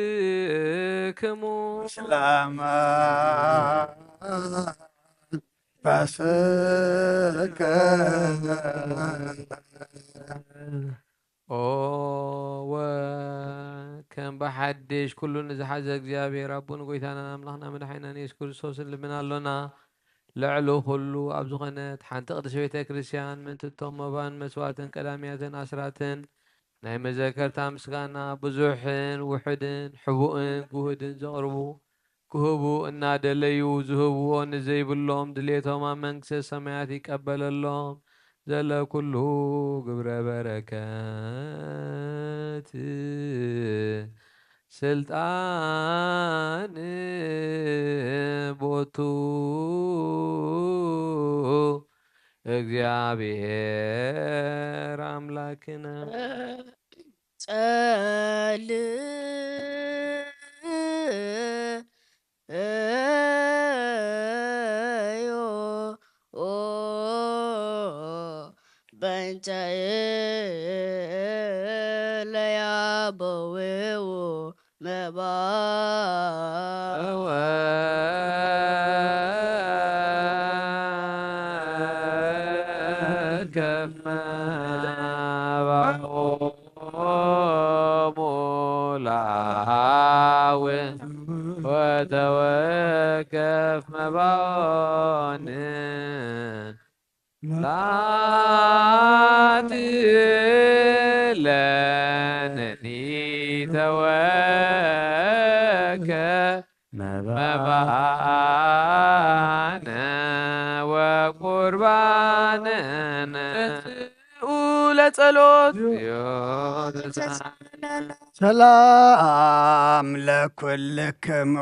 ለኩልክሙ። ሰላም ፈስከ። ኦ ወ ከም ብሓድሽ ኩሉ ንዝሓዘ እግዚኣብሔር ኣቦን ጎይታናን ኣምላኽና መድሓኒናን የሱስ ክርስቶስን ልምና ኣሎና። ልዕሊ ኩሉ ኣብ ዝኾነት ሓንቲ ቅድስት ቤተ ክርስቲያን ምእንቲ እቶም መባን መስዋዕትን ቀዳሚያትን ኣስራትን ናይ መዘከርታ ምስጋና ብዙሕን ውሑድን ሕቡእን ግሁድን ዘቕርቡ ክህቡ እናደለዩ ዝህብዎ ንዘይብሎም ድሌቶም ኣብ መንግስተ ሰማያት ይቀበለሎም። ዘለኩሉ ግብረ በረከት ስልጣን ቦቱ እግዚኣብሔር ኣምላክነ። ጸልዮ። በውኡ መባ ወከፍ መባኦሙ ለሃዊ ወተወከፍ መባኦን ላትለነኒ ተወከፍ መባነ ወቁርባነነ ለጸሎት ሰላም ለኩልክሙ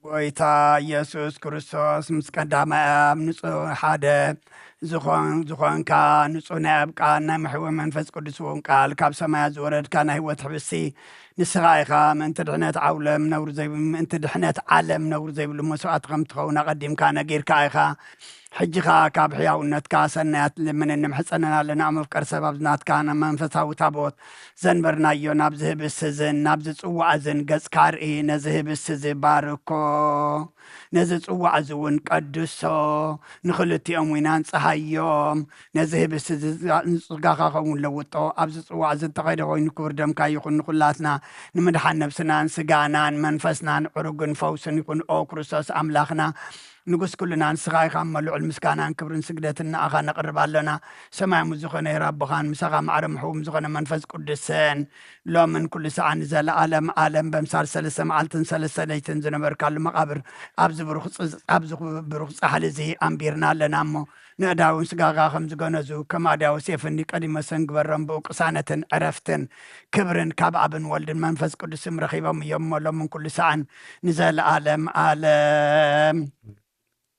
ጎይታ ኢየሱስ ክርስቶስ ምስ ቀዳማይ ኣብ ንጹህ ሓደ ዝኾን ዝኾንካ ንጹህ ናይ ኣብ ቃል ናይ መሕዊ መንፈስ ቅዱስ እውን ቃል ካብ ሰማያት ዝወረድካ ናይ ህይወት ሕብስቲ ንስኻ ኢኻ። ምእንቲ ድሕነት ዓውለም ነውር ዘይብ ምእንቲ ድሕነት ዓለም ነውር ዘይብሉ መስዋዕቲ ከም ትኸውን ኣቐዲምካ ነጊርካ ኢኻ። ሕጂ ኸኣ ካብ ሕያውነትካ ሰናያት ልምንን ንምሕጸንን ኣለና። መፍቀር ሰብ ኣብዚ ናትካ መንፈሳዊ ታቦት ዘንበርናዮ ናብ ዝህብስ እዝን ናብ ዝጽዋዕ እዝን ገጽካ ርኢ። ነዚ ህብስ እዚ ባርኮ፣ ነዚ ጽዋዕ እዚ እውን ቀድሶ፣ ንኽልቲኦም ዊና ንጽሃዮም። ነዚ ህብስ እዚ ንጽጋኻ ኸውን ለውጦ። ኣብዚ ጽዋዕ እዚ እተኸይደ ኮይኑ ክቡር ደምካ ይኹን ንኹላትና ንምድሓን ነብስናን ስጋናን መንፈስናን ዕሩግን ፈውስን ይኹን። ኦ ክርስቶስ ኣምላኽና ንጉስ ኩልና ንስኻ ኢኻ እሞ ልዑል ምስጋናን ክብርን ስግደትን ንኣኻ ነቕርብ ኣሎና። ሰማያዊ ዝኾነ ሄር ኣቦኻን ምሳኻ ማዕረ ምሕውም ዝኾነ መንፈስ ቅዱስን ሎምን ኩሉ ሰዓን ንዘለኣለም ኣለም በምሳል ሰለስተ መዓልትን ሰለስተ ለይትን ዝነበርካሉ መቓብር ኣብዚ ብሩኽ ጽ- ኣብዚ ብሩኽ ጻሕሊ እዚ ኣንቢርና ኣለና እሞ ንእዳውን ስጋኻ ከም ዝገነዙ ከም ኣድያውስ የፍኒ ቀዲሞ ሰንግበሮም ብኡ ቅሳነትን ዕረፍትን ክብርን ካብ ኣብን ወልድን መንፈስ ቅዱስም ረኺቦም እዮም እሞ ሎምን ኩሉ ሰዓን ንዘለኣለም ኣለም።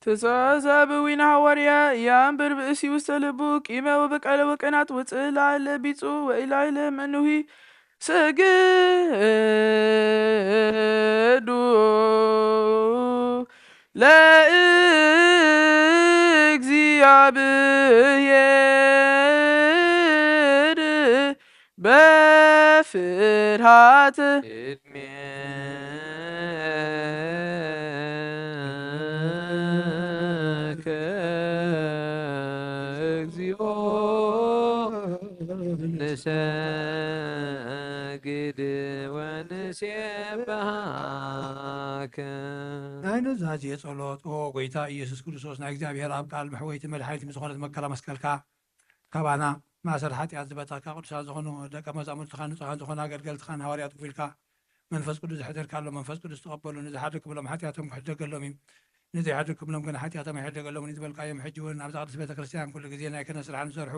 ትእዛዝ ዊና ሃዋርያ እያንብር ብእሲ ውስተ ልቡ ቂመ ወበቃለ ወቀናት ውፅእ ላለ ቢጹ ወኢላይለ መኑሂ ሰግዱ ለእግዚኣብሔር በፍርሃት ቅድሜከ እግዚኦ ንሰግድ ወንሴብሐከ። ናይ ኑዛዜ ጸሎት። ኦ ጎይታ ኢየሱስ ክርስቶስ፣ ናይ እግዚኣብሔር ኣብ ቃል መሕወይቲ መድሓኒት ምስ ዝኾነት መከራ መስቀልካ ካባና ማእሰር ሓጢኣት ዝበጠካ ቅዱሳን ዝኾኑ ደቀ መዛሙርትኻን ንጹሃን ዝኾኑ ኣገልገልትኻን ሃዋርያት ውፊልካ መንፈስ ቅዱስ ዘሕደርካሎም መንፈስ ቅዱስ ተቐበሉ። ንዝሓደግኩምሎም ሓጢኣቶም ክሕደገሎም እዩ፣ ንዘይሓደግኩምሎም ግን ሓጢኣቶም ኣይሕደገሎምን እዩ ዝበልካዮም፣ ሕጂ እውን ኣብዛ ቅድስት ቤተ ክርስቲያን ኩሉ ግዜ ናይ ክህነት ስራሕ ንዝሰርሑ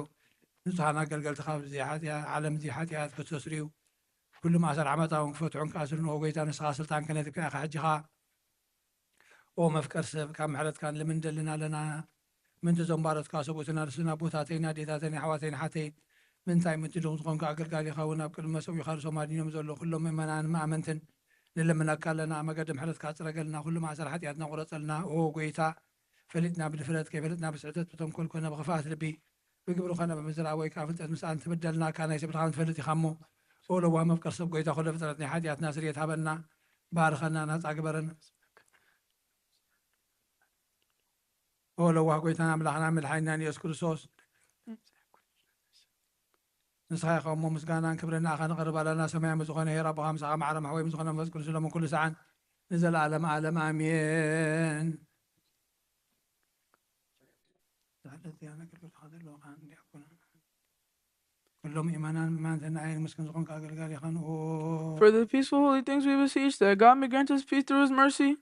ንጹሃን ኣገልገልትኻ ኣብዚ ሓጢኣ- ዓለም እዚ ሓጢኣት ክተስርዩ ኩሉ ማእሰር ዓመፃ እውን ክፈትሑን ክኣስሩን ኦ ጎይታ ንስኻ ስልጣን ክህነትካ ኢኻ። ሕጂ ኸኣ ኦ መፍቀር ሰብ ካብ ምሕረትካ ንልምን ደልን ኣለና። ምንቲ ዞም ባሮትካ ሰብኡትን ኣርስትን ኣቦታተይን ኣዴታተይን ኣሕዋተይን ሓተይን ምንታይ ምንቲ ድኹም ዝኾንካ ኣገልጋሊኻ እውን ኣብ ቅድሚ መሰዊኻ ርእሶም ኣድኒኖም ዘለዉ ኩሎም ምእመናን መኣመንትን ንልምነካ ኣለና። መገዲ ምሕረትካ ጽረገልና፣ ኩሉ ማእሰር ሓጢኣትና ቁረጸልና። ኦ ጎይታ ፈሊጥና ብድፍረት ከይፈለጥና ብስሕተት ብተንኮል ኮነ ብኽፍኣት ልቢ ብግብሪ ኮነ ብምዝራብ ወይ ከዓ ፍልጠት ምስኣን ትብደልናካ ናይ ሰብትኻ ትፈልጥ ኢኻ እሞ ኦ ለዋህ መፍቀር ሰብ ጎይታ ኩሎ ፍጥረት ናይ ሓጢኣትና ስርየት ሃበና። ባርኸና ናፃ ግበረን። ኦ ለዋህ ጎይታና ኣምላኽና መድሓኒናን ኢየሱስ ክርስቶስ ንስኻ ኢኻ እሞ ምስጋናን ክብርን ንኣኻ ነቕርብ ኣለና። ሰማያዊ ዝኾነ ሄር ኣቦኻ ምሳኻ ማዕረ ማሕወይ ዝኾነ መንፈስ ቅዱስ ሎምን ኩሉ ሰዓን ንዘለኣለም ኣለም ኣሜን። ዝሓለፍ ዚያን ኣገልግሎትኻ ዘለዉ ካህን ዲያቆን ኩሎም ምእመናን ምእመናን ተናኣየን ምስክን ዝኾንካ ኣገልጋሊ ኻንኡ For the peaceful holy things we beseech that God may grant us peace through his mercy.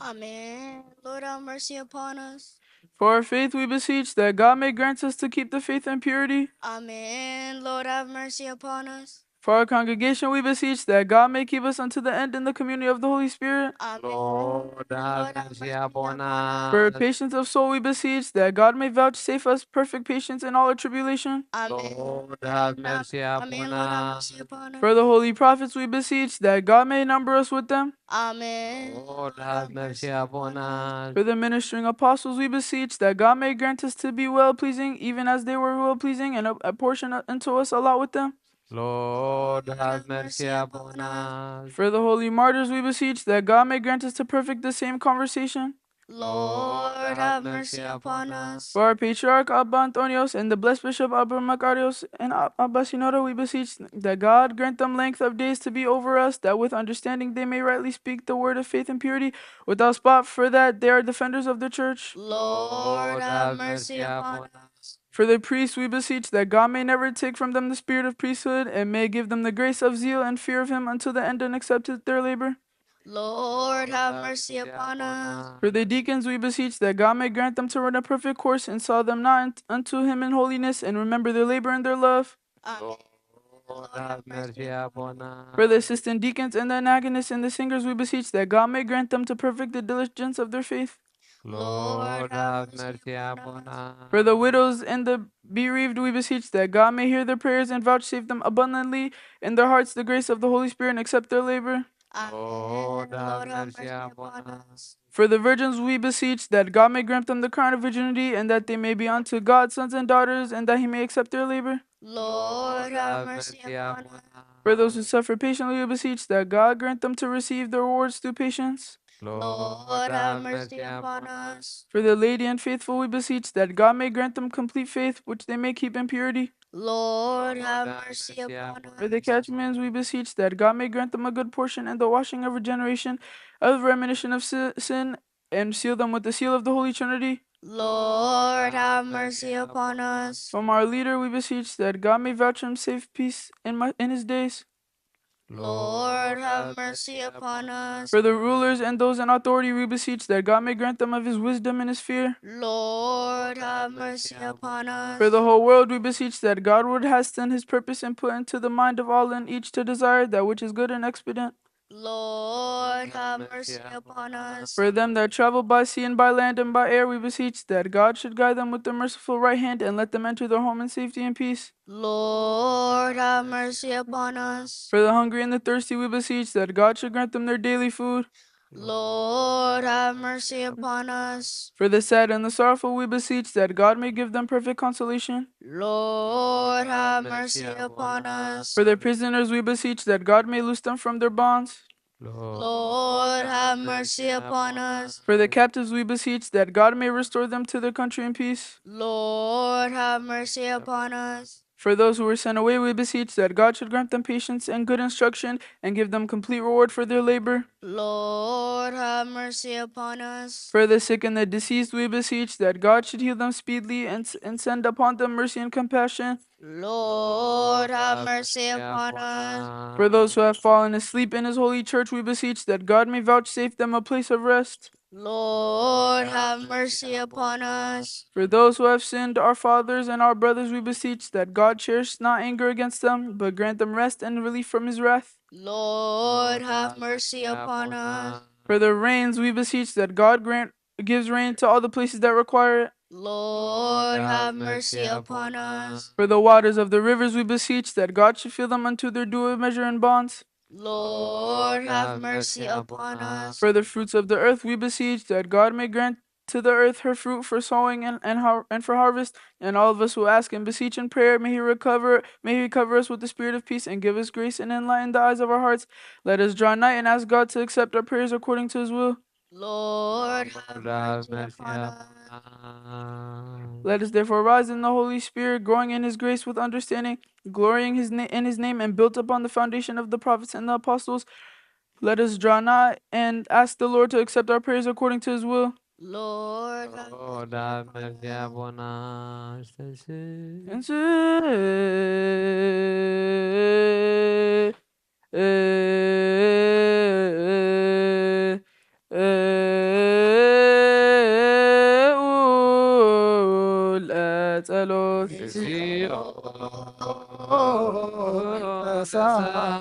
Amen. Lord, have mercy upon us. For our faith we beseech that God may grant us to keep the faith in purity. Amen. Lord, have mercy upon us. For our congregation, we beseech that God may keep us unto the end in the community of the Holy Spirit. Lord, have mercy upon us. For patience of soul, we beseech that God may vouchsafe us perfect patience in all our tribulation. Lord, have mercy upon us. For the holy prophets, we beseech that God may number us with them. Lord, have mercy upon us. For the ministering apostles, we beseech that God may grant us to be well pleasing, even as they were well pleasing, and a, a portion unto us allot with them. Lord, have mercy upon us. For the holy martyrs, we beseech that God may grant us to perfect the same conversation. Lord, have mercy upon us. For our patriarch Abba Antonios and the blessed bishop Abba Makarios and Ab- Abba Sinora, we beseech that God grant them length of days to be over us, that with understanding they may rightly speak the word of faith and purity without spot, for that they are defenders of the church. Lord, have mercy upon us. For the priests, we beseech that God may never take from them the spirit of priesthood, and may give them the grace of zeal and fear of him until the end and accept their labor. Lord, have mercy upon us. For the deacons, we beseech that God may grant them to run a perfect course, and saw them not un- unto him in holiness, and remember their labor and their love. Amen. Lord, have mercy upon us. For the assistant deacons and the anagonists and the singers, we beseech that God may grant them to perfect the diligence of their faith. Lord, have mercy upon us. For the widows and the bereaved, we beseech that God may hear their prayers and vouchsafe them abundantly in their hearts the grace of the Holy Spirit and accept their labor. Amen. Lord, have mercy upon us. For the virgins, we beseech that God may grant them the crown of virginity, and that they may be unto God sons and daughters, and that he may accept their labor. Lord, have mercy upon us. For those who suffer patiently, we beseech that God grant them to receive their rewards through patience. Lord, have mercy upon us. For the laity and faithful, we beseech that God may grant them complete faith, which they may keep in purity. Lord, have mercy upon For the us. catechumens, we beseech that God may grant them a good portion and the washing of regeneration, of remission of si- sin, and seal them with the seal of the Holy Trinity. Lord, have mercy upon us. From our leader, we beseech that God may vouch him safe peace in, my, in his days. Lord, have mercy upon us. For the rulers and those in authority, we beseech that God may grant them of his wisdom and his fear. Lord, have mercy upon us. For the whole world, we beseech that God would hasten his purpose and put into the mind of all and each to desire that which is good and expedient. Lord, have mercy upon us. For them that travel by sea and by land and by air, we beseech that God should guide them with the merciful right hand and let them enter their home in safety and peace. Lord, have mercy upon us. For the hungry and the thirsty, we beseech that God should grant them their daily food. Lord, have mercy upon us. For the sad and the sorrowful, we beseech that God may give them perfect consolation. Lord, have mercy upon us. For the prisoners, we beseech that God may loose them from their bonds. Lord, have mercy upon us. For the captives, we beseech that God may restore them to their country in peace. Lord, have mercy upon us. For those who were sent away, we beseech that God should grant them patience and good instruction and give them complete reward for their labor. Lord, have mercy upon us. For the sick and the deceased, we beseech that God should heal them speedily and, s- and send upon them mercy and compassion. Lord, have mercy upon us. For those who have fallen asleep in his holy church, we beseech that God may vouchsafe them a place of rest. Lord, have mercy upon us. For those who have sinned, our fathers and our brothers, we beseech that God cherish not anger against them, but grant them rest and relief from his wrath. Lord, have mercy upon us. For the rains, we beseech that God grant gives rain to all the places that require it. Lord, have mercy upon us. For the waters of the rivers, we beseech that God should fill them unto their due measure and bonds. Lord, have mercy upon us. For the fruits of the earth, we beseech that God may grant to the earth her fruit for sowing and, and, har- and for harvest. And all of us who ask and beseech in prayer, may he recover, may he cover us with the spirit of peace and give us grace and enlighten the eyes of our hearts. Let us draw nigh and ask God to accept our prayers according to his will. Lord, have Lord, have mercy mercy upon upon us. us. Let us therefore rise in the Holy Spirit, growing in his grace with understanding, glorying his na- in his name, and built upon the foundation of the prophets and the apostles. Let us draw nigh and ask the Lord to accept our prayers according to his will. Lord, have Lord, have mercy upon us. እንስ- ለጸሎት እግዚኦ ተሳለና።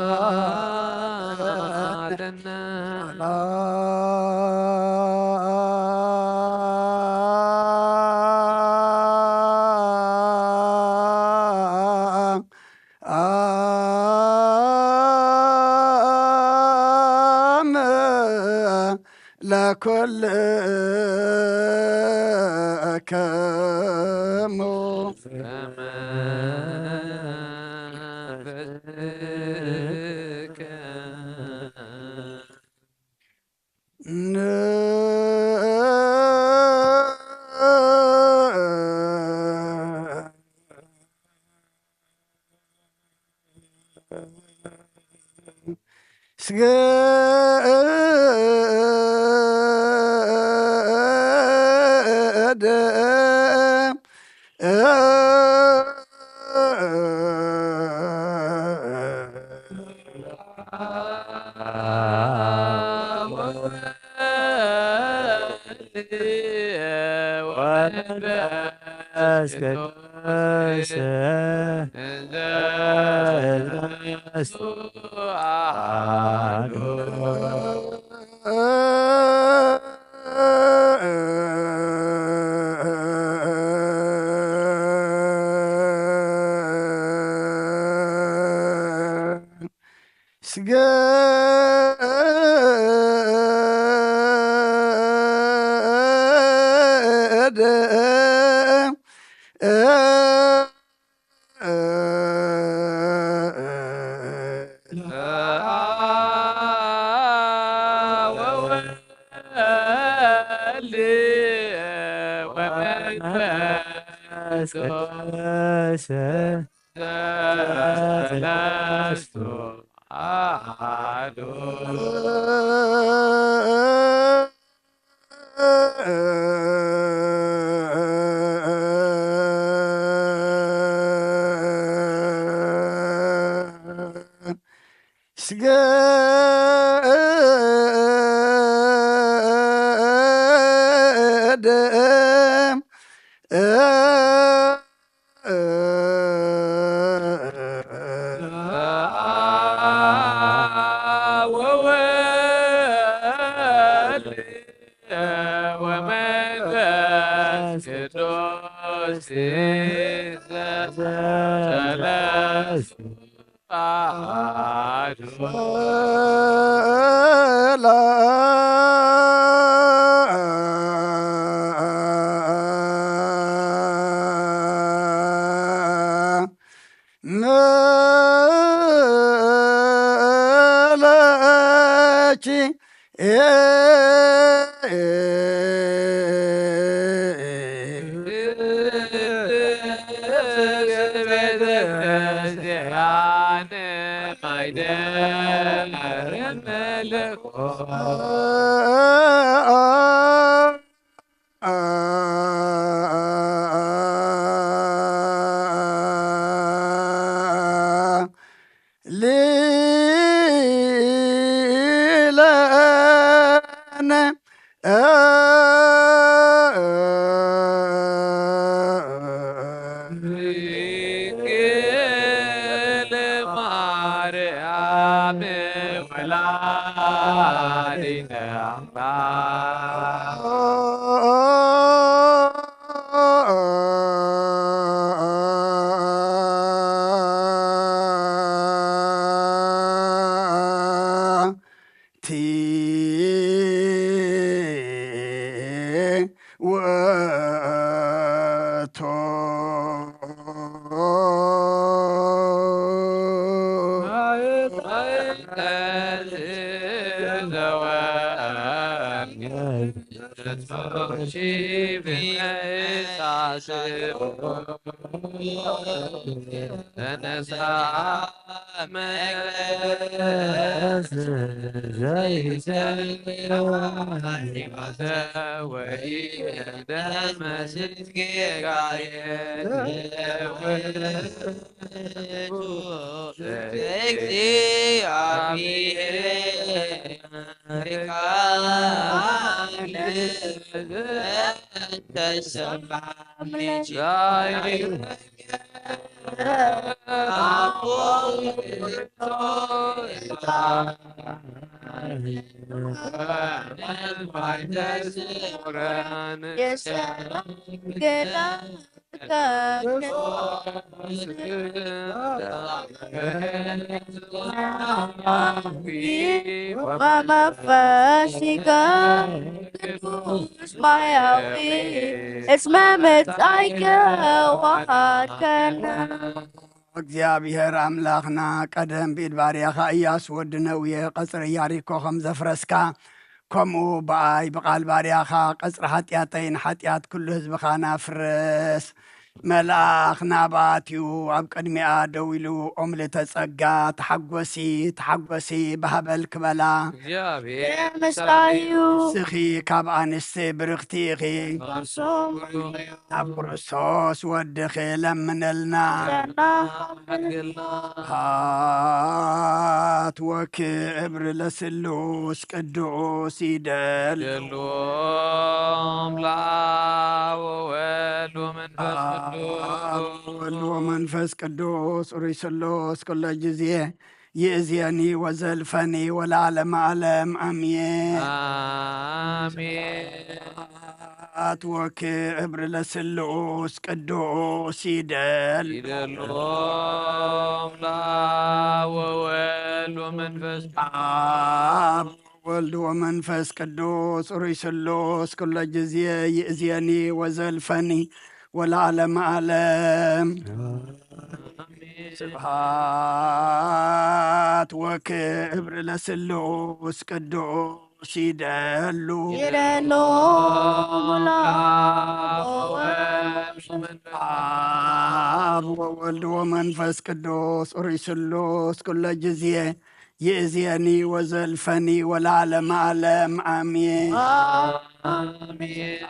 ወመንፈስከ ቅዱስ ማያዊ እስመ መጻእከ ወሃድከነ። እግዚኣብሔር ኣምላኽና፣ ቀደም ብኢድ ባርያኻ ኢያሱ ወዲ ነውየ ቀጽሪ ኢያሪኮ ከም ዘፍረስካ፣ ከምኡ ብኣይ ብቓል ባርያኻ ቀጽሪ ሓጢኣተይን ሓጢኣት ኩሉ ህዝብኻን ኣፍርስ። መልኣኽ ናባትዩ ኣብ ቅድሚኣ ደው ኢሉ፣ ኦምልተ ጸጋ፣ ተሓጎሲ፣ ተሓጎሲ፣ ባህ በል ክበላ። እግዚኣብሔር ምሳይ እዩ። ንስኺ ካብ ኣንስቲ ብርኽቲ ኢኺ። እርሱም ናብ ክርስቶስ ወድኺ ለምነልና። ኣድግልና። ሃት ወክብር ለስሉስ ቅዱስ ይደሉ። ይደሉ። ለአብ ወወልድ ወመንፈስ ቅዱስ። ወወልድ ወመንፈስ ቅዱስ ሩይ ስሉስ ኩሎ ጊዜ ይእዜኒ ወዘልፈኒ ወለዓለመ ዓለም ኣሜን። ኣሜን። ሃት ወክብር ለስሉስ ቅዱስ ይደሉ። ይደሉ። ለአብ ወወልድ ወመንፈስ አብ ወልድ ወመንፈስ ቅዱስ ሩይ ስሉስ ኩሎ ጊዜ ይእዜኒ ወዘልፈኒ ወለዓለመ ዓለም። ስብሃት ወክብር ለስሉስ ቅዱስ ይደሉ። ይደሉ። ለአብ ወወልድ ወመንፈስ ቅዱስ ሩይ ስሉስ ኩሎ ጊዜ ይእዜኒ ወዘልፈኒ ወለዓለመ ዓለም ኣሜን። አሜን።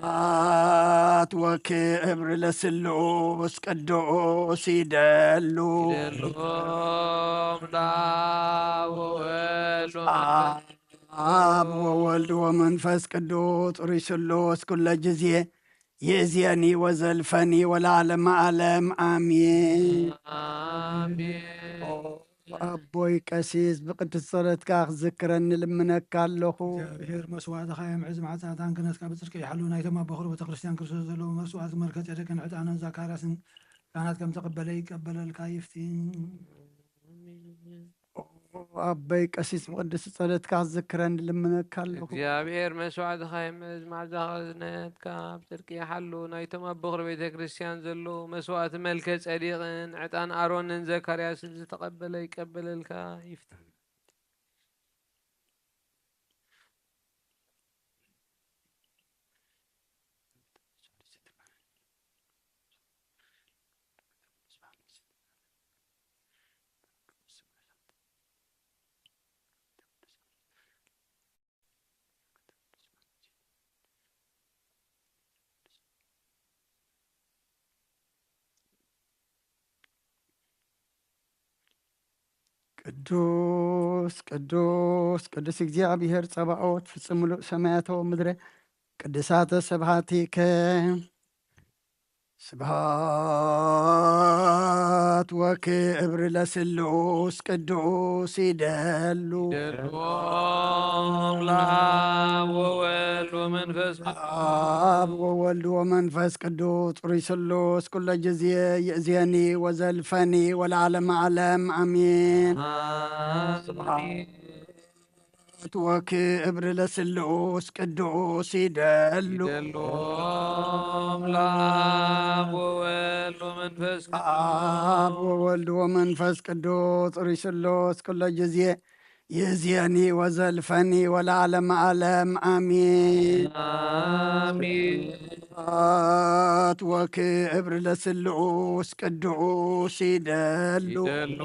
ስብሐት ወክብር ለስሉስ ቅዱስ ይደሉ። ይደሉ። አብ ወወልድ ወመንፈስ አብ ወወልድ ወመንፈስ ቅዱስ ሩይ ስሉስ ኩሎ ጊዜ ይእዜኒ ወዘልፈኒ ወለዓለመ ዓለም ኣሜን። ኣሜን። ኣቦይ ቀሲስ ብቅድስቲ ጸሎትካ ክዝክረኒ ልምነካ ኣለኹ። እግዚኣብሔር መስዋዕትኻ የምዕዝ፣ መዓጻታን ክህነትካ ብጽድቂ ይሓሉ። ናይቶም ኣቦ ኹሩ ቤተ ክርስቲያን ክርስቶስ ዘለዉ መስዋዕት መልከ ጼዴቅን ዕጣንን ዛካርያስን ካህናት ከም ተቐበለ ይቀበለልካ ይፍቲ። ኣቦይ ቀሲስ ብቅድስቲ ጸሎትካ ክዝክረኒ ልምነካ ኣለኹ። እግዚኣብሔር መስዋዕትኻ የምዕዝ፣ መዓጻኻ ክህነትካ ብጽድቂ ይሓሉ። ናይቶም ኣቦ ኹሩ ቤተ ክርስቲያን ዘለዉ መስዋዕት መልከ ጼዴቅን ዕጣን ኣሮንን ዘካርያስን ዝተቐበለ ይቀበለልካ ይፍቲ። ቅዱስ ቅዱስ ቅዱስ እግዚኣብሔር ጸባኦት፣ ፍጹም ምሉእ ሰማያት ወምድረ፣ ቅዱሳተ ስብሐቲከ። ስብሐት ወክብር ለስሉስ ቅዱስ ይደሉ። ይደሉ። ለአብ ወወልድ ወመንፈስ ቅዱስ። አብ ወወልድ ወመንፈስ ቅዱስ ሩይ ስሉስ ኩሎ ጊዜ ይእዜኒ ወዘልፈኒ ወለዓለመ ዓለም አሜን። አሜን። ስብሐት ወክብር ለስሉስ ቅዱስ ይደሉ። ይደሉ። ለአብ ወወልድ ወመንፈስ ቅዱስ። አብ ወወልድ ወመንፈስ ቅዱስ ሩይ ስሉስ ኩሎ ጊዜ ይእዜኒ ወዘልፈኒ ወለዓለመ ዓለም አሜን። አሜን። ስብሐት ወክብር ለስሉስ ቅዱስ ይደሉ። ይደሉ።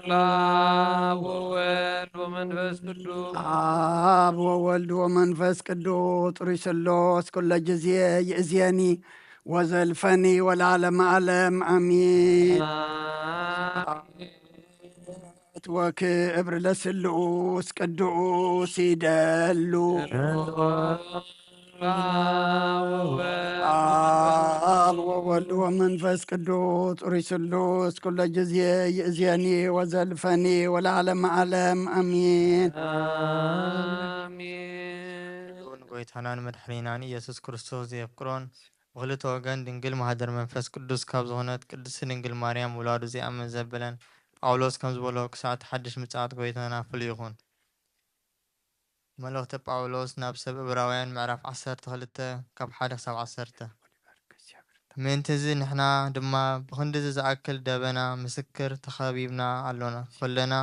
ለአብ ወወልድ ወመንፈስ ቅዱስ። አብ ወወልድ ወመንፈስ ቅዱስ ሩይ ስሉስ ኩሎ ጊዜ ይእዜኒ ወዘልፈኒ ወለዓለመ ዓለም አሜን። አሜን። ስብሐት ወክብር ለስሉስ ቅዱስ ይደሉ። አብ ወወልድ ወመንፈስ ቅዱስ ሩይ ስሉስ ኩሎ ጊዜ ይእዜኒ ወዘልፈኒ ወለዓለመ ዓለም አሜን። ኣሜን። ንጎይታናን መድሓኒናን ኢየሱስ ክርስቶስ ዘየፍቅሮን ብክልተ ወገን ድንግል ማህደር መንፈስ ቅዱስ ካብ ዝኾነት ቅድስቲ ድንግል ማርያም ውላዱ ዘይኣምን ዘበለን ጳውሎስ ከም ዝበሎ ክሳዕ እቲ ሓድሽ ምጽኣት ጎይታና ፍሉይ ይኹን። መልእኽቲ ጳውሎስ ናብ ሰብ ዕብራውያን ምዕራፍ ዓሰርተ ክልተ ካብ ሓደ ክሳብ ዓሰርተ። ምእንቲ እዚ ንሕና ድማ ብኽንድዚ ዝኣክል ደበና ምስክር ተኸቢብና ኣሎና ኮለና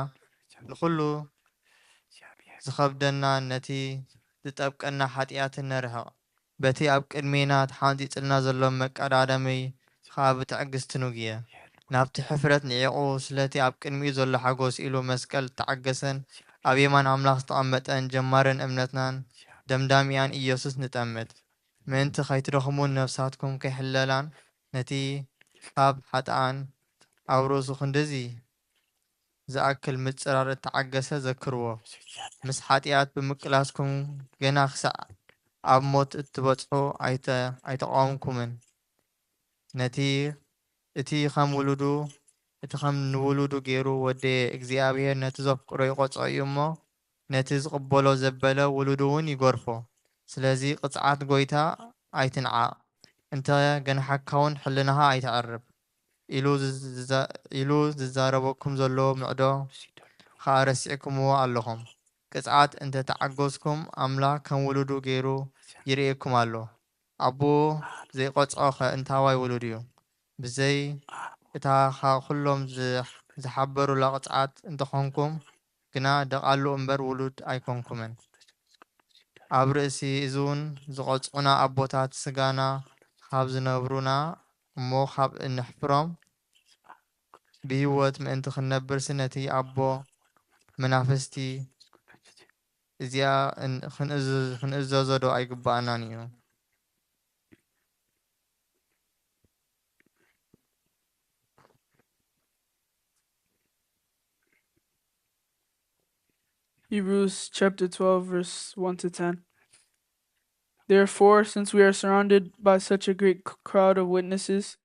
ንኹሉ ዝኸብደና ነቲ ዝጠብቀና ሓጢኣትን ነርሕቕ። በቲ ኣብ ቅድሜና ተሓንጺጽልና ዘሎ መቀዳደሚ ኸኣ ብትዕግስቲ ንጉየ። ናብቲ ሕፍረት ንዒቑ ስለቲ ኣብ ቅድሚኡ ዘሎ ሓጎስ ኢሉ መስቀል ዝተዓገሰን ኣብ የማን ኣምላኽ ዝተቐመጠን ጀማርን እምነትናን ደምዳሚኣን ኢየሱስ ንጠምት። ምእንቲ ኸይትደኽሙን ነፍሳትኩም ከይሕለላን ነቲ ካብ ሓጥኣን ኣብ ርእሱ ክንድዚ ዝኣክል ምጽራር እተዓገሰ ዘክርዎ። ምስ ሓጢኣት ብምቅላስኩም ገና ክሳዕ ኣብ ሞት እትበጽሑ ኣይተ ኣይተቓወምኩምን። ነቲ እቲ ኸም ውሉዱ እቲ ኸም ንውሉዱ ገይሩ ወደየ እግዚኣብሔር ነቲ ዘፍቅሮ ይቖጽዖ እዩ እሞ ነቲ ዝቕበሎ ዘበለ ውሉዱ እውን ይገርፎ። ስለዚ ቅጽዓት ጐይታ ኣይትንዓቕ፣ እንተ ገንሓካውን ሕልናኻ ኣይተዕርብ ኢሉ ዝዛ- ኢሉ ዝዛረበኩም ዘሎ ምዕዶ ኸኣ ረሲዕኩምዎ ኣለኹም። ቅጽዓት እንተ ተዓገስኩም ኣምላኽ ከም ውሉዱ ገይሩ ይርእየኩም ኣሎ። ኣቦ ዘይቆጽዖ ኸ እንታዋይ ውሉድ እዩ? ብዘይ እታ ኻብ ኹሎም ዝሓበሩላ ቅጽዓት እንተኾንኩም ግና ደቓሉ እምበር ውሉድ ኣይኮንኩምን። ኣብ ርእሲ እዚውን ዝቐጽዑና ኣቦታት ስጋና ኻብ ዝነብሩና እሞ ኻብ እነሕፍሮም ብህይወት ምእንቲ ክንነብርሲ ነቲ ኣቦ መናፍስቲ እዚኣ እን- ክንእዝ- ክንእዘዞ ዶ ኣይግብኣናን እዩ? Hebrews chapter twelve, verse one to ten. Therefore, since we are surrounded by such a great c- crowd of witnesses,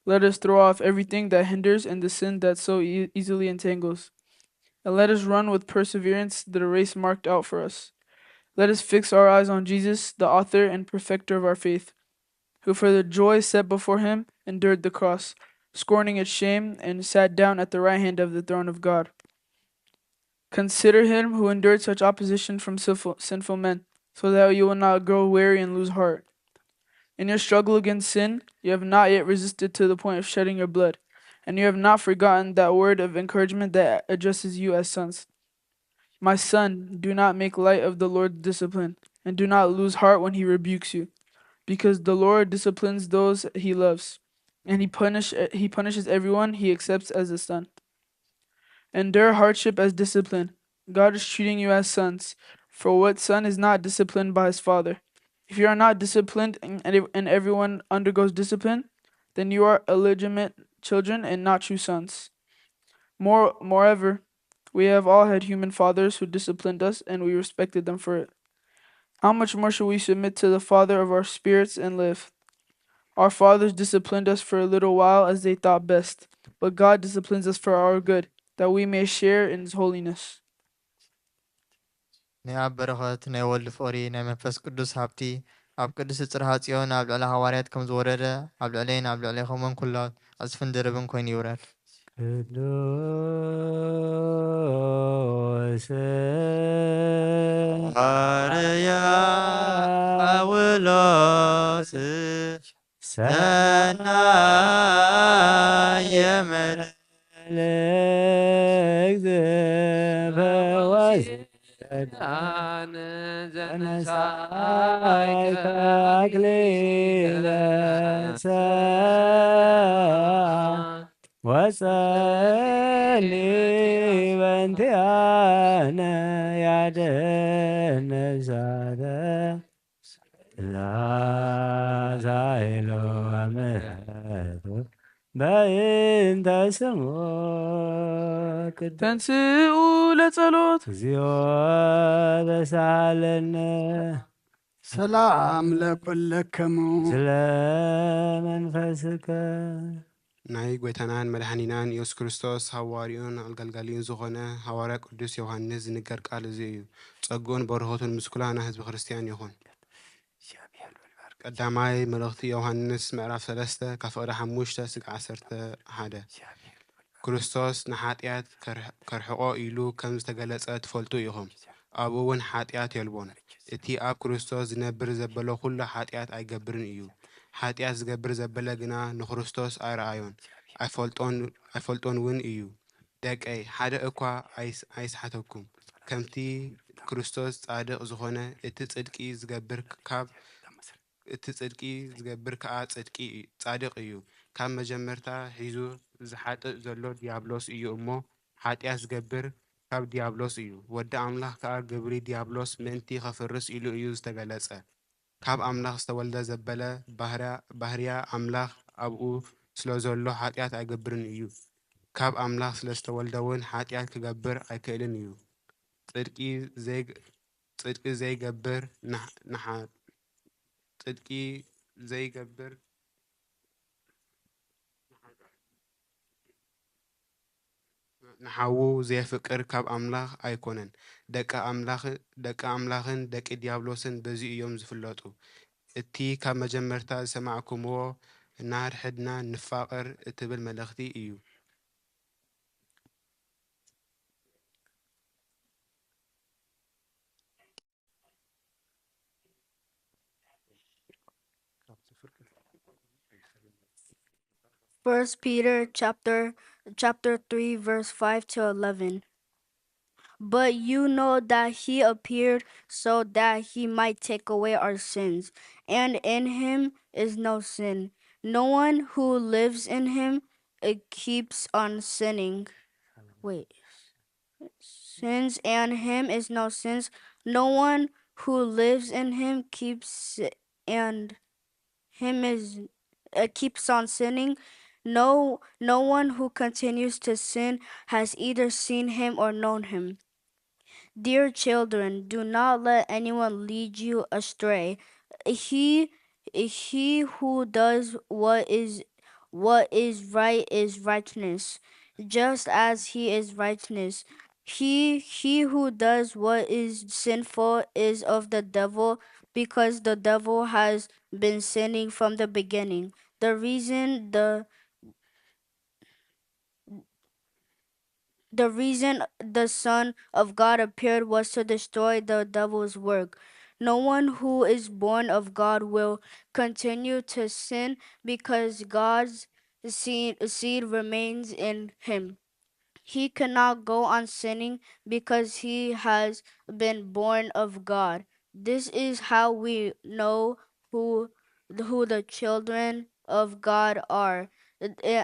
let us throw off everything that hinders and the sin that so e- easily entangles. And let us run with perseverance the race marked out for us. Let us fix our eyes on Jesus, the author and perfecter of our faith, who for the joy set before him endured the cross, scorning its shame, and sat down at the right hand of the throne of God. Consider him who endured such opposition from sinful, sinful men, so that you will not grow weary and lose heart. In your struggle against sin, you have not yet resisted to the point of shedding your blood, and you have not forgotten that word of encouragement that addresses you as sons. My son, do not make light of the Lord's discipline, and do not lose heart when he rebukes you, because the Lord disciplines those he loves, and he punish he punishes everyone he accepts as a son. Endure hardship as discipline. God is treating you as sons, for what son is not disciplined by his father? If you are not disciplined and, and, and everyone undergoes discipline, then you are illegitimate children and not true sons. More, moreover, we have all had human fathers who disciplined us, and we respected them for it. How much more should we submit to the Father of our spirits and live? Our fathers disciplined us for a little while as they thought best, but God disciplines us for our good, that we may share in his holiness. ናይ ኣብ በረኸት ናይ ወልድ ፍቕሪ ናይ መንፈስ ቅዱስ ሃብቲ ኣብ ቅድስቲ ጽርሃ ጽዮን ኣብ ልዕሊ ሃዋርያት ከም ዝወረደ ኣብ ልዕለይን ኣብ ልዕሌኹምን ኩላ ዕጽፍን ድርብን ኮይኑ ይውረድ። ቅዱስ ሃዋርያ ጳውሎስ ሰናየ መልእክት ፈወስ ተክሊለ ሰ ወጸሊ በንቲያነ ያድህን ነፍሳተ ላዛይሎ ምሕረቱ በእንተ ስሙ ቅዱስ ተንስኡ ለጸሎት እግዚኦ ተሳለነ። ሰላም ለኩልክሙ። ስለ መንፈስከ ናይ ጎይታናን መድሓኒናን ኢየሱስ ክርስቶስ ሃዋርዩን ኣገልጋሊን ዝኾነ ሃዋርያ ቅዱስ ዮሃንስ ዝንገር ቃል እዚ እዩ። ጸግኡን በረኸቱን ምስ ኩላና ህዝቢ ክርስትያን ይኹን። ቀዳማይ መልእኽቲ ዮሃንስ ምዕራፍ ሰለስተ ካብ ፍቕዲ ሓሙሽተ ስጋዕ ዓሰርተ ሓደ። ክርስቶስ ንሓጢኣት ከርሕ- ከርሕቖ ኢሉ ከም ዝተገለጸ ትፈልጡ ኢኹም። ኣብኡ እውን ሓጢኣት የልቦን። እቲ ኣብ ክርስቶስ ዝነብር ዘበለ ኩሉ ሓጢኣት ኣይገብርን እዩ። ሓጢኣት ዝገብር ዘበለ ግና ንክርስቶስ ኣይረኣዮን ኣይፈልጦን እውን እዩ። ደቀይ፣ ሓደ እኳ ኣይስ- ኣይስሓተኩም። ከምቲ ክርስቶስ ጻድቕ ዝኾነ፣ እቲ ጽድቂ ዝገብር ካብ እቲ ጽድቂ ዝገብር ከኣ ጽድቂ እዩ- ጻድቕ እዩ። ካብ መጀመርታ ሒዙ ዝሓጥእ ዘሎ ዲያብሎስ እዩ እሞ፣ ሓጢኣት ዝገብር ካብ ዲያብሎስ እዩ። ወዲ ኣምላኽ ከኣ ግብሪ ዲያብሎስ ምእንቲ ኸፍርስ ኢሉ እዩ ዝተገለጸ። ካብ ኣምላኽ ዝተወልደ ዘበለ ባህርያ ኣምላኽ ኣብኡ ስለ ዘሎ ሓጢኣት ኣይገብርን እዩ። ካብ ኣምላኽ ስለ ዝተወልደ እውን ሓጢኣት ክገብር ኣይክእልን እዩ። ጽድቂ ዘይገብር ጽድቂ ዘይገብር ንሓዉ ዘየፍቅር ካብ ኣምላኽ ኣይኮነን። ደቂ ኣምላኽን ደቂ ዲያብሎስን በዚ እዮም ዝፍለጡ። እቲ ካብ መጀመርታ ዝሰማዕኩምዎ፣ ንሓድሕድና ንፋቐር እትብል መልእኽቲ እዩ። First Peter chapter chapter three verse five to eleven. But you know that he appeared so that he might take away our sins, and in him is no sin. No one who lives in him, it keeps on sinning. Wait. Sins and him is no sins. No one who lives in him keeps and him is uh, keeps on sinning. No, no one who continues to sin has either seen him or known him. Dear children, do not let anyone lead you astray. He he who does what is what is right is righteous, just as he is righteous. He he who does what is sinful is of the devil, because the devil has been sinning from the beginning. The reason the the reason the Son of God appeared was to destroy the devil's work. No one who is born of God will continue to sin, because God's seed, seed remains in him. He cannot go on sinning, because he has been born of God. This is how we know who who the children of God are,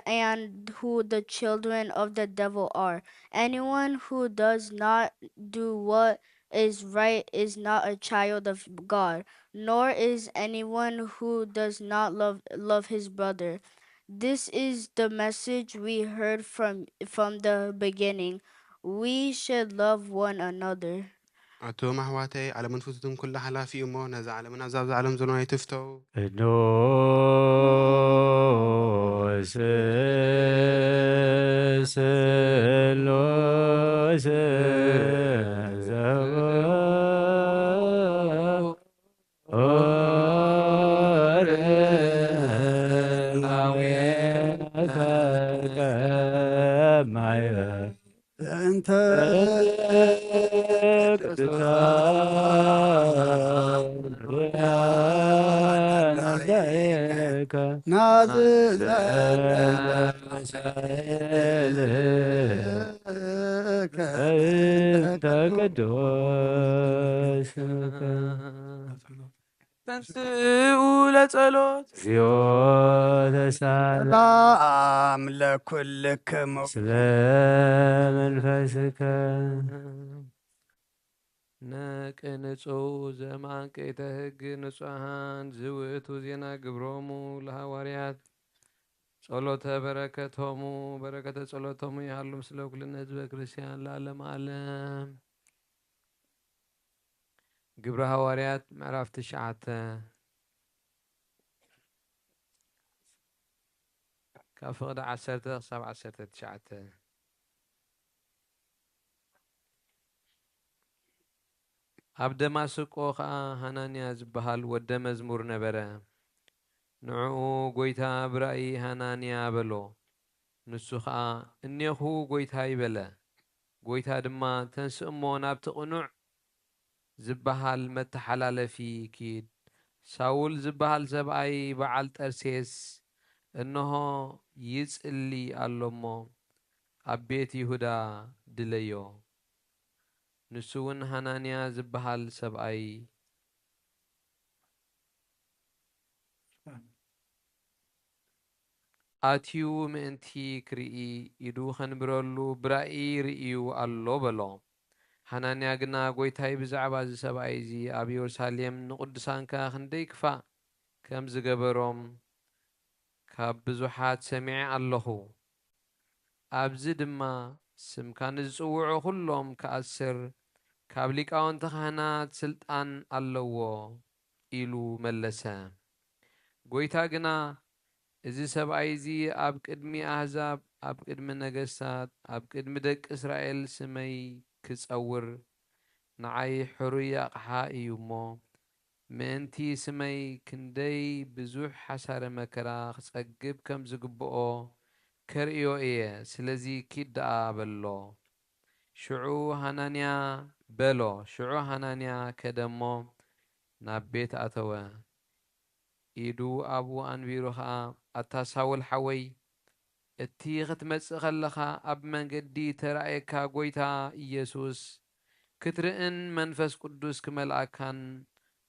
and who the children of the devil are. Anyone who does not do what is right is not a child of God, nor is anyone who does not love love his brother. This is the message we heard from from the beginning. We should love one another. ኣቱም ኣሕዋተይ፣ ዓለምን ፍትውትን ኩላ ሓላፊ እዩ እሞ፣ ነዛ ዓለምን ኣብዛ ኣብዛ ዓለም ዘሎ ኣይትፍተው። ቅዱስ ስሉስ ዘወ ኦርማዊ ተቀማየ እንተ ቅዱሳን ናዘከ ናዝዘ እንተ ቅዱስ ተንስኡ ለጸሎት እግዚኦ ተሳለ ሰላም ለኩልክሙ ስለ መንፈስከ ነቅንጹ ዘማንቀይተ ህግ ንጹሃን ዝውእቱ ዜና ግብሮሙ ለሃዋርያት ጸሎተ በረከቶሙ በረከተ ጸሎቶሙ ይሃሉ ምስለ ኩልነ ህዝበ ክርስቲያን ለዓለም ዓለም። ግብረ ሃዋርያት ምዕራፍ ትሽዓተ ካብ ፍቕዲ ዓሰርተ ክሳብ ዓሰርተ ትሽዓተ። ኣብ ደማስቆ ኸኣ ሃናንያ ዝበሃል ወደ መዝሙር ነበረ። ንዕኡ ጐይታ ብራእይ ሃናንያ በሎ። ንሱ ኸኣ እኔኹ ጐይታይ በለ። ጐይታ ድማ ተንስእ እሞ ናብቲ ቅኑዕ ዝበሃል መተሓላለፊ ኪድ። ሳውል ዝበሃል ሰብኣይ በዓል ጠርሴስ እንሆ ይጽሊ ኣሎ እሞ ኣብ ቤት ይሁዳ ድለዮ። ንሱ እውን ሃናንያ ዝበሃል ሰብኣይ ኣትዩ ምእንቲ ክርኢ ኢዱ ኸንብረሉ ብራእይ ርእዩ ኣሎ በሎ። ሃናንያ ግና ጐይታይ ብዛዕባ እዚ ሰብኣይ እዚ ኣብ የሩሳሌም ንቕዱሳንካ ክንደይ ክፋእ ከም ዝገበሮም ካብ ብዙሓት ሰሚዐ ኣለኹ። ኣብዚ ድማ ስምካ ንዝጽውዑ ኹሎም ክኣስር ካብ ሊቃውንቲ ካህናት ስልጣን ኣለዎ ኢሉ መለሰ። ጐይታ ግና እዚ ሰብኣይ እዚ ኣብ ቅድሚ ኣህዛብ ኣብ ቅድሚ ነገስታት ኣብ ቅድሚ ደቂ እስራኤል ስመይ ክጸውር ንዓይ ሕሩይ ኣቕሓ እዩ እሞ ምእንቲ ስመይ ክንደይ ብዙሕ ሓሳረ መከራ ክጸግብ ከም ዝግብኦ ከርእዮ እየ። ስለዚ ኪድ ደኣ በሎ። ሽዑ ሃናንያ በሎ። ሽዑ ሃናንያ ከደ እሞ ናብ ቤት ኣተወ። ኢዱ ኣብኡ ኣንቢሩ ኸኣ፣ ኣታ ሳውል ሓወይ፣ እቲ ኽትመጽእ ኸለኻ ኣብ መንገዲ ተራእየካ ጐይታ ኢየሱስ ክትርእን መንፈስ ቅዱስ ክመልኣካን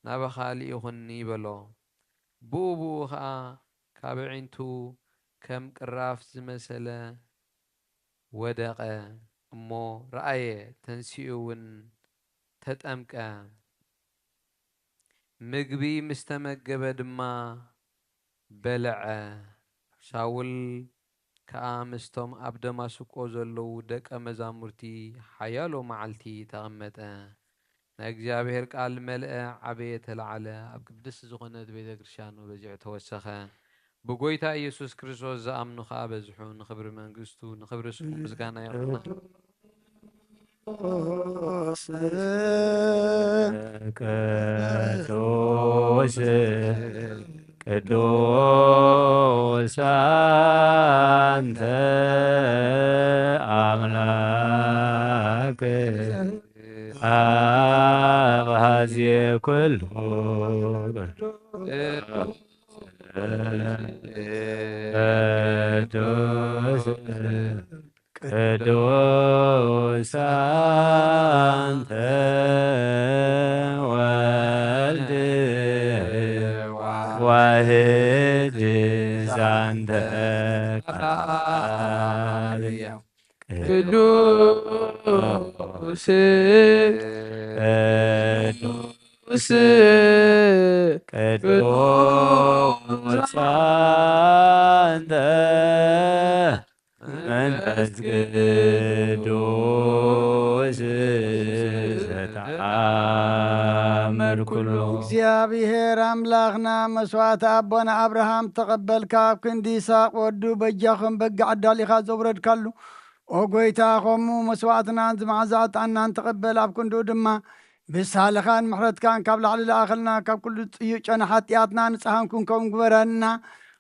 ናባኻ ልኢኹኒ በሎ። ብኡ ብኡ ኸኣ ካብ ኣዒንቱ ከም ቅራፍ ዝመሰለ ወደቐ እሞ ረኣየ፣ ተንሲኡ እውን ተጠምቀ። ምግቢ ምስ ተመገበ ድማ በልዐ። ሳውል ከኣ ምስቶም ኣብ ደማስቆ ዘለዉ ደቀ መዛሙርቲ ሓያሎ መዓልቲ ተቐመጠ። ናይ እግዚኣብሔር ቃል መልአ፣ ዓበየ፣ ተላዓለ፣ ኣብ ቅድስቲ ዝኾነት ቤተ ክርስቲያኑ በዚሑ ተወሰኸ። ብጎይታ ኢየሱስ ክርስቶስ ዝኣምኑ ኸኣ በዝሑ፣ ንኽብሪ መንግስቱ፣ ንኽብሪ ስሙ ምስጋና ይኹን። ቅዱስ ቅዱስ አንተ አምላክ አብሐዜ ኩሉ ቅዱስ ቅዱስ አንተ ወልድ ዋህድ ዛንተ ቃል ቅዱስ ቅዱስ ቅዱስ አንተ መንፈስ ቅዱስ ዘተአምር ኩሉ። እግዚኣብሔር ኣምላኽና መስዋዕቲ ኣቦና ኣብርሃም ተቐበልካ፣ ኣብ ክንዲ ይስሐቅ ወዱ በጃኹም በጊዕ ኣዳሊኻ ዘውረድካሉ። ኦ ጐይታ፣ ከምኡ መስዋዕትናን ዝመዓዛ ዕጣንናን ተቐበል፣ ኣብ ክንድኡ ድማ ብሳልኻን ምሕረትካን ካብ ላዕሊ ለኣኸልና፣ ካብ ኩሉ ጽዩቕ ጨና ሓጢኣትና ንጽሃን ክንከውን ግበረና።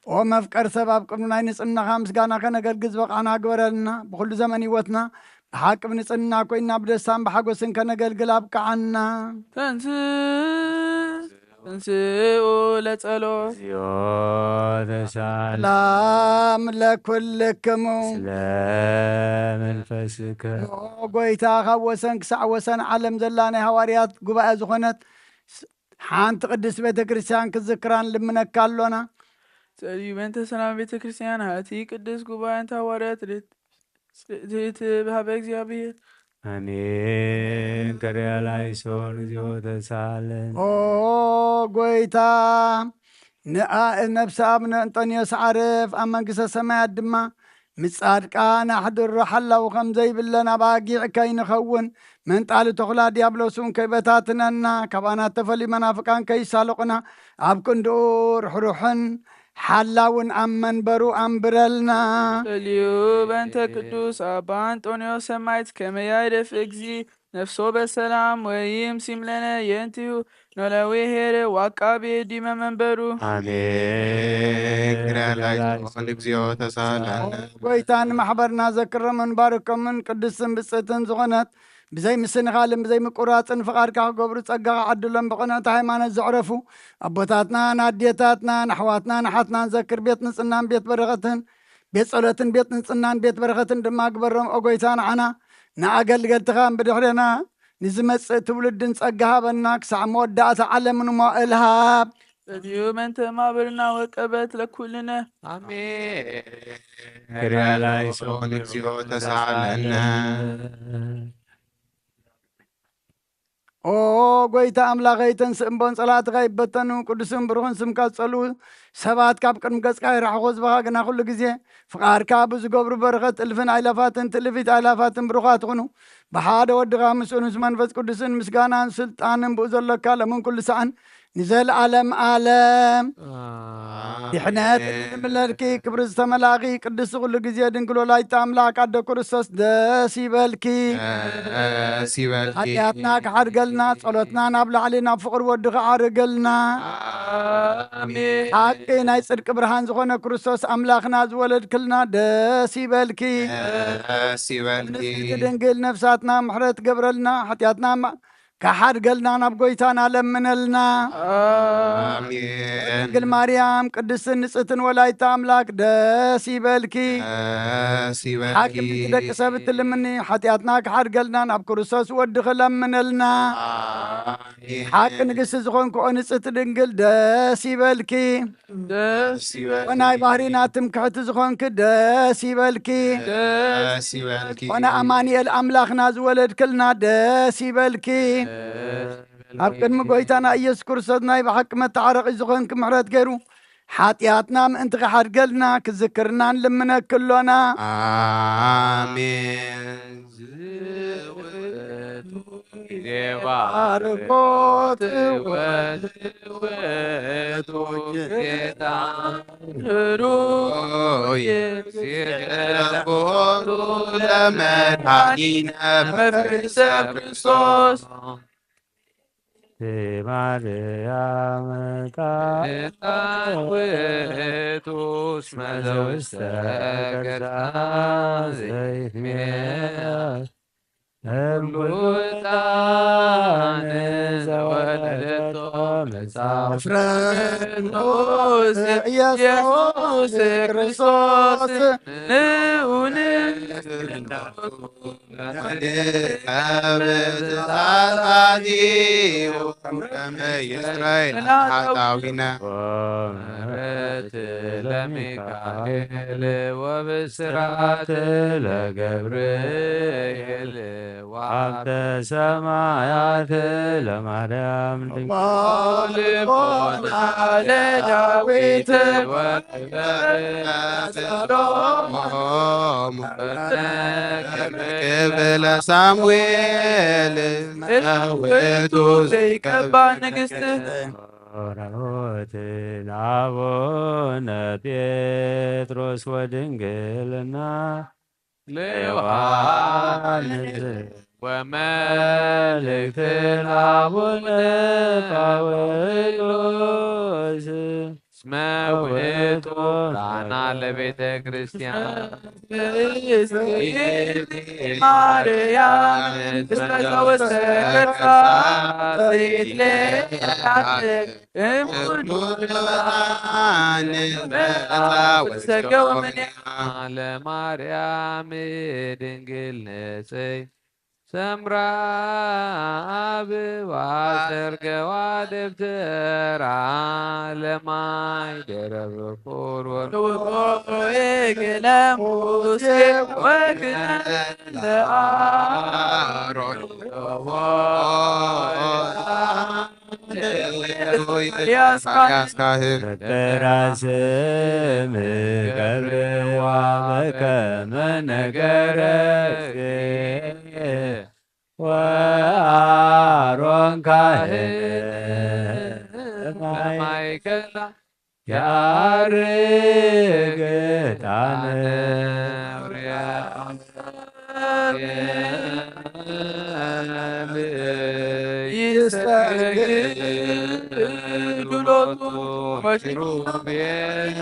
ኦ መፍቀር ሰብ፣ ኣብ ቅድሚ ናይ ንጽህናኻ ምስጋና ከነገልግል ዝበቓዕና ግበረልና። ብኹሉ ዘመን ህይወትና ብሓቂ ብንጽህና ኮይና ብደስታን ብሓጎስን ከነገልግል ኣብቅዓና። ተንስ-፣ ተንስኡ ለጸሎት። እግዚኦ ተሳል። ሰላም ለኩልክሙ። ስለ መንፈስከ። ኦ ጐይታ፣ ካብ ወሰን ክሳዕ ወሰን ዓለም ዘላ ናይ ሃዋርያት ጉባኤ ዝኾነት ስ-፣ ሓንቲ ቅድስት ቤተ ክርስቲያን ክትዝክራ ንልምነካ ኣሎና። ጸልዩ በእንተ ሰላም ቤተ ክርስቲያን፣ ሃቲ ቅድስት ጉባኤ እንተ ሃዋርያት ርት-፣ ርትዕት ብሃበ እግዚኣብሔር። አሜን። ከሪያ ላይሶን እግዚኦ ተሳለን። ኦ ጐይታ፣ ንኣ-፣ ነፍሲ ኣቡነ እንጦንዮስ ዓርፍ፣ ኣብ መንግስተ ሰማያት ድማ ምስ ጻድቃን ኣሕድሮ ሓላው ከም ዘይብለን ኣባጊዕ ከይንኸውን፣ መንጣሊ ተኹላ ዲያብሎስ እውን ከይበታትነና፣ ካባና እተፈልዩ መናፍቃን ከይሳልቑና፣ ኣብ ክንድኡ ርሕሩሕን ሓላውን ኣብ መንበሩ ኣንብረልና። በልዩ በእንተ ቅዱስ ኣባ ኣንጦንዮስ ሰማዕት ከመ ያዕርፍ እግዚእ ነፍሶ በሰላም ወይም ሲምለነ የንትዩ ኖለዊ ሄረ ዋቃቤ ዲመ መንበሩ። አሜን። ክርያ ላይሶን እግዚኦ ተሳለን። ጎይታ ንማሕበርና ዘክሮምን ባርኮምን ቅድስትን ብጽእትን ዝኾነት ብዘይ ምስንኻልን ብዘይ ምቁራጽን ፍቓድካ ክገብሩ ጸጋኻ ዓድሎም ብቕንዕቲ ሃይማኖት ዘዕረፉ ኣቦታትናን ኣዴታትናን ኣሕዋትናን ኣሓትናን ዘክር። ቤት ንጽናን ቤት በረኸትን ቤት ጸሎትን ቤት ንጽናን ቤት በረኸትን ድማ ግበሮም። ኦ ጎይታ ንዓና ንኣገልገልትኻን ብድሕሬና ንዝመጽእ ትውልድን ጸጋ ሃበና። ክሳዕ መወዳእታ ዓለምን ሞእል ሃብ። በልዩ በእንተ ማህበርና ወቀበት ለኩልነ። አሜን። ክርያ ላይሶን እግዚኦ ተሳለነ። ኦ ጎይታ ኣምላኸይ፣ ተንስእ እምቦን ጸላእትኻ ይበተኑ። ቅዱስን ብሩኽን ስምካ ዝጸልኡ ሰባት ካብ ቅድሚ ገጽካ ይርሕቑ። ህዝብኻ ግና ኩሉ ግዜ ፍቓድካ ብዝገብሩ በረኸት እልፍን ኣይላፋትን ትእልፊት ኣይላፋትን ብሩኻት ይኹኑ። ብሓደ ወድኻ ምስኡ ምስ መንፈስ ቅዱስን ምስጋናን ስልጣንን ብኡ ዘሎካ ለምን ኩሉ ሰዓን ንዘለዓለም ዓለም ድሕነት እምለልኪ ክብሪ ዝተመላእኺ ቅድስቲ ኩሉ ግዜ ድንግል ወላዲተ ኣምላክ ኣደ ክርስቶስ ደስ ይበልኪ። ደስ ይበልኪ። ሓጢኣትና ክሓድገልና ጸሎትና ናብ ላዕሊ ናብ ፍቕሪ ወዲ ክዓርገልና። ኣሜን። ሓቂ ናይ ጽድቂ ብርሃን ዝኾነ ክርስቶስ ኣምላኽና ዝወለድክልና ደስ ይበልኪ። ደስ ይበልኪ። ንጽሕቲ ድንግል ነፍሳትና ምሕረት ገብረልና ሓጢኣትና ማ- ክሓድገልና ናብ ጎይታና ለምነልና። ኣሜን። ድንግል ማርያም ቅድስትን ንጽሕትን ወላዲተ ኣምላክ ደስ ይበልኪ። ደስ ይበልኪ። ሓቂ ምእንቲ ደቂ ሰብ እትልምኒ ሓጢኣትና ክሓድገልና ናብ ክርስቶስ ወድኺ ለምነልና። ኣሜን። ሓቂ ንግስቲ ዝኾንክኦ ንጽሕቲ ድንግል ደስ ይበልኪ። ደስ ይበልኪ። ወናይ ባህሪና ትምክሕቲ ዝኾንኪ ደስ ይበልኪ። ደስ ይበልኪ። ወና ኣማኑኤል ኣምላኽና ዝወለድክልና ደስ ይበልኪ። ኣብ ቅድሚ ጎይታና ኢየሱስ ክርስቶስ ናይ ብሓቂ መተዓረቒ ዝኾንኪ ምሕረት ገይሩ ሓጢኣትና ምእንቲ ክሓድገልና ክዝክርና ንልምነኪ ኣሎና። ኣሜን። ዝውእቱ ጊዜ ባርኮት ወልወቱ ጌታ ሩይ ለመድኃኒነ መፍቅርተ ክርስቶስ። ማርያም ቃል ውእቱ እስመ ዘውስተ ከርሳ ዘይትሜ እምቡልታን ዘወለደቶ መጽሐፍ ቅዱስ ኢየሱስ ክርስቶስ ንዑ ንስግድ ይስራኤል ሓጣዊነ ምሕረት ለሚካኤል ወብስራት ለገብርኤል ሀብተ ሰማያት ለማርያም ልቦና ለዳዊት ወለሰሎሞን ክብለ ሳሙኤል ውእቱ ዘይቀባ ንግስት ራዎት ለአቡነ ጴጥሮስ ወድንግልና ለዮሐንስ ወመልእክት ለአቡነ ጳውሎስ እስመ ውእቱ ዳና ለቤተ ክርስቲያን ማርያም እስመ ዘውስተ ከርሳ ዘይትለያት እምኩሉ ለማርያም ድንግል ንጽሕት ሰምራ አብባ ሰርገዋ ደብተራ ለማይ ደረብ ኩር ወርቅ ለሙሴ ወግነ ለአሮን ኤልያስ ካህን። በራስም ገብርዋ በከመ ነገረ ወአሮን ካህን ማእከላ ያርግ ዕጣነ ይስተግድ ሎቱ ወኪሩቤል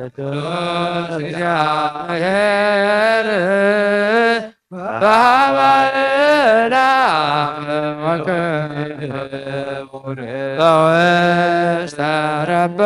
ቅዱስ እግዚአብሔር በሀበ በውስተ ረበ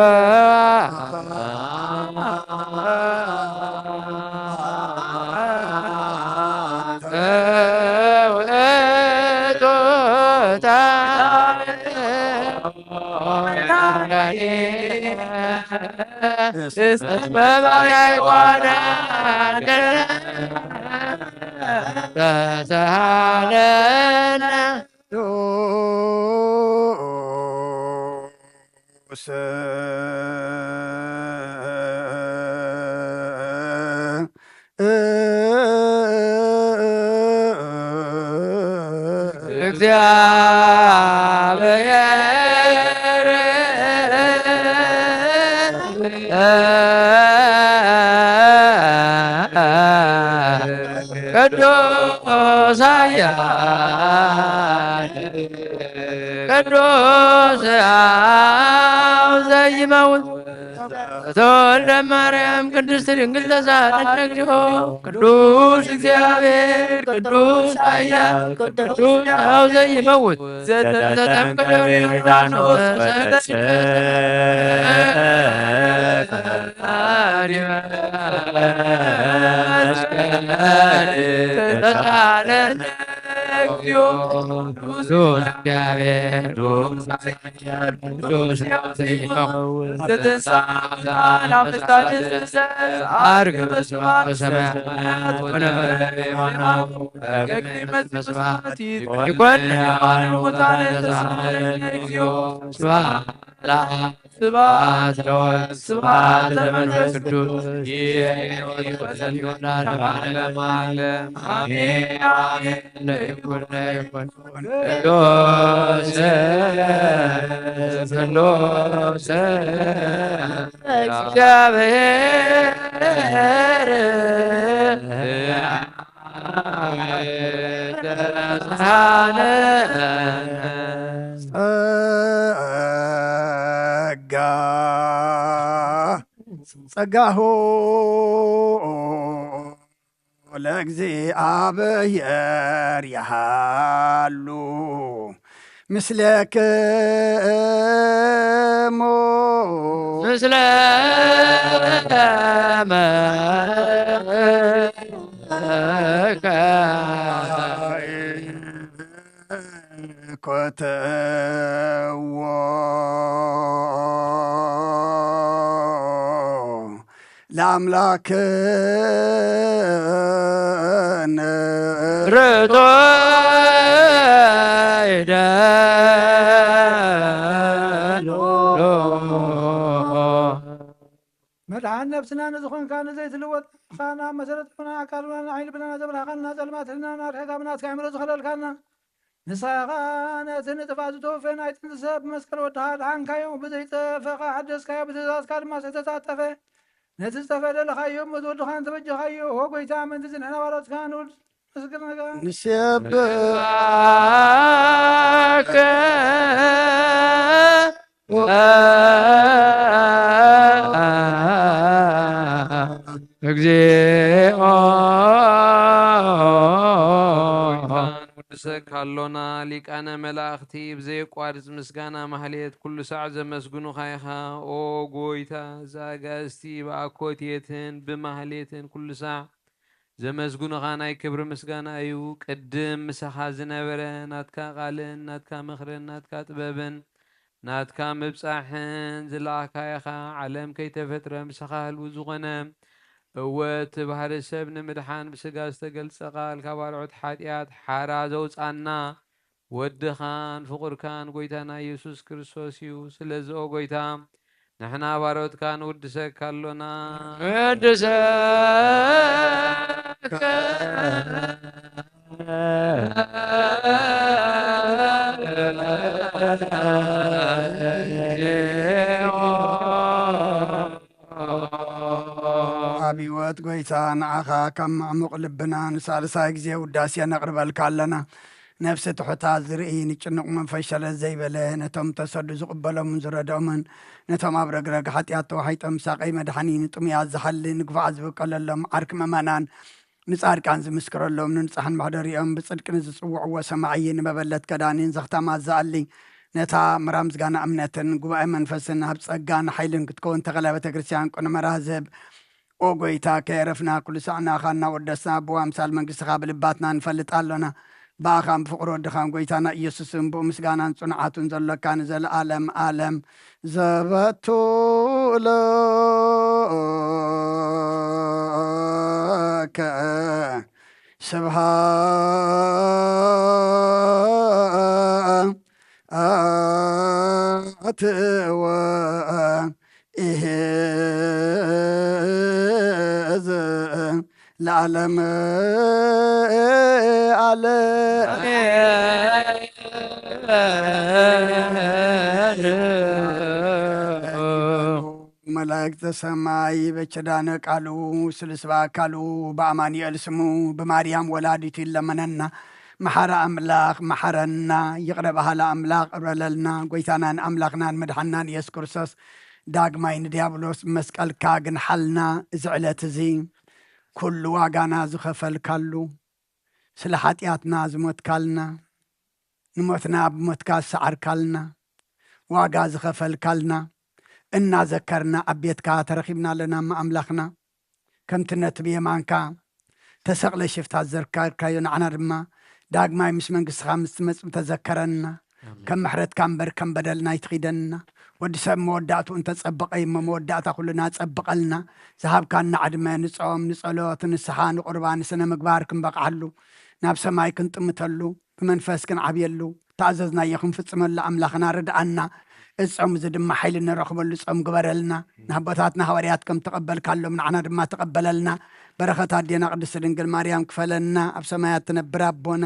እግዚአብሔር ቅዱስ ኃያል ቅዱስ አብ ዘይመውት ተወልደ ማርያም ቅድስት ድንግል ተሳለነ እግዚኦ። ቅዱስ እግዚአብሔር ቅዱስ ኃያል ቅዱስ አብ ዘይመውት ዘተጠምቀ ዮርዳኖስ ስብሐት ለወልድ ስብሐት ለመንፈስ ቅዱስ ይእዜሰ ወዘልፈኒ ወለዓለመ ዓለም አሜን። ለይኩን ለይኩን ቅዱስ ቅዱስ እግዚአብሔር ጸጋ ጸጋሁ ለእግዚአብሔር ይሃሉ ምስለክሙ ምስለ ኮትዎ ለአምላክነ ርቶ ይደሉ መድኃን ነፍስና ንዝኾንካ ንዘይትልወጥ ኣኻና መሰረት ኾና ኣካልና ዓይኒ ልብና ዘብርሃኻና ጸልማትና ናርሕካ ብናትካ ኣእምሮ ዝኸለልካና ንስኻ ነቲ ንጥፋት ዝተወፈየ ናይ ጥንቲ ሰብ ብመስቀል ወድኻ ኣድሓንካዮ፣ ብዘይጠፍእ ሓደስካዮ፣ ብትእዛዝካ ድማ ዝተታጠፈ ነቲ ዝጠፍአ ደለኻዮ፣ እሞ ዝወድኻን ተበጀኻዮ። ኦ ጎይታ፣ ምእንቲ ዝንሕና ባሮትካ ንውድ ንስብሐከ እግዚኦ ወድሰ ካሎና ሊቃነ መላእኽቲ ብዘየቋርጽ ምስጋና ማህሌት ኩሉ ሳዕ ዘመስግኑኻ ኢኻ። ኦ ጎይታ፣ እዛ ኣጋእዝቲ ብኣኮቴትን ብማህሌትን ኩሉ ሳዕ ዘመስግኑኻ ናይ ክብሪ ምስጋና እዩ። ቅድም ምሳኻ ዝነበረ ናትካ ቃልን ናትካ ምኽርን ናትካ ጥበብን ናትካ ምብጻሕን ዝለኣኻየኻ ዓለም ከይተፈጥረ ምሳኻ ህልው ዝኾነ፣ እወ እቲ ባህሪ ሰብ ንምድሓን ብስጋ ዝተገልጸ ቃል ካብ ኣርዑት ሓጢኣት ሓራ ዘውጻና ወድኻን ፍቑርካን ጎይታና ኢየሱስ ክርስቶስ እዩ። ስለዚ ኦ ጎይታ ንሕና ባሮትካ ንውድሰካ ኣሎና። ንውድሰካ። ኣብ ህይወት ጎይታ ንዓኻ ካብ ምዕሙቕ ልብና ንሳልሳይ ግዜ ውዳሴ ነቕርበልካ ኣለና። ነፍሲ ትሑታት ዝርኢ፣ ንጭኑቕ መንፈስ ሸለል ዘይበለ፣ ነቶም ተሰዱ ዝቕበሎምን ዝረድኦምን፣ ነቶም ኣብ ረግረግ ሓጢኣት ተዋሒጦም ሳቐይ መድሓኒ፣ ንጥሙያት ዝሓሊ፣ ንግፉዓት ዝብቀለሎም ዓርኪ ምእመናን፣ ንጻድቃን ዝምስክረሎም፣ ንንጹሓን መሕደሪኦም፣ ብጽድቂ ንዝጽውዕዎ ሰማዒ፣ ንመበለት ከዳኒን ዘኽታማት ዝኣሊ፣ ነታ ምራ ምስጋና እምነትን ጉባኤ መንፈስን ኣብ ጸጋን ሓይልን ክትከውን ተኸላ ቤተ ክርስቲያን ቅኑዕ መርሃ ዝህብ። ኦ ጎይታ፣ ከየረፍና ኩሉ ሳዕ ንኣኻ እናወደስና፣ ብኣምሳል መንግስትኻ ብልባትና ንፈልጥ ኣሎና። ብኣኻን ብፍቕሪ ወድኻን ጎይታና ኢየሱስን ብኡ ምስጋናን ጽንዓቱን ዘሎካ ንዘለኣለም ኣለም ዘበቱ ለከ ስብሃት ወኢሄዝ ለዓለም ዓለም። መላእክተ ሰማይ በቸዳነ ቃሉ ስልስባ አካሉ በአማኑኤል ስሙ ብማርያም ወላዲቱ ይለመነና። መሓሪ ኣምላኽ መሓረና፣ ይቕረ በሃሊ ኣምላኽ ይቕረ በለልና። ጎይታናን ኣምላኽናን መድሓናን ኢየሱስ ክርስቶስ ዳግማይ ንዲያብሎስ መስቀልካ ግንሓልና። እዚ ዕለት እዚ ኩሉ ዋጋና ዝኸፈልካሉ፣ ስለ ሓጢኣትና ዝሞትካልና፣ ንሞትና ብሞትካ ዝሰዓርካልና፣ ዋጋ ዝኸፈልካልና እናዘከርና ኣብ ቤትካ ተረኺብና ኣለና እሞ ኣምላኽና። ከምቲ ነቲ ብየማንካ ተሰቕለ ሽፍታ ዝዘከርካዮ ንዓና ድማ ዳግማይ ምስ መንግስትኻ ምስ ትመጽእ ተዘከረና። ኣሜን። ከም ምሕረትካ እምበር ከም በደልና ኣይትኺደንና። ወዲ ሰብ መወዳእትኡ እንተጸበቐ እዩ እሞ መወዳእታ ኩልና ጸብቐልና። ዝሃብካና ዕድመ ንጾም፣ ንጸሎት፣ ንስሓ፣ ንቁርባን፣ ንስነ ምግባር ክንበቕዓሉ፣ ናብ ሰማይ ክንጥምተሉ፣ ብመንፈስ ክንዓብየሉ፣ ተኣዘዝናዮ ክንፍጽመሉ ኣምላኽና ርድኣና። እዚ ጾም እዚ ድማ ሓይሊ ንረኽበሉ ጾም ግበረልና። ንኣቦታትና ሃዋርያት ከም ተቐበልካሎም ንዓና ድማ ተቐበለልና። በረኸት ኣዴና ቅድስቲ ድንግል ማርያም ክፈለና። ኣብ ሰማያት ትነብር ኣቦና፣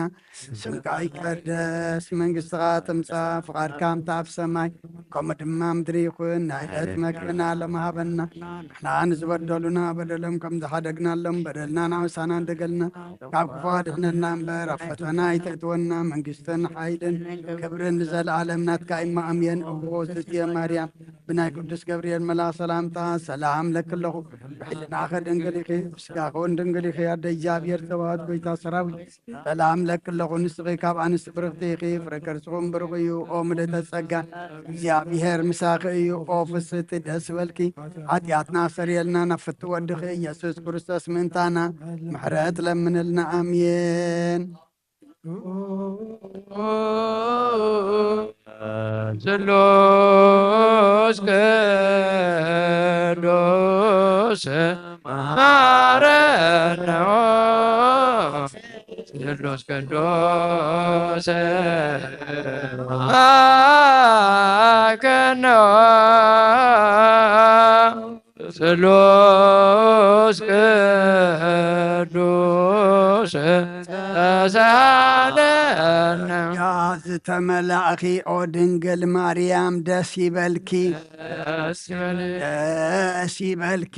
ስምካ ይቀደስ፣ መንግስትኻ ትምጻእ፣ ፍቓድካ ከምታ ኣብ ሰማይ ከምኡ ድማ ምድሪ ይኹን። ናይ ዕለት መግብና ሎም ሃበና። ንሕና ንዝበደሉና በደሎም ከም ዝሓደግናሎም በደልና ናምሳና እንደገልና፣ ካብ ክፉ ኣድሕነና እምበር ኣብ ፈተና ኣይተእትወና። መንግስትን ሓይልን ክብርን ንዘለኣለም ናትካ እሞ ኣሜን። እዎ ዝትየ ማርያም ብናይ ቅዱስ ገብርኤል መልኣኽ ሰላምታ ሰላም ለኪ ኣለኹ። ብሕልናኸ ድንግል ኢኺ፣ ብስጋኸ እውን ድንግል ኢኺ። ኣደ እግዚኣብሔር ጸባኦት ጎይታ ሰራዊት ሰላም ለኪ ኣለኹ። ንስኺ ካብ ኣንስቲ ብርኽቲ ኢኺ፣ ፍረ ከርስኹም ብሩኽ እዩ። ኦ ምልእተ ጸጋ እግዚኣብሔር ምሳኺ እዩ። ኦ ፍስሕቲ ደስ ይበልኪ፣ ሓጢኣትና ኣሰርየልና፣ ናብ ፍቲ ወድኺ ኢየሱስ ክርስቶስ ምእንታና ምሕረት ለምንልና። ኣሜን። ስሉስ ቅዱስ መሐረነ። ስሉስ ቅዱስ መሐረነ። ስሉስ ቅዱስ ተሳለነ። ጸጋ ዝተመላእኺ ኦ ድንግል ማርያም ደስ ይበልኪ፣ ደስ ይበልኪ። ደስ ይበልኪ፣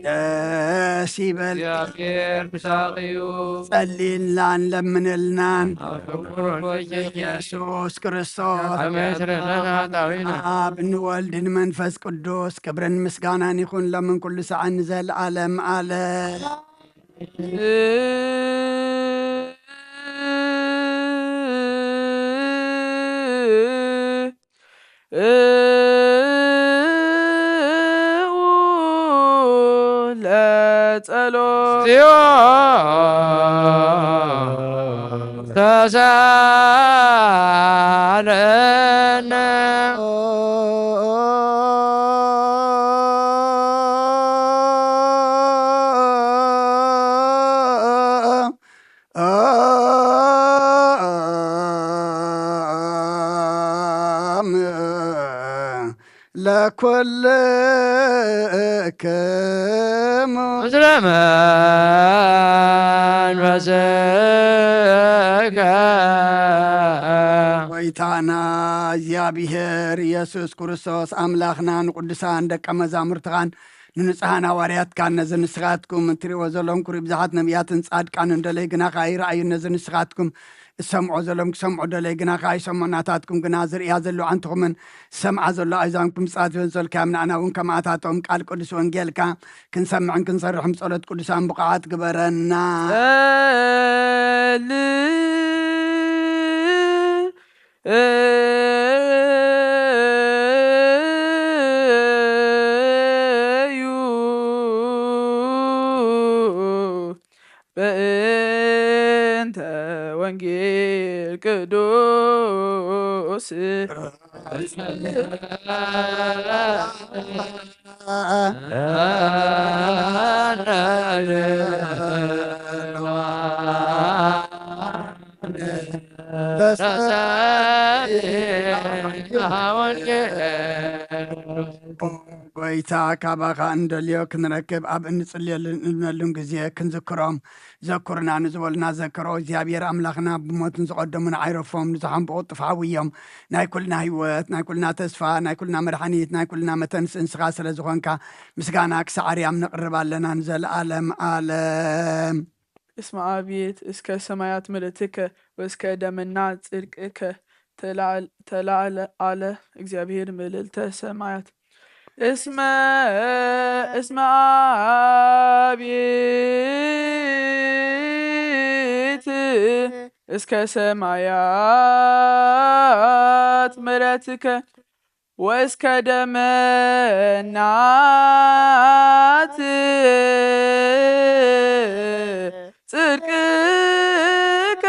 ደስ ይበልኪ። እግዚኣብሔር ምሳኺ እዩ። ጸልይልናን ለምንልናን። ኣብ ፍቅሩ ወልድ ኢየሱስ ክርስቶስ ከመ ይስረይ ለነ ኃጣውኢነ። ኣብ ንወልድ ንመንፈስ ቅዱስ ክብርን ምስጋናን ይኹን ሎምን ኩሉ ሰዓን ንዘለዓለም ዓለም። ጸሎት። እግዚኦ ተሳለነ። ለኩልክሙ ምስለ መንፈስከ። ጎይታና እግዚኣብሔር ኢየሱስ ክርስቶስ ኣምላኽና ንቅዱሳን ደቀ መዛሙርትኻን ንንጹሓን ሃዋርያትካን ነዚ ንስኻትኩም እትሪእዎ ዘለኹም ክብሪ ብዙሓት ነቢያትን ጻድቃንን ደለይ ግናኻ ይረኣዩ። ነዚ ንስኻትኩም እሰምዖ ዘሎም ክሰምዑ ደለይ ግናኻ ኣይሰምዑ። ናታትኩም ግና ዝርእያ ዘለዋ ኣንትኹምን ዝሰምዓ ዘለዋ ኣእዛንኩም ብጻት ይበን ዘልካዮም ንኣና እውን ከማእታቶም ቃል ቅዱስ ወንጌልካ ክንሰምዕን ክንሰርሕም ጸሎት ቅዱሳን ብቕዓት ግበረና። ጸልእ እዩ በእንተ ወንጌል ቅዱስ። ጎይታ ካባኻ እንደልዮ ክንረክብ ኣብ እንጽልየሉን እንብለሉን ግዜ ክንዝክሮም። ዘኩርና ንዝበሉና ዘክሮ እግዚኣብሔር ኣምላኽና ብሞትን ዝቐደሙን ኣይረፎም ንዝሓምቡ ቅጡፍ ሓውዮም ናይ ኩልና ህይወት ናይ ኩልና ተስፋ ናይ ኩልና መድሓኒት ናይ ኩልና መተንስ እንስኻ ስለ ዝኾንካ ምስጋና ክሳዕ ኣርያም ነቕርብ ኣለና ንዘለኣለም ኣለም። እስመ አቤት እስከ ሰማያት ምልእትከ ወእስከ ደመና ጽድቅከ ተላዕለ አለ እግዚአብሔር ምልዕልተ ሰማያት። እስመ እስመ አቤት እስከ ሰማያት ምሕረትከ ወእስከ ደመናት ጽድቅከ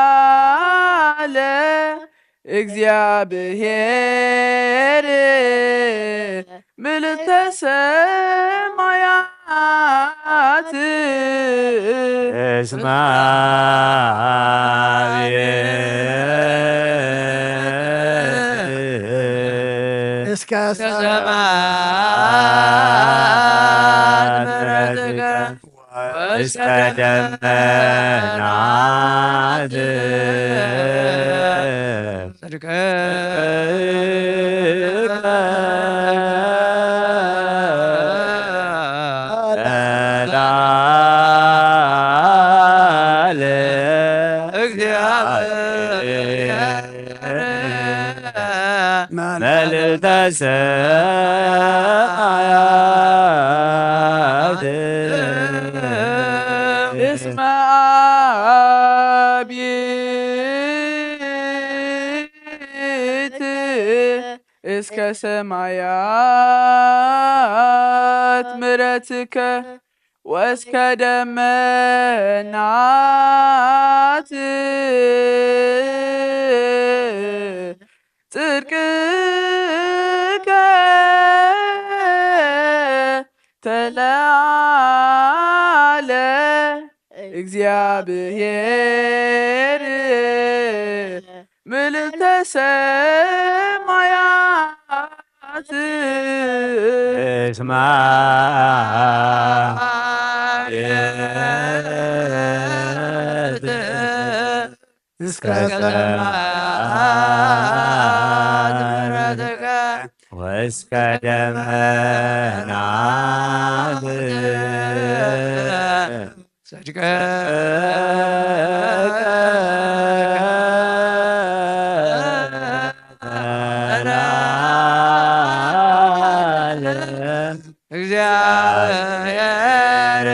ተላለ እግዚአብሔር ምልዕተ ሰማያት። እስመ አቤት እስከ ሰማያት ምሕረትከ ወእስከ ደመናት ጽድቅከ ተላለ እግዚአብሔር መልዕልተ ሰማያት። እስመ አቤት እስከ ሰማያት ምሕረትከ ወእስከ ደመናት ጽድቅከ ተላለ እግዚአብሔር ምልዕተ ሰማያት። እስመ አቤት እስከ ሰማያት ምሕረትከ ወእስከ ደመናት ጽድቅከ ተላለ እግዚአብሔር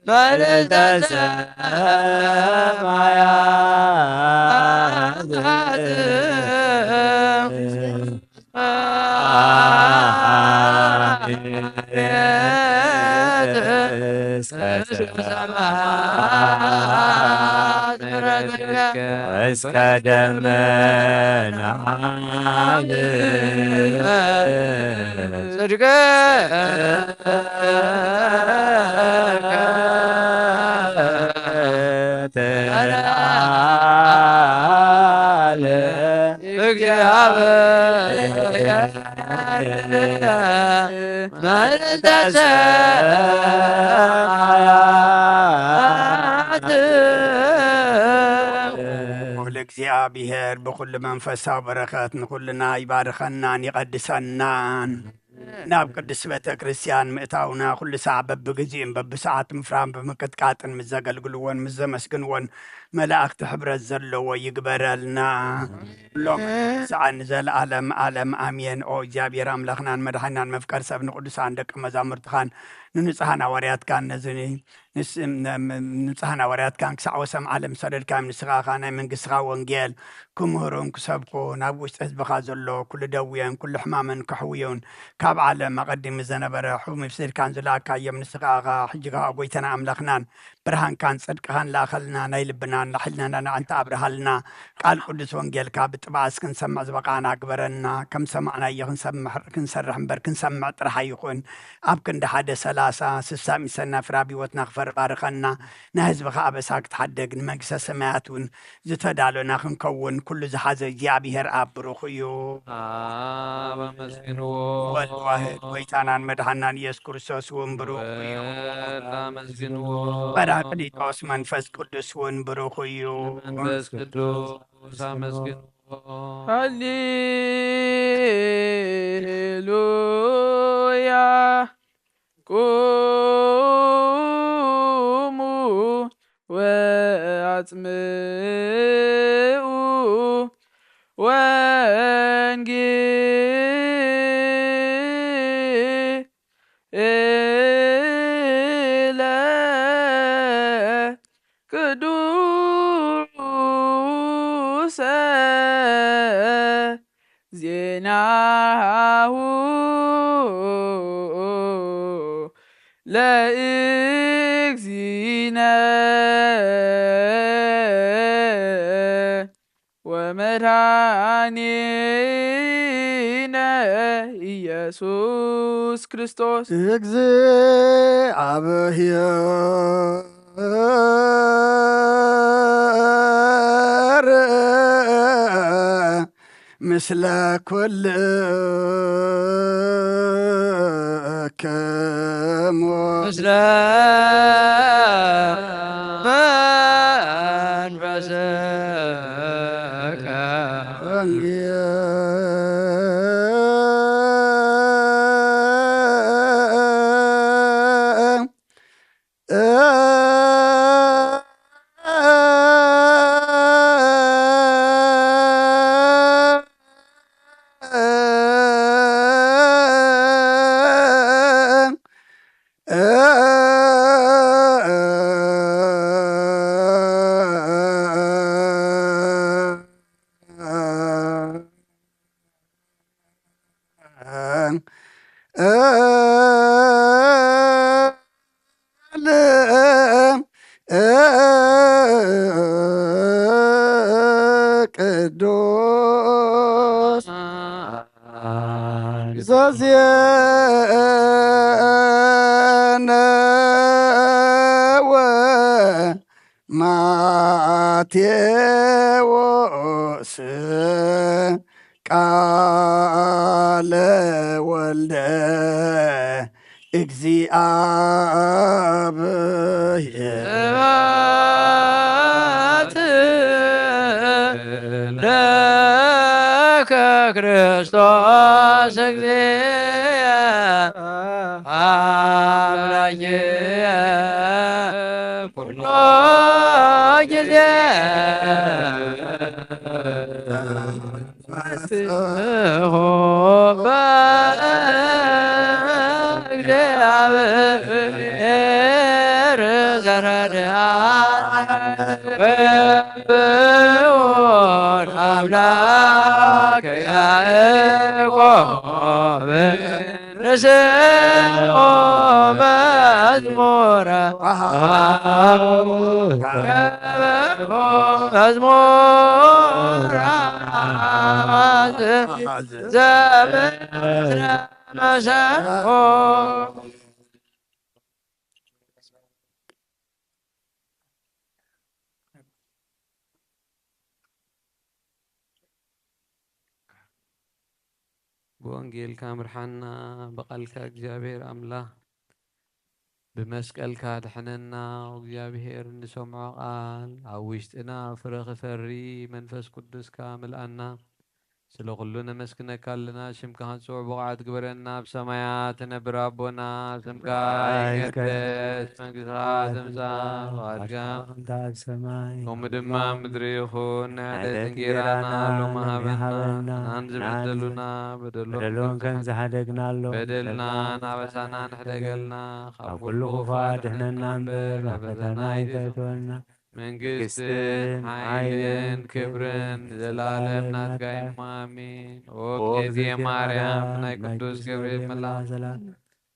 መልዕልተ ሰማያት። እስከ ሰማያት ምሕረትከ እስከ ደመና ጽድቅ ተልዓለ እግዚአብሔር መንግስተ ሰማያት። ልዑል እግዚኣብሔር ብኹሉ መንፈሳዊ በረኸት ንኹልና ይባርኸናን ይቐድሰናን። ናብ ቅድስት ቤተ ክርስቲያን ምእታውና ኩሉ ሳዕ በብግዜን በብሰዓት ምፍራም ብምቅጥቃጥን ምስ ዘገልግልዎን ምስ ዘመስግንዎን መላእክቲ ሕብረት ዘለዎ ይግበረልና። ሎም ሳዕ ንዘለዓለም ዓለም ኣሜን። ኦ እግዚኣብሔር ኣምላኽናን መድሓናን መፍቀር ሰብ ንቅዱሳን ደቂ መዛሙርትኻን ንንጹሓን ሃዋርያትካን ነዚ ንስ-፣ ም-፣ ም-፣ ንጹሓን ሃዋርያትካን ክሳዕ ወሰም ዓለም ዝሰደድካዮም ንስኻ ኸኣ ናይ መንግስትኻ ወንጌል ክምህሩን ክሰብኩን ኣብ ውሽጢ ህዝብኻ ዘሎ ኩሉ ደውየን ኩሉ ሕማመን ከሕውዩን ካብ ዓለም ኣቐዲሙ ዝነበረ ሕሙም ይብስልካን ዝለኣካዮም ንስኻ ኢኻ። ሕጂ ኸኣ ጎይታና ኣምላኽናን ብርሃንካን ጽድቅኻን ለኣኸልና፣ ናይ ልብናን ናይ ሕልናናን ኣዕንቲ ኣብርሃልና። ቃል ቅዱስ ወንጌልካ ብጥብዓስ ክንሰምዕ ዝበቓዕና ግበረና። ከም ሰማዕናዮ ክንሰምዕ፣ ክንሰርሕ እምበር ክንሰምዕ ጥራሕ ኣይኹን። ኣብ ክንዲ ሓደ ሰላሳ፣ ስሳ ሚሰና ፍራብ ህይወትና ክፈሪ ባርኸና። ናይ ህዝብኻ ኣበሳ ክትሓደግ ንመንግስተ ሰማያት እውን ዝተዳሎና ክንከውን ኩሉ ዝሓዘ እግዚኣብሔር ኣብ ብሩኽ እዩ። ኣብ ኣመስግንዎ። ወልድ ዋህድ ጎይታናን መድሓናን ኢየሱስ ክርስቶስ እውን ብሩኽ እዩ። ወልድ ኣመስግንዎ። ጳራቅሊጦስ መንፈስ ቅዱስ እውን ብሩኽ እዩ። መንፈስ ቅዱስ ኣመስግንዎ። ሃሌሉያ። ቁሙ ወአጽምዑ ወንጌለ ቅዱሰ ዜናሁ ለእግዚእነ ወመድኃኒነ ኢየሱስ ክርስቶስ። እግዚኣብሔር ምስለ ኩልክሙ። ምስለ መንፈስከ። ቅዱስ ዘዜነወ ማቴዎስ ቃለ ወልደ እግዚአብሔር። ስብሐት ለከ ክርስቶስ እግዚእ አምላኬ ኩሎ ጊዜ ፈስሑ በእግዚአብሔር ዘረድአ ወብዑል አምላክ ያዕቆብ። ንስኦ መዝሙረ መዝሙረ ዘምረ መሰንቆ። ብወንጌልካ ምርሓና፣ ብቓልካ እግዚኣብሔር ኣምላኽ፣ ብመስቀልካ ድሕነና። እግዚኣብሔር ንሰምዖ ቃል ኣብ ውሽጥና ፍረ ክፈሪ መንፈስ ቅዱስካ ምልኣና። ስለ ኩሉ ነመስግነካ ኣለና። ሽምካ ክንጽውዕ ብቑዓት ግበረና። ኣብ ሰማያት ትነብር ኣቦና፣ ስምካ ይቀደስ፣ መንግስትኻ ትምጻእ፣ ፍቓድካ ከምቲ ኣብ ሰማይ ከምኡ ድማ ኣብ ምድሪ ይኹን። ናይ ዕለት ዕለት እንጌራና እንጌራና ሎሚ ሎሚ ሃበና፣ ሃበና፣ ንሕናን ዝበደሉና በደሎም በደሎም ከም ከም ዝሓደግናሎም በደልና በደልና ናበሳና ንሕደገልና፣ ካብ ካብ ኩሉ ኩሉ ክፉእ ክፉእ ኣድሕነና ኣድሕነና እምበር፣ እምበር፣ ናብ ናብ ፈተና ፈተና ኣይተእትወና። መንግስትን መንግስትን ሓይልን ሓይልን ክብርን ክብርን ንዘለኣለም ናትካ እዩ። ኣሜን። ኦ ኦ እግዝእትየ እግዝእትየ ማርያም፣ ማርያም፣ ናይ ናይ ቅዱስ ቅዱስ ገብርኤል ገብርኤል መልኣክ መልኣክ ሰላም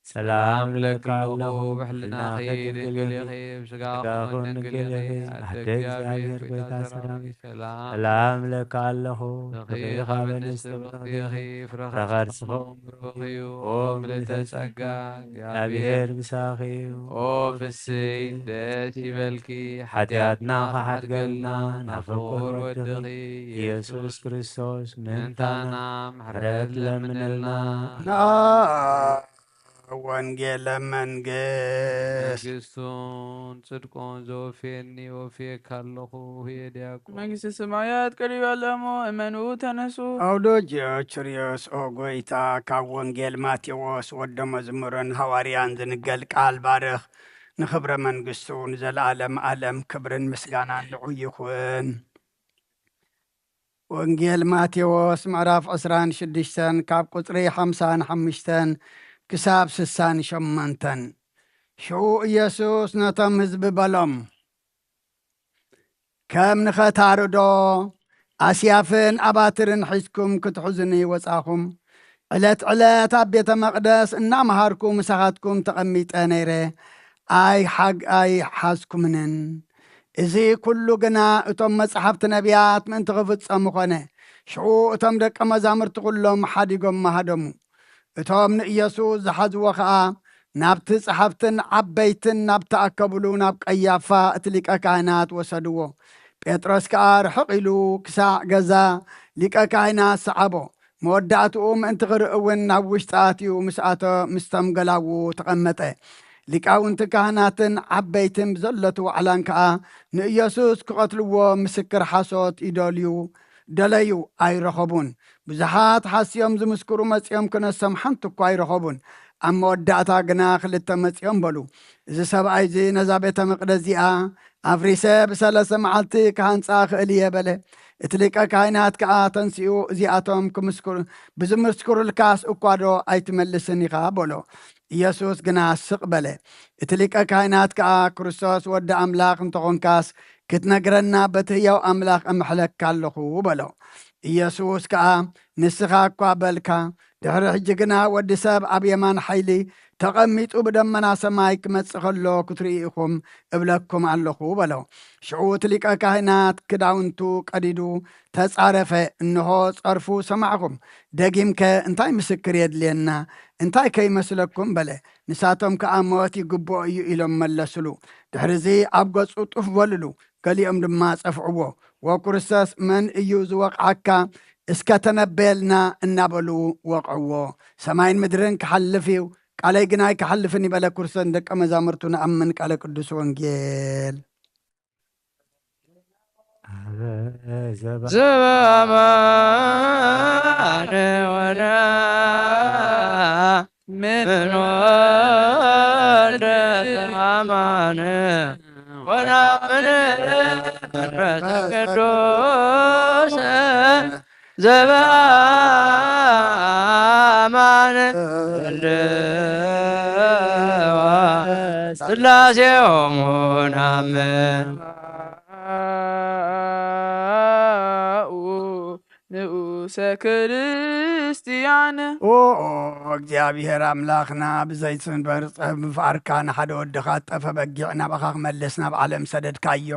ሰላም ለኪ ለኪ ኣለኹ፣ ኣለኹ፣ ብሕልናኺ ብሕልናኺ ድንግል ድንግል ኢኺ፣ ኢኺ፣ ብስጋኺ ስጋኺ እውን እውን ድንግል ድንግል ኢኺ። ኢኺ። ኣደ ኣደ እግዚኣብሔር እግዚኣብሔር ጎይታ ጎይታ ሰራዊት ሰራዊት ሰላም ሰላም ለኪ ኣለኹ፣ ለኪ ካብ ካብ ኣንስቲ ኣንስቲ ብርኽቲ ኢኺ፣ ብርኽቲ ኢኺ፣ ፍረ ፍረ ከርስኺ ከርስኺ እውን ብሩኽ እዩ። ኦ ምልዕተ ጸጋ፣ እግዚኣብሔር ምሳኺ እዩ። ኦ ፍስሕቲ ደስ ይበልኪ፣ ሓጢኣትና ሓጢኣትና ክሓድገልና፣ ክሓድገልና፣ ናብ ናብ ፍቁር ፍቁር ወድኺ ወድኺ ኢየሱስ ኢየሱስ ክርስቶስ ምእንታና ምእንታና ምሕረት ምሕረት ለምንልና። ለምንልና። ና ወንጌለ መንግስት። መንግስቱን ጽድቁን ዘወፍየኒ ወፍየካ ኣለኹ፣ ህየ ዲያቆን። መንግስተ ሰማያት ቀሪባ ኣላ እሞ እመኑ ተነሱ። ኣውዶጅዮ ቹርዮስ፣ ኦ ጎይታ፣ ካብ ወንጌል ማቴዎስ ወደ መዝሙርን ሃዋርያን ዝንገል ቃል ባርኽ። ንኽብረ መንግስቱ ንዘለዓለም ዓለም ክብርን ምስጋናን ንዑ ይኹን። ወንጌል ማቴዎስ ምዕራፍ ዕስራን ሽዱሽተን ካብ ቁጽሪ ሓምሳን ሓሙሽተን ክሳብ ስሳን ሸሞንተን። ሽዑ ኢየሱስ ነቶም ህዝቢ በሎም፣ ከም ንኸታርዶ ኣስያፍን ኣባትርን ሒዝኩም ክትሕዙኒ ወጻኹም? ዕለት ዕለት ኣብ ቤተ መቕደስ እናመሃርኩ ምሳኻትኩም ተቐሚጠ ነይረ፣ ኣይሓግ-፣ ኣይሓዝኩምንን። እዚ ኩሉ ግና እቶም መጻሕፍቲ ነቢያት ምእንቲ ክፍጸሙ ኾነ። ሽዑ እቶም ደቀ መዛሙርቲ ኩሎም ሓዲጎም ሃደሙ። እቶም ንኢየሱስ ዝሓዝዎ ኸኣ ናብቲ ጸሓፍትን ዓበይትን ናብ ተኣከብሉ ናብ ቀያፋ እቲ ሊቀ ካህናት ወሰድዎ። ጴጥሮስ ከኣ ርሕቕ ኢሉ ክሳዕ ገዛ ሊቀ ካህናት ሰዓቦ። መወዳእትኡ ምእንቲ ክርኢ እውን ናብ ውሽጢ ኣትዩ ምስ ኣቶ-፣ ምስቶም ገላዉ ተቐመጠ። ሊቃውንቲ ካህናትን ዓበይትን ብዘለቱ ዋዕላን ከኣ ንኢየሱስ ክቐትልዎ ምስክር ሓሶት ይደልዩ፣ ደለዩ፣ ኣይረኸቡን። ብዙሓት ሓስዮም ዝምስክሩ መጺኦም ክነሶም ሓንቲ እኳ ኣይረኸቡን። ኣብ መወዳእታ ግና ክልተ መጺኦም በሉ፣ "እዚ ሰብኣይ እዚ ነዛ ቤተ መቕደስ እዚኣ ኣፍሪሰ ብሰለስተ መዓልቲ ክሃንጻ እኽእል እየ" በለ። እቲ ሊቀ ካህናት ከኣ ተንሲኡ፣ "እዚኣቶም ክምስክሩ፣ ብዝምስክሩልካስ እኳ ዶ ኣይትመልስን ኢኻ?" በሎ። ኢየሱስ ግና ስቕ በለ። እቲ ሊቀ ካህናት ከኣ፣ "ክርስቶስ ወዲ ኣምላኽ እንተኾንካስ፣ ክትነግረና በቲ ህያው ኣምላኽ እምሕለካ ኣለኹ" በሎ። ኢየሱስ ከኣ፣ "ንስኻ እኳ በልካ፣ ድሕሪ ሕጂ ግና ወዲ ሰብ ኣብ የማን ሓይሊ ተቐሚጡ ብደመና ሰማይ ክመጽእ ከሎ ክትርእዩ ኢኹም እብለኩም ኣለኹ" በሎ። ሽዑ እቲ ሊቀ ካህናት ክዳውንቱ ቀዲዱ ተጻረፈ፣ "እንሆ ጸርፉ ሰማዕኹም፣ ደጊምከ እንታይ ምስክር የድልየና? እንታይ ከይመስለኩም?" በለ። ንሳቶም ከኣ፣ "ሞት ይግብኦ እዩ" ኢሎም መለሱሉ። ድሕርዚ ኣብ ገጹ ጡፍ በሉሉ፣ ገሊኦም ድማ ጸፍዕዎ። "ወክርስቶስ መን እዩ ዝወቕዓካ? እስከ ተነበየልና" እናበሉ ወቕዕዎ። "ሰማይን ምድርን ክሓልፍ እዩ፣ ቃለይ ግን ኣይክሓልፍን" ይበለ ክርስቶስ ንደቀ መዛሙርቱ። ንኣምን ቃለ ቅዱስ ወንጌል። ዘበአማነ ወነ ምን ወልደ አማነ ወናምን መንፈስ ቅዱስ ዘበአማነ ወልደ ስላሴሆሙ ናምን ንኡ ርእሰ ክርስቲያን። ኦ እግዚኣብሔር ኣምላኽና፣ ብዘይስንበር ጸብ ምፍኣርካ ንሓደ ወድኻ ዝጠፈ በጊዕ ናባኻ ክመልስ ናብ ዓለም ሰደድካዮ።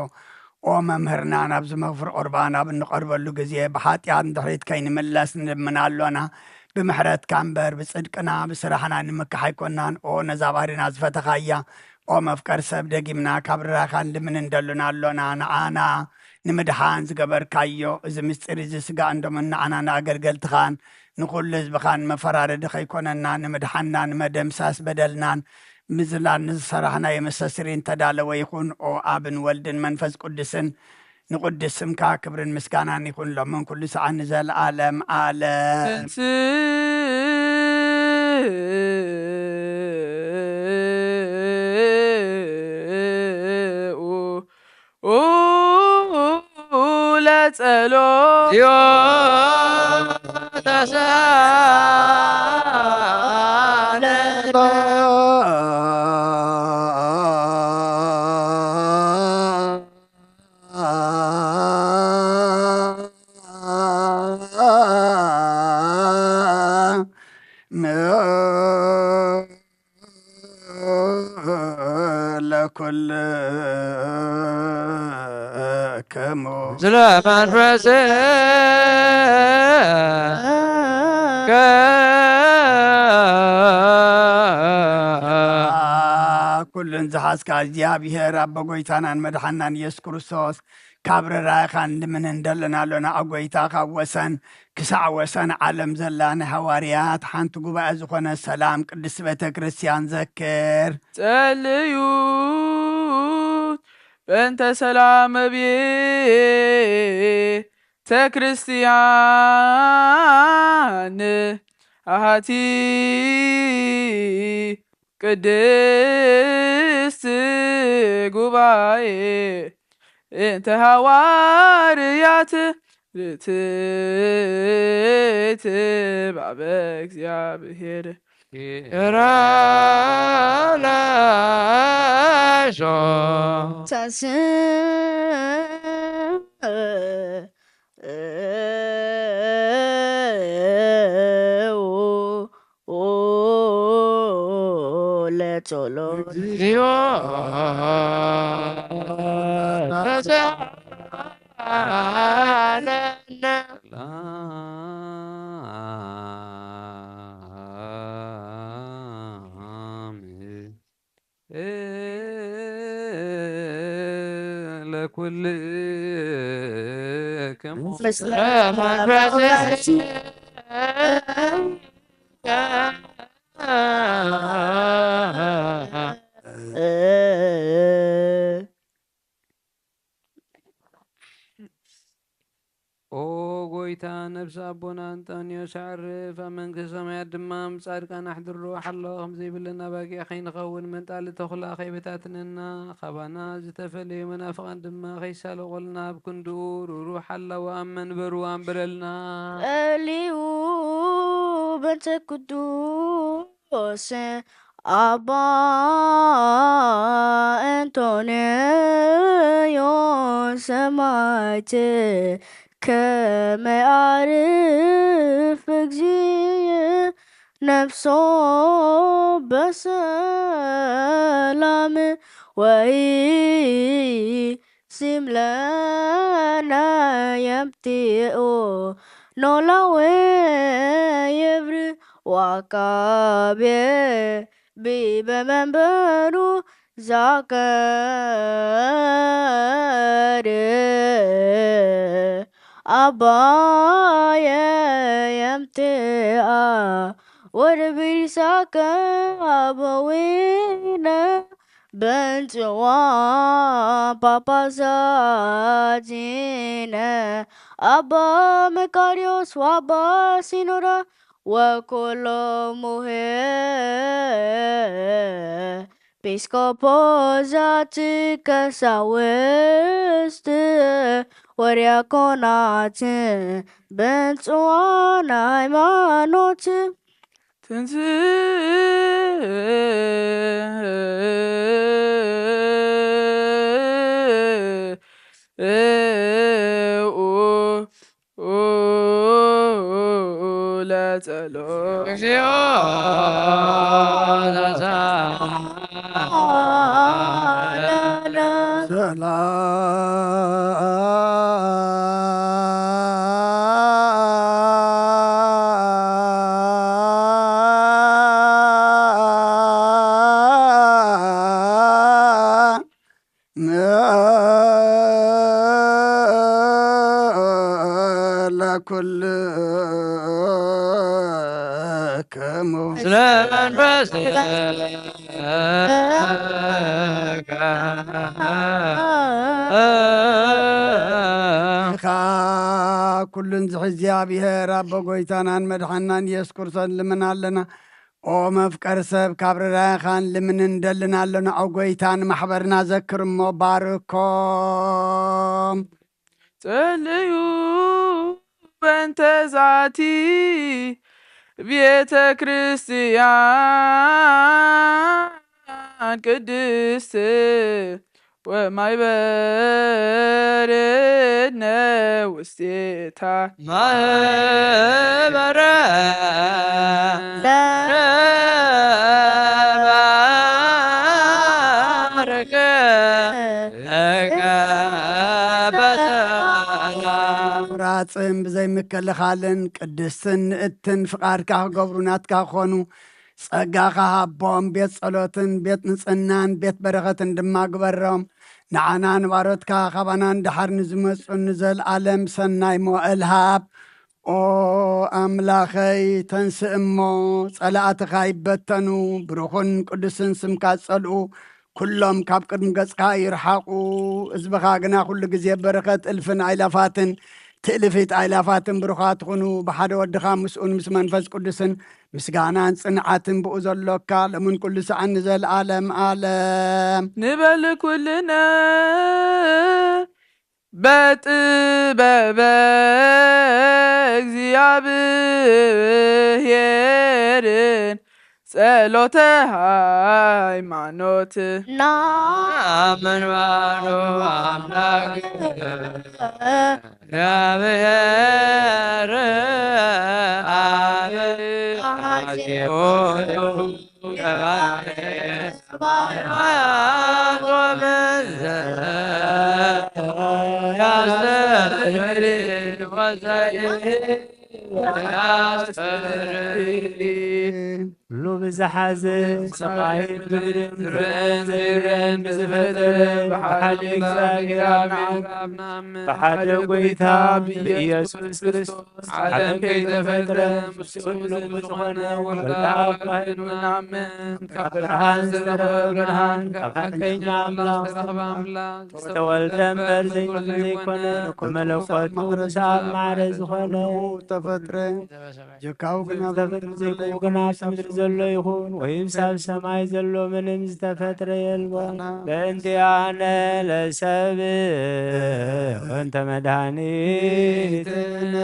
ኦ መምህርና፣ ናብዚ መኽፍር ቁርባን ኣብ እንቐርበሉ ግዜ ብሓጢኣት ንድሕሪት ከይንምለስ ንልምን ኣሎና። ብምሕረትካ እምበር ብጽድቅና ብስራሕና ንምካሕ ኣይኮናን። ኦ ነዛ ባህሪና ዝፈተኻያ፣ ኦ መፍቀር ሰብ፣ ደጊምና ካብ ርራኻ ንልምን እንደሉና ኣሎና። ንዓና ንምድሓን ዝገበርካዮ እዚ ምስጢር እዚ ስጋእን ደሙን ንዓና ንኣገልገልትኻን ንኹሉ ህዝብኻን መፈራረዲ ከይኮነና ንምድሓንና ንመደምሳስ በደልናን ምዝላን ንዝሰራሕናዮ መስተስሪ እንተዳለወ ይኹን። ኦ ኣብን ወልድን መንፈስ ቅዱስን ንቕዱስ ስምካ ክብርን ምስጋናን ይኹን ሎምን ኩሉ ሰዓት ንዘለኣለም ኣለም። ትንስኡ ለጸሎት ለኩልክሙ ዝለ መንፈስ ኩሉን ዝሓዝካ እግዚኣብሔር ኣቦ ጎይታናን መድሓናን ኢየሱስ ክርስቶስ፣ ካብ ርራይኻን ልምን እንደለና ኣሎና። ኣጎይታ፣ ካብ ወሰን ክሳዕ ወሰን ዓለም ዘላ ናይ ሃዋርያት ሓንቲ ጉባኤ ዝኾነ ሰላም ቅድስት ቤተ ክርስቲያን ዘክር። ጸልዩ በእንተ ሰላም ቤተ ክርስቲያን ኣሃቲ ቅድስት ጉባኤ እንተ ሃዋርያት ርትዕት ባበ እግዚኣብሔር። ራላሾ ተስእ ለጸሎት። እግዚኦ ተሳለነ። ለኩልክሙ ምስለ መንፈስከ። ኦ ጎይታ፣ ነብሲ ኣቦና እንጠንዮስ ኣዕርፍ፣ ኣብ መንግስተ ሰማያት ድማ ምስ ጻድቃን ኣሕድሮ። ሓሎ ከም ዘይብለና ኣባጊዕ ከይንኸውን፣ መንጣሊ ተኹላ ከይበታትነና፣ ካባና ዝተፈለዩ መናፍቓን ድማ ከይሳለቑልና፣ ኣብ ክንድኡ ርሩህ ሓላዊ ኣብ መንበሩ ኣንብረልና። ጸልዩ በእንተ ቅዱስ ኣባ እንጦንዮስ ሰማዕት፣ ከመ ያዕርፍ እግዚእ ነፍሶ በሰላም ወይሲም ለነ የምጽኦ ኖላዊ የብር ወአቃቤ ቢበ መንበሩ ዛቀር አባየ የምትአ ወደ ብሪሳከ አበዊነ በንጽዋ ጳጳሳቲነ አባ መቃርዮስ ወአባ ሲኖዳ ወኮሎሙሄ ጲስቆጶሳት ቀሳውስት ወዲያቆናት በንጽዋን ሃይማኖት ትንስ እግዚኦ ለኩልክሙ ስለ መንፈስከ ኩሉን ዝሕዚ እግዚኣብሔር ኣቦ ጎይታናን መድሓናን ኢየሱስ ክርስቶስ ልምን ኣለና። ኦ መፍቀር ሰብ ካብ ርራይኻን ልምን እንደልን ኣለና። ኦ ጎይታ ንማሕበርና ዘክር እሞ ባርኮም። ጸልዩ በእንተ ዛቲ ቤተ ክርስቲያን ቅድስት ወማይ በርነ ውስቴታ ማህበረ ለባረከ ለቀበተና ቁራጽን ብዘይ ምክልኻልን ቅድስትን ንእትን ፍቓድካ ክገብሩ ናትካ ክኾኑ ጸጋኻ ሃቦም። ቤት ጸሎትን ቤት ንጽህናን ቤት በረኸትን ድማ ግበሮም። ንዓና ንባሮትካ ካባና ንደሓር ንዝመጹን ንዘለኣለም ሰናይ መዋእል ሃብ። ኦ ኣምላኸይ፣ ተንስእ እሞ ጸላእትኻ ይበተኑ፣ ብሩኽን ቅዱስን ስምካ ጸልኡ፣ ኩሎም ካብ ቅድሚ ገጽካ ይርሓቑ። ህዝብኻ ግና ኩሉ ግዜ በረኸት እልፍን ኣይላፋትን ትእልፊት ኣይላፋትን ብሩኻት ኩኑ። ብሓደ ወድኻ ምስኡን ምስ መንፈስ ቅዱስን ምስጋናን ጽንዓትን ብኡ ዘሎካ ሎምን ኩሉ ሰዓን ንዘለኣለም ኣለም። ንበል ኩልነ በጥበበ እግዚኣብሔርን ጸሎተ ሃይማኖት ና ምንባሩ ኣምላክ እግዚኣብሔር ኣብ ኣዜቦቱ ገባሬ ሰማያት ወምድር ያስተፍሪ ወዘይ ያስተፍሪ። ኩሉ ብዝሓዘ ሰማይን ምድርን ዝረአን ዘይረአን ብዝፈጠረ ብሓደ እግዚኣብሔር ኣብ ንኣምን። ብሓደ ጎይታ ብኢየሱስ ክርስቶስ ዓለም ከይተፈጥረ ምስኡ ዝኾነ ወልደ ኣብ ንኣምን። ካብ ብርሃን ዝተረኸበ ብርሃን፣ ካብ ሓቀኛ ኣምላኽ ዝተረኸበ ኣምላኽ፣ ዝተወልደ እምበር ዘይኮነ፣ ብመለኮቱ ምስ ኣብ ማዕረ ዝኾነ ተፈጥረ። ጀካው ግና ዝተፈጥረ ዘይኮነ፣ ግና ኣብ ምድሪ ዘሎ ይኹን ወይም ኣብ ሰማይ ዘሎ ምንም ዝተፈጥረ የልቦን። በእንቲኣነ ለሰብ ወንተ መድኃኒትነ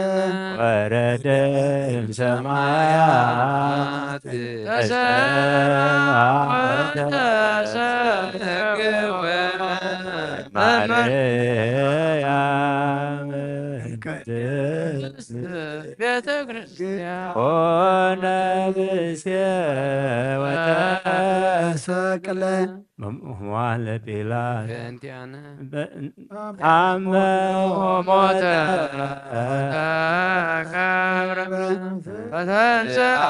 ወረደ እምሰማያት ተሰብሐ ወተሰብሐ ማርያም ቅድስት ቤተ ክርስቲያን ሆነ ብእሴ ወተሰቅለ እምዋለ ጲላጦስ በእንቲአነ በ- አመ ወሞተ ወተቀብረ ወተንሥአ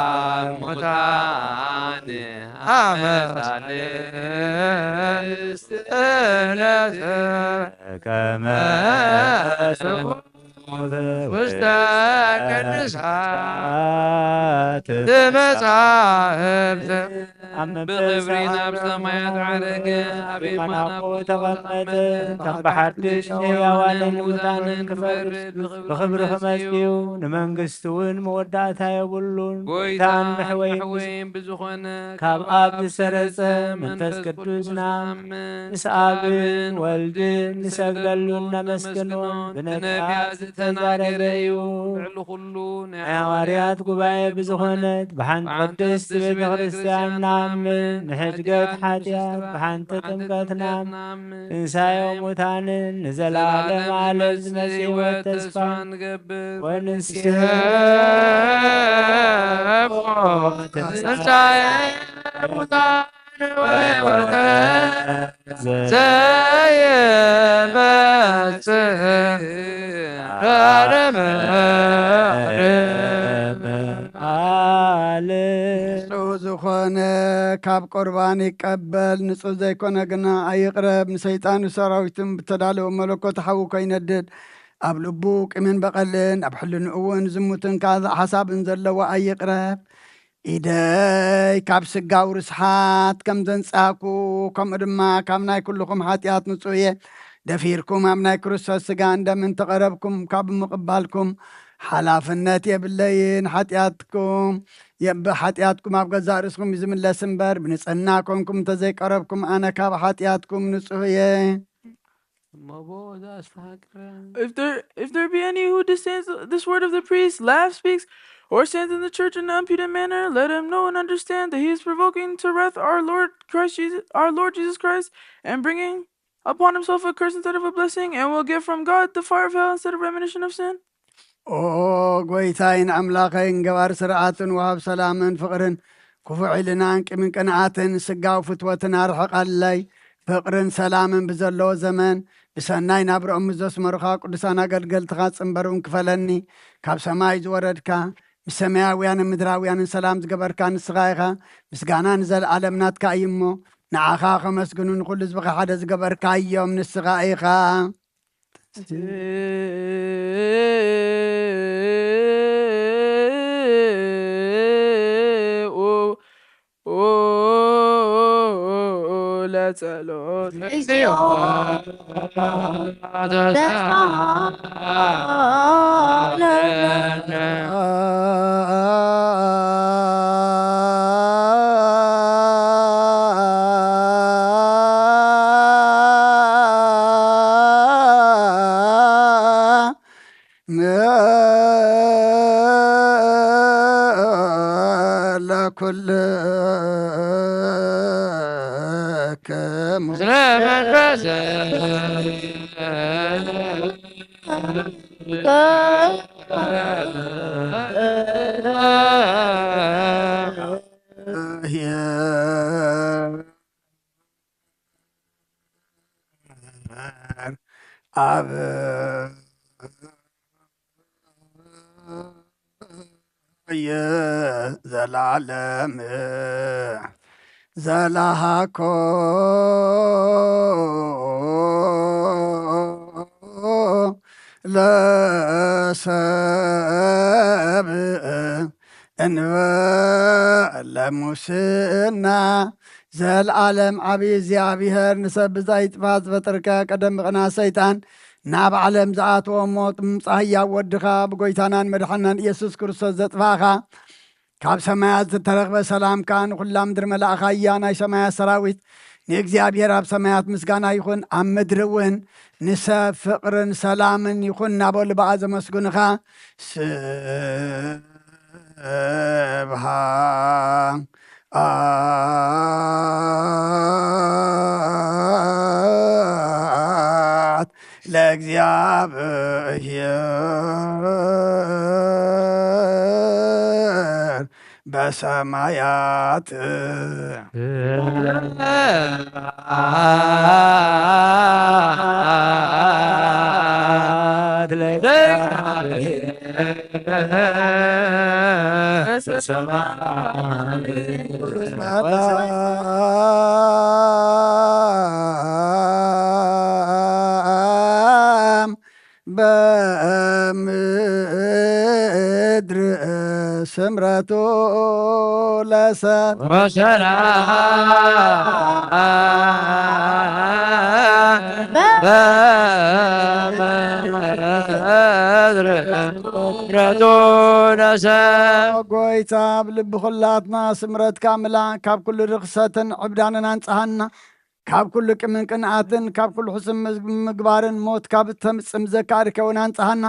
እሙታን አመ ሳልስት ዕለት ከመ ስሙር ውስተ ቅድሳት መጻሕፍት። ብኽብሪ ናብ ሰማያት ዓረገ፣ ኣብ የማነ ኣቦ ተቐመጠ። ከም ብሓድሽ ንሕያዋንን ንሙታንን ክፈርድ ብኽብሪ ክመጽእ እዩ። ንመንግስቱ እውን መወዳእታ የብሉን። ጎይታን መሕወይን ብዝኾነ ካብ ኣብ ዝሰረጸ መንፈስ ቅዱስ ንኣምን። ምስ ኣብን ወልድን ንሰግደሉን ነመስግኖን። ብነቢያት ዝተዛረበ እዩ። ልዕሊ ኩሉ ናይ ናይ ሃዋርያት ጉባኤ ብዝኾነት ብሓንቲ ቅድስቲ ቤተ ክርስቲያን ንሕድገት ሓጢኣት ብሓንቲ ጥምቀትና ትንሳኤ ሙታንን ንዘለዓለም ዓለም ዝመጽእ ህይወት ተስፋ ንገብር ወንስሐ ትንሳኤ ሙታን ዘየመጽእ ዓለም ዓለም። ንጹህ ዝኾነ ካብ ቁርባን ይቀበል፣ ንጹህ ዘይኮነ ግና ኣይቕረብ። ንሰይጣን ሰራዊትን ብተዳለወ መለኮት ሓዊ ኮይነድድ፣ ኣብ ልቡ ቂምን በቐልን፣ ኣብ ሕልንኡ እውን ዝሙትን ካልእ ሓሳብን ዘለዎ ኣይቕረብ። ኢደይ ካብ ስጋዊ ርስሓት ከም ዘንጻኩ፣ ከምኡ ድማ ካብ ናይ ኩልኹም ሓጢኣት ንጹህ እየ። ደፊርኩም ኣብ ናይ ክርስቶስ ስጋን ደምን ተቐረብኩም ካብ ምቕባልኩም ሓላፍነት የብለይን። ሓጢኣትኩም የብ-፣ ሓጢኣትኩም ኣብ ገዛእ ርእስኹም እዩ ዝምለስ እምበር፣ ብንጽህና ኮንኩም እንተዘይቀረብኩም ኣነ ካብ ሓጢኣትኩም ንጹህ እየ። እሞ ብኡ ዘስተሓቅረ If there, if there be any who disdains this word of the priest, laughs, speaks, or stands in the church in an impudent manner, let him know and understand that he is provoking to wrath our Lord Christ Jesus, our Lord Jesus Christ, and bringing upon himself a curse instead of a blessing, and will get from God the fire of hell instead of remission of sin. ኦ ጎይታይን ኣምላኸይን፣ ገባር ስርዓትን ወሃብ ሰላምን ፍቕርን፣ ክፉእ ኢልናን ቂምን ቅንኣትን ስጋዊ ፍትወትን ኣርሕቐለይ። ፍቕርን ሰላምን ብዘለዎ ዘመን ብሰናይ ናብርኦም ምስ ዘስመሩኻ ቅዱሳን ኣገልገልትኻ ጽንበርውን ክፈለኒ። ካብ ሰማይ ዝወረድካ፣ ምስ ሰማያውያንን ምድራውያንን ሰላም ዝገበርካ ንስኻ ኢኻ። ምስጋና ንዘለኣለም ናትካ እዩ እሞ፣ ንዓኻ ከመስግኑ ንኹሉ ህዝብኻ ሓደ ዝገበርካዮም ንስኻ ኢኻ። ለጸሎት ለኩልክሙ ኣብ ዘላለም ዘላሃኮ ለሰብ እንበለ ሙስና። ዘልዓለም ዓብዪ እግዚኣብሔር፣ ንሰብ ብዛይ ጥፋት ዝፈጠርካ፣ ቀደም ብቕና ሰይጣን ናብ ዓለም ዝኣተወ ሞት ብምምጻእ ህያው ወድኻ ብጎይታናን መድሓናን ኢየሱስ ክርስቶስ ዘጥፋእኻ፣ ካብ ሰማያት ዝተረኽበ ሰላምካ ንኹላ ምድሪ መላእኻያ። ናይ ሰማያት ሰራዊት ንእግዚኣብሔር ኣብ ሰማያት ምስጋና ይኹን፣ ኣብ ምድሪ እውን ንሰብ ፍቕርን ሰላምን ይኹን እናበሉ ብኣ ዘመስግኑኻ። ስብሐት ለእግዚኣብሔር በሰማያት። በምድር ስምረቱ ለሰብ ወሰላም በምድር ስምረቱ ለሰብ። ጎይታ፣ ኣብ ልቢ ኩላትና ስምረትካ ምላ፣ ካብ ኩሉ ርኽሰትን ዕብዳንን ኣንጽሃና። ካብ ኩሉ ቅምን ቅንኣትን፣ ካብ ኩሉ ሕሱም ምግባርን ሞት ካብ ተምጽም ዘካሪ ከውን ኣንጽሃና።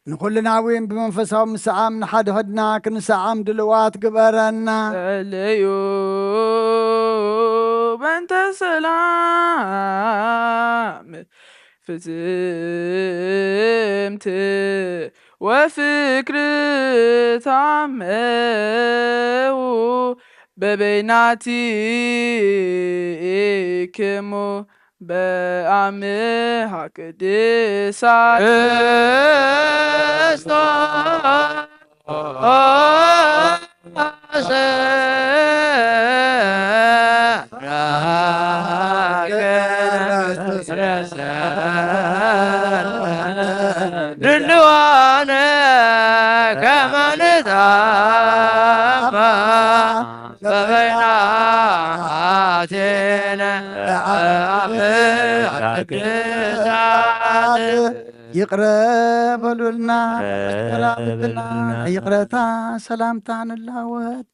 ንኹልና እውን ብመንፈሳዊ ምስዓም ንሓድሕድና ክንሰዓም ድልዋት ግበረና። ጸለዩ በእንተ ሰላም ፍጽምቲ ወፍቅሪ ታመው በበይናቲክሙ በአምሃ ቅድሳት ድልዋነ ከመ ንታማ በበይናቲነ አብ ቅድሳት። ይቕረ በሉልና፣ ይቕረ በሉልና። ይቕረታ ሰላምታ ንላወጥ።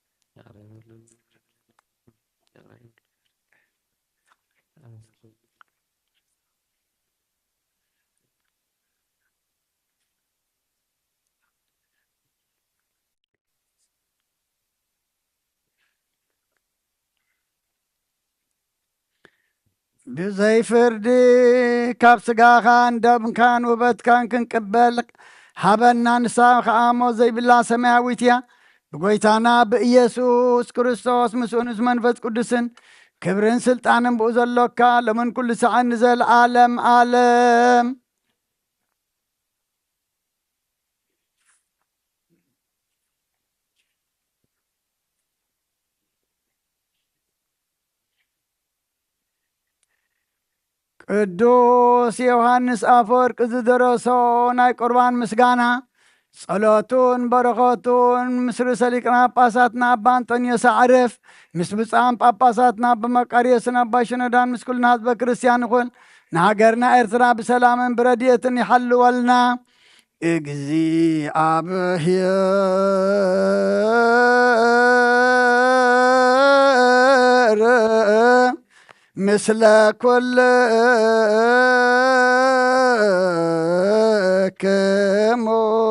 ብዘይ ፍርዲ ካብ ስጋኻን ደምካን ውበትካን ክንቅበል ሃበና። ንሳ ኸኣ ሞት ዘይብላ ሰማያዊት እያ። ብጎይታና ብኢየሱስ ክርስቶስ ምስኡን ምስ መንፈስ ቅዱስን ክብርን ስልጣንን ብኡ ዘሎካ ሎምን ኩሉ ሳዕን ንዘለዓለም ዓለም። ቅዱስ ዮሃንስ ኣፈወርቂ ዝደረሶ ናይ ቁርባን ምስጋና፣ ጸሎቱን በረኸቱን ምስ ርእሰ ሊቃነ ጳጳሳትና ኣባ ኣንጦንዮስ ኣዕርፍ፣ ምስ ብፁዓን ጳጳሳትና ኣባ መቃርዮስን ኣባ ሽኖዳን፣ ምስ ኩልና ህዝበ ክርስቲያን ይኹን። ንሃገርና ኤርትራ ብሰላምን ብረድኤትን ይሓልወልና። እግዚኣብሔር ምስለ ኩልክሙ።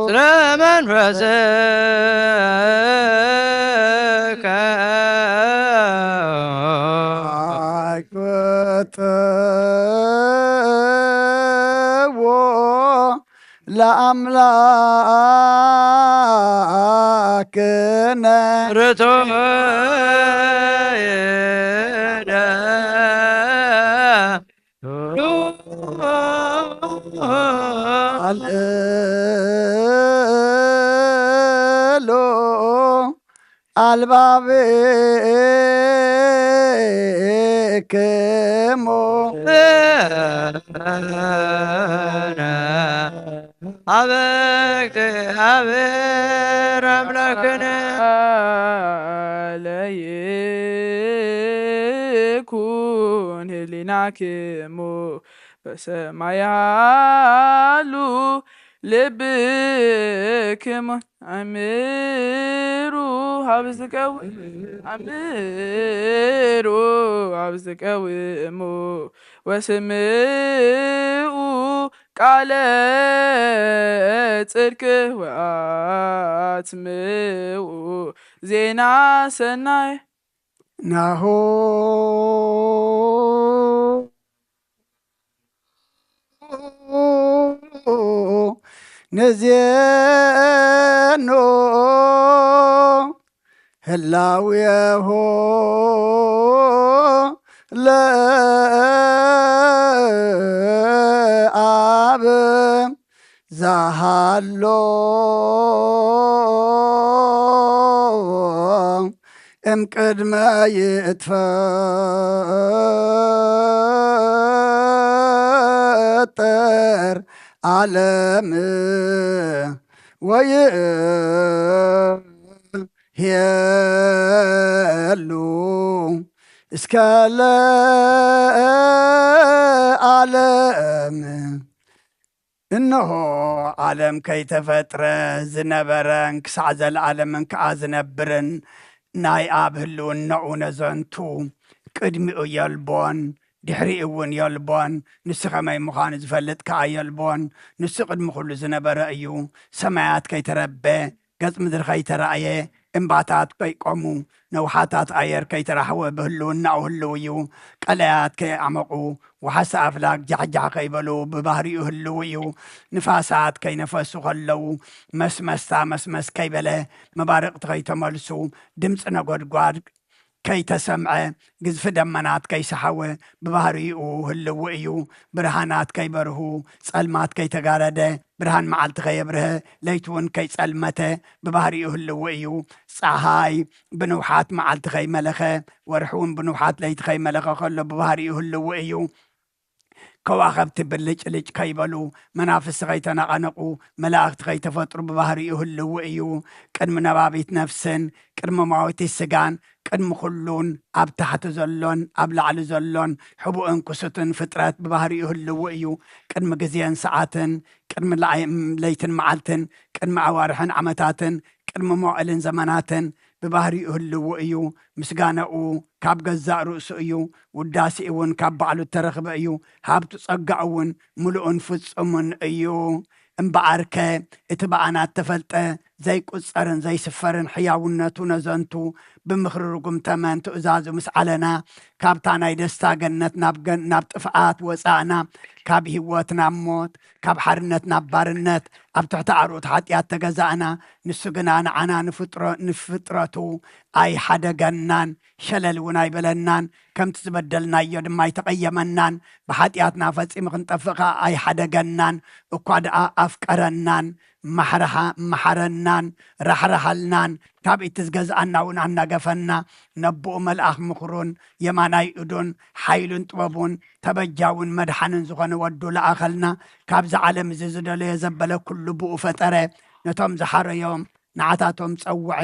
ስለ መንፈስከ ኣይኮተዎ ለአምላክነ። ርቱዕ አልእሉ አልባብክሙ። አበ እግዚአብሔር አምላክነ። ለይኩን ህሊናክሙ በሰማይ ሃሉ ልብክሙ። አእምሩ ሀብ ዝቀው-፣ አእምሩ ሀብ ዝቀውሙ ወስምኡ ቃለ ጽድቅ ወአስምኡ ዜና ሰናይ። ናሁ ንዜኑ ህላዌሁ ለአብ ዛሃሎ እምቅድመ ይትፈጠር ዓለም ወይሄሉ እስከ ለዓለም። እነሆ ዓለም ከይተፈጥረ ዝነበረን ክሳዕ ዘለዓለምን ከኣ ዝነብርን ናይ ኣብ ህልውናኡ ነዘንቱ ቅድሚኡ የልቦን፣ ድሕሪኡ እውን የልቦን። ንሱ ኸመይ ምዃኑ ዝፈልጥ ከኣ የልቦን። ንሱ ቅድሚ ኹሉ ዝነበረ እዩ። ሰማያት ከይተረበ፣ ገጽ ምድሪ ኸይተራእየ፣ እምባታት ከይቆሙ፣ ነውሓታት ኣየር ከይተራሕወ ብህልውናኡ ህልው እዩ። ቀላያት ከይዓመቑ፣ ወሓሲ ኣፍላግ ጃሕጃሕ ከይበሉ ብባህሪኡ ህልው እዩ። ንፋሳት ከይነፈሱ ከለዉ፣ መስመስታ መስመስ ከይበለ፣ መባርቕቲ ከይተመልሱ፣ ድምፂ ነጎድጓድ ከይተሰምዐ፣ ግዝፊ ደመናት ከይሰሓወ ብባህሪኡ ህልው እዩ። ብርሃናት ከይበርሁ፣ ጸልማት ከይተጋረደ፣ ብርሃን መዓልቲ ከየብርሀ፣ ለይቲ እውን ከይጸልመተ ብባህሪኡ ህልው እዩ። ጸሃይ ብንውሓት መዓልቲ ከይመለኸ፣ ወርሒ እውን ብንውሓት ለይቲ ከይመለኸ ከሎ ብባህሪኡ ህልው እዩ። ከዋኸብቲ ብልጭልጭ ከይበሉ፣ መናፍስቲ ከይተነቐነቑ፣ መላእኽቲ ከይተፈጥሩ ብባህሪኡ ህልው እዩ። ቅድሚ ነባቢት ነፍስን ቅድሚ መዋቲ ስጋን ቅድሚ ኩሉን ኣብ ታሕቲ ዘሎን ኣብ ላዕሊ ዘሎን ሕቡእን ክሱትን ፍጥረት ብባህሪኡ ህልው እዩ። ቅድሚ ግዜን ሰዓትን፣ ቅድሚ ለይትን መዓልትን፣ ቅድሚ ኣዋርሕን ዓመታትን፣ ቅድሚ መዋእልን ዘመናትን ብባህሪኡ ህልው እዩ። ምስጋናኡ ካብ ገዛእ ርእሱ እዩ። ውዳሴኡ እውን ካብ ባዕሉ እተረኽበ እዩ። ሃብቱ ጸጋኡ እውን ምሉእን ፍጹምን እዩ። እምበኣርከ እቲ ብኣና እተፈልጠ ዘይቁጸርን ዘይስፈርን ሕያውነቱ ነዘንቱ ብምኽሪ ርጉም ተመን ትእዛዙ ምስ ዓለና፣ ካብታ ናይ ደስታ ገነት ናብ ገን-፣ ናብ ጥፍኣት ወጻእና፣ ካብ ህይወት ናብ ሞት፣ ካብ ሓርነት ናብ ባርነት፣ ኣብ ትሕቲ ኣርዑት ሓጢኣት ተገዛእና፣ ንሱ ግና ንዓና ንፍጥሮ-፣ ንፍጥረቱ ኣይሓደገናን፣ ሸለል እውን ኣይበለናን፣ ከምቲ ዝበደልናዮ ድማ ኣይተቐየመናን፣ ብሓጢኣትና ፈጺሙ ክንጠፍእ ከኣ ኣይሓደገናን፣ እኳ ደኣ ኣፍቀረናን፣ ማሕረሃ-፣ መሓረናን፣ ራሕረሃልናን፣ ካብ እቲ ዝገዝኣና እውን ኣናገፈና፣ ነቦኡ መልኣኽ ምኽሩን የማናይ እዱን ሓይሉን ጥበቡን ተበጃውን መድሓንን ዝኾነ ወዱ ለኣኸልና፣ ካብዚ ዓለም እዚ ዝደለዮ ዘበለ ኩሉ ብኡ ፈጠረ፣ ነቶም ዝሓረዮም ንዓታቶም ጸውዐ፣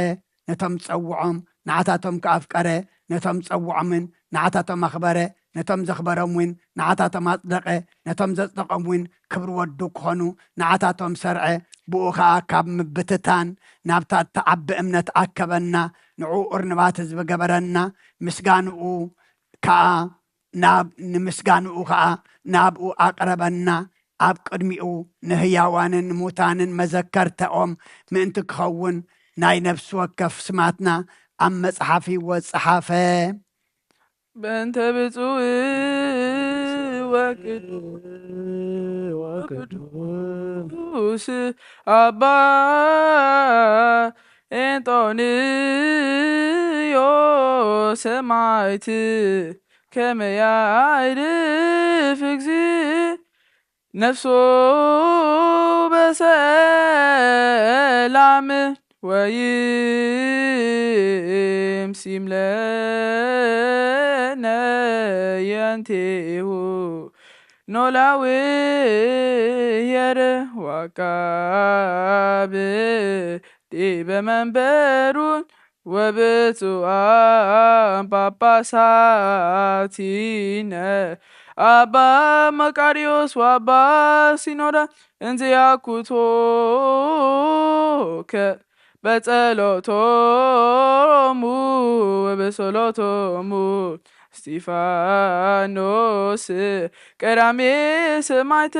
ነቶም ዝጸውዖም ንዓታቶም ከኣ ኣፍቀረ፣ ነቶም ዝጸውዖምን ንዓታቶም ኣኽበረ፣ ነቶም ዘኽበሮም እውን ንዓታቶም ኣጽደቐ፣ ነቶም ዘጽደቖም እውን ክብሪ ወዱ ክኾኑ ንዓታቶም ሰርዐ። ብኡ ኸኣ ካብ ምብትታን ናብታ እትዓቢ እምነት ኣከበና፣ ንዕኡ እርንባት ህዝቢ ገበረና። ምስጋንኡ ከኣ ናብ፣ ንምስጋንኡ ኸኣ ናብኡ ኣቕረበና። ኣብ ቅድሚኡ ንህያዋንን ንሙታንን መዘከርታኦም ምእንቲ ክኸውን ናይ ነፍሲ ወከፍ ስማትና ኣብ መጽሓፍ ህይወት ጸሓፈ። በእንተ ብፁዕ ወቅዱስ ወቅዱስ ኣባ ኤንጦንዮስ ሰማዕት ከመ ያዕርፍ እግዚእ ነፍሱ በሰላም ወይምሲም ለነ የንቴሁ ኖላዊ የረ ዋቃብ ዲበ መንበሩን ወብፁዓን ጳጳሳቲነ አባ መቃርዮስ ወአባ ሲኖዳ እንዚያኩቶከ በጸሎቶሙ ወበጸሎቶሙ እስጢፋኖስ ቀዳሜ ሰማዕት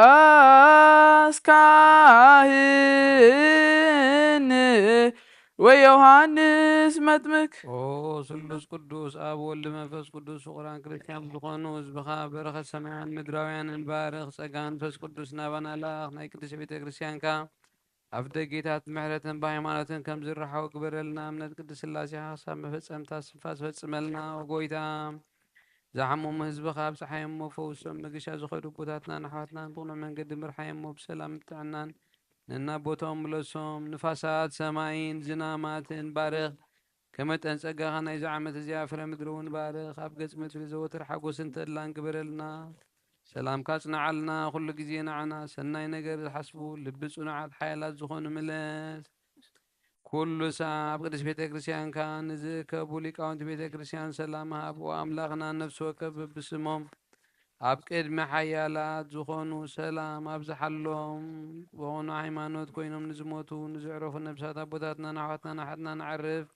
ዘካርያስ ካህን ወዮሃንስ መጥምቅ። ኦ ስሉስ ቅዱስ ኣብ ወልድ መንፈስ ቅዱስ ፍቁራን ክርስቲያን ዝኾኑ ህዝብኻ በረኸት ሰማያን ምድራውያንን ባርኽ። ጸጋ መንፈስ ቅዱስ ናባና ለኣኽ። ናይ ቅድስት ቤተ ክርስቲያንካ ኣፍ ደጌታት ምሕረትን ብሃይማኖትን ከም ዝረሓቑ ግበረልና። እምነት ቅድስት ስላሴኻ ክሳብ መፈጸምታ ስንፋስ ፈጽመልና። ኦ ጎይታ፣ ዝሓመሙ ህዝብኻ ኣብጽሓዮም እሞ ፈውሶም። መገሻ ዝኸዱ ኣቦታትናን ኣሕዋትናን ብቕኑዕ መንገዲ ምርሓዮም እሞ ብሰላም ጥዕናን ነናብ ቦታኦም ምለሶም። ንፋሳት ሰማይን ዝናማትን ባርኽ። ከመጠን ጸጋኻ ናይዚ ዓመት እዚኣ ፍረ ምድሪ እውን ባርኽ። ኣብ ገጽ ምድሪ ዘወትር ሓጎስን ተድላን ግበረልና። ሰላምካ ጽንዓልና። ኩሉ ግዜ ንዓና ሰናይ ነገር ዝሓስቡ ልቢ ጽኑዓት ሓያላት ዝኾኑ ምለስ። ኩሉ ሳዕ ኣብ ቅድስት ቤተ ክርስቲያንካ ንዝእከቡ ሊቃውንቲ ቤተ ክርስቲያን ሰላም ሃብ። ኦ ኣምላኽና፣ ነፍሲ ወከፍ ብስሞም ኣብ ቅድሚ ሓያላት ዝኾኑ ሰላም ኣብዝሓሎም። ዝኾኑ ሃይማኖት ኮይኖም ንዝሞቱ ንዝዕረፉ ነብሳት ኣቦታትናን ኣሕዋትናን ኣሓትናን ኣዕርፍ።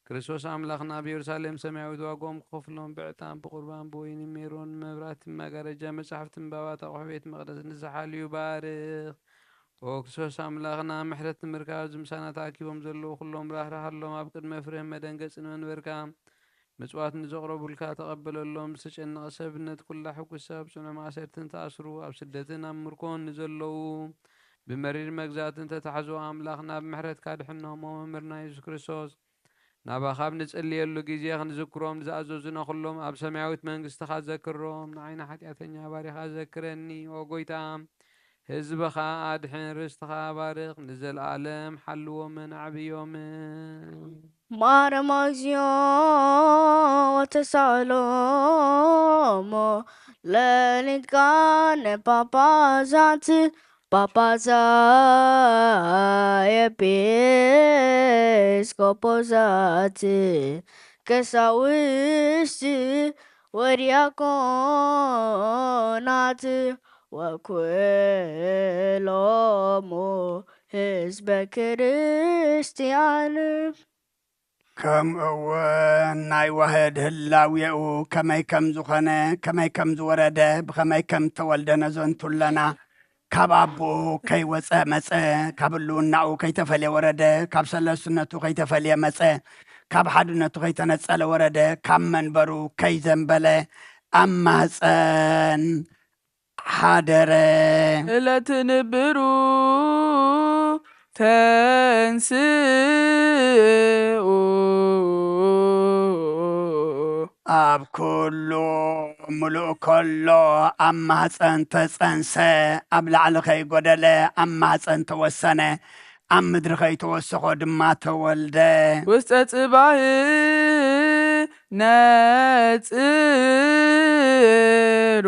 ክርስቶስ ኣምላኽና ኣብ የሩሳሌም ሰማያዊት ዋጋኦም ክኸፍሎም ብዕጣን ብቁርባን ብወይኒ ሜሮን መብራህቲ መጋረጃ መጻሕፍቲ ምንባባት ኣቑሑ ቤት መቕደስ ንዝሓልዩ ባርኽ። ኦ ክርስቶስ ኣምላኽና ምሕረት ንምርካብ ኣብዚ ምሳና ተኣኪቦም ዘለዉ ኩሎም ራህራሃሎም ኣብ ቅድሚ ፍርህን መደንገጽን መንበርካ ምጽዋት ንዘቕረቡልካ ተቐበለሎም። ዝተጨነቐ ሰብ ነቲ ኩላ ሕጉስ ሰብ ጽኑዕ ማእሰርትን ተኣስሩ ኣብ ስደትን ኣብ ምርኮን ንዘለዉ ብመሪር መግዛእትን ተታሕዞ ኣምላኽ ናብ ምሕረትካ ድሕኖሞ መምህርና የሱስ ክርስቶስ ናባኻ ኣብ ንጽልየሉ ግዜ ክንዝክሮም ንዝኣዘዙና ኩሎም ኣብ ሰማያዊት መንግስትኻ ዘክሮም። ንዓይና ሓጢኣተኛ ባሪኻ ዘክረኒ ኦ ጎይታ። ህዝብኻ ኣድሕን ርስትኻ ባርኽ ንዘለኣለም ሓልዎምን ኣዕብዮምን። ማረም እግዚኦ ወተሳእሎሞ ለሊትካ ንጳጳሳት ጳጳሳ ኤጲስቆጶሳት ቀሳውስት ወዲያቆናት ወኩሎሙ ህዝበ ክርስቲያን። ከምኡ እውን ናይ ዋህድ ህላዌኡ ከመይ ከም ዝኾነ፣ ከመይ ከም ዝወረደ፣ ብኸመይ ከም ተወልደ ነዘንቱ ኣለና። ካብ ኣቦኡ ከይወጸ መጸ፣ ካብ ህልውናኡ ከይተፈልየ ወረደ፣ ካብ ሰለስነቱ ከይተፈልየ መጸ፣ ካብ ሓድነቱ ከይተነጸለ ወረደ፣ ካብ መንበሩ ከይዘንበለ ኣብ ማህጸን ሓደረ። እለት ንብሩ ተንስኡ። ኣብ ኩሉ ምሉእ ከሎ ኣብ ማህፀን ተፀንሰ፣ ኣብ ላዕሊ ከይጎደለ ኣብ ማህፀን ተወሰነ፣ ኣብ ምድሪ ከይተወሰኾ ድማ ተወልደ። ውስጠ ጽባህ ነጽሩ።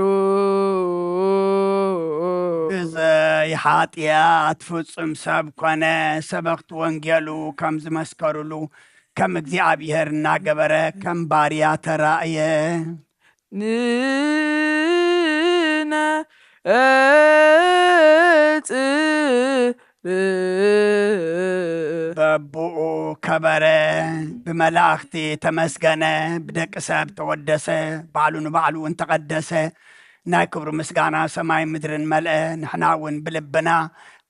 ብዘይ ሓጢኣት ፍጹም ሰብ ኮነ። ሰበኽቲ ወንጌሉ ከም ዝመስከሩሉ ከም እግዚኣብሔር እናገበረ ከም ባርያ ተራእየ። ንነ እጽ በብኡ ከበረ፣ ብመላእኽቲ ተመስገነ፣ ብደቂ ሰብ ተወደሰ፣ ባዕሉ ንባዕሉ እውን ተቐደሰ። ናይ ክብሩ ምስጋና ሰማይ ምድርን መልአ። ንሕና እውን ብልብና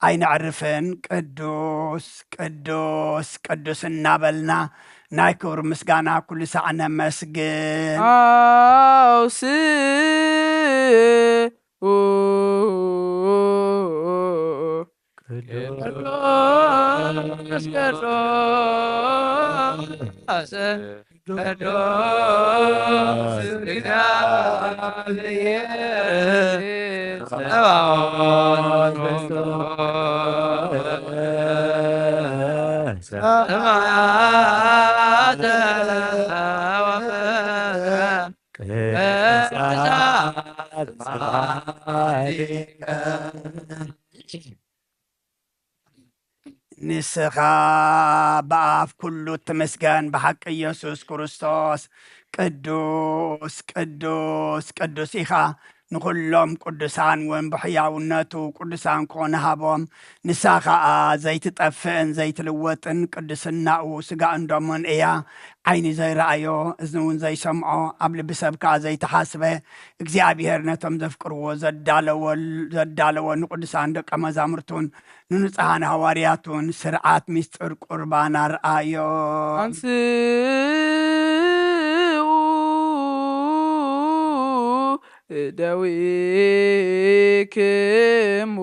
ኣይነዕርፍን፣ ቅዱስ ቅዱስ ቅዱስ እናበልና ናይ ክብሩ ምስጋና ኩሉ ሳዕ ነመስግን። ኣውስኡ ቅዱስ ቅዱስ ቅዱስ እግዚአብሔር ጸባኦት በሰማያት ወበምድር ቅዱሳን ጻድቃን። ንስኻ ብኣፍ ኩሉ እትምስገን ብሓቂ ኢየሱስ ክርስቶስ ቅዱስ ቅዱስ ቅዱስ ኢኻ። ንኹሎም ቅዱሳን እውን ብሕያውነቱ ቅዱሳን ክኾኑ ሃቦም። ንሳ ኸኣ ዘይትጠፍእን ዘይትልወጥን ቅድስናኡ ስጋኡን ደሙን እያ። ዓይኒ ዘይረኣዮ፣ እዝኒ እውን ዘይሰምዖ፣ ኣብ ልቢ ሰብ ከኣ ዘይተሓስበ፣ እግዚኣብሔር ነቶም ዘፍቅርዎ ዘዳለወል-፣ ዘዳለዎ ንቅዱሳን ደቀ መዛሙርቱን ንንጹሓን ሃዋርያቱን ስርዓት ምስጢር ቁርባን ኣርኣዮ። ኣንስኡ እደዊክሙ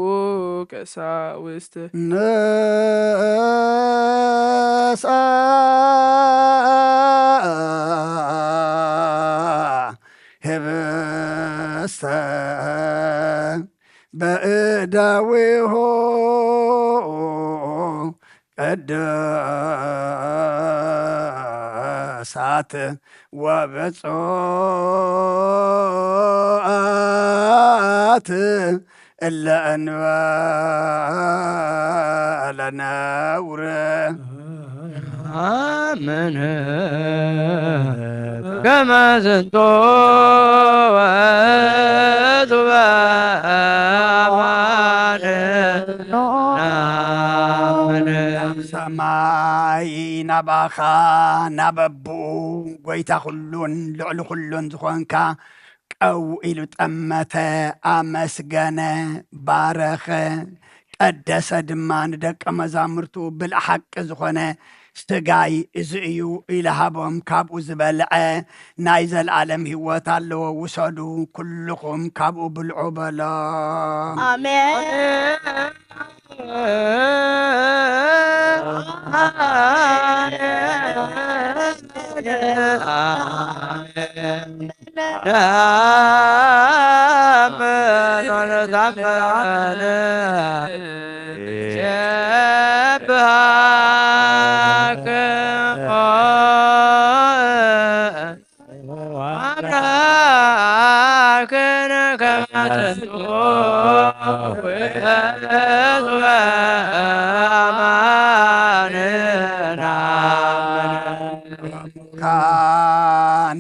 ቀሳውስት። ነሳ ህብስተ በእደዊሁ ቅዱሳት ወብፁዓት እለ እንበለ ነውር። አምን ከመ ዝንቱ ውእቱ በአማን ናብ ሰማይ ናባኻ ናብ ኣቦኡ ጎይታ ኩሉን ልዕሊ ኩሉን ዝኾንካ ቀው ኢሉ ጠመተ፣ ኣመስገነ፣ ባረኸ፣ ቀደሰ ድማ ንደቀ መዛሙርቱ ብልዕ ሓቂ ዝኾነ ስጋይ እዚ እዩ ኢሉ ሃቦም። ካብኡ ዝበልዐ ናይ ዘለኣለም ህይወት ኣለዎ፣ ውሰዱ፣ ኩልኹም ካብኡ ብልዑ በሎም። ኣሜን።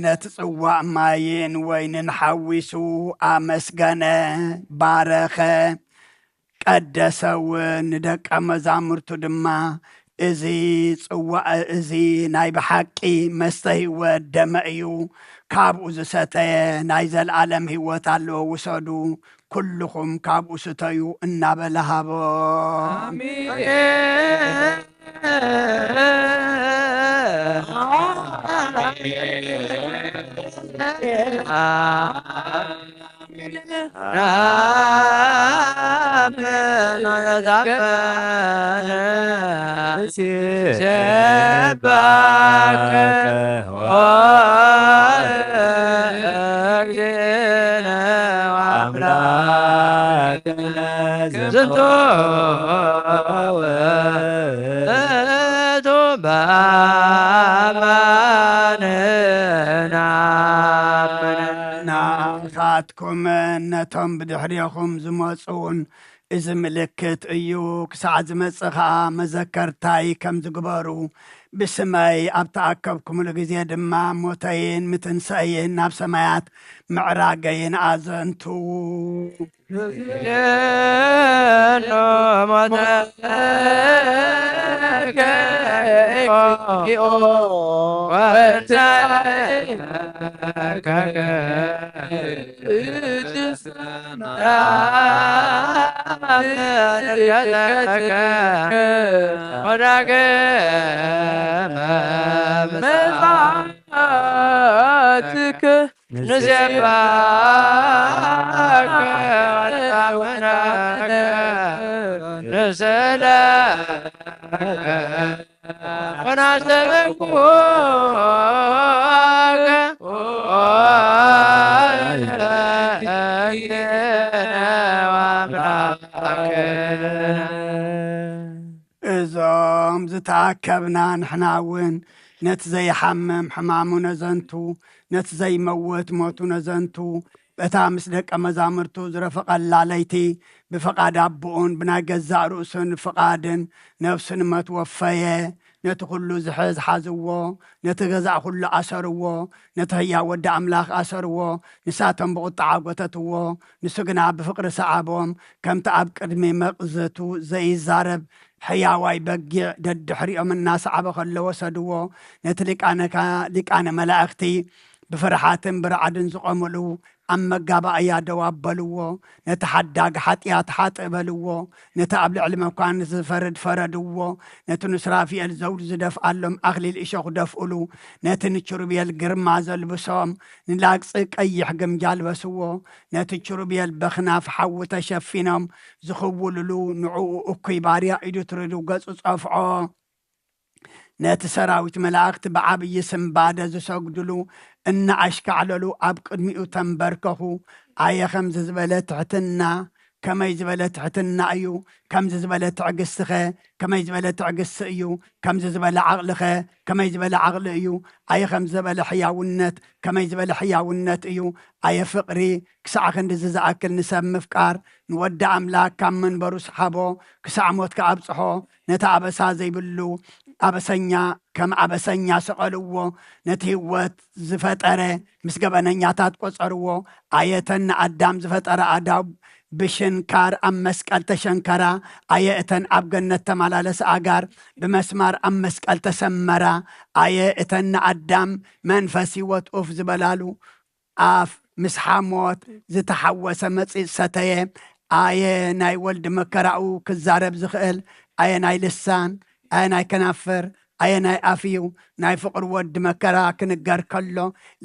ነቲ ጽዋእ ማይን ወይንን ሓዊሱ ኣመስገነ፣ ባረኸ፣ ቀደሰ እውን። ንደቀ መዛሙርቱ ድማ፣ "እዚ ጽዋእ እዚ ናይ ብሓቂ መስተ ህይወት ደመ እዩ። ካብኡ ዝሰተየ ናይ ዘለኣለም ህይወት ኣለዎ። ውሰዱ፣ ኩልኹም ካብኡ ስተዩ" እናበለ ሃቦም። ኣሜን። ናኻትኩምን ነቶም ብድሕሬኹም ዝመጹን እዚ ምልክት እዩ። ክሳዕ ዝመጽእ ኸኣ መዘከርታይ ከም ዝግበሩ፣ ብስመይ ኣብ ተኣከብኩምሉ ግዜ ድማ ሞተይን ምትንሳኤይን ናብ ሰማያት ምዕራገይን ኣዘንቱ። እዞም ዝተኣከብና ንሕና እውን ነቲ ዘይሓምም ሕማሙ ነዘንቱ፣ ነቲ ዘይመውት ሞቱ ነዘንቱ፣ በታ ምስ ደቀ መዛሙርቱ ዝረፈቐላ ለይቲ ብፍቓድ ኣቦኡን ብናይ ገዛእ ርእሱን ፍቓድን ነፍሱ ንሞት ወፈየ። ነቲ ኩሉ ዝሕዝ ሓዝዎ፣ ነቲ ገዛእ ኩሉ ኣሰርዎ፣ ነቲ ህያው ወዲ ኣምላኽ ኣሰርዎ። ንሳቶም ብቑጥዓ ጎተትዎ፣ ንሱ ግና ብፍቕሪ ሰዓቦም። ከምቲ ኣብ ቅድሚ መቕዘቱ ዘይዛረብ ሕያዋይ በጊዕ ደድሕሪኦም እናሰዓበ ከሎ ወሰድዎ። ነቲ ሊቃነ ካ-፣ ሊቃነ መላእኽቲ ብፍርሓትን ብርዓድን ዝቖምሉ ኣብ መጋባእያ ደው ኣበልዎ። ነቲ ሓዳግ ሓጢኣት ሓጥእ በልዎ። ነቲ ኣብ ልዕሊ መኳንንቲ ዝፈርድ ፈረድዎ። ነቲ ንሱራፊኤል ዘውዲ ዝደፍኣሎም ኣኽሊል እሾኽ ደፍኡሉ። ነቲ ንኪሩቤል ግርማ ዘልብሶም ንላግጺ ቀይሕ ግምጃ ኣልበስዎ። ነቲ ኪሩቤል በኽናፍ ሓዊ ተሸፊኖም ዝኽውልሉ ንዕኡ እኩይ ባርያ ኢዱ ትርድው ገጹ ጸፍዖ። ነቲ ሰራዊት መላእኽቲ ብዓብዪ ስንባደ ዝሰግድሉ እናኣሽካዕለሉ ኣብ ቅድሚኡ ተንበርከኹ። ኣየ ከምዚ ዝበለ ትሕትና! ከመይ ዝበለ ትሕትና እዩ! ከምዚ ዝበለ ትዕግስቲኸ ከመይ ዝበለ ትዕግስቲ እዩ! ከምዚ ዝበለ ዓቕሊኸ ከመይ ዝበለ ዓቕሊ እዩ! ኣየ ከምዚ ዝበለ ሕያውነት! ከመይ ዝበለ ሕያውነት እዩ! ኣየ ፍቕሪ! ክሳዕ ክንድዚ ዝኣክል ንሰብ ምፍቃር! ንወዲ ኣምላክ ካብ መንበሩ ሰሓቦ፣ ክሳዕ ሞት ከኣብጽሖ፣ ነቲ ኣበሳ ዘይብሉ ኣበሰኛ ከም ኣበሰኛ ሰቐልዎ፣ ነቲ ህይወት ዝፈጠረ ምስ ገበነኛታት ቆጸርዎ። ኣየተን ንኣዳም ዝፈጠረ ኣዳም ብሽንካር ኣብ መስቀል ተሸንከራ፣ ኣየ እተን ኣብ ገነት ተመላለስ ኣጋር ብመስማር ኣብ መስቀል ተሰመራ፣ ኣየ እተን ንኣዳም መንፈስ ህይወት ኡፍ ዝበላሉ ኣፍ ምስ ሓሞት ዝተሓወሰ መጺጽ ሰተየ፣ ኣየ ናይ ወልድ መከራኡ ክዛረብ ዝኽእል፣ ኣየ ናይ ልሳን፣ ኣየ ናይ ከናፍር፣ ኣየ ናይ ኣፍ እዩ። ናይ ፍቕሪ ወዲ መከራ ክንገር ከሎ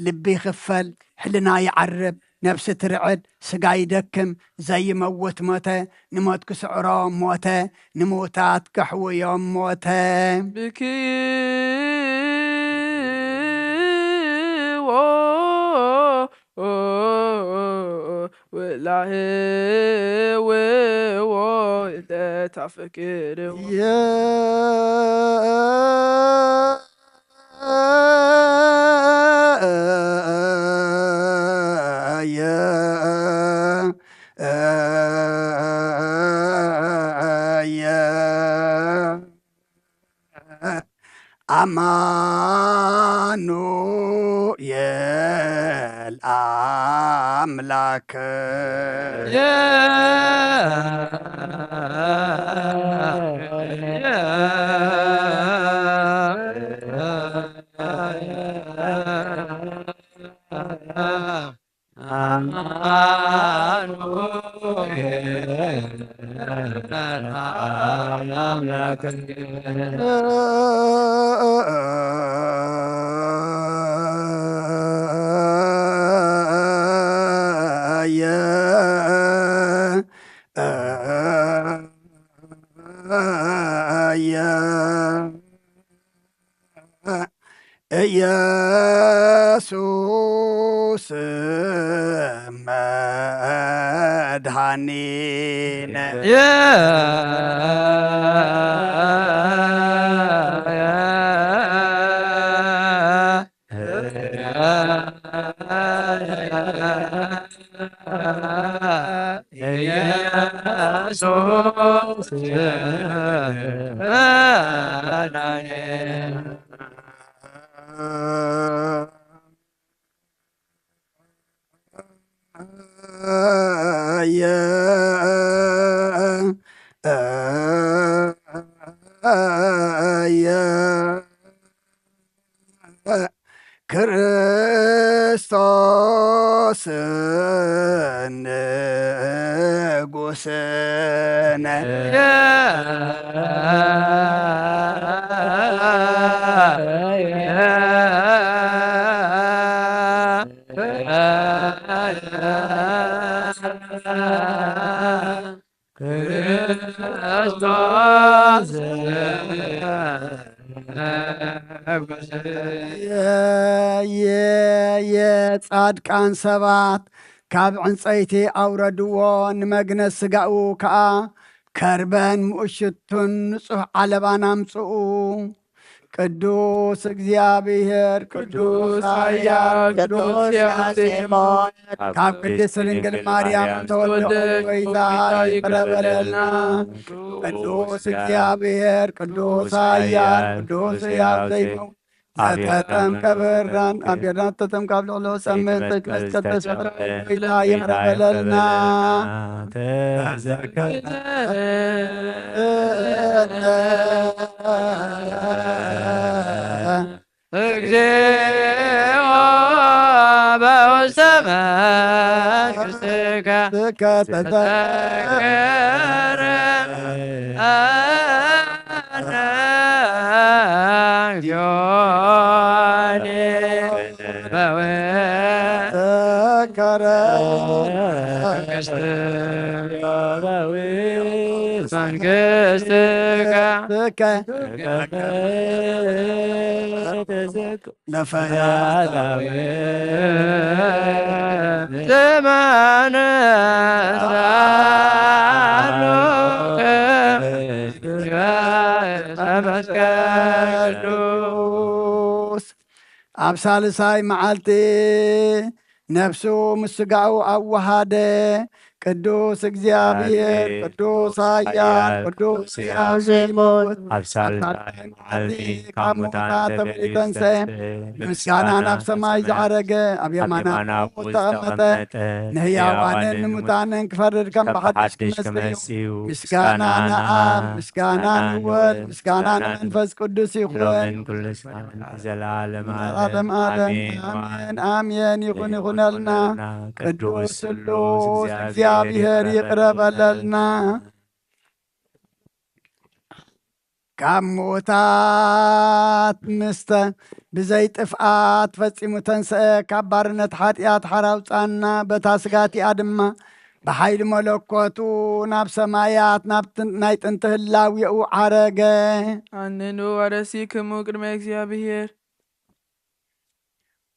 ልቢ ይኽፈል፣ ሕልና ይዓርብ፣ ነብሲ ትርዕድ፣ ስጋ ይደክም፣ ዘይመውት ሞተ፣ ንሞት ክስዕሮ ሞተ፣ ንምውታት ከሕውዮም ሞተ። ብክዎ ወላህዎ ለታፍቅርዎ። ኣማኑኤል ኣምላክ። ኢየሱስ መድኃኒነ። ኢየሱስ ክርስቶስ ንጉስነ። ክርስቶስ ንጉስ። የ-፣ የ-፣ የጻድቃን ሰባት ካብ ዕንጸይቲ ኣውረድዎ፣ ንመግነዝ ስጋኡ ከኣ ከርበን ምኡሽቱን ንጹሕ ዓለባን ኣምጽኡ። ቅዱስ እግዚኣብሔር፣ ቅዱስ ኃያል፣ ቅዱስ ያዜማ፣ ካብ ቅድስት ድንግል ማርያም ተወልደ ጎይታ ይቅረ በለልና። ቅዱስ እግዚኣብሔር፣ ቅዱስ ኃያል፣ ቅዱስ ሕያው ዘይመውት፣ ዘተጠምቀ ብራን ኣብ ዮርዳኖስ ተጠምቀ ኣብ ልዕሊ ሰሜን መስቀል ተሰቅለ ጎይታ ይቅረ በለልና። ተዘከረ እግዚኦ በውስተ መንግሥትከ ተዘከረ። ነፈያታዊ ዘመን ሳሉከ መንፈስ ቅዱስ። ኣብ ሳልሳይ መዓልቲ ነፍሱ ምስ ስጋኡ ኣወሃደ፣ ቅዱስ እግዚኣብሔር፣ ቅዱስ ኃያል፣ ቅዱስ ሕያው ዘይሞት፣ ኣብ ሳልሳይ መዓልቲ ካብ ሙታን ተፈልዩ ተንሥአ። ምስጋና ናብ ሰማይ ዝዓረገ፣ ኣብ የማናት ዝተቐመጠ፣ ንሕያዋንን ንሙታንን ክፈርድ ከም ብሓድሽ ክመጽእ እዩ። ምስጋና ንኣብ፣ ምስጋና ንወልድ፣ ምስጋና ንመንፈስ ቅዱስ ይኹን። ሎምን ኩሉ ሰዓትን ዘለዓለም ዓለም ዓለም። ኣሜን። ኣሜን። ኣሜን። ይኹን ይኹነልና። ቅዱስ ስሉስ እግዚኣብሔር ይቕረ በለልና። ካብ ምዉታት ምስተ ብዘይ ጥፍኣት ፈጺሙ ተንስአ፣ ካብ ባርነት ሓጢኣት ሓራ ኣውጻና፣ በታ ስጋ እቲኣ ድማ ብሓይሊ መለኮቱ ናብ ሰማያት፣ ናብ ትን-፣ ናይ ጥንቲ ህላዌኡ ዓረገ። ኣነኑ ኣረሲክሙ ቅድመ እግዚኣብሔር።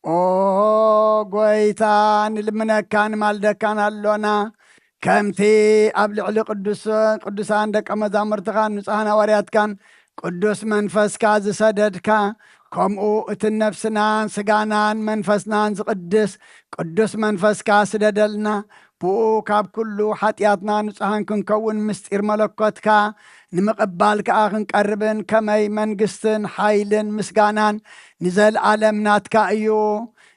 ኦ ጎይታ፣ ንልምነካን ንማልደካን ኣሎና። ከምቲ ኣብ ልዕሊ ቅዱስ-፣ ቅዱሳን ደቀ መዛሙርትኻን ንጹሓን ሃዋርያትካን ቅዱስ መንፈስካ ዝሰደድካ፣ ከምኡ እቲ ነፍስናን ስጋናን መንፈስናን ዝቕድስ ቅዱስ መንፈስካ ስደደልና። ብኡ ካብ ኩሉ ሓጢኣትና ንጹሓን ክንከውን፣ ምስጢር መለኮትካ ንምቕባል ከኣ ክንቀርብን፣ ከመይ መንግስትን ሓይልን ምስጋናን ንዘለኣለም ናትካ እዩ።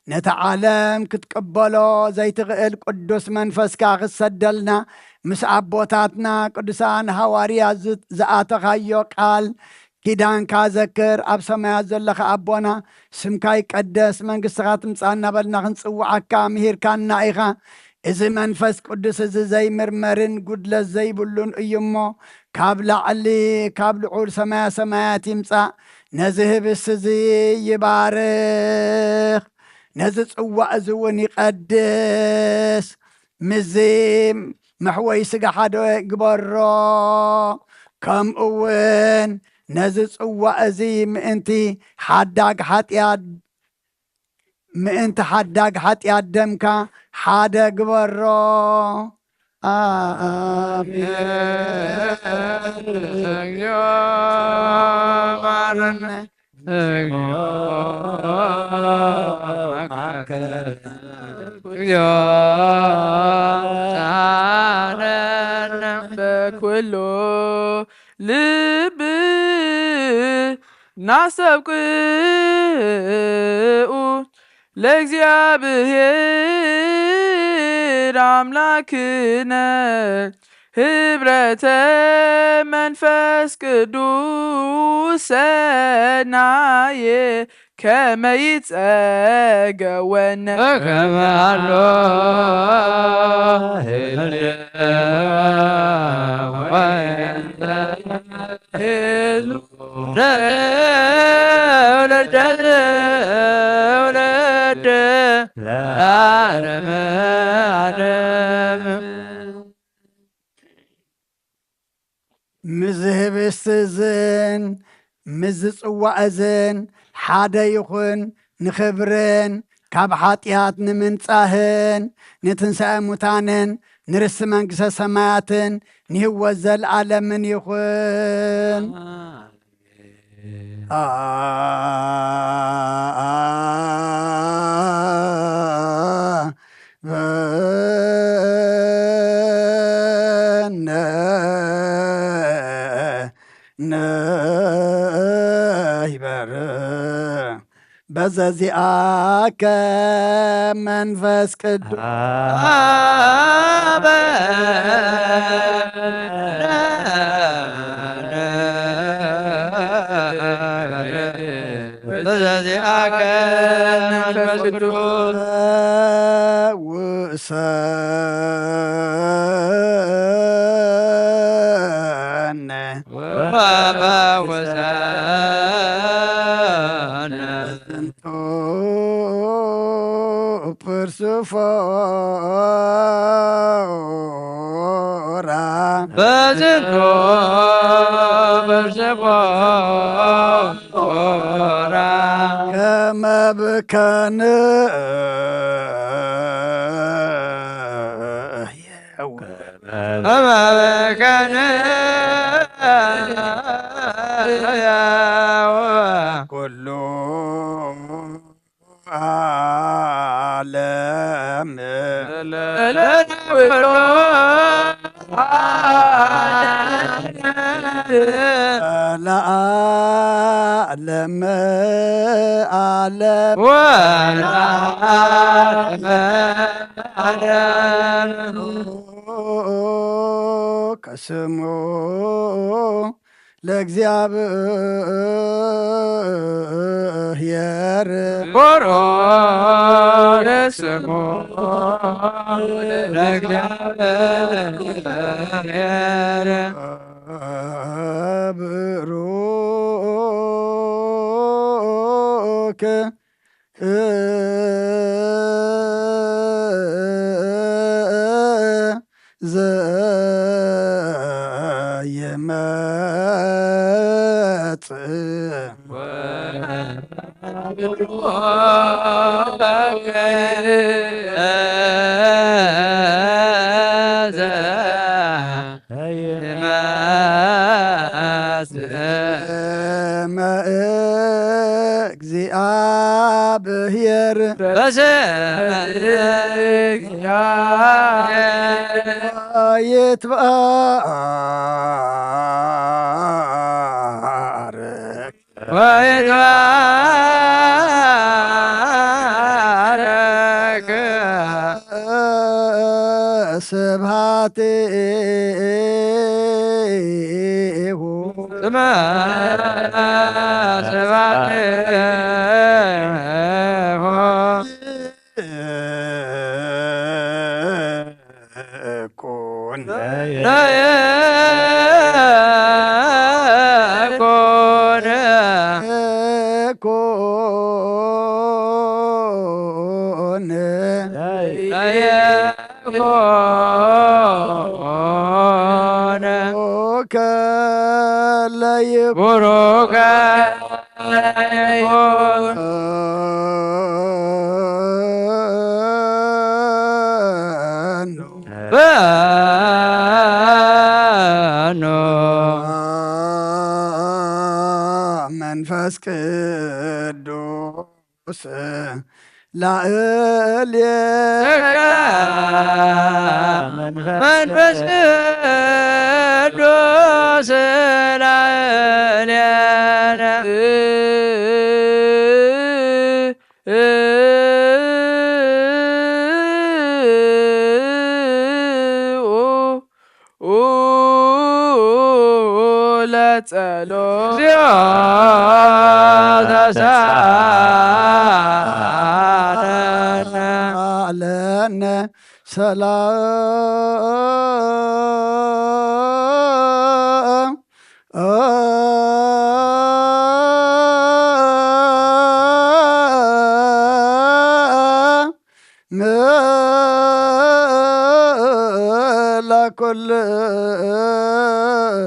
ነቲ ዓለም ክትቅበሎ ዘይትኽእል ቅዱስ መንፈስካ ክትሰደልና፣ ምስ ኣቦታትና ቅዱሳን ሃዋርያት ዝ-፣ ዝኣተኻዮ ቃል ኪዳንካ ዘክር። ኣብ ሰማያት ዘለኻ ኣቦና፣ ስምካ ይቀደስ፣ መንግስትኻ ትምጻእ እናበልና ክንጽውዓካ ምሂርካና ኢኻ። እዚ መንፈስ ቅዱስ እዚ ዘይምርመርን ጉድለት ዘይብሉን እዩ እሞ፣ ካብ ላዕሊ፣ ካብ ልዑል ሰማያ ሰማያት ይምጻእ። ነዚ ህብስቲ እዚ ይባርኽ፣ ነዚ ጽዋእ እዚ እውን ይቐድስ። ምስዚ መሕወይ ስጋ ሓደ ግበሮ፣ ከምኡ እውን ነዚ ጽዋእ እዚ ምእንቲ ሓዳግ ሓጢኣት፣ ምእንቲ ሓዳግ ሓጢኣት ደምካ ሓደ ግበሮ። ኣሜን። እግዚኦ መሐረነ። በኩሉ ልብ ናሰብቅኡ ለእግዚኣብሔር ኣምላክነ ህብረተ መንፈስ ቅዱስ ሰናየ ከመ ይጸገወነ ከመ ኣሎ ህዝቡ ተወለደ ተወለደ ለዓለመ ዓለም። ምዝ ህብስት እዝን ምዝ ጽዋእ እዝን ሓደ ይኹን፣ ንኽብርን ካብ ሓጢኣት ንምንጻህን ንትንሳኤ ሙታንን ንርስቲ መንግስተ ሰማያትን ንህይወት ዘለኣለምን ይኹን። በነ ነይበር በዘዚኣከ መንፈስ ቅዱስ በዘዚኣከ መንፈስ ቅዱስ ውእሰነ ወፈውሰነ። በዝንቱ ፕርስፎራ በዝንቱ ፕርስፎራ ከመ ብከነ ከመ ብከነ ኩሉ ዓለም ለዓለም ዓለም ወለዓለመ ዓለም። ከስሙ ለእግዚኣብሔር ወረስሙ ለእግዚኣብሔር ብሩክ ዘይመጽእ ስመ እግዚአብሔር በስመ እግዚአብሔር ይትባረክ ወይትባረክ ስብሐቲሁ ስመ ስብሐቲሁ ኩን ኩን ኩን ኩን ቡሩከ ለይኩን ቡሩከ ለይኩን በኖ መንፈስ ቅዱስ ላዕሌነ መንፈስ ቅዱስ ላዕሌነ ለጸሎ እግዚኦ ተሳለነ ሰላም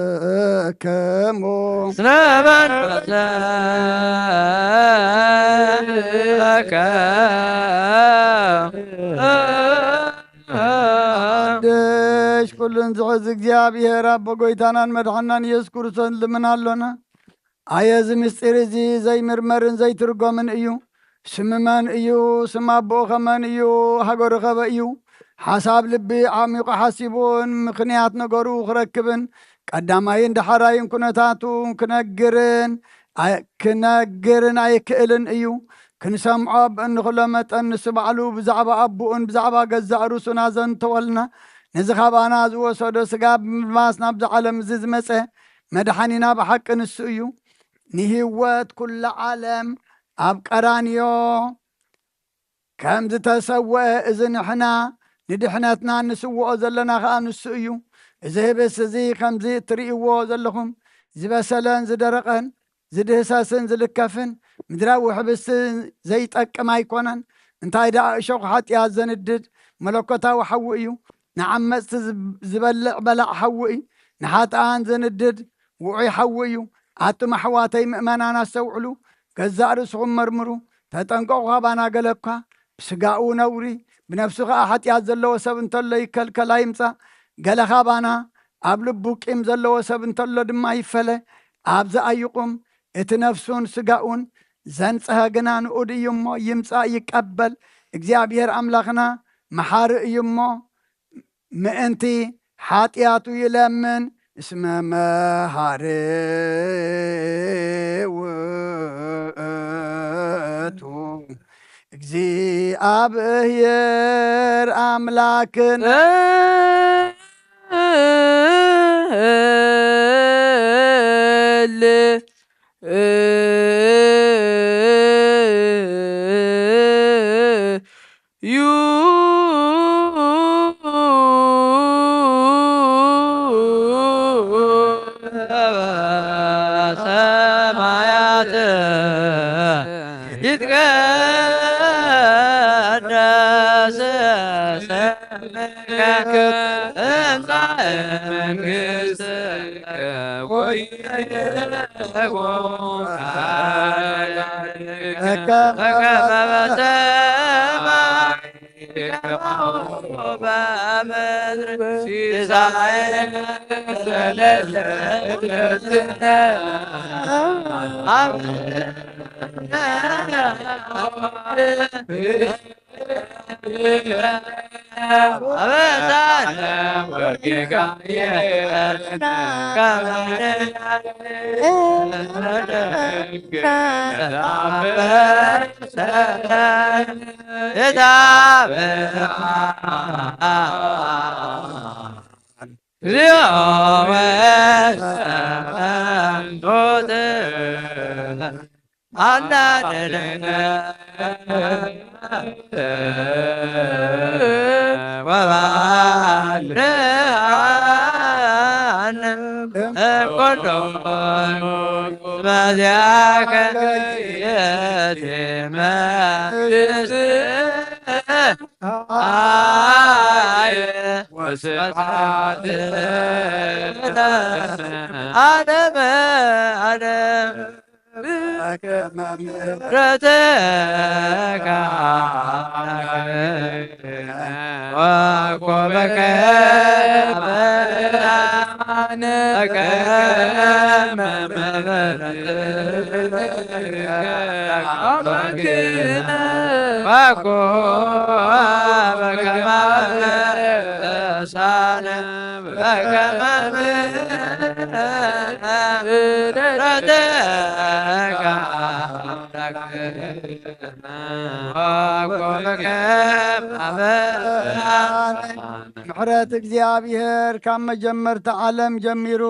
ለኩልክሙ እስመ መንፈስከ ሓድሽ ኩሉን ዝሕዝ እግዚኣብሔር ኣቦ ጎይታናን መድሓናን ኢየሱስ ክርስቶስ ልምን ኣሎና። ኣየ እዚ ምስጢር እዚ ዘይምርመርን ዘይትርጎምን እዩ። ስም መን እዩ? ስም ኣቦኡ ኸመን እዩ? ሃገሩ ኸበ እዩ? ሓሳብ ልቢ ዓሚቑ ሓሲቡን ምኽንያት ነገሩ ክረክብን ቀዳማይን ዳሕራይን ኩነታቱ ክነግርን ኣይ-፣ ክነግርን ኣይክእልን እዩ። ክንሰምዖ ብእንኽሎ መጠን ንሱ ባዕሉ ብዛዕባ ኣቦኡን ብዛዕባ ገዛእ ርእሱን ኣዘንተወልና። ነዚ ኻባና ዝወሰዶ ስጋ ብምልባስ ናብዚ ዓለም እዚ ዝመጸ መድሓኒና ብሓቂ ንሱ እዩ። ንህይወት ኩላ ዓለም ኣብ ቀራንዮ ከም ዝተሰወአ፣ እዚ ንሕና ንድሕነትና እንስውኦ ዘለና ኸኣ ንሱ እዩ። እዚ ህብስቲ እዚ ከምዚ እትርእይዎ ዘለኹም ዝበሰለን ዝደረቐን ዝድህሰስን ዝልከፍን ምድራዊ ህብስቲ ዘይጠቅም ኣይኮነን። እንታይ ደኣ እሾኽ ሓጢኣት ዘንድድ መለኮታዊ ሓዊ እዩ። ንዓመጽቲ ዝብ-፣ ዝበልዕ በላዕ ሓዊ እዩ። ንሓጥኣን ዘንድድ ውዑይ ሓዊ እዩ። ኣቱም ኣሕዋተይ ምእመናን ኣስተውዕሉ፣ ገዛእ ርእስኹም መርምሩ፣ ተጠንቀቑ። ካባና ገለ እኳ ብስጋኡ ነውሪ፣ ብነፍሱ ኸኣ ሓጢኣት ዘለዎ ሰብ እንተሎ ይከልከል ኣይምጻእ። ገለ ካባና ኣብ ልቡ ቂም ዘለዎ ሰብ እንተሎ ድማ ይፈለ። ኣብዚ ኣይቑም። እቲ ነፍሱን ስጋኡን ዘንጽሀ ግና ንኡድ እዩ እሞ ይምጻእ ይቀበል። እግዚኣብሔር ኣምላኽና መሓሪ እዩ እሞ፣ ምእንቲ ሓጢኣቱ ይለምን፣ እስመ መሃሪ ውእቱ እግዚኣብሔር ኣምላክን። ሰማያት ይትቀደስ ስምከ ትምጻእ መንግሥትከ ወይኩን ፈቃድከ በከመ በሰማይ ከማሁ በምድር። ሲሳየነ ዘለለ ዕለትነ ሀበነ ምሕረት እግዚኣብሔር ካብ መጀመርታ ዓለም ጀሚሩ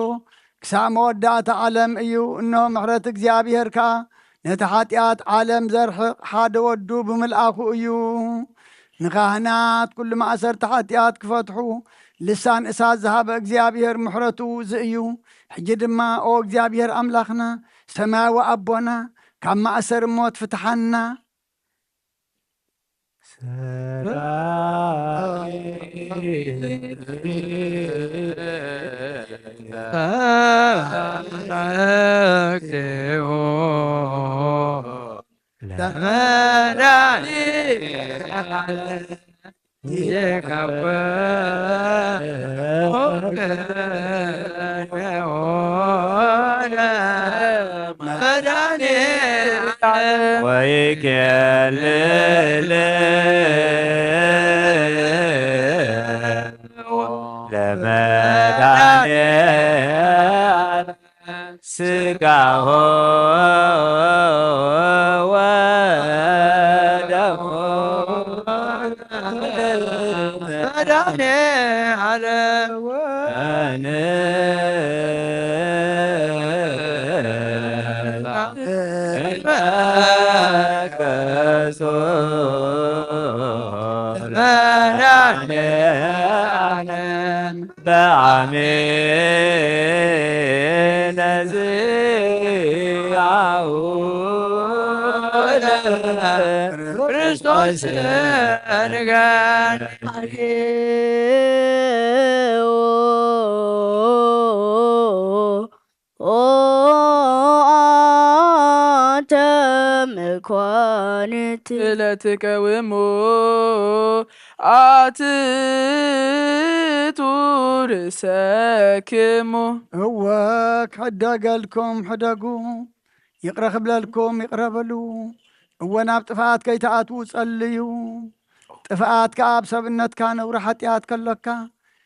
ክሳብ መወዳእታ ዓለም እዩ። እነሆ ምሕረት እግዚኣብሔር ከኣ ነቲ ሓጢኣት ዓለም ዘርሕቕ ሓደ ወዱ ብምልኣኹ እዩ። ንኻህናት ኩሉ ማእሰርቲ ሓጢኣት ክፈትሑ ልሳን እሳት ዝሃበ እግዚኣብሔር ምሕረቱ እዚ እዩ። ሕጂ ድማ ኦ እግዚኣብሔር ኣምላኽና ሰማያዊ ኣቦና ካብ ማእሰር ሞት ፍትሓና። ወይኬልል ለመድኃኔዓለም ስጋሁ ወደሙ መድኃኔዓለም በአሜን ዚአሁ ክርስቶስ ንገን ኦ አንተ መኳንንት ለትቀውሙ አትቱ ርእሰክሙ። እወ ክሕደገልኩም ሕደጉ፣ ይቕረ ክብለልኩም ይቕረ በሉ። እወ ናብ ጥፍኣት ከይትኣትዉ ጸልዩ። ጥፍኣት ከኣ ኣብ ሰብነትካ ነውሪ ሓጢኣት ከሎካ፣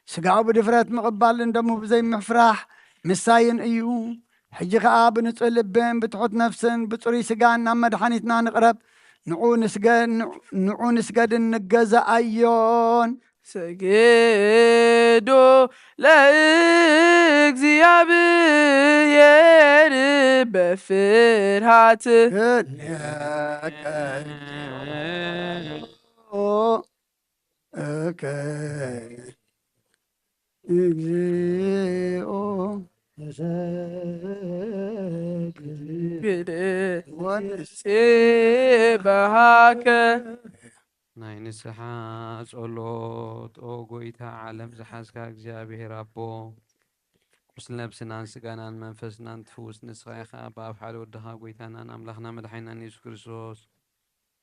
ስጋኡ ብድፍረት ምቕባልን ደሙ ብዘይምፍራሕ ምሳይን እዩ። ሕጂ ከኣ ብንጹህ ልብን ብትሑት ነፍስን ብጽሩይ ስጋን ናብ መድሓኒትና ንቕረብ። ንዑ ንስገድ፣ ንዑ ንስገድን ንገዛኣዮን። ሰግዱ ለእግዚኣብሔር በፍርሃት። እከ እግዚኦ ግድ ወንሴ በሃከ። ናይ ንስሓ ጸሎት። ኦ ጎይታ፣ ዓለም ዝሓዝካ እግዚኣብሔር ኣቦ፣ ቁስሊ ነብስናን ስጋናን መንፈስናን ትፍውስ ንስኻ ኢኻ። ብኣብ ሓደ ወድኻ ጎይታናን ኣምላኽና መድሓኒናን የሱስ ክርስቶስ፣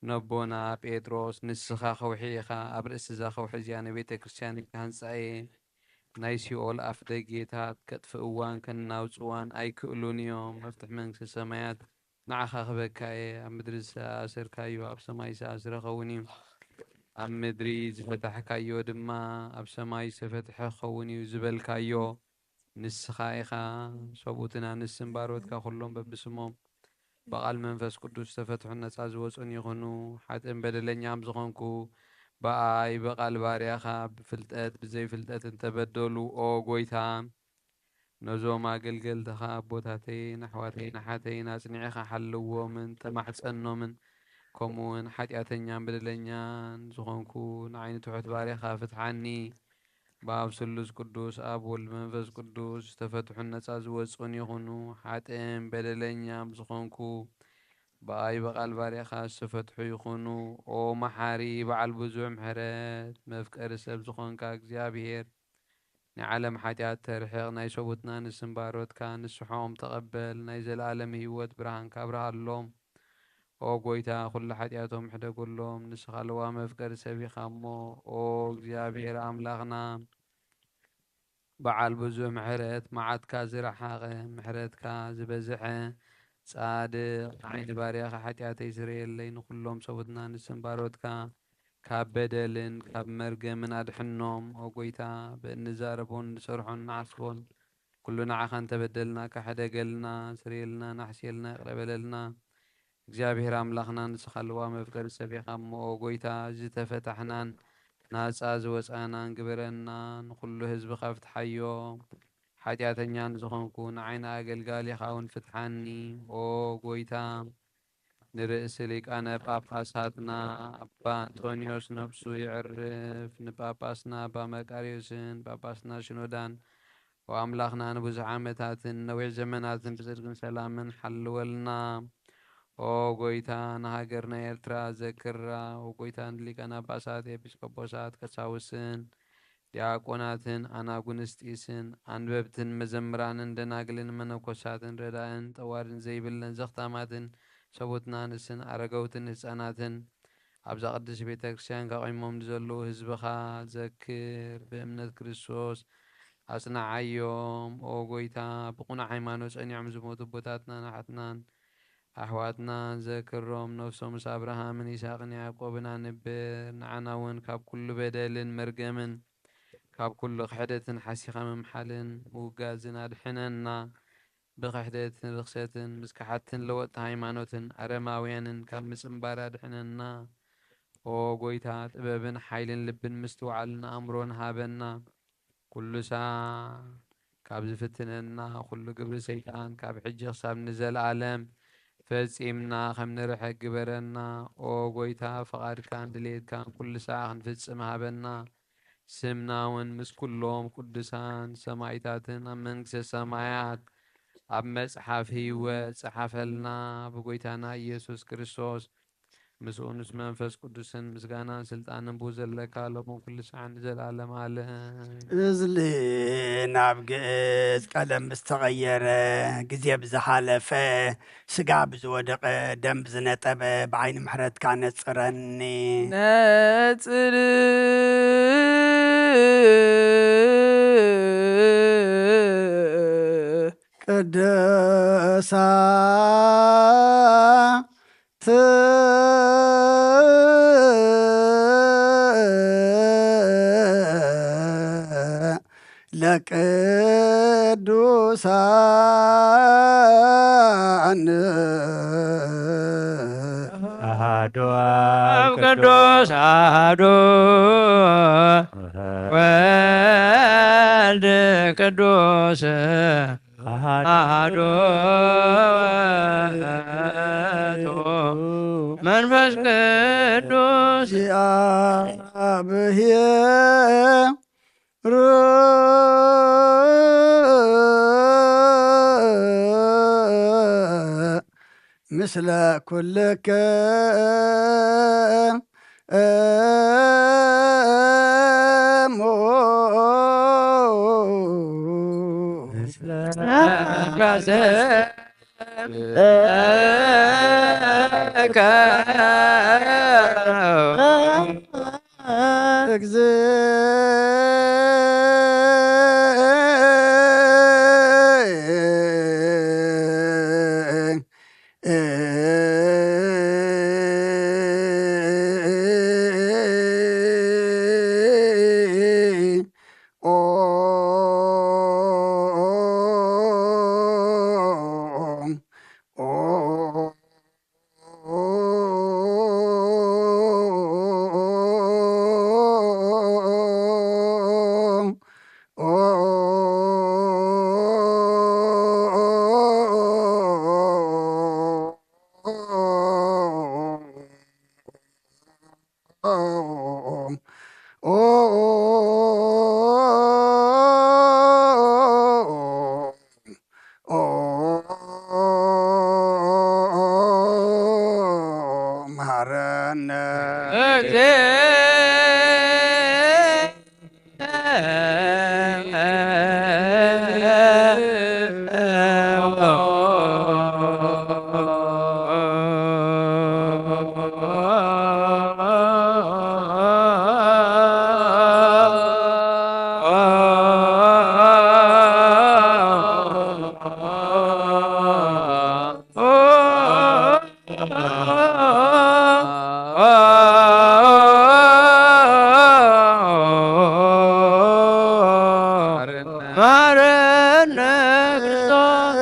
ነቦና ጴጥሮስ፣ ንስኻ ከውሒ ኢኻ፣ ኣብ ርእሲ እዛ ከውሒ እዚኣ ንቤተ ክርስቲያን ክሃንጻ እየ፣ ናይ ሲኦል ኣፍ ደጌታት ከጥፍእዋን ከናውጽዋን ኣይክእሉን እዮም። መፍትሕ መንግስተ ሰማያት ንዓኻ ክበካ እየ። ኣብ ምድሪ ዝኣሰርካዮ ኣብ ሰማይ ዝተኣስረ ኸውን እዩ። ኣብ ምድሪ ዝፈታሕካዮ ድማ ኣብ ሰማይ ዝተፈትሐ ክኸውን እዩ ዝበልካዮ ንስኻ ኢኻ። ሰብኡትን ኣንስትን ባሮትካ ኩሎም በብስሞም ብቓል መንፈስ ቅዱስ ዝተፈትሑ ነጻ ዝወጹን ይኹኑ። ሓጥእን በደለኛም ዝኾንኩ ብኣይ ብቓል ባርያኻ ብፍልጠት ብዘይፍልጠት እንተበደሉ፣ ኦ ጎይታ፣ ነዞም ኣገልገልትኻ ኣቦታተይን ኣሕዋተይን ኣሓተይን ኣጽኒዕኻ ሓልዎምን ተማሕጸኖምን፣ ከምኡ እውን ሓጢኣተኛን በደለኛን ዝኾንኩ ንዓይ ንትሑት ባርያኻ ፍትሓኒ። ብኣብ ስሉስ ቅዱስ ኣብ ወልድ መንፈስ ቅዱስ ዝተፈትሑን ነጻ ዝወጹን ይኹኑ። ሓጥእን በደለኛም ዝኾንኩ ብኣይ ብቓል ባርያኻ ዝተፈትሑ ይኹኑ። ኦ መሓሪ በዓል ብዙሕ ምሕረት መፍቀሪ ሰብ ዝኾንካ እግዚኣብሔር፣ ናይ ዓለም ሓጢኣት ተርሕቕ፣ ናይ ሰቡትና ንስም ባሮትካ ንስሖም ተቐበል፣ ናይ ዘለኣለም ህይወት ብርሃንካ ኣብርሃሎም። ኦ ጎይታ፣ ኩሉ ሓጢኣቶም ሕደጎሎም፣ ንስኻ ለዋም መፍቀሪ ሰብ ኢኻ እሞ። ኦ እግዚኣብሔር ኣምላኽና፣ በዓል ብዙሕ ምሕረት፣ መዓትካ ዝረሓቐ፣ ምሕረትካ ዝበዝሐ፣ ጻድቕ፣ ዓይኒ ባርያኻ ሓጢኣተይ ስረየለይ፣ ንኹሎም ሰቡትና ንስም ባሮትካ ካብ በደልን ካብ መርገምን ኣድሕኖም። ኦ ጎይታ፣ ብእንዛረቦን እንሰርሖን ንዓስቦን ኩሉ ንዓኻ እንተበደልናካ ሕደገልና፣ ስርየልና፣ ናሕስየልና፣ ይቕረ በለልና። እግዚኣብሔር ኣምላኽና ንስኻ ለዋም መፍቀሪ ሰብ ኢኻ እሞ፣ ኦ ጎይታ፣ ዝተፈታሕናን ናጻ ዝወጻናን ግበረና። ንኹሉ ህዝብኻ ፍትሓዮ። ሓጢኣተኛ ንዝኾንኩ ንዓይ ንኣገልጋሊኻ እውን ፍትሓኒ። ኦ ጎይታ፣ ንርእሲ ሊቃነ ጳጳሳትና ኣባ ኣንጦንዮስ ነፍሱ ይዕርፍ፣ ንጳጳስና ኣባ መቃርዮስን ጳጳስና ሽኖዳን፣ ኦ ኣምላኽና፣ ንብዙሕ ዓመታትን ነዊሕ ዘመናትን ብጽድቅን ሰላምን ሓልወልና። ኦ ጎይታ፣ ንሃገርና ኤርትራ ዘክራ። ኦ ጎይታ፣ ንሊቃነ ጳጳሳት፣ ኤጲስቆጶሳት፣ ቀሳውስን ዲያቆናትን ኣናጉንስጢስን ኣንበብትን መዘምራንን ደናግልን መነኮሳትን ረዳእን ጠዋርን ዘይብለን ዘኽታማትን ሰቡትን ኣንስትን ኣረገውትን ህፃናትን ኣብዛ ቅድስት ቤተ ክርስቲያን ካቆይሞም ንዘለዉ ህዝብኻ ዘክር። ብእምነት ክርስቶስ ኣጽንዓዮም። ኦ ጎይታ፣ ብቕኑዕ ሃይማኖት ጸኒዖም ዝሞቱ ኣቦታትናን ኣሓትናን ኣሕዋትናን ዘክሮም። ነፍሶም ምስ ኣብርሃምን ይስሐቅን ያዕቆብን ኣንብር። ንዓና እውን ካብ ኩሉ በደልን መርገምን ካብ ኩሉ ክሕደትን ሓሲኻ ምምሓልን ምውጋዝን ኣድሕነና። ብኽሕደትን ርኽሰትን ምስ ከሓድትን ለወጥቲ ሃይማኖትን ኣረማውያንን ካብ ምጽንባር ኣድሕነና። ኦ ጎይታ፣ ጥበብን ሓይልን ልብን ምስትውዓልን ኣእምሮን ሃበና። ኩሉ ሳዕ ካብ ዝፍትነና ኩሉ ግብሪ ሰይጣን ካብ ሕጂ ክሳብ ንዘለኣለም ፈጺምና ከም ንርሕቅ ግበረና። ኦ ጎይታ፣ ፍቓድካን ድሌትካን ኩሉ ሳዕ ክንፍጽም ሃበና። ስምና እውን ምስ ኩሎም ቅዱሳን ሰማይታትን ኣብ መንግስተ ሰማያት ኣብ መጽሓፍ ህይወት ጸሓፈልና። ብጎይታና ኢየሱስ ክርስቶስ ምስኡ ምስ መንፈስ ቅዱስን ምስጋናን ስልጣንን ብኡ ዘለካ ሎምን ኩሉ ሰዓን ንዘለኣለም ኣለም። እዝሊ ናብ ግእዝ ቀለም ምስ ተቐየረ፣ ግዜ ብዝሓለፈ፣ ስጋ ብዝወደቐ፣ ደም ብዝነጠበ፣ ብዓይኒ ምሕረትካ ነጽረኒ። ነጽር ቅድሳ ስብሐት ለቅዱሳን። አሐዱ አብ ቅዱስ፣ አሐዱ ወልድ ቅዱስ፣ አሐዱ ውእቱ መንፈስ ቅዱስ። እግዚአብሔር ምስለ ኩልክሙ መሐረነ። ማረነ ክርስቶስ።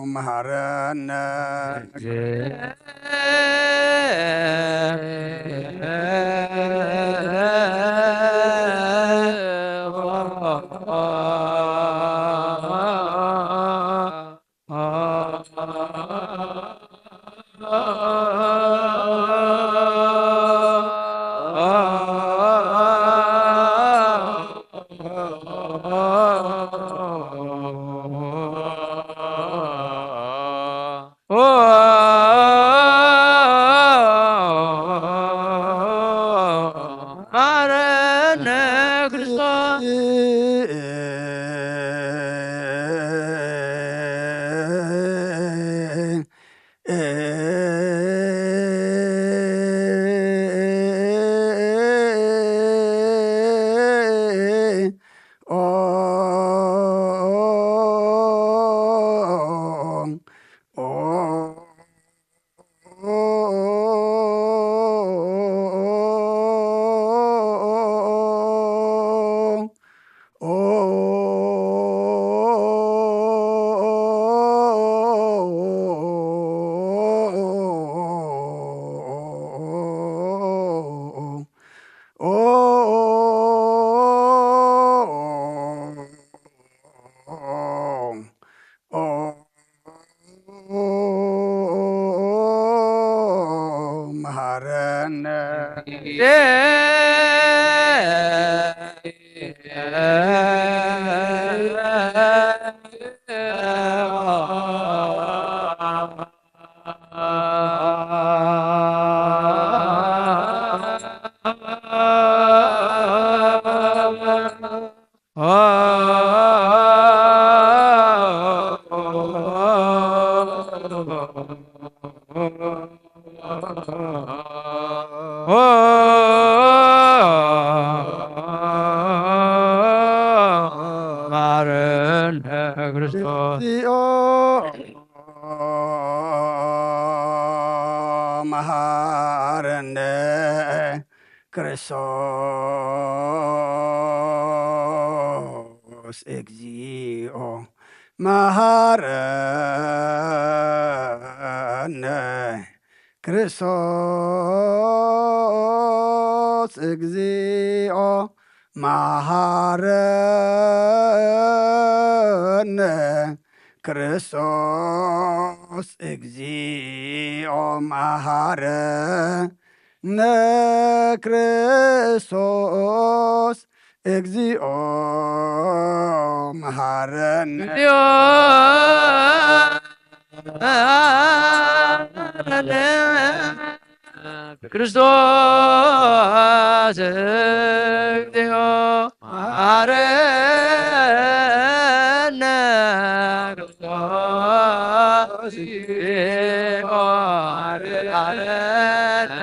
መሐረነ። ማረነ ክርስቶስ። መሐረነ። መሐረነ ክርስቶስ። እግዚኦ መሐረነ ክርስቶስ። እግዚኦ መሐረነ ክርስቶስ። እግዚኦ መሐረነ ክርስቶስ። እግዚኦ መሐረነ ክርስቶስ። እግዚኦ መሐረነ። እግዚኦ መሐረነ ክርስቶስ። እግዚኦ መሐረነ ክርስቶስ። እግዚኦ መሐረነ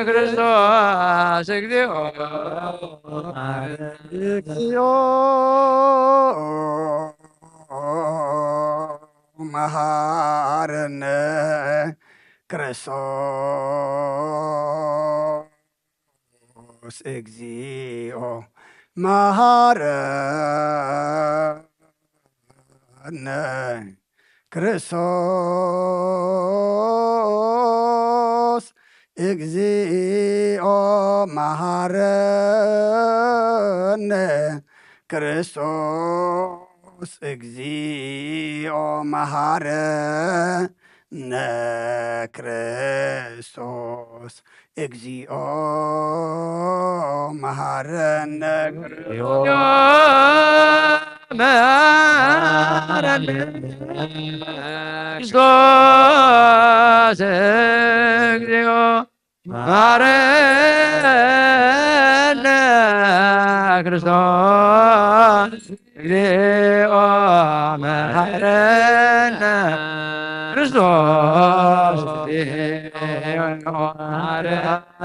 ክርስቶስ። ክርስቶስ። እግዚኦ እግዚኦ መሐረነ ክርስቶስ። እግዚኦ መሐረነ ክርስቶስ። እግዚኦ መሐረነ ክርስቶስ። እግዚኦ መሐረነ ክርስቶስ። እግዚኦ መሐረነ ክርስቶስ። መሐረነ ክርስቶስ። እግዚኦ መሐረነ ክርስቶስ። እግዚኦ መሐረነ ክርስቶስ።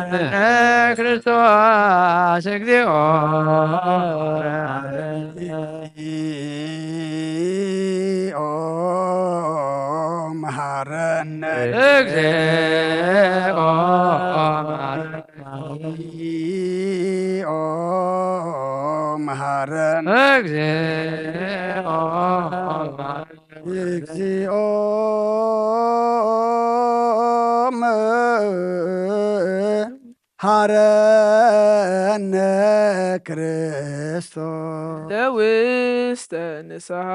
መሐረነ ክርስቶስ። እግዚኦ መሐረነ። እግዚኦ መሐረነ። እግዚኦ መሐረነ። እግዚኦ መሐረነ። እግዚኦ መሐረነ ክርስቶስ። ለውስተ ንስሓ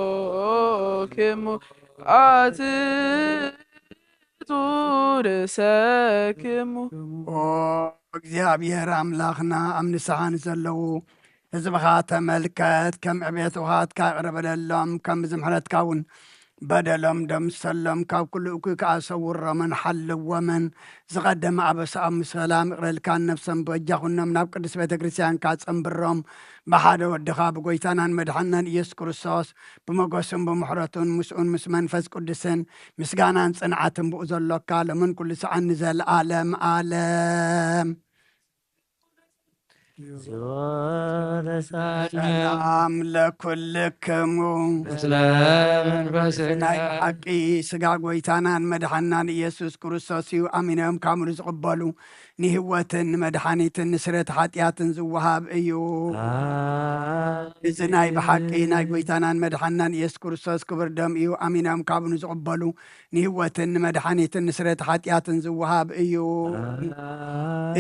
ሃሎክሙ ኣትቱ ርእሰክሙ። ኦ እግዚኣብሔር ኣምላኽና፣ ኣብ ንስሓ ንዘለዉ ህዝብኻ ተመልከት፣ ከም ዕቤት ውኻትካ ይቕረ በለሎም፣ ከም ምሕረትካ እውን በደሎም ደምሰሎም፣ ካብ ኩሉ እኩይ ከኣ ሰውሮምን ሓልዎምን። ዝቐደመ ኣበሳኦም ምስ ሰላም ይቕረልካን ነፍሶም በጃ ኩኖም ናብ ቅድስት ቤተ ክርስቲያንካ ጸንብሮም። ብሓደ ወድኻ ብጎይታናን መድሓንናን ኢየሱስ ክርስቶስ ብመጎስን ብምሕረቱን ምስኡን ምስ መንፈስ ቅዱስን ምስጋናን ጽንዓትን ብኡ ዘሎካ ሎምን ኩሉ ሰዓን ንዘለኣለም ኣለም። ሰላም ለኩልክሙ። ምስለ መንፈስከ። ናይ ሓቂ ስጋ ጎይታናን መድሓናን ኢየሱስ ክርስቶስ እዩ። ኣሚኖም ካምሉ ዝቕበሉ ንህይወትን ንመድሓኒትን ንስረት ሓጢኣትን ዝወሃብ እዩ። ኣሜን። እዚ ናይ ብሓቂ ናይ ጎይታናን መድሓናን ኢየሱስ ክርስቶስ ክብር ደም እዩ። ኣሚኖም ካብኡ ንዝቕበሉ ንህይወትን ንመድሓኒትን ንስረት ሓጢኣትን ዝወሃብ እዩ። ኣሜን።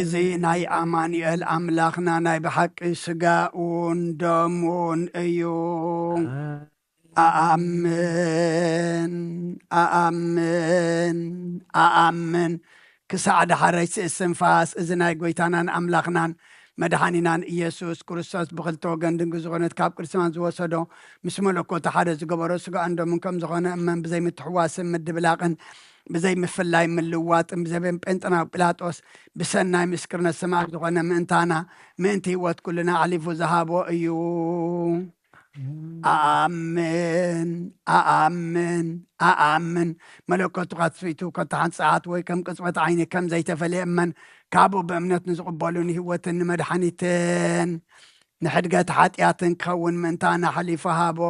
እዚ ናይ ኣማኑኤል ኣምላኽ ናይ ብሓቂ ስጋኡን ደሙን እዩ። ኣኣምን፣ ኣኣምን፣ ኣኣምን። ክሳዕ ዳሕረይ ስእስንፋስ እዚ ናይ ጎይታናን ኣምላኽናን መድሓኒናን ኢየሱስ ክርስቶስ ብኽልተ ወገን ድንግል ዝኾነት ካብ ቅድስቲ ማርያም ዝወሰዶ ምስ መለኮቱ ሓደ ዝገበሮ ስጋኡን ደሙን ከም ዝኾነ እመን። ብዘይ ምትሕዋስን ምድብላቕን ብዘይ ምፍላይ ምልዋጥን ብዘበን ጴንጠናዊ ጲላጦስ ብሰናይ ምስክርነት ሰማዕት ዝኾነ ምእንታና ምእንቲ ህይወት ኩልና ኣሕሊፉ ዝሃቦ እዩ። ኣኣምን፣ ኣኣምን፣ ኣኣምን። መለኮቱ ካትስፊቱ ከታሓንጻዓት ወይ ከም ቅጽበት ዓይኒ ከም ዘይተፈልየ እመን። ካብኡ ብእምነት ንዝቕበሉ ንህይወትን ንመድሓኒትን ንሕድገት ሓጢኣትን ክኸውን ምእንታና ኣሕሊፉ ሃቦ።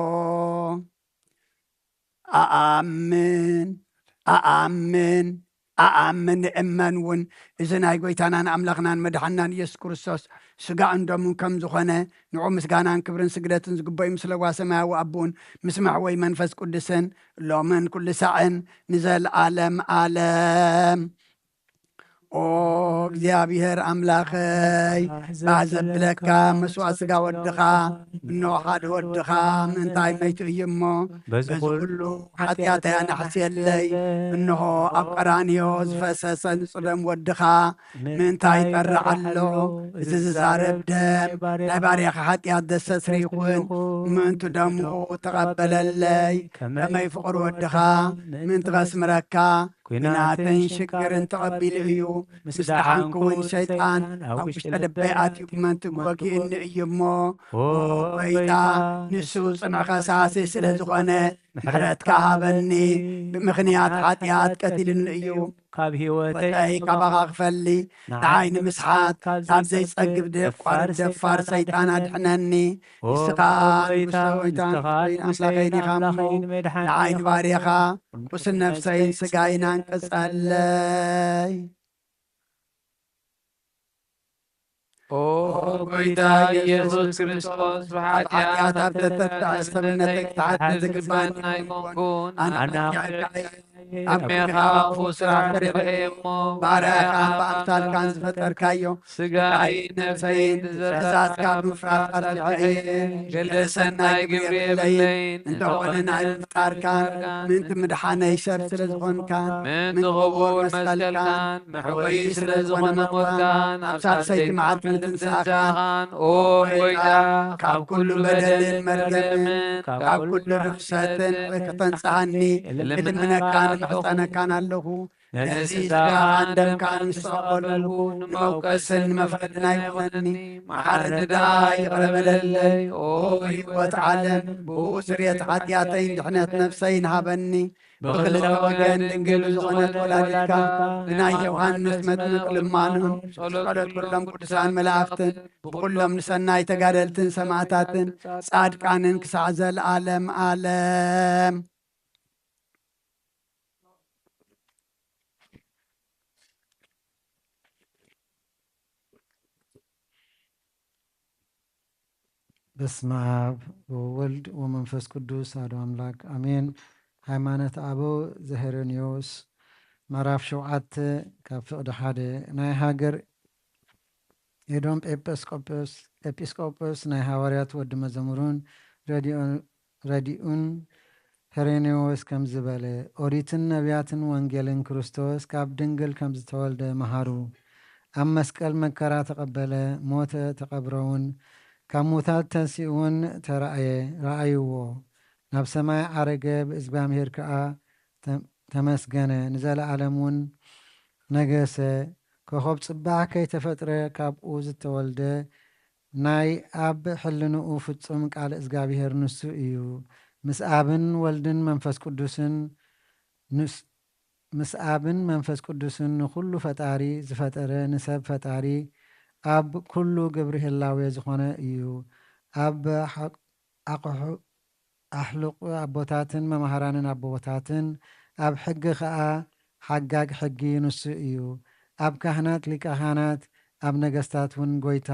ኣኣምን፣ ኣኣምን፣ ኣኣምን፣ እመን እውን። እዚ ናይ ጎይታናን ኣምላኽናን መድሓናን ኢየሱስ ክርስቶስ ስጋኡን ደሙን ከም ዝኾነ ንዑ ምስጋናን ክብርን ስግደትን ዝግበዩ ምስ ለዋ ሰማያዊ ኣቦን ምስ መሕወይ መንፈስ ቅዱስን ሎምን ኩሉ ሳዕን ንዘለዓለም ዓለም። ኦ እግዚኣብሔር ኣምላኸይ፣ ባህ ዘብለካ መስዋዕት ስጋ ወድኻ፣ እነሆ ሓደ ወድኻ ምእንታይ መይቱ እዩ እሞ፣ በዚ በዚ ኩሉ ኩሉ ሓጢኣተይ ኣናሕስየለይ። እነሆ ኣብ ቀራንዮ ዝፈሰሰ ንጹር ደም ወድኻ ምእንታይ ይጠርዕ ኣሎ። እዚ ዝዛረብ ደም ናይ ባርያኻ ሓጢኣት ዘስተስሪ ይኹን። ምእንቱ ደሙ ተቐበለለይ። ከመይ ፍቕሪ ወድኻ ምእንቲ ከስምረካ፣ ኲናትን ሽግርን ተቐቢሉ እዩ። ምስ ደሓንኩ እውን ሰይጣን ኣብ ውሽጢ ልበይ ኣትዩ ምእንቲ ክወግእኒ እዩ እሞ፣ ኦ ኦ ጎይታ፣ ጎይታ፣ ንሱ ጽንዕ ከሳሲ ስለ ዝኾነ ምሕረትካ ሃበኒ። ብምኽንያት ሓጢኣት ቀቲልኒ እዩ። ካብ ህይወተይ ወተይ ካባኻ ክፈሊ ንዓይ ንምስሓት ካብ ዘይጸግብ ደፋር ደፋር ሰይጣን ኣድሕነኒ። ኦ ንስኻ ጎይታ፣ ንጉሰ ጎይታ ንስኻ ንጉሰይ ንጉሰይ ኣምላኸይ ዲኻ እሞ ኣምላኸይ መድሓኒ ንዓይ ንባርያኻ ቁስን ነፍሰይን ስጋይን ኣንቅጸለይ። ኦ ጎይታ ኢየሱስ ክርስቶስ፣ ብሓጢኣት ኣብ ተተብትዐ ሰብነተይ ክትሓድግ ዝግባኒ ኣይኮንኩን። ኣነ ኣነ ኣብ ቅድሜኻ ክፉእ ስራሕ ሰሪሐ እየ እሞ፣ ባርያኻ ብኣምሳልካን ዝፈጠርካዮ ስጋይን ነፍሰይን ትእዛዝካ ብምፍራስ ኣርዚሐ እየ። ገለ ሰናይ ግብሪ የብለይን፣ እንተኾነ ናይ ምፍጣርካን ምእንቲ ምድሓነይ ሰብ ስለ ዝኾንካን ምእንቲ ክቡር መስቀልካን መሕወዪ ስለ ዝኾነ ሞትካን ኣብ ሳልሰይቲ መዓልቲ ምትንሳእካን፣ ኦ ጎይታ፣ ካብ ኩሉ በደልን መርገምን ካብ ኩሉ ርኽሰትን ከተንጽሃኒ እልምነካን እምሕጸነካን ኣለኹ። ነዚ ስጋኻን ደምካን ምስ ተቐበልኩ ንመውቀስን ንመፍረድን ኣይኮነኒ። መሓረኒ ደኣ ይቕረ በለለይ። ኦ ህይወት ዓለም፣ ብኡ ስርየት ሓጢኣተይን ድሕነት ነፍሰይን ሃበኒ። ብኽልተ ወገን ድንግል ዝኾነት ወላዲትካ ብናይ ዮሃንስ መጥምቅ ልማኖን ጸሎት ኩሎም ቅዱሳን መላእኽትን ብኹሎም ንሰናይ ተጋደልትን ሰማዕታትን ጻድቃንን ክሳዕ ዘለዓለም ዓለም። በስመ አብ ወወልድ ወመንፈስ ቅዱስ አሐዱ አምላክ አሜን። ሃይማኖት አበው ዘሄሬኒዮስ ምዕራፍ ሸውዓተ ካብ ፍቕዲ ሓደ። ናይ ሃገር ኤዶም ኤጲስቆጶስ፣ ኤጲስቆጶስ ናይ ሃዋርያት ወዲ መዘሙሩን ረዲኦን ረዲኡን ሄሬኔዎስ ከምዚ በለ፣ ኦሪትን ነቢያትን ወንጌልን ክርስቶስ ካብ ድንግል ከም ዝተወልደ መሃሩ። ኣብ መስቀል መከራ ተቐበለ፣ ሞተ፣ ተቐብረውን፣ ካብ ሙታት ተንሲኡውን ተራእየ፣ ረኣይዎ። ናብ ሰማይ ዓረገ፣ ብእግዚኣብሔር ከኣ ተ-፣ ተመስገነ፣ ንዘለዓለም እውን ነገሰ። ኮኸብ ጽባሕ ከይተፈጥረ ካብኡ ዝተወልደ ናይ ኣብ ሕልንኡ ፍጹም ቃል እግዚኣብሔር ንሱ እዩ። ምስ ኣብን ወልድን መንፈስ ቅዱስን ንስ-፣ ምስ ኣብን መንፈስ ቅዱስን ንኹሉ ፈጣሪ ዝፈጠረ ንሰብ ፈጣሪ ኣብ ኩሉ ግብሪ ህላዌ ዝኾነ እዩ። ኣብ ሓቅ-፣ ኣቕሑ-፣ ኣሕሉቕ ኣቦታትን መማህራንን ኣቦታትን ኣብ ሕጊ ኸኣ ሓጋግ ሕጊ ንሱ እዩ። ኣብ ካህናት ሊቀ ካህናት፣ ኣብ ነገስታት እውን ጐይታ፣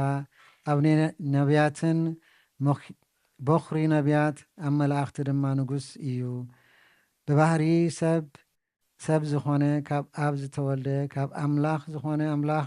ኣብ ነ-፣ ነቢያትን መኽ-፣ በኹሪ ነቢያት፣ ኣብ መላእኽቲ ድማ ንጉስ እዩ። ብባህሪ ሰብ፣ ሰብ ዝኾነ፣ ካብ ኣብ ዝተወልደ፣ ካብ ኣምላኽ ዝኾነ ኣምላኽ፣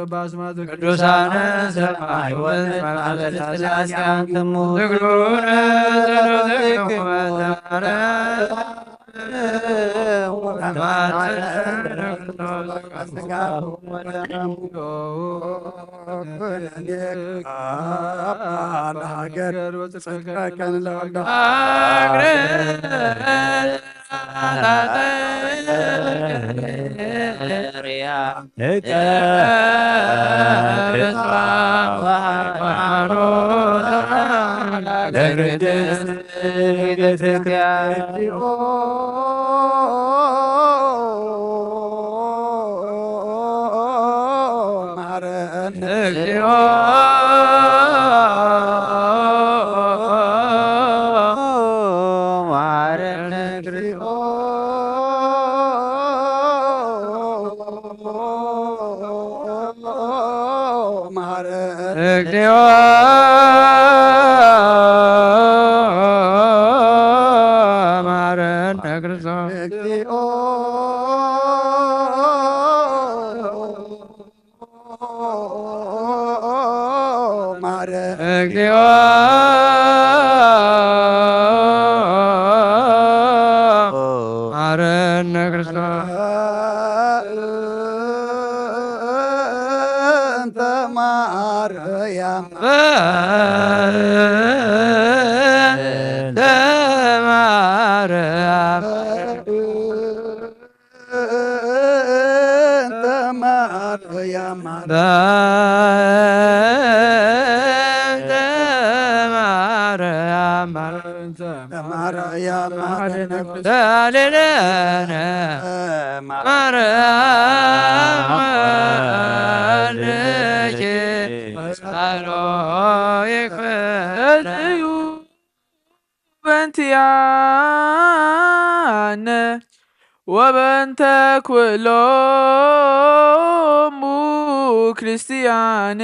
ወሰባ ስማት ቅዱሳነ ሰማይ ወመንፈስ ሥላሴ አንትሙ ትግሩነ ጸሎትክሙ ለሀገር ጽድቀከን ለወልደ እግዚኦ መሐረነ ክርስቶስ። እግዚኦ መሐረነ ክርስቶስ። ማርያም በእንተ ማርያም በእንተ ማርያም በእንተ ማርያም ማርያም ተሌለነ ማርያም ልኪ ጸሎ ይክፈለዩ በንቲያነ ወበንተ ኩሎሙ ክርስቲያን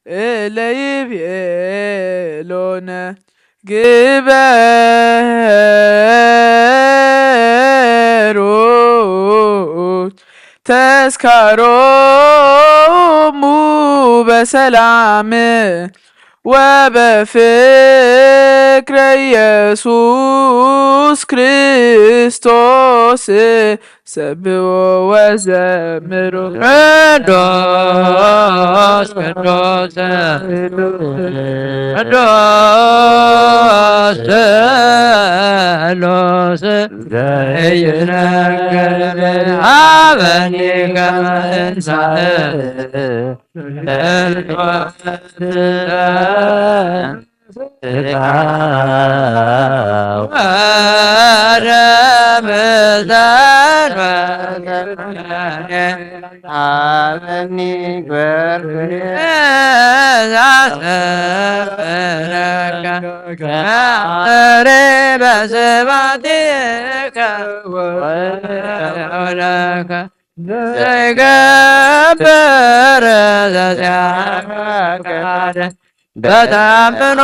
እለ ይቤሎነ ግበሩ ተስካሮሙ በሰላም ወበፍቅረ ኢየሱስ ክርስቶስ ሰብዎ ወዘምሩ። ቅዱስ ቅዱስ ቅዱስ ስሉስ ዘይነገር አበኒ ከመ እንሳእ ዘይገብር ዘዚያካደ በታምኖ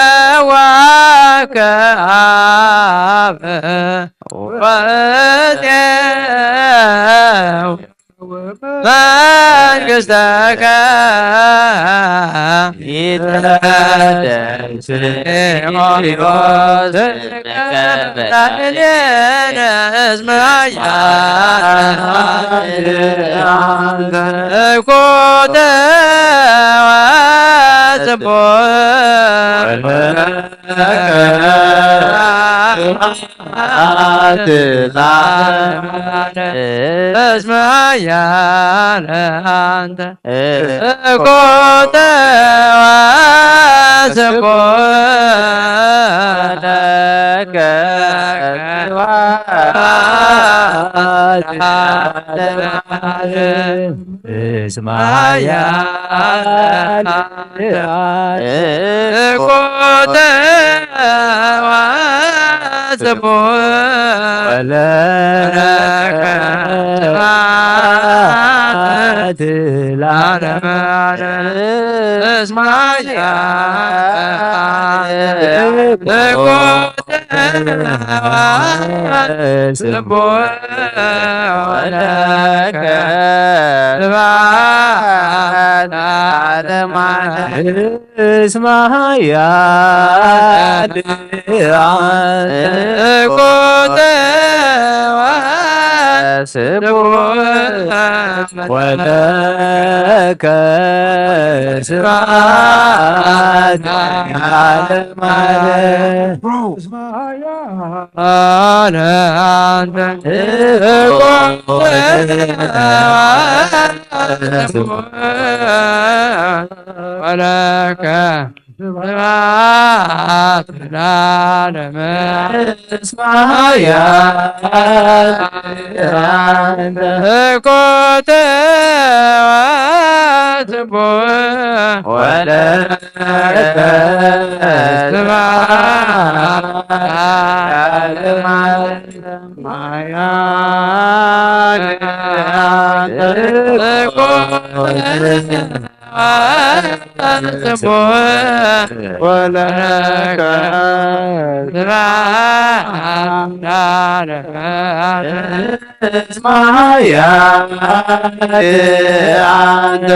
ዚያዋከ አብ ወእዜው መንግስተከ ይትቀደስ ሲኦል እስመ ኃያል አንተ ኮተ ወስኮተ እስመ ኃያል ኮተ ወስኮተ ወለከ ስብሐት ለዓለመ ዓለም። እስመ ኃያል ኮተ ወስኮተ ወለከ ስብሐት ለዓለመ ዓለም። እስመ ኃያል አንተ ኮተ ወስቡሕ ወለከ ስብሐት ለዓለመ ዓለም። አለ አንተ ወለከ ስብሐት ለዓለመ እስመ ኃያል አንተ ኮተ ወስቡሕ ወለከ ስብሐት ለዓለመ ዓለም። ኃያል አንተ ኮተ ወስቡሕ ወለከ ስብሐት ለዓለመ ዓለም። እስመ ኃያል አንተ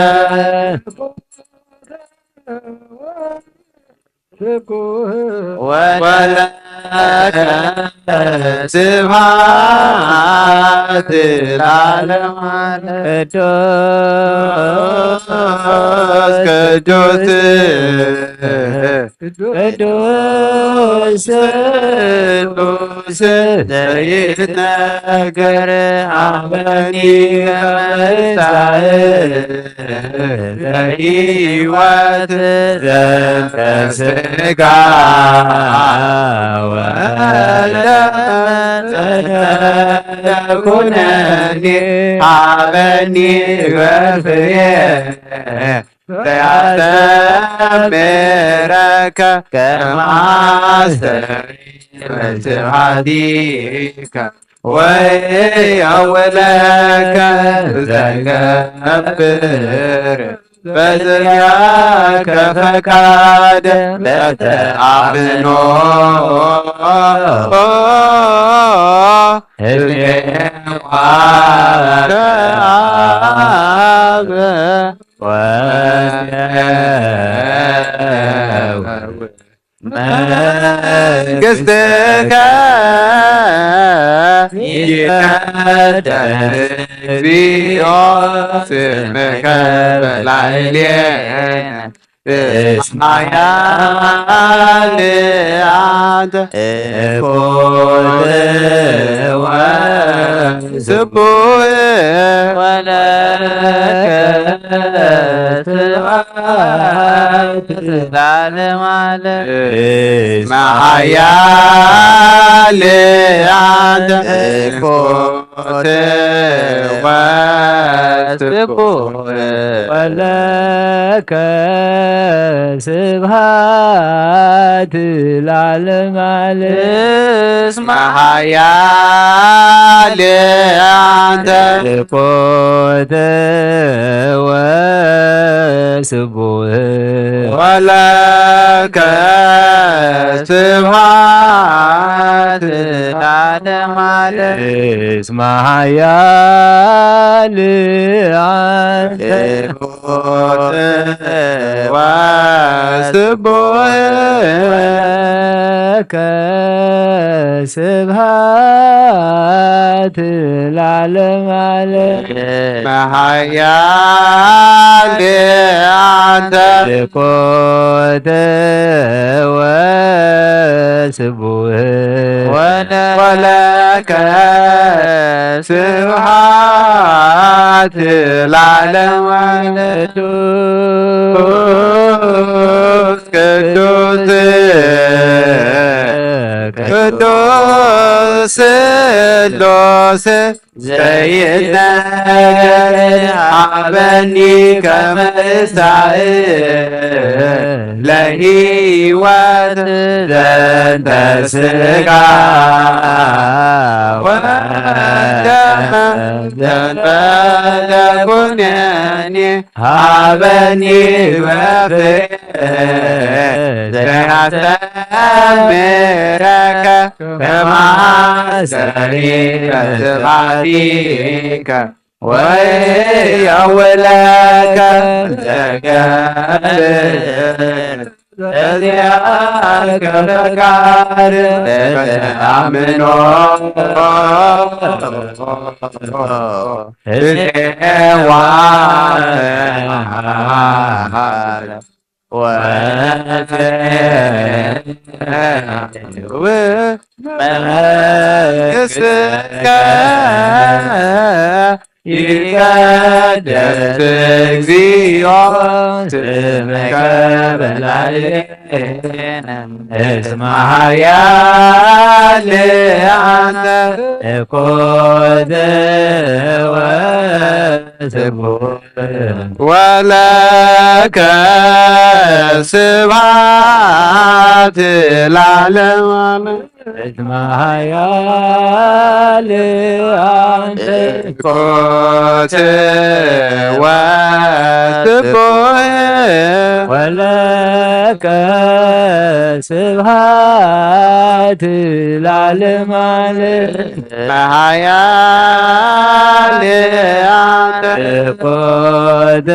ስብሐት ወለከ ስብሐት ለዓለመ ዓለም። ቅዱስ ቅዱስ ቅዱስ ስሉስ ዘይትነገር አበኒ ከመ ይሳእ ለሕይወት ዘንተ ስጋ ወደም ኩነኒ ሀበኒ ወፍሬ ዘያስተምረከ ከመ አስተሪ በስብሐቲከ ወየውለከ ዘገብር በዚአከ ፈቃድ ለተአምኖ እምኔ ወአብ ወመንፈስ መንግሥትከ ይትቀደስ እግዚኦ ስምከ በላዕሌነ ኃያል አንተ እኩል ወስቡሕ ወለከ ስብሐት ለዓለመ ዓለም። እስመ ኃያል አንተ እኩል ወስቡሕ ወለከ ስብሐት ለዓለመ ዓለም። እስመ ኃያል አንተ እኩል ወስቡሕ ወለከ ስብሐት ለዓለመ ዓለም። እስመ ኃያል አንተ ወስቡሕ ለከ ስብሐት ለዓለመ ዓለም። መኃያል አንተ እኩል ወስቡሕ ወለከ ስብሐት ለዓለመ ዓለም። ቅዱስ ቅዱስ ቅዱስ ሥሉስ ዘይትነገር ሀበኒ ከመ እሳእ ለሕይወት ዘንተ ሥጋ ወደመ ዘንበለ ኩነኔ ሀበኒ ወፍሬ ዘያስተምረከ ከመ አስተሪ በስብሐቲከ ወየውለከ ዘገብር በዚአከ ፈቃድ ለተአምኖ እምኔ ወአብ ወመንፈስ መንግሥትከ ይትቀደስ እግዚኦ ስምከ በላዕሌነ እስመ ኃያል አንተ እኩል ወስቡሕ ወለከ ስብሐት ለዓለመ ዓለም። እስመ ኃያል አንተ። ኮት ወስቡሕ። ወለከ ስብሐት ለዓለመ ዓለም። ኃያል አንተ። ኮት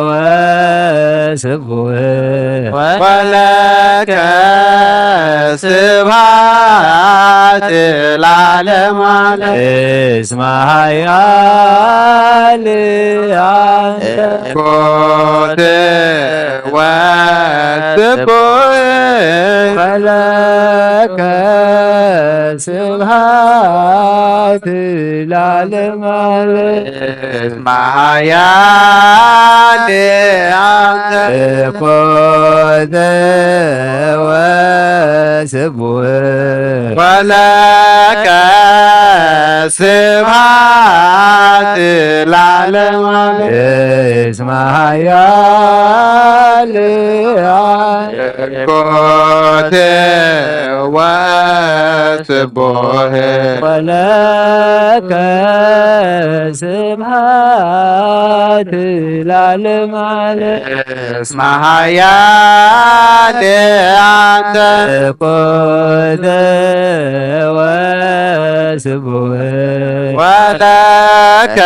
ወስቡሕ። ወለከ ስብሐት ለዓለመ ዓለም። እስመ ኃያል አንተ። ኮት ወስቡሕ። ወለከ ስብሐት ለዓለመ ዓለም። እስመ ኃያል አንተ። ኮት ወስቡሕ። ወለከ ስብሐት ለዓለመ ዓለም። እስመ ኃያል አንተ። ኮት ወስቡሕ። ወለከ ስብሐት ለዓለመ ዓለም። እስመ ኃያል አንተ። ኮት ወስቡሕ። ወለከ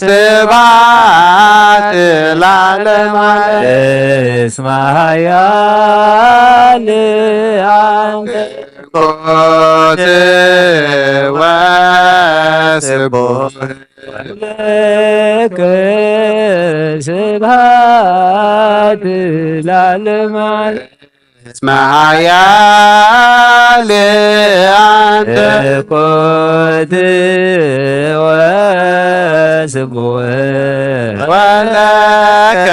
ስብሐት ለዓለመ ዓለም። እስመ ኃያል አንተ። ኮት ወስቡሕ። ለከ ስብሐት ለዓለመ ዓለም። እስመ ኃያል አንተ። ኮት ወስቡሕ። ወለከ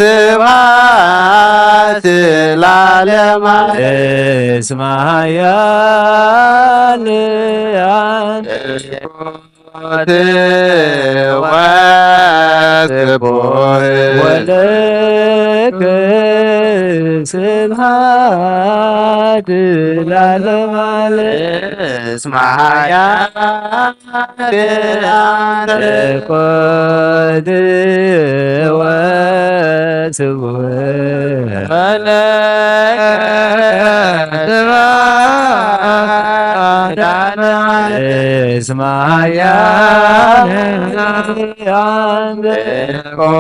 ስብሐት ለዓለመ ዓለም። እስመ ኃያል አንተ። ኮት ወስቡሕ። ወለከ ስብሐት ለዓለመ ዓለም። እስመ ኃያል አንተ። ኮት ወስቡሕ። ወለከ ስብሐት ለዓለመ ዓለም። እስመ ኃያል አንተ። ኮት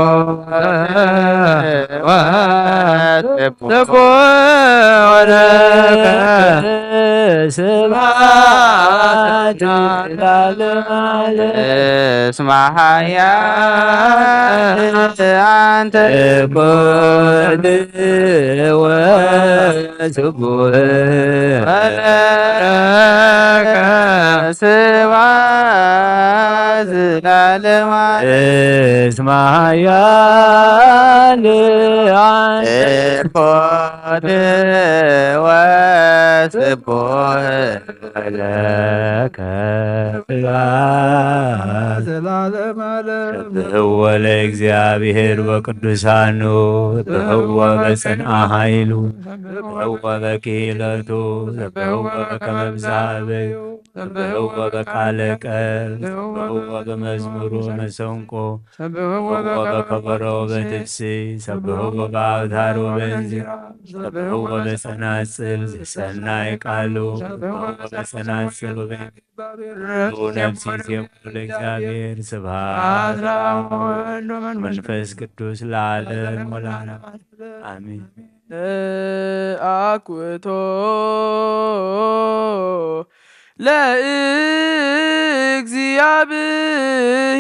ወስቡሕ። ወለከ ስብሐት ለዓለመ ዓለም። እስመ ኃያል አንተ። ኮት ወስቡሕ። ወለከ ስብሐት ለዓለመ ዓለም። እስመ ኃያል አንተ። ኮት ወስቡሕ። ወለከ ስብሐት ለዓለመ ዓለም። ሰብሕዎ ለእግዚአብሔር በቅዱሳኑ፣ ሰብሕዎ በጽንዓ ኃይሉ፣ ሰብሕዎ በክህለቱ፣ ሰብሕዎ በከመ ብዝሃ በዩ፣ ሰብሕዎ በቃለ ቀል፣ ሰብሕዎ በመዝሙር ወመሰንቆ፣ ሰብሕዎ በከበሮ በትፍሲ፣ ሰብሕዎ በአውታር ወበእንዚራ፣ ሰብሕዎ በጸናጽል ዘሰናይ ቃሉ፣ ሰብሕዎ በጸናጽል ወበእንዚራ። ነፍሲ ዜሙ ለእግዚአብሔር ስብሐት ለወልድ ወመንፈስ ቅዱስ ለዓለም ወለዓለም አሜን። አኩቶ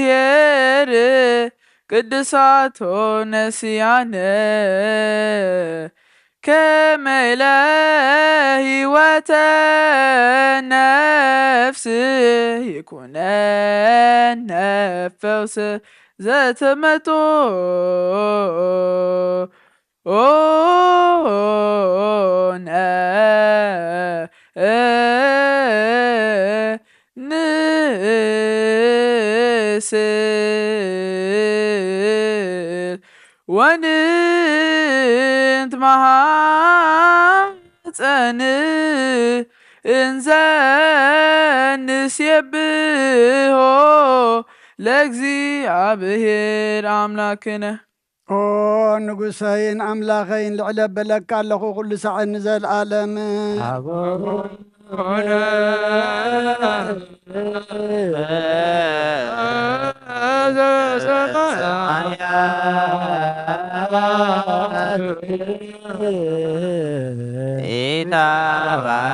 ለእግዚአብሔር ቅድሳቶ ነስያነ ከመ ለህይወተ ነፍስ ይኩነነ ፈውስ ዘተመጦ ኦነ ንስል ወንት መሃ ንጸንዕ እንዘ ንሴብሖ ለእግዚኣብሔር ኣምላክነ። ኦ ንጉሰይን ኣምላኸይን፣ ልዕለ በለካ ኣለኹ ኩሉ ሳዕ ንዘለዓለም። ኣቡነ ዘበሰማያት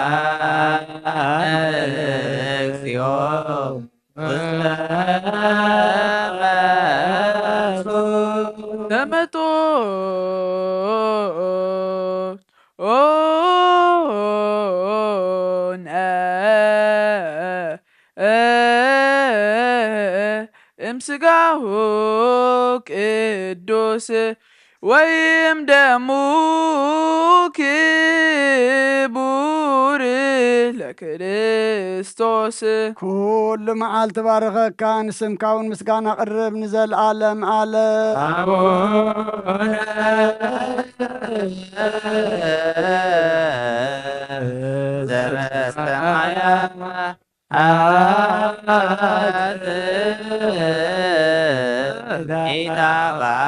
ይትባረክ እግዚኦ። ተመጦ ኦነ እምስጋሁ ቅዱስ ወይም ደሙ ክቡር ለክርስቶስ። ኩሉ መዓልቲ ባርኸካ፣ ንስምካ እውን ምስጋና ቅርብ ንዘለዓለም ዓለም። ኣቡነ ዘበሰማያት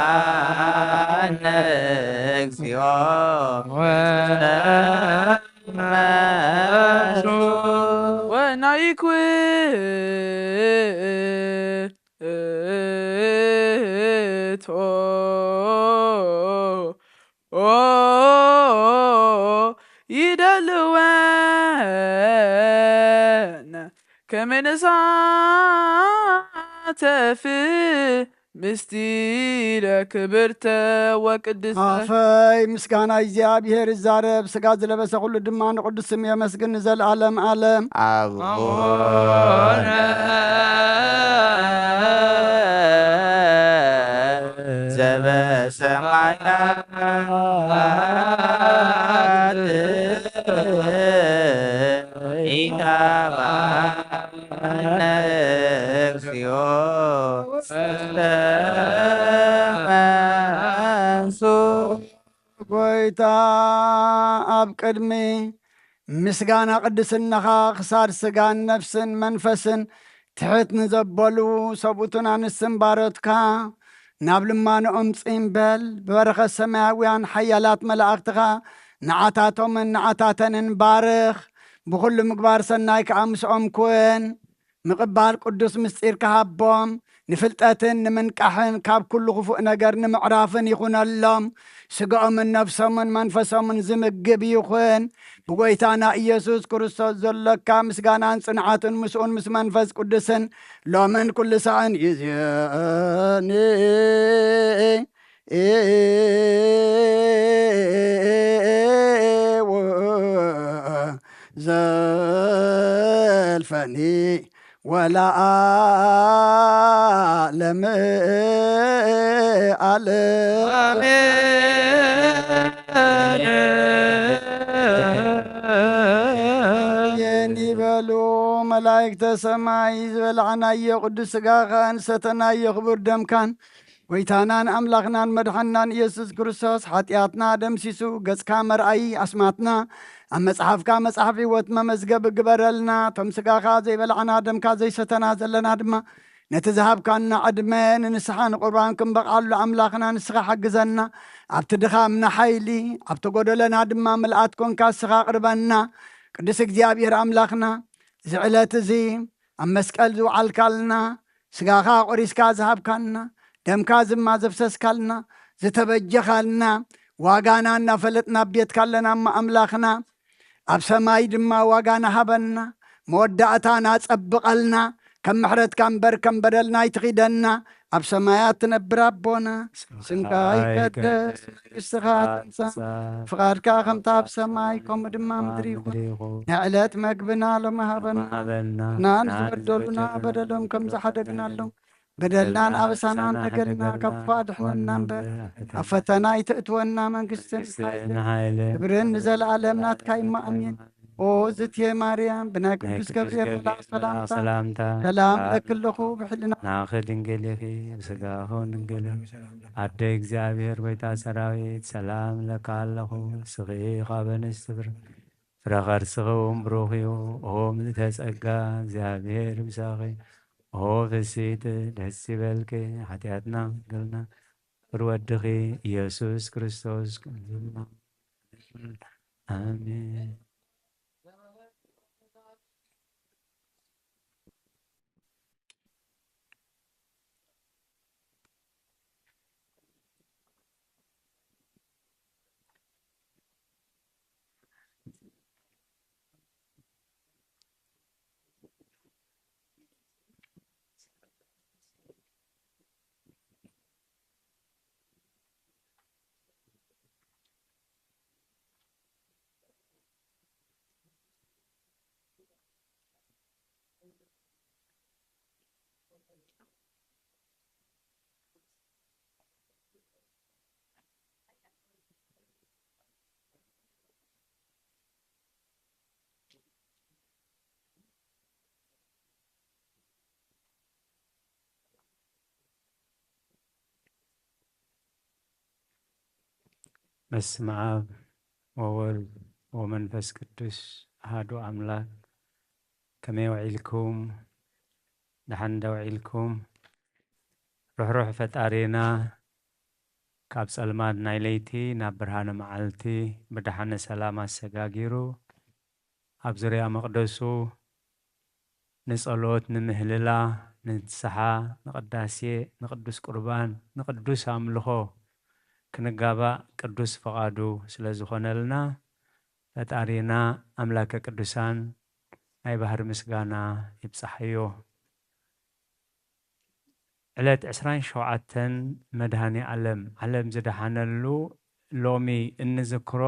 ይትባረክ እግዚኦ። ወናይኩ እቶ ኦ ይደልወነ ከመንሳተፍ ምስጢረ ክብርተ ወቅድስተ። ኣፈይ ምስጋና እግዚኣብሔር ይዛረብ፣ ስጋ ዝለበሰ ኩሉ ድማ ንቅዱስ ስም የመስግን ንዘለዓለም ዓለም። ኣቡነ ዘበሰማያት ይትባረክ እግዚኦ። ጎይታ ኣብ ቅድሚ ምስጋና ቅድስናኻ ክሳድ ስጋን ነፍስን መንፈስን ትሕት ንዘበሉ ሰብኡትን ኣንስትን ባሮትካ ናብ ልማኖኦም ጽም በል። ብበረኸት ሰማያውያን ሓያላት መላእኽትኻ ንዓታቶምን ንዓታተንን ባርኽ። ብኹሉ ምግባር ሰናይ ከኣ ምስኦም ኩን። ምቕባል ቅዱስ ምስጢር ክሃቦም፣ ንፍልጠትን ንምንቃሕን ካብ ኩሉ ክፉእ ነገር ንምዕራፍን ይኹነሎም። ስጋኦምን ነፍሶምን መንፈሶምን ዝምግብ ይኹን። ብጎይታና ኢየሱስ ክርስቶስ ዘሎካ ምስጋናን ጽንዓትን ምስኡን ምስ መንፈስ ቅዱስን ሎምን ኩሉ ሳዕን ይእዜኒ። ዘልፈኒ ወለዓለመ ዓለም። ኣሜን ይበሉ መላእክተ ሰማይ። ዝበላዕናዮ ቅዱስ ሥጋኻን ዝሰተናዮ ክቡር ደምካን፣ ጎይታናን ኣምላኽናን መድሓንናን ኢየሱስ ክርስቶስ፣ ሓጢኣትና ደምሲሱ፣ ገጽካ መርኣዪ ኣስማትና ኣብ መጽሓፍካ መጽሓፍ ህይወት መመዝገቢ ግበረልና። እቶም ስጋኻ ዘይበላዕና ደምካ ዘይሰተና ዘለና ድማ፣ ነቲ ዝሃብካና ዕድመ ንንስሓ ንቁርባን ክንበቕዓሉ ኣምላኽና ንስኻ ሓግዘና። ኣብቲ ድኻምና ሓይሊ፣ ኣብ ተጎደለና ድማ ምልኣት ኮንካ ንስኻ ኣቕርበና። ቅዱስ እግዚኣብሔር ኣምላኽና፣ እዚ ዕለት እዚ ኣብ መስቀል ዝወዓልካልና፣ ስጋኻ ቆሪስካ ዝሃብካልና፣ ደምካ ዝማ ዘፍሰስካልና፣ ዝተበጀኻልና፣ ዋጋና እናፈለጥና ኣብ ቤትካ ኣለና እሞ ኣምላኽና፣ ኣብ ሰማይ ድማ ዋጋና ሃበና፣ መወዳእታና ጸብቐልና፣ ከም ምሕረትካ እምበር ከም በደልና ኣይትኺደና፣ ኣብ ሰማያት ትነብር ኣቦና፣ ስምካ ይቀደስ፣ መንግስትኻ ትምጻእ፣ ፍቓድካ ከምታ ኣብ ሰማይ ከምኡ ድማ ምድሪ ይኹን። ናይ ዕለት መግብና ሎሚ ሃበና፣ ንሕና ንዝበደሉና በደሎም ከም ዝሓደግናሎም፣ በደልናን ኣበሳናን ሓደገልና፣ ካብ ክፉእ ኣድሕነና እምበር፣ ኣብ ፈተና ኣይተእትወና፣ መንግስትን መንግስትን ሓይልን ሓይልን ክብርን ንዘለኣለም ናትካ እዩ እሞ፣ ኣሜን። ኣሜን። ኦ ዝትየ ማርያም፣ ብናይ ናይ ቅዱስ ቅዱስ ገብርኤል ገብርኤል መልኣክ መልኣክ ሰላምታ፣ ሰላምታ፣ ሰላም ሰላም እለኪ ኣለኹ፣ ብሕልና ናኺ ድንግል ኢኺ፣ ብስጋኺ እውን ድንግል ኢኺ። ኣደ እግዚኣብሔር፣ ጎይታ ሰራዊት፣ ሰላም እለኪ ኣለኹ፣ ንስኺ ካብ ኣንስቲ ብር-፣ ፍረ ከርስኺ እውን ብሩኽ እዩ። ኦ ምልእተ ጸጋ፣ እግዚኣብሔር ምሳኺ። ኦ ፍስሕቲ፣ ደስ ይበልኪ፣ ሓጢኣትና ክፍለልና፣ ፍቅር ወድኺ ኢየሱስ ክርስቶስ ክፍለልና። ኣሜን። በስመ አብ ወወልድ ወመንፈስ ቅዱስ አሐዱ አምላክ። ከመይ ውዒልኩም? ደሓን ዶ ውዒልኩም? ርሕሩሕ ፈጣሪና ካብ ጸልማት ናይ ለይቲ ናብ ብርሃነ መዓልቲ ብደሓነ ሰላም ኣሰጋጊሩ ኣብ ዙርያ መቕደሱ ንጸሎት፣ ንምህልላ፣ ንንስሓ፣ ንቅዳሴ፣ ንቅዱስ ቁርባን፣ ንቅዱስ ኣምልኾ ክንጋባእ ቅዱስ ፍቓዱ ስለ ዝኾነልና፣ ፈጣሪና ኣምላከ ቅዱሳን ናይ ባህሪ ምስጋና ይብጻሕዮ። ዕለት ዕስራን ሸውዓተን መድኃኔ ዓለም፣ ዓለም ዝደሓነሉ ሎሚ እንዝክሮ፣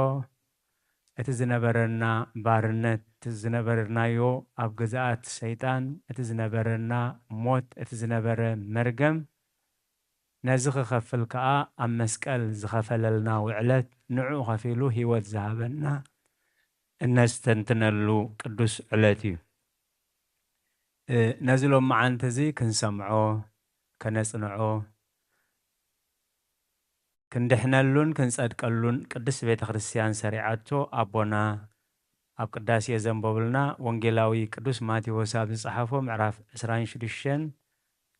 እቲ ዝነበረና ባርነት፣ እቲ ዝነበርናዮ ኣብ ግዝኣት ሰይጣን፣ እቲ ዝነበረና ሞት፣ እቲ ዝነበረ መርገም፣ ነዚ ክኸፍል ከኣ ኣብ መስቀል ዝኸፈለልና ውዕለት፣ ንዕኡ ከፊሉ ህይወት ዝሃበና እነስተንትነሉ ቅዱስ ዕለት እዩ። እ፣ ነዚ ሎመዓንቲ እዚ ክንሰምዖ፣ ከነጽንዖ፣ ክንድሕነሉን ክንጸድቀሉን ቅድስት ቤተ ክርስቲያን ሰሪዓቶ ኣቦና ኣብ ቅዳሴ ዘንበቡልና ወንጌላዊ ቅዱስ ማቴዎስ ኣብ ዝጸሓፎ ምዕራፍ ዕስራን ሽዱሽተን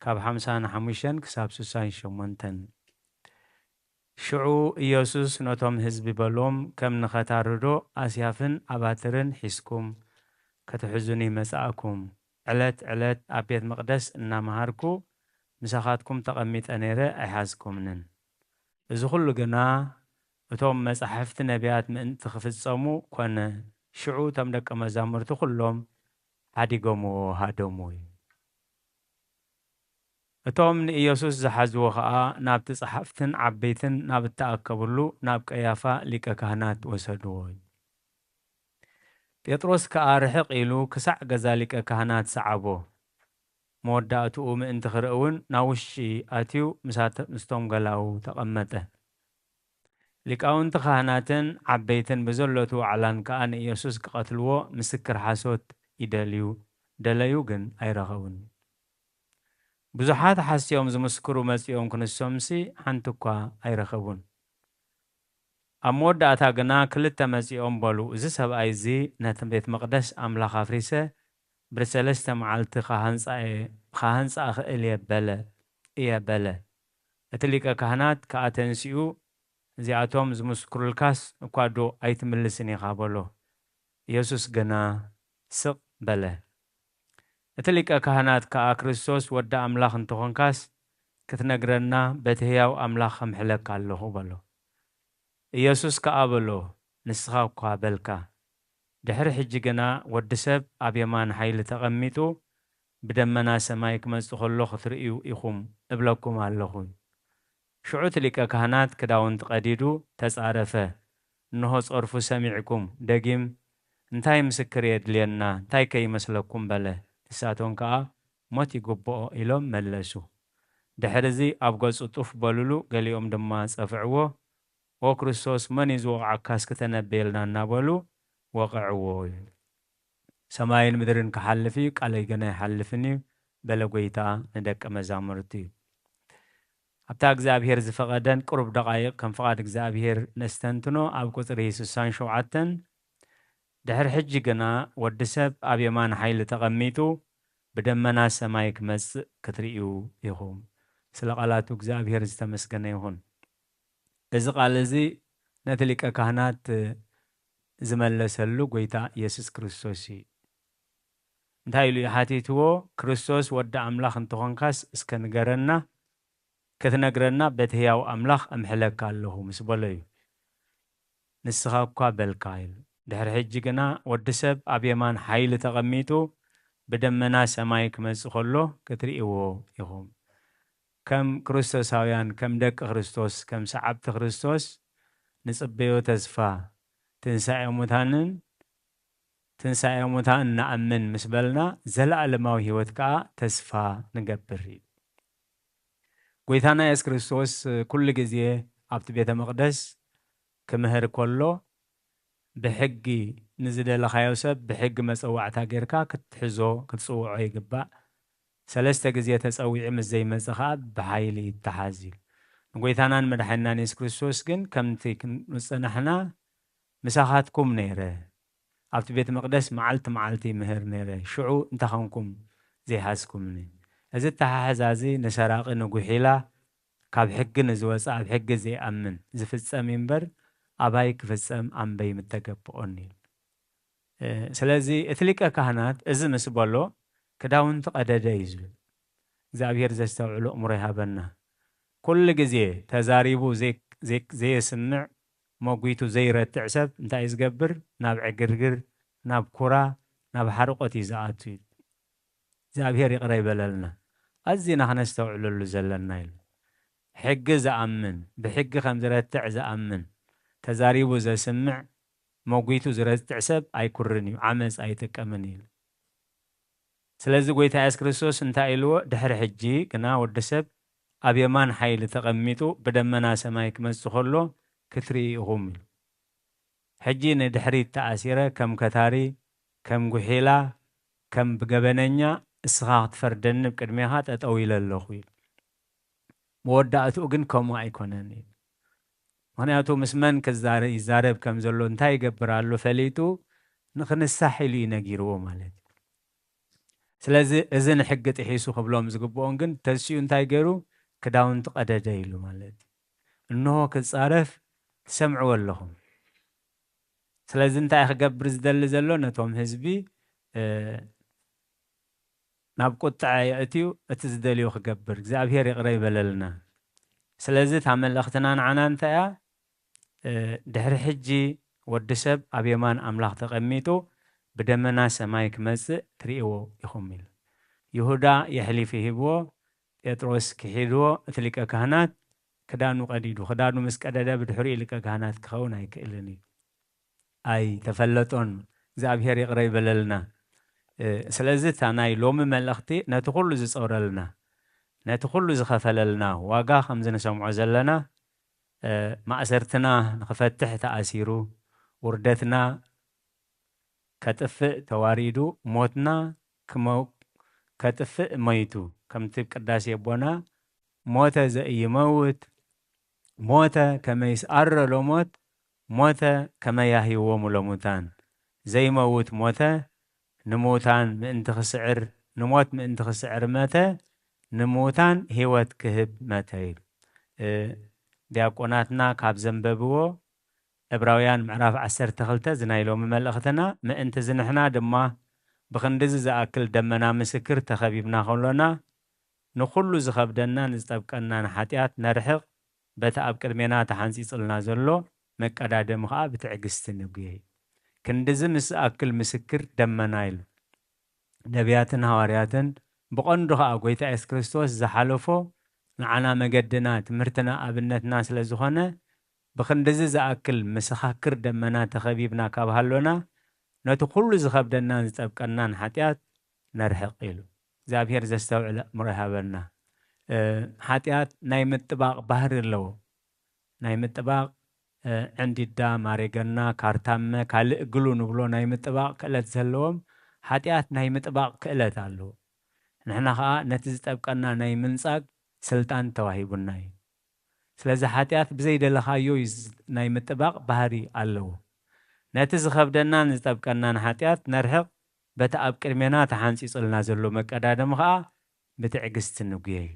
ካብ ሓምሳን ሓሙሽተን ክሳብ ስሳን ሸሞንተን። ሽዑ ኢየሱስ ነቶም ህዝቢ በሎም፣ ከም ንኸታርዶ ኣስያፍን ኣባትርን ሒዝኩም ክትሕዙኒ መጻእኩም። ዕለት ዕለት ኣብ ቤት መቕደስ እናመሃርኩ ምሳኻትኩም ተቐሚጠ ነይረ ኣይሓዝኩምንን። እዚ ኹሉ ግና እቶም መጻሕፍቲ ነቢያት ምእንቲ ክፍጸሙ ኮነ። ሽዑ እቶም ደቀ መዛሙርቲ ኩሎም ሓዲጎምዎ ሃደሙ። እቶም ንኢየሱስ ዝሓዝዎ ኸኣ ናብቲ ጸሓፍትን ዓበይትን ናብ እተኣከብሉ ናብ ቀያፋ ሊቀ ካህናት ወሰድዎ። ጴጥሮስ ከኣ ርሕቕ ኢሉ ክሳዕ ገዛ ሊቀ ካህናት ሰዓቦ። መወዳእትኡ ምእንቲ ክርኢ እውን ናብ ውሽጢ ኣትዩ ምሳተ-፣ ምስቶም ገላዉ ተቐመጠ። ሊቃውንቲ ካህናትን ዓበይትን ብዘሎቱ ዋዕላን ከኣ ንኢየሱስ ክቐትልዎ ምስክር ሓሶት ይደልዩ፣ ደለዩ ግን ኣይረኸቡን። ብዙሓት ሓስዮም ዝምስክሩ መጺኦም ክንሶምሲ ሓንቲ እኳ ኣይረኸቡን። ኣብ መወዳእታ ግና ክልተ መጺኦም በሉ፣ "እዚ ሰብኣይ እዚ ነቲ ቤት መቕደስ ኣምላኽ ኣፍሪሰ፣ ብሰለስተ መዓልቲ ክሃንጻ እየ፣ ክሃንጻ እኽእል እየ" በለ፣ እየ በለ። እቲ ሊቀ ካህናት ከኣ ተንሲኡ፣ "እዚኣቶም ዝምስክሩልካስ እኳ ዶ ኣይትምልስን ኢኻ?" በሎ። ኢየሱስ ግና ስቕ በለ። እቲ ሊቀ ካህናት ከኣ፣ "ክርስቶስ ወዲ ኣምላኽ እንተኾንካስ፣ ክትነግረና በቲ ህያው ኣምላኽ ኸምሕለካ ኣለኹ" በሎ። ኢየሱስ ከኣ በሎ፣ "ንስኻ እኳ በልካ። ድሕሪ ሕጂ ግና ወዲ ሰብ ኣብ የማን ሓይሊ ተቐሚጡ፣ ብደመና ሰማይ ክመጽእ ከሎ ክትርእዩ ኢኹም እብለኩም ኣለኹ።" ሽዑ እቲ ሊቀ ካህናት ክዳውንቲ ቀዲዱ ተጻረፈ። እንሆ ጸርፉ ሰሚዕኩም፣ ደጊም፣ "እንታይ ምስክር የድልየና? እንታይ ከ ይመስለኩም?" በለ። ንሳቶም ከኣ፣ "ሞት ይግብኦ" ኢሎም መለሱ። ድሕርዚ ኣብ ገጹ ጡፍ በሉሉ፣ ገሊኦም ድማ ጸፍዕዎ። "ኦ ክርስቶስ፣ መን እዩ ዝወቕዓካ? እስኪ ተነበየልና" እናበሉ ወቕዕዎ። "ሰማይን ምድርን ክሓልፍ እዩ፣ ቃለይ ግን ኣይሓልፍን እዩ" በለ ጐይታ ንደቀ መዛሙርቱ። ኣብታ እግዚኣብሔር ዝፈቐደን ቅሩብ ደቓይቕ ከም ፍቓድ እግዚኣብሔር ነስተንትኖ። ኣብ ቁጽሪ ስሳን ሸውዓተን፣ ድሕሪ ሕጂ ግና ወዲ ሰብ ኣብ የማን ሓይሊ ተቐሚጡ ብደመና ሰማይ ክመጽእ ክትርእዩ ኢኹም። ስለ ቃላቱ እግዚኣብሔር ዝተመስገነ ይኹን። እዚ ቃል እዚ ነቲ ሊቀ ካህናት ዝመለሰሉ ጎይታ ኢየሱስ ክርስቶስ እዩ። እንታይ ኢሉ እዩ ሓቲትዎ? ክርስቶስ ወዲ ኣምላኽ እንተኾንካስ እስከ ንገረና፣ ክትነግረና በቲ ህያው ኣምላኽ እምሕለካ ኣለኹ ምስ በሎ እዩ። ንስኻ እኳ በልካ ኢሉ። ድሕሪ ሕጂ ግና ወዲ ሰብ ኣብ የማን ሓይሊ ተቐሚጡ ብደመና ሰማይ ክመጽእ ከሎ ክትርእይዎ ኢኹም። ከም ክርስቶሳውያን፣ ከም ደቂ ክርስቶስ፣ ከም ሰዓብቲ ክርስቶስ ንጽበዮ ተስፋ ትንሳኤ ሙታንን ትንሳኤ ሙታን ንኣምን ምስ በልና ዘለኣለማዊ ህይወት ከኣ ተስፋ ንገብር እዩ። ጎይታና የሱስ ክርስቶስ ኩሉ ግዜ ኣብቲ ቤተ መቕደስ ክምህር ከሎ ብሕጊ ንዝደለኻዮ ሰብ ብሕጊ መጸዋዕታ ጌርካ ክትሕዞ ክትጽውዖ ይግባእ። ሰለስተ ግዜ ተጸዊዑ ምስ ዘይመጸ ኸኣ ብሓይሊ ይተሓዝ እዩ። ንጎይታናን መድሓኒናን የሱስ ክርስቶስ ግን ከምቲ ክንጽናሕና ምሳኻትኩም ነይረ። ኣብቲ ቤት መቕደስ መዓልቲ መዓልቲ ይምህር ነይረ። ሽዑ እንታይ ኾንኩም ዘይሓዝኩምኒ? እዚ ኣተሓሕዛ እዚ ንሰራቒ ንጉሒላ ካብ ሕጊ ንዝወፀ ኣብ ሕጊ ዘይኣምን ዝፍፀም እዩ እምበር ኣባይ ክፍፀም ኣንበይ ምተገብኦኒ። ስለዚ እቲ ሊቀ ካህናት እዚ ምስ በሎ ክዳውንቲ ቀደደ እዩ ዝብል። እግዚኣብሔር ዘስተውዕሎ እምሮ ይሃበና። ኩሉ ግዜ ተዛሪቡ ዘየስምዕ መጒቱ ዘይረትዕ ሰብ እንታይ እዩ ዝገብር? ናብ ዕግርግር፣ ናብ ኩራ፣ ናብ ሓርቆት እዩ ዝኣቱ እዩ። እግዚኣብሔር ይቕረ ይበለልና። ኣዚና ክነስተውዕለሉ ዘለና ኢሉ። ሕጊ ዝኣምን፣ ብሕጊ ከም ዝረትዕ ዝኣምን፣ ተዛሪቡ ዘስምዕ፣ መጒቱ ዝረትዕ ሰብ ኣይኩርን እዩ፣ ዓመፅ ኣይጥቀምን እዩ። ስለዚ ጎይታ የሱስ ክርስቶስ እንታይ ኢልዎ? ድሕሪ ሕጂ ግና ወዲ ሰብ ኣብ የማን ሓይሊ ተቐሚጡ ብደመና ሰማይ ክመጽእ ከሎ ክትርኢ ኢኹም ኢሉ። ሕጂ ንድሕሪት ተኣሲረ ከም ከታሪ፣ ከም ጉሒላ፣ ከም ብገበነኛ እስኻ ክትፈርደኒ ብቅድሜኻ ጠጠው ኢለ ኣለኹ ኢሉ። መወዳእትኡ ግን ከምኡ ኣይኮነን ኢሉ። ምኽንያቱ ምስ መን ክዛረ-፣ ይዛረብ ከም ዘሎ እንታይ ይገብር ኣሎ ፈሊጡ ንኽንሳሕ ኢሉ እዩ ነጊርዎ ማለት እዩ። ስለዚ እዚ ንሕጊ ጥሒሱ ክብሎም ዝግብኦም ግን ተሲኡ እንታይ ገይሩ? ክዳውንቲ ቀደደ ኢሉ ማለት እዩ። እንሆ ክጻረፍ ትሰምዕዎ ኣለኹም። ስለዚ እንታይ ክገብር ዝደሊ ዘሎ? ነቶም ህዝቢ፣ እ፣ ናብ ቁጥዐ የእትዩ እቲ ዝደልዮ ክገብር። እግዚኣብሔር ይቕረ ይበለልና። ስለዚ እታ መልእኽትና ንዓና እንታይ እያ? እ፣ ድሕሪ ሕጂ ወዲ ሰብ ኣብ የማን ኣምላኽ ተቐሚጡ ብደመና ሰማይ ክመጽእ ትርእይዎ ኢኹም ኢሉ። ይሁዳ የሕሊፉ ሂብዎ፣ ጴጥሮስ ክሒድዎ፣ እቲ ሊቀ ካህናት ክዳኑ ቀዲዱ። ክዳኑ ምስ ቀደደ ብድሕሪኡ ሊቀ ካህናት ክኸውን ኣይክእልን እዩ። ኣይተፈለጦን። እግዚኣብሔር ይቕረ ይበለልና። እ፣ ስለዚ እታ ናይ ሎሚ መልእኽቲ ነቲ ኩሉ ዝጾረልና፣ ነቲ ኩሉ ዝኸፈለልና ዋጋ ከምዚ ንሰምዖ ዘለና፣ እ፣ ማእሰርትና ንኽፈትሕ ተኣሲሩ፣ ውርደትና ከጥፍእ ተዋሪዱ፣ ሞትና ክመው-፣ ከጥፍእ ሞይቱ። ከምቲ ቅዳሴ ኣቦና፣ "ሞተ ዘኢይመውት፣ ሞተ ከመ ይስዓሮ ለሞት፣ ሞተ ከመ ያህይዎሙ ለሙታን።" ዘይመውት ሞተ፣ ንምውታን ምእንቲ ክስዕር፣ ንሞት ምእንቲ ክስዕር መተ፣ ንምውታን ህይወት ክህብ መተ ኢሉ። እ፣ ዲያቆናትና ካብ ዘንበብዎ፣ ዕብራውያን ምዕራፍ ዓሰርተ ክልተ እዚ ናይ ሎሚ መልእኽትና፣ ምእንቲ እዚ ንሕና ድማ ብኽንድዚ ዝኣክል ደመና ምስክር ተኸቢብና ከሎና፣ ንኹሉ ዝኸብደናን ዝጠብቀናን ሓጢኣት ነርሕቕ፣ በቲ ኣብ ቅድሜና ተሓንጺጽልና ዘሎ መቀዳደሚ ኸኣ ብትዕግስቲ ንጉየይ። ክንድዚ ምስ ዝኣክል ምስክር ደመና ኢሉ። ነቢያትን ሃዋርያትን ብቐንዱ ኸኣ ጐይታ የሱስ ክርስቶስ ዝሓለፎ ንዓና መገድና፣ ትምህርትና፣ ኣብነትና ስለ ዝኾነ፣ ብኽንድዚ ዝኣክል መሰኻክር ደመና ተኸቢብና ካብ ሃሎና፣ ነቲ ኩሉ ዝኸብደናን ዝጠብቀናን ሓጢኣት ነርሕቕ ኢሉ። እግዚኣብሔር ዘስተውዕል ኣእምሮ ይሃበና። እ፣ ሓጢኣት ናይ ምጥባቕ ባህሪ ኣለዎ። ናይ ምጥባቕ፣ እ፣ ዕንዲዳ፣ ማሬገና፣ ካርታመ፣ ካልእ ግሉ ንብሎ ናይ ምጥባቕ ክእለት ዘለዎም ሓጢኣት ናይ ምጥባቕ ክእለት ኣለዎ። ንሕና ኸኣ ነቲ ዝጠብቀና ናይ ምንጻግ ስልጣን ተዋሂቡና እዩ። ስለዚ ሓጢኣት ብዘይደለኻዮ እዩ ዝ-፣ ናይ ምጥባቕ ባህሪ ኣለዎ። ነቲ ዝኸብደናን ዝጠብቀናን ሓጢኣት ነርሕቕ፣ በቲ ኣብ ቅድሜና ተሓንጺጹልና ዘሎ መቀዳደሚ ኸኣ ብትዕግስቲ ንጉየይ።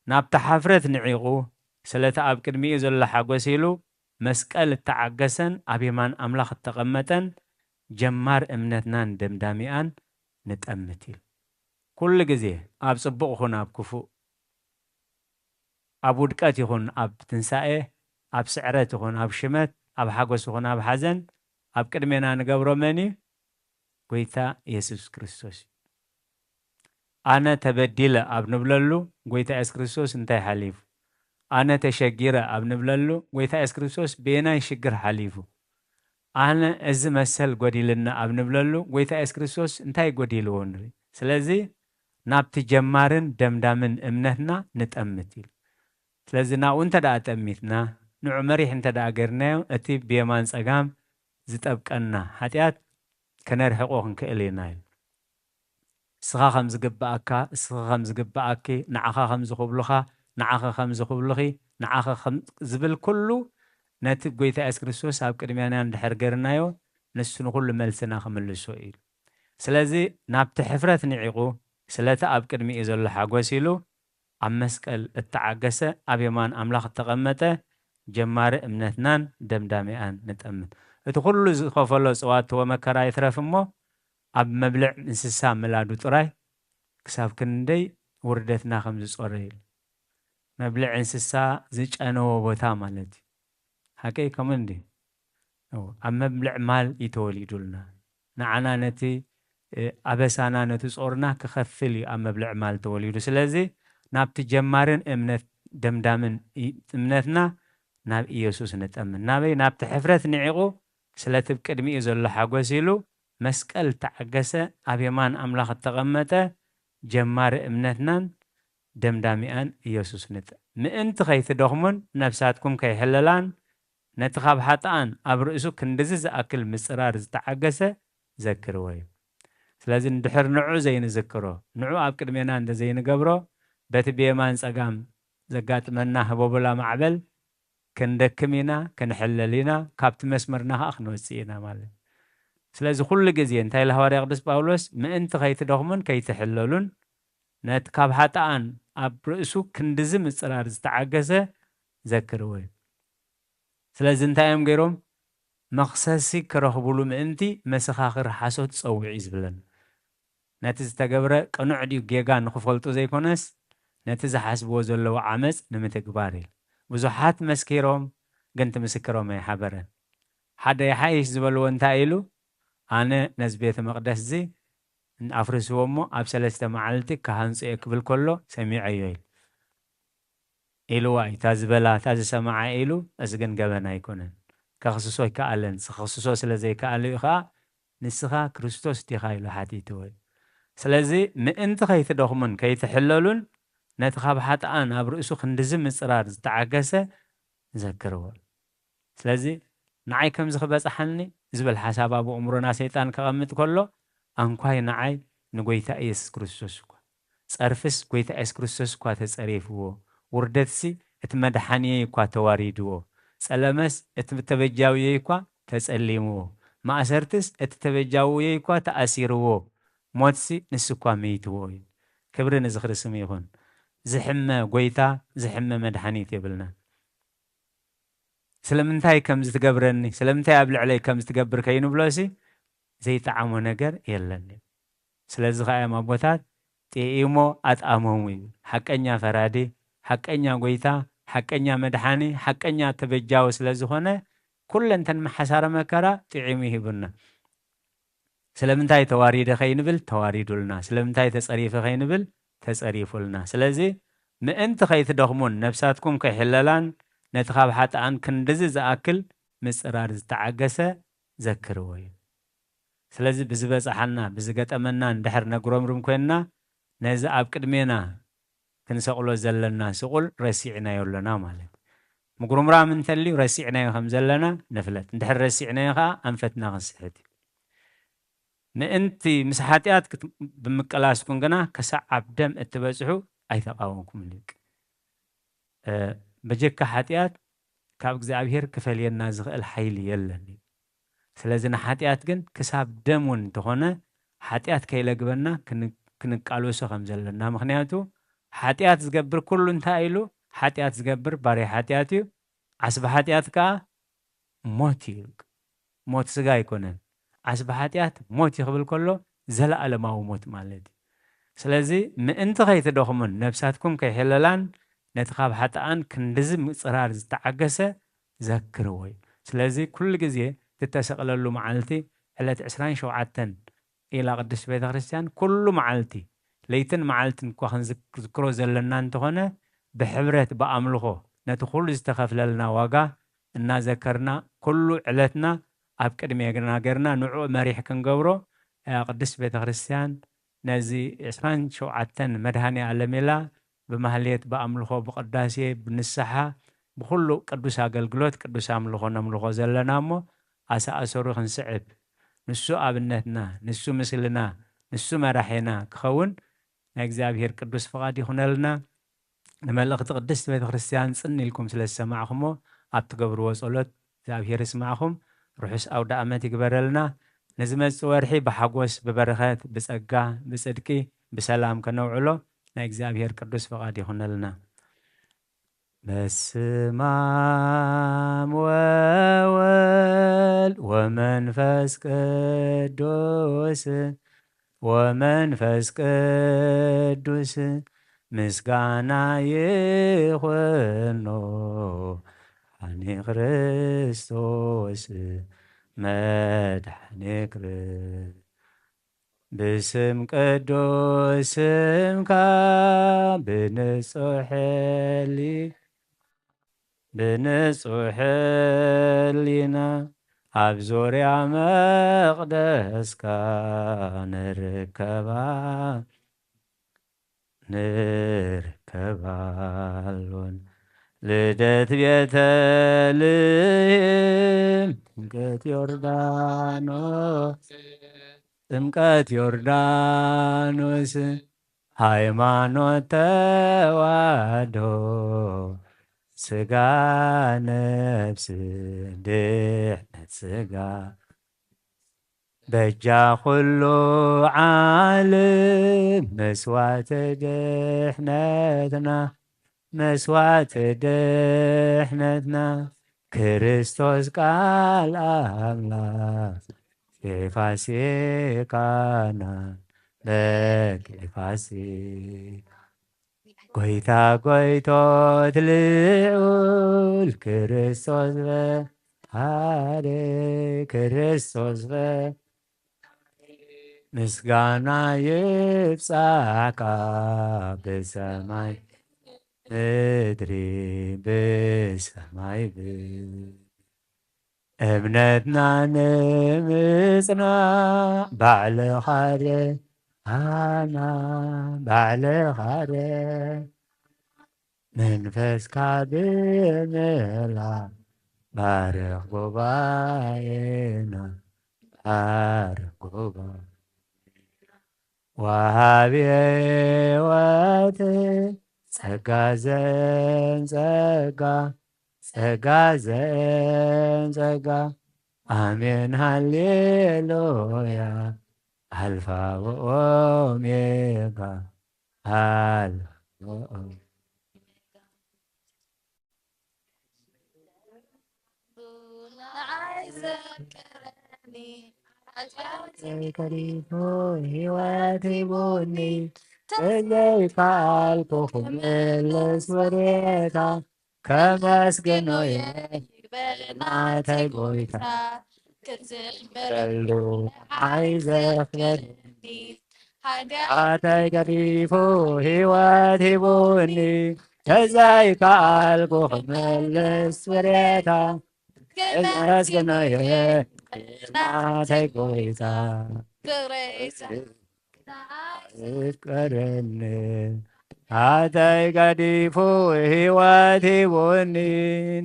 ናብቲ ሓፍረት ንዒቑ፣ ስለቲ ኣብ ቅድሚኡ ዘሎ ሓጎስ ኢሉ መስቀል እተዓገሰን ኣብ የማን ኣምላኽ እተቐመጠን ጀማር እምነትናን ደምዳሚኣን ንጠምት ኢሉ። ኩሉ ግዜ ኣብ ጽቡቕ ኹን ኣብ ክፉእ፣ ኣብ ውድቀት ይኹን ኣብ ትንሳኤ፣ ኣብ ስዕረት ይኹን ኣብ ሽመት፣ ኣብ ሓጎስ ይኹን ኣብ ሓዘን ኣብ ቅድሜና ንገብሮ መን እዩ? ጎይታ የሱስ ክርስቶስ እዩ። ኣነ ተበዲለ ኣብ ንብለሉ ጎይታ የሱስ ክርስቶስ እንታይ ሓሊፉ? ኣነ ተሸጊረ ኣብ ንብለሉ ጎይታ የሱስ ክርስቶስ በየናይ ሽግር ሓሊፉ? ኣነ እዚ መሰል ጎዲልና ኣብ ንብለሉ ጎይታ የሱስ ክርስቶስ እንታይ ጎዲልዎ ንርኢ? ስለዚ ናብቲ ጀማርን ደምዳምን እምነትና ንጠምት ኢሉ። ስለዚ ናብኡ እንተ ደኣ ጠሚትና፣ ንዑ መሪሕ እንተ ደኣ ገርናዮ፣ እቲ ብየማን ጸጋም ዝጠብቀና ሓጢኣት ከነርሕቆ ክንክእል ኢና ኢሉ። እስኻ ከም ዝግብኣካ፣ እስኺ ከም ዝግብኣኪ፣ ንዓኻ ከም ዝኽብሉኻ፣ ንዓኺ ከም ዝኽብሉኺ፣ ንዓኺ ከም ዝብል ኩሉ ነቲ ጎይታ የሱስ ክርስቶስ ኣብ ቅድሜና እንድሕር ገርናዮ፣ ንሱ ንኹሉ መልስና ክምልሶ እዩ። ስለዚ ናብቲ ሕፍረት ንዒቑ፣ ስለቲ ኣብ ቅድሚኡ ዘሎ ሓጎስ ኢሉ ኣብ መስቀል እተዓገሰ፣ ኣብ የማን ኣምላኽ እተቐመጠ፣ ጀማሪ እምነትናን ደምዳሚኣን ንጠምት። እቲ ኩሉ ዝኸፈሎ ዝዋተዎ መከራ ይትረፍ እሞ፣ ኣብ መብልዕ እንስሳ ምላዱ ጥራይ ክሳብ ክንደይ ውርደትና ከም ዝጾረ ኢሉ። መብልዕ እንስሳ ዝጨነዎ ቦታ ማለት እዩ። ሓቀይ ከምኡ እንድዩ። እው፣ ኣብ መብልዕ ማል እዩ ተወሊዱልና። ንዓና ነቲ፣ እ፣ ኣበሳና ነቲ ጾርና ክኸፍል እዩ ኣብ መብልዕ ማል ተወሊዱ። ስለዚ ናብቲ ጀማርን እምነት ደምዳምን እ-፣ እምነትና ናብ ኢየሱስ ንጠምን። ናበይ? ናብቲ ሕፍረት ንዒቑ ስለቲ ብቅድሚኡ ዘሎ ሓጎስ ኢሉ መስቀል እተዓገሰ ኣብ የማን ኣምላኽ እተቐመጠ ጀማሪ እምነትናን ደምዳሚኣን ኢየሱስ ንጠ-፣ ምእንቲ ከይትደኽሙን ነፍሳትኩም ከይሕለላን ነቲ ካብ ሓጥኣን ኣብ ርእሱ ክንድዚ ዝኣክል ምጽራር ዝተዓገሰ ዘክርዎ እዩ። ስለዚ እንድሕር ንዑ ዘይንዝክሮ፣ ንዑ ኣብ ቅድሜና እንተ ዘይንገብሮ፣ በቲ ብየማን ጸጋም ዘጋጥመና ህቦብላ ማዕበል ክንደክም ኢና፣ ክንሕለል ኢና፣ ካብቲ መስመርና ኸኣ ክንወጽእ ኢና ማለት እዩ። ስለዚ ኩሉ ግዜ እንታይ ኢሉ ሃዋርያ ቅዱስ ጳውሎስ? ምእንቲ ከይትደኽሙን ከይትሕለሉን ነቲ ካብ ሓጥኣን ኣብ ርእሱ ክንድዚ ምጽራር ዝተዓገሰ ዘክርዎ እዩ። ስለዚ እንታይ እዮም ገይሮም? መኽሰሲ ክረኽቡሉ ምእንቲ መሰኻኽር ሓሶት ጸዊዑ እዩ ዝብለና። ነቲ ዝተገብረ ቅኑዕ ድዩ ጌጋ ንኽፈልጡ ዘይኮነስ፣ ነቲ ዝሓስብዎ ዘለዉ ዓመጽ ንምትግባር እዩ። ብዙሓት መስኪሮም፣ ግን እቲ ምስክሮም ኣይሓበረን። ሓደ ይሓይሽ ዝበልዎ እንታይ ኢሉ? ኣነ ነዚ ቤተ መቕደስ እዚ ኣፍርስዎ እሞ ኣብ ሰለስተ መዓልቲ ክሃንጾ እየ ክብል ከሎ ሰሚዐዮ ኢሉ። ኢልዋ እዩ። እታ ዝበላ፣ እታ ዝሰምዓ ኢሉ፣ እዚ ግን ገበን ኣይኮነን። ከኽስሶ ኣይከኣለን። ክኽስሶ ስለ ዘይከኣለ እዩ ኸኣ፣ "ንስኻ ክርስቶስ ዲኻ?" ኢሉ ሓቲትዎ እዩ። ስለዚ ምእንቲ ከይትደኽሙን ከይትሕለሉን ነቲ ካብ ሓጥኣን ኣብ ርእሱ ክንድዚ ምጽራር ዝተዓገሰ ዘክርዎ። ስለዚ ንዓይ ከምዚ ክበጽሓኒ ዝብል ሓሳብ ኣብ ኣእምሮና ሰይጣን ከቐምጥ ከሎ፣ ኣንኳይ ንዓይ ንጎይታ ኢየሱስ ክርስቶስ እኳ፣ ጸርፍስ ጎይታ ኢየሱስ ክርስቶስ እኳ ተጸሪፍዎ፣ ውርደትሲ እቲ መድሓንየይ እኳ ተዋሪድዎ፣ ጸለመስ እቲ ተበጃውየይ እኳ ተጸሊምዎ፣ ማእሰርትስ እቲ ተበጃውየይ እኳ ተኣሲርዎ፣ ሞትሲ ንሱ እኳ መይትዎ እዩ። ክብሪ ንዝኽሪ ስም ይኹን። ዝሕመ ጎይታ፣ ዝሕመ መድሓኒት የብልናን። ስለምንታይ ከምዚ ትገብረኒ? ስለምንታይ ኣብ ልዕለይ ከምዚ ትገብር ከይንብሎሲ ዘይጠዓሞ ነገር የለን። ስለዚ ኸኣ እዮም ኣቦታት ጥዒሞ ኣጥኣሞም እዩ። ሓቀኛ ፈራዲ፣ ሓቀኛ ጎይታ፣ ሓቀኛ መድሓኒ፣ ሓቀኛ ተበጃዊ ስለ ዝኾነ ኩለንተን መሓሳረ መከራ ጥዒሙ ይሂቡና። ስለምንታይ ተዋሪደ ከይንብል ተዋሪዱልና፣ ስለምንታይ ተጸሪፈ ከይንብል ተጸሪፉልና። ስለዚ ምእንቲ ከይትደኽሙን ነፍሳትኩም ከይሕለላን ነቲ ካብ ሓጥኣን ክንድዚ ዝኣክል ምጽራር ዝተዓገሰ ዘክርዎ እዩ። ስለዚ ብዝበጽሓና፣ ብዝገጠመና እንድሕር ነጉረምርም ኮይንና፣ ነዚ ኣብ ቅድሜና ክንሰቕሎ ዘለና ስቑል ረሲዕናዮ ኣለና ማለት እዩ። ምጉርምራም እንተልዩ ረሲዕናዮ ከም ዘለና ንፍለጥ። እንድሕር ረሲዕናዮ ኸኣ ኣንፈትና ክንስሕት እዩ። ምእንቲ ምስ ሓጢኣት ክት-፣ ብምቅላስኩም ግና ክሳዕ ኣብ ደም እትበጽሑ ኣይተቃወምኩምን እዩ። እ፣ በጀካ ሓጢኣት ካብ እግዚኣብሔር ክፈልየና ዝኽእል ሓይሊ የለን እዩ። ስለዚ ንሓጢኣት ግን ክሳብ ደም እውን እንተኾነ ሓጢኣት ከይለግበና ክን-፣ ክንቃለሶ ከም ዘለና። ምኽንያቱ ሓጢኣት ዝገብር ኩሉ እንታይ ኢሉ? ሓጢኣት ዝገብር ባርያ ሓጢኣት እዩ። ዓስቢ ሓጢኣት ከኣ ሞት እዩ። ሞት ስጋ ኣይኮነን። ዓስቢ ሓጢኣት ሞት እዩ ክብል ከሎ ዘለኣለማዊ ሞት ማለት እዩ። ስለዚ ምእንቲ ከይትደኽሙን ነብሳትኩም ከይሕለላን ነቲ ካብ ሓጥኣን ክንድዚ ምጽራር ዝተዓገሰ ዘክርዎ እዩ። ስለዚ ኩሉ ግዜ ትተሰቕለሉ መዓልቲ ዕለት ዕስራን ሸውዓተን ኢላ ቅድስት ቤተ ክርስቲያን ኩሉ መዓልቲ ለይትን መዓልትን እኳ ክንዝክሮ ዘለና እንተኾነ ብሕብረት ብኣምልኾ ነቲ ኩሉ ዝተኸፍለልና ዋጋ እናዘከርና ኩሉ ዕለትና ኣብ ቅድሜና ገርና ንዕኡ መሪሕ ክንገብሮ እያ ቅድስት ቤተ ክርስቲያን ነዚ ዕስራን ሸውዓተን መድኃኔ ዓለም ኢላ ብማህሌት ብኣምልኾ ብቅዳሴ ብንስሓ ብኹሉ ቅዱስ ኣገልግሎት ቅዱስ ኣምልኾ ነምልኾ ዘለና እሞ ኣሰኣሰሩ ክንስዕብ ንሱ ኣብነትና ንሱ ምስልና ንሱ መራሒና ክኸውን ናይ እግዚኣብሔር ቅዱስ ፍቓድ ይኹነልና። ንመልእኽቲ ቅድስት ቤተ ክርስቲያን ጽን ኢልኩም ስለ ዝሰማዕኹሞ ኣብ ትገብርዎ ጸሎት እግዚኣብሔር ይስማዕኹም። ርሑስ ኣውደ ኣመት ይግበረልና። ንዝመጽእ ወርሒ ብሓጎስ ብበረኸት ብጸጋ ብጽድቂ ብሰላም ከነውዕሎ ናይ እግዚኣብሔር ቅዱስ ፍቓድ ይኹነልና። በስመ አብ ወወልድ ወመንፈስ ቅዱስ ወመንፈስ ቅዱስ ምስጋና ይኹኖ ሓኒ ክርስቶስ መድሓኒ ክርስ-፣ ብስም ቅዱስ ስምካ ብንጹሕ ሕሊ-፣ ብንጹሕ ሕሊና ኣብ ዙርያ መቕደስካ ንርከባ ንርከባሉን ልደት ቤተልሔም ጥምቀት ዮርዳኖስ ጥምቀት ዮርዳኖስ ሃይማኖት ተዋህዶ ስጋ ነፍስ ድሕነት ስጋ በጃ ኩሉ ዓለም መስዋዕቲ ድሕነትና መስዋዕቲ ድሕነትና ክርስቶስ ቃል ኣምላኽ ፋሲካና በኪ ፋሲካ ጎይታ ጎይቶት ልዑል ክርስቶስ ፈጣሪ ክርስቶስ ፈ-፣ ምስጋና ይብጻሕካ ብሰማይ ምድሪ ብሰማይ ብ-፣ እምነትና ንምጽናዕ ባዕልኻ ርኣና ባዕልኻ ርኣና መንፈስካ ብምህላ ባርኽ ጉባኤና ባርኽ ጉባኤ ወሃቢ ሕይወት ጸጋ ዘን ጸጋ ጸጋ ዘን ጸጋ ኣሜን ሃሌሉያ ኣልፋ ወኦሜጋ ኣልፋ ወኦሜጋ ከሪፉ ህይወት ሂቡኒ ተዘይከኣልኩ ክምልስ ውሬታ ከመስግኖ የይግበ ናተይ ጎይታ ክዝምረሉ ንዓይ ዘኽበረኒ ሓጢኣተይ ገዲፉ ህይወት ሂቡኒ ተዘይከኣልኩ ክምልስ ውሬታ ክመስግኖ የይግበ ናተይ ጎይታ ፍቅረይ ዘ- ዝፍቀረኒ ሓጢኣተይ ገዲፉ ህይወት ሂቡኒ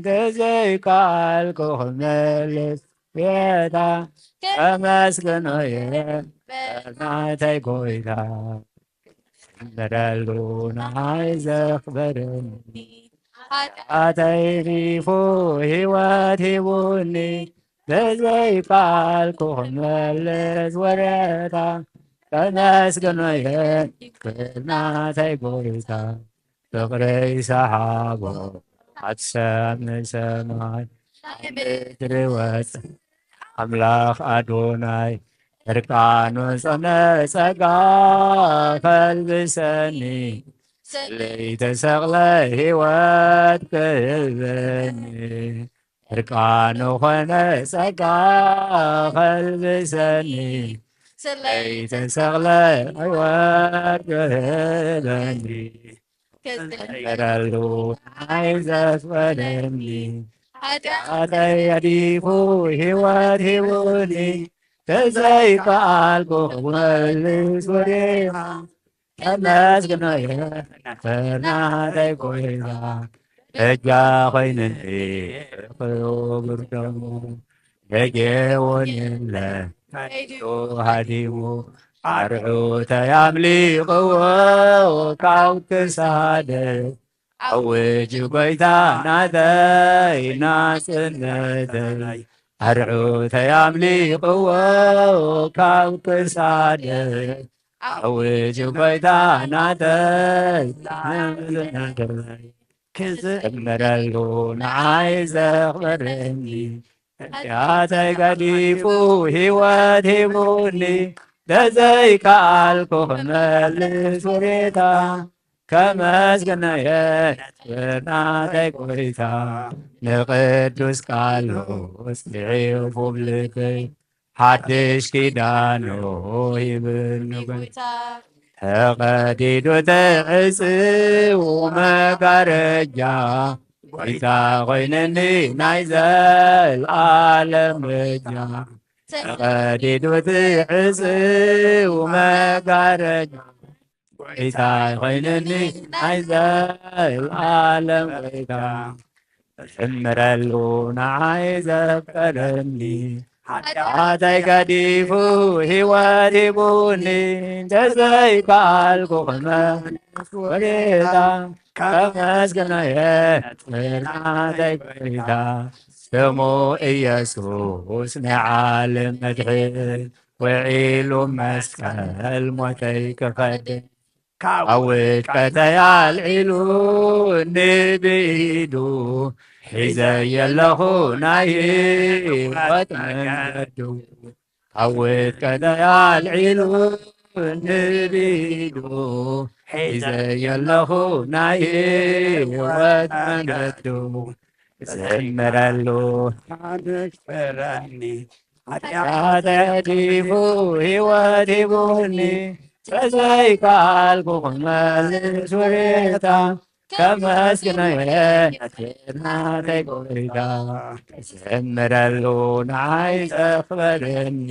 ተዘይከኣልኩ ክምልስ ውሬታ ከመስግኖ የይግበ ናተይ ጎይታ ዘምረሉ ንዓይ ዘኽበረኒ ሓጢኣተይ ገዲፉ ህይወት ሂቡኒ ተዘይከኣልኩ ክመልስ ወሬታ፣ ከመስግኖ እየ ክብርናተይ ጎይታ። ፍቕረይ ሰሓቦ ካብ ሰማይ ሰማይ፣ ናይ ምድሪ ወጽ ኣምላኽ ኣዶናይ፣ እርቃኑ ጾነ ጸጋ ከልብሰኒ፣ ስለይተሰቕለ ህይወት ክህበኒ። እርቃኑ ኾነ ጸጋ ከልብሰኒ፣ ስለይተሰቕለ ህይወት ክህበኒ። ክዝምረሉ ንዓይ ዘፍቀደኒ፣ ሓጢኣተይ ገዲፉ ህይወት ሂቡኒ። ተዘይከኣልኩ ክመልስ ወሬታ፣ ከመስግኖ እየ ፍርናተይ ጎይታ። በጃ ኮይንኒ ክቡር ደሙ፣ ነጌዎ የለ ከይዱ ሃዲሙ። ኣርዑተይ ኣምሊቕዎ ካብ ክሳደ፣ ኣውጅ ጎይታ ናተይ ናጽነተይ። ኣርዑተይ ኣምሊቕዎ ካብ ክሳደ፣ ኣውጅ ጎይታ ናተይ ናጽነተይ። ክዝምረሉ ንዓይ ዘኽበረኒ፣ ሓጢኣተይ ገዲፉ ህይወት ሂቡኒ። ተዘይከኣልኩ ክመልስ ወሬታ፣ ከመስግኖ እየ ፍርናተይ ጎይታ። ንቅዱስ ቃሉ ጽሒፉ ብልከይ፣ ሓድሽ ኪዳኑ ሂብኒ ጎይታ። ተቐዲዱ እቲ ዕጽው መጋረጃ፣ ጎይታ ኮይነኒ ናይ ዘልኣለም በጃ። ተቐዲዱ እቲ ዕጽው መጋረጃ፣ ጎይታ ኮይነኒ ናይ ዘልኣለም ጎይታ። ዝምረሉ ንዓይ ዘፍቀረኒ፣ ሓጢኣተይ ገዲፉ ህይወት ሂቡኒ። እንተዘይከኣልኩ ክመልስ ወሬታ፣ ከመስግኖ እየ ፍርናተይ ጎይታ። ስሙ ኢየሱስ ናይ ዓለም መድሕን፣ ውዒሉ መስቀል ሞተይ ክኸድን፣ ካብ ውድቀተይ ኣልዒሉ ንብኢዱ፣ ሒዘ የለኹ ናይ ህይወት መንገዱ። ካብ ውድቀተይ ኣልዒሉ ንብኢዱ፣ ሒዘ የለኹ ናይ ህይወት መንገዱ። ዝምረሉ ሓድሽ ፍረኒ፣ ሓጢኣተይ ገዲፉ ህይወት ሂቡኒ። ተዘይከኣልኩ ክመልስ ውሬታ፣ ከመስግኖ እየ ናተይ ጎይታ። ዝምረሉ ንዓይ ዘኽበረኒ፣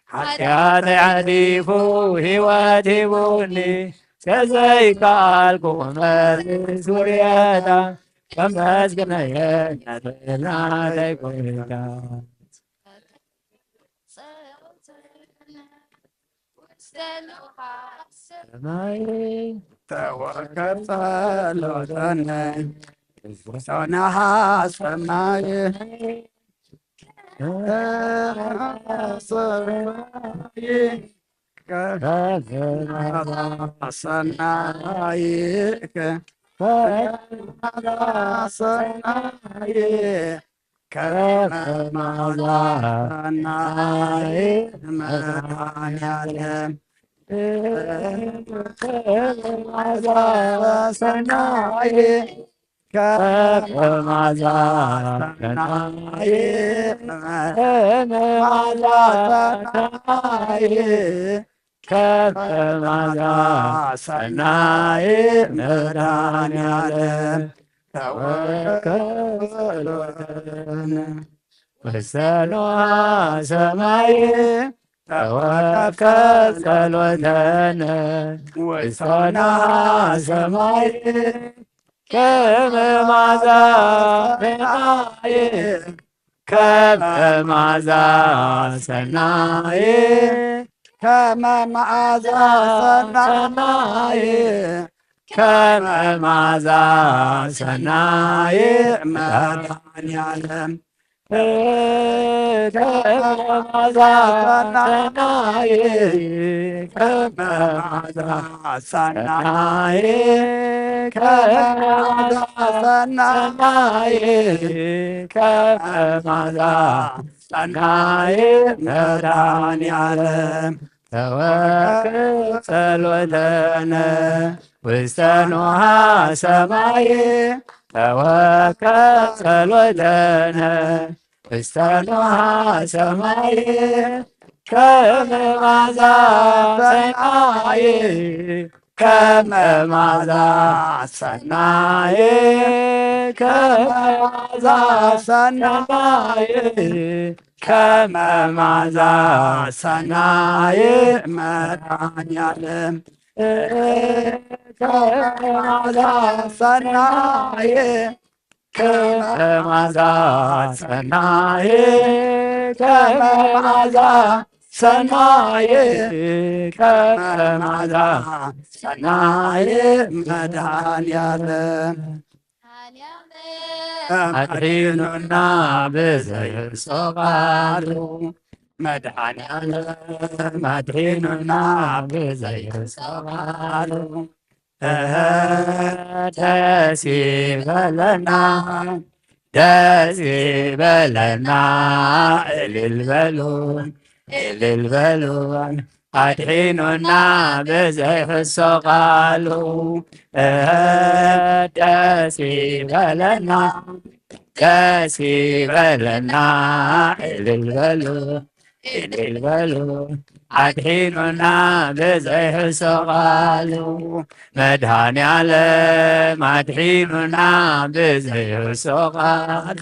ሓጢኣተይ ገዲፉ ህይወት ሂቡኒ። ተዘይከኣልኩ ክመልስ ውሬታ፣ ከመስግኖ እየ ናተይ ጎይታ። ሰማይ ተወከብ ጸሎተነ፣ ውሳናኻ ሰማይ ሰማይ ሰናይ ሰናይ ከመ መዓዛ ሰናይ መድኃኔዓለም፣ መዓዛ ሰናይ ከመ መዓዛ ሰናይ መዓዛ ሰናይ ከመ መዓዛ ሰናይ መድኃኔዓለም ተወከፍ ጸሎተነ። ውስተ ንዋ ሰማይ ተወከፍ ጸሎተነ። ውስተ ንዋ ሰማይ ከመ መዓዛ ሰናይ ከመ መዓዛ ሰናይ ከመ መዓዛ ሰናይ ከመ መዓዛ ሰናይ መድኃኔዓለም ከመ መዓዛ ሰናየ፣ ከመ መዓዛ ሰናየ፣ ከመ መዓዛ ሰናየ፣ ከመ መዓዛ ሰናየ መድኃኔዓለም ተወከ ጸሎተነ ውስተ ኖሃ ሰማየ ተወከ ጸሎተነ ውስተ ኖሃ ሰማየ ከመ መዓዛ ሰናየ ከመ መዓዛ ሰናየ ከመ መዓዛ ሰናየ ከመ መዓዛ ሰናየ መድኃኔዓለም ከመ መዓዛ ሰናየ ከመ መዓዛ ሰናየ ከመ መዓዛ ሰናየ ከመ መዓዛ ሰናየ መድኃኔዓለም አድሒኑና ብዘይሕሶ ቃሉ መድኃኔዓለም አድሒኑና ብዘይሕሶ ቃሉ እህ፣ ደስ ይበለና ደስ ይበለና እልል በሉ እልል በሉ አድሒኑና ብዘይሕሶ ቃሉ እህ፣ ደስ ይበለና ደስ ይበለና እልል በሉ እልል በሉ አድሒኑና ብዘይሕሶ ቃሉ መድኃኔዓለም አድሒኑና ብዘይሕሶ ቃሉ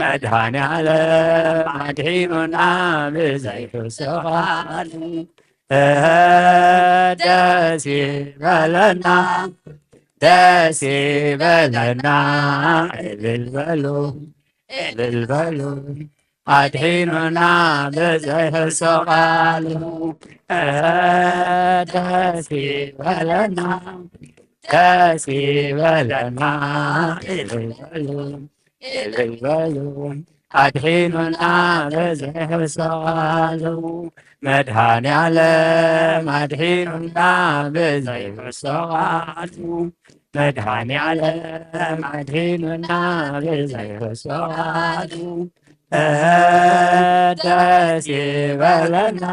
መድኃኔዓለም አድሒኑና ብዘይሕሶ ቃሉ እህ፣ ደስ ይበለና ደስ ይበለና እልል በሉ እልል በሉ አድሒኑና ብዘይሕሶ ቃሉ እህ፣ ደስ ይበለና ደስ ይበለና እልል በሉ እልል በሉ አድሒኑና ብዘይሕሶ ቃሉ መድኃኔዓለም አድሒኑና ብዘይሕሶ ቃሉ መድኃኔዓለም አድሒኑና ብዘይሕሶ ቃሉ እህ፣ ደስ ይበለና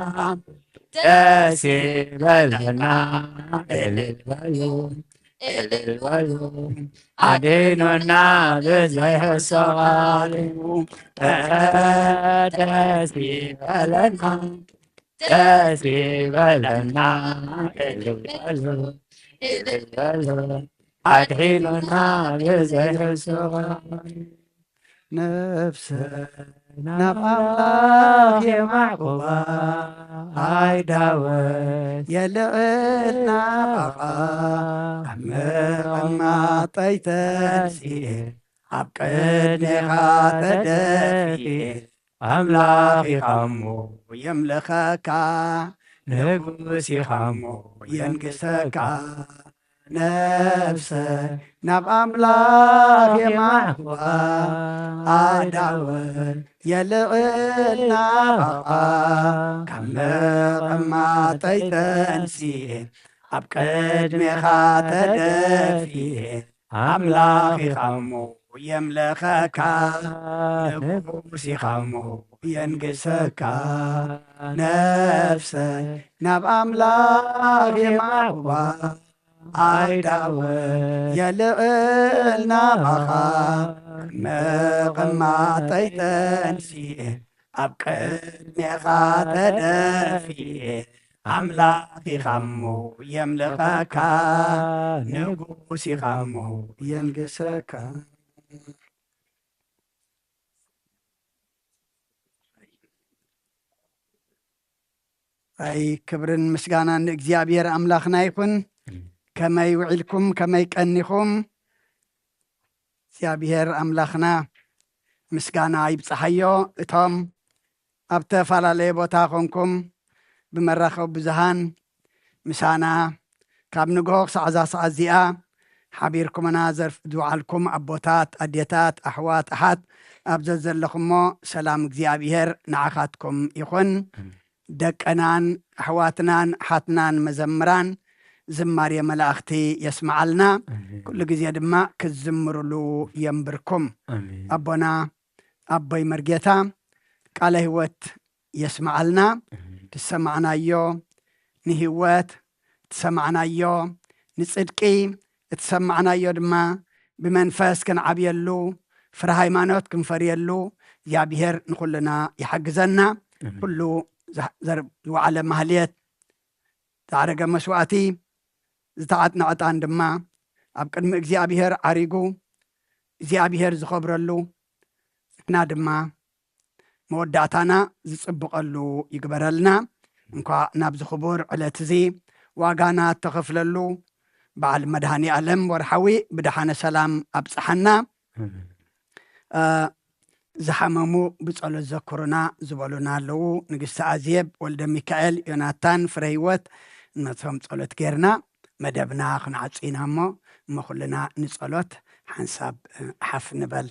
ደስ ይበለና እልል በሉ እልል በሉ አድኑና ብዘይሕሶ ቃሉ ደስ ይበለና ደስ ይበለና እልል በሉ እልል በሉ አድኑና ብዘይሕሶ ቃሉ ነፍሰ ናብ ኣምላኽ የማዕቁባ ኣይዳወት የልዕል ናባኻ ኣብ መቐማጠይ ተንሲኤ ኣብ ቅድሜኻ ተደፊኤ ኣምላኽ ኢኻሞ የምልኸካ ንጉስ ኢኻሞ የንግሰካ ነፍሰ ናብ ኣምላኽ የማዕዋ ኣዳወ የልዕል ናባኻ ካብ መቐማጠይ ተንሲኤ ኣብ ቅድሜኻ ተደፊኤ ኣምላኽ ኢኻሞ የምልኸካ ንጉስ ኢኻሞ የንግሰካ ነፍሰ ናብ ኣምላኽ የማዕዋ ኣይዳወ የልዕል ናባኻ መቐማጠይ ተንሲኤ ኣብ ቅድሜኻ ተደፊኤ ኣምላኽ ኢኻሞ የምልኸካ ንጉስ ኢኻሞ የንግሰካ ኣይ ክብርን ምስጋናን ንእግዚኣብሔር ኣምላኽና ይኹን። ከመይ ውዒልኩም ከመይ ቀኒኹም? እግዚኣብሔር ኣምላኽና ምስጋና ይብጽሓዮ። እቶም ኣብ ተፈላለየ ቦታ ኾንኩም ብመራኸቢ ብዙሃን ምሳና ካብ ንግሆ ክሳዕ እዛ ሰዓት እዚኣ ሓቢርኩምና ዝውዓልኩም ኣቦታት ኣዴታት ኣሕዋት ኣሓት ኣብ ዘዘለኹሞ ሰላም እግዚኣብሔር ንዓኻትኩም ይኹን። ኣሜን። ደቀናን ኣሕዋትናን ሓትናን መዘምራን ዝማሬ መላእኽቲ የስምዓልና። ኣሜን። ኩሉ ግዜ ድማ ክትዝምሩሉ የንብርኩም። ኣሜን። ኣቦና ኣቦይ መርጌታ ቃለ ህይወት የስምዓልና። ኣሜን። ትሰማዕናዮ ንህይወት፣ ትሰማዕናዮ ንጽድቂ፣ እትሰማዕናዮ ድማ ብመንፈስ ክንዓብየሉ፣ ፍረ ሃይማኖት ክንፈርየሉ እግዚኣብሔር ንኹልና ይሓግዘና። ኣሜን። ኩሉ ዝሓ-፣ ዘር-፣ ዝወዓለ ማህሌት፣ ዝዓረገ መስዋእቲ፣ ዝተዓጥነ ዕጣን ድማ ኣብ ቅድሚ እግዚኣብሔር ዓሪጉ፣ እግዚኣብሔር ዝኸብረሉ፣ ንሕና ድማ መወዳእታና ዝጽብቐሉ ይግበረልና። እንኳዕ ናብዚ ክቡር ዕለት እዚ ዋጋና እተኸፍለሉ በዓል መድኃኔ ዓለም ወርሓዊ ብደሓነ ሰላም ኣብጽሓና። ኣሜን። እ፣ ዝሓመሙ ብጸሎት ዘክሩና ዝበሉና ኣለዉ። ንግስቲ ኣዜብ፣ ወልደ ሚካኤል፣ ዮናታን፣ ፍረ ህይወት፣ ነቶም ጸሎት ጌርና መደብና ክንዓጹ ኢና እሞ፣ እሞ ኩልና ንጸሎት ሓንሳብ፣ እ፣ ሓፍ ንበል።